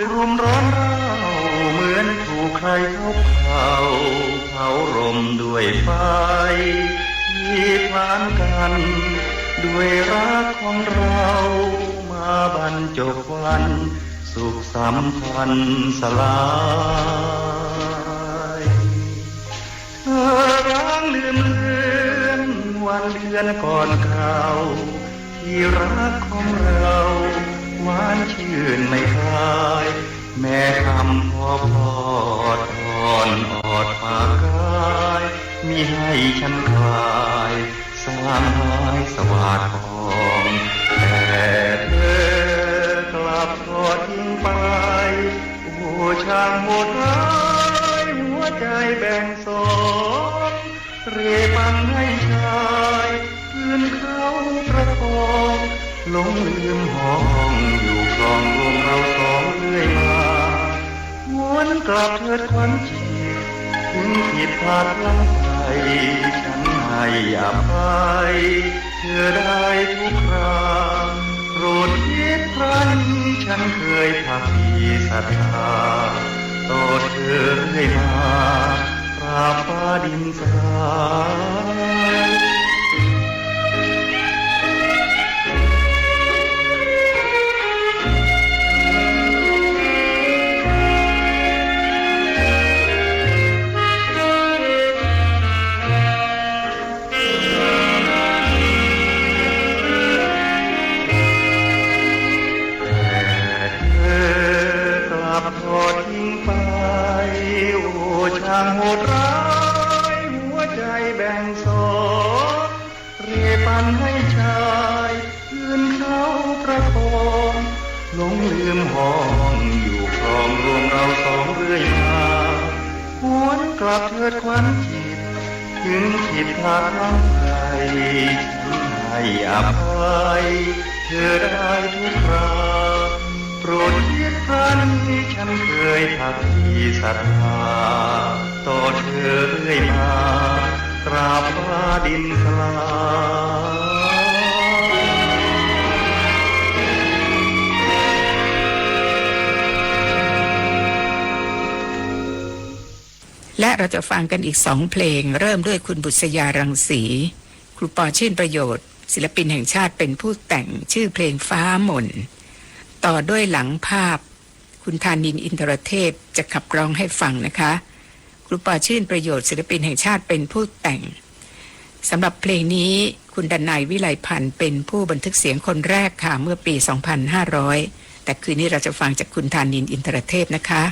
กรุมร้อนเร้าเหมือนถูกใครเขาเผา เผารมด้วยไฟ ที่พลานกัน ด้วยรักของเรา มาบรรจบวัน สุขสัมพันธ์สลาย เธอร้างลืมเลือนวันเดือนก่อนเก่า ที่รักของเราหวานชื่นไม่คาย แม้คำพอพอดอ่อนออดปากกาย มิให้ฉันคลาย สลายสวาดทอง แต่เธอกลับทอดทิ้งไป โอ้ช่างโหดร้าย หัวใจแบ่งสอง เรปันให้ชาย คืนเข้าประคอง หลงลืมห้อง อยู่ครองรวมเราสองเรื่อยมา หวนกลับเถิดขวัญจิต ถึงผิดพลาดพลั้งไป ฉันให้อภัย เธอได้ทุกครา โปรดคิดครั้น ฉันเคยภักดีศรัทธา ต่อเธอเรื่อยมา ตราบฟ้าดินสลาย แต่เธอกลับทอดทิ้งไป โอ้ช่างโหดร้าย หัวใจแบ่งสอง เรปันให้ชาย คืนเข้าประคอง หลงลืมห้อง อยู่ครองรวมเราสองเรื่อยมา หวนกลับเถิดขวัญจิต ถึงผิดพลาดพลั้งไป ฉันให้อภัย เธอได้ทุกครา โปรดคิดครั้น ฉันเคยภักดีศรัทธา ต่อเธอเรื่อยมา ตราบฟ้าดินสลาย และเราจะฟังกันอีกสองเพลง เริ่มด้วยคุณบุษยารังสี ครูปอชื่นประโยชน์ ศิลปินแห่งชาติเป็นผู้แต่ง ชื่อเพลงฟ้าหม่น ต่อด้วยหลังภาพ คุณธานินทร์ อินทรเทพจะขับร้องให้ฟังนะคะ ครูปอชื่นประโยชน์ ศิลปินแห่งชาติเป็นผู้แต่ง สำหรับเพลงนี้ คุณดนัย วิไลพันธ์ เป็นผู้บันทึกเสียงคนแรกค่ะ เมื่อปี สองพันห้าร้อย แต่คืนนี้เราจะฟังจากคุณธานินทร์ อินทรเทพนะคะ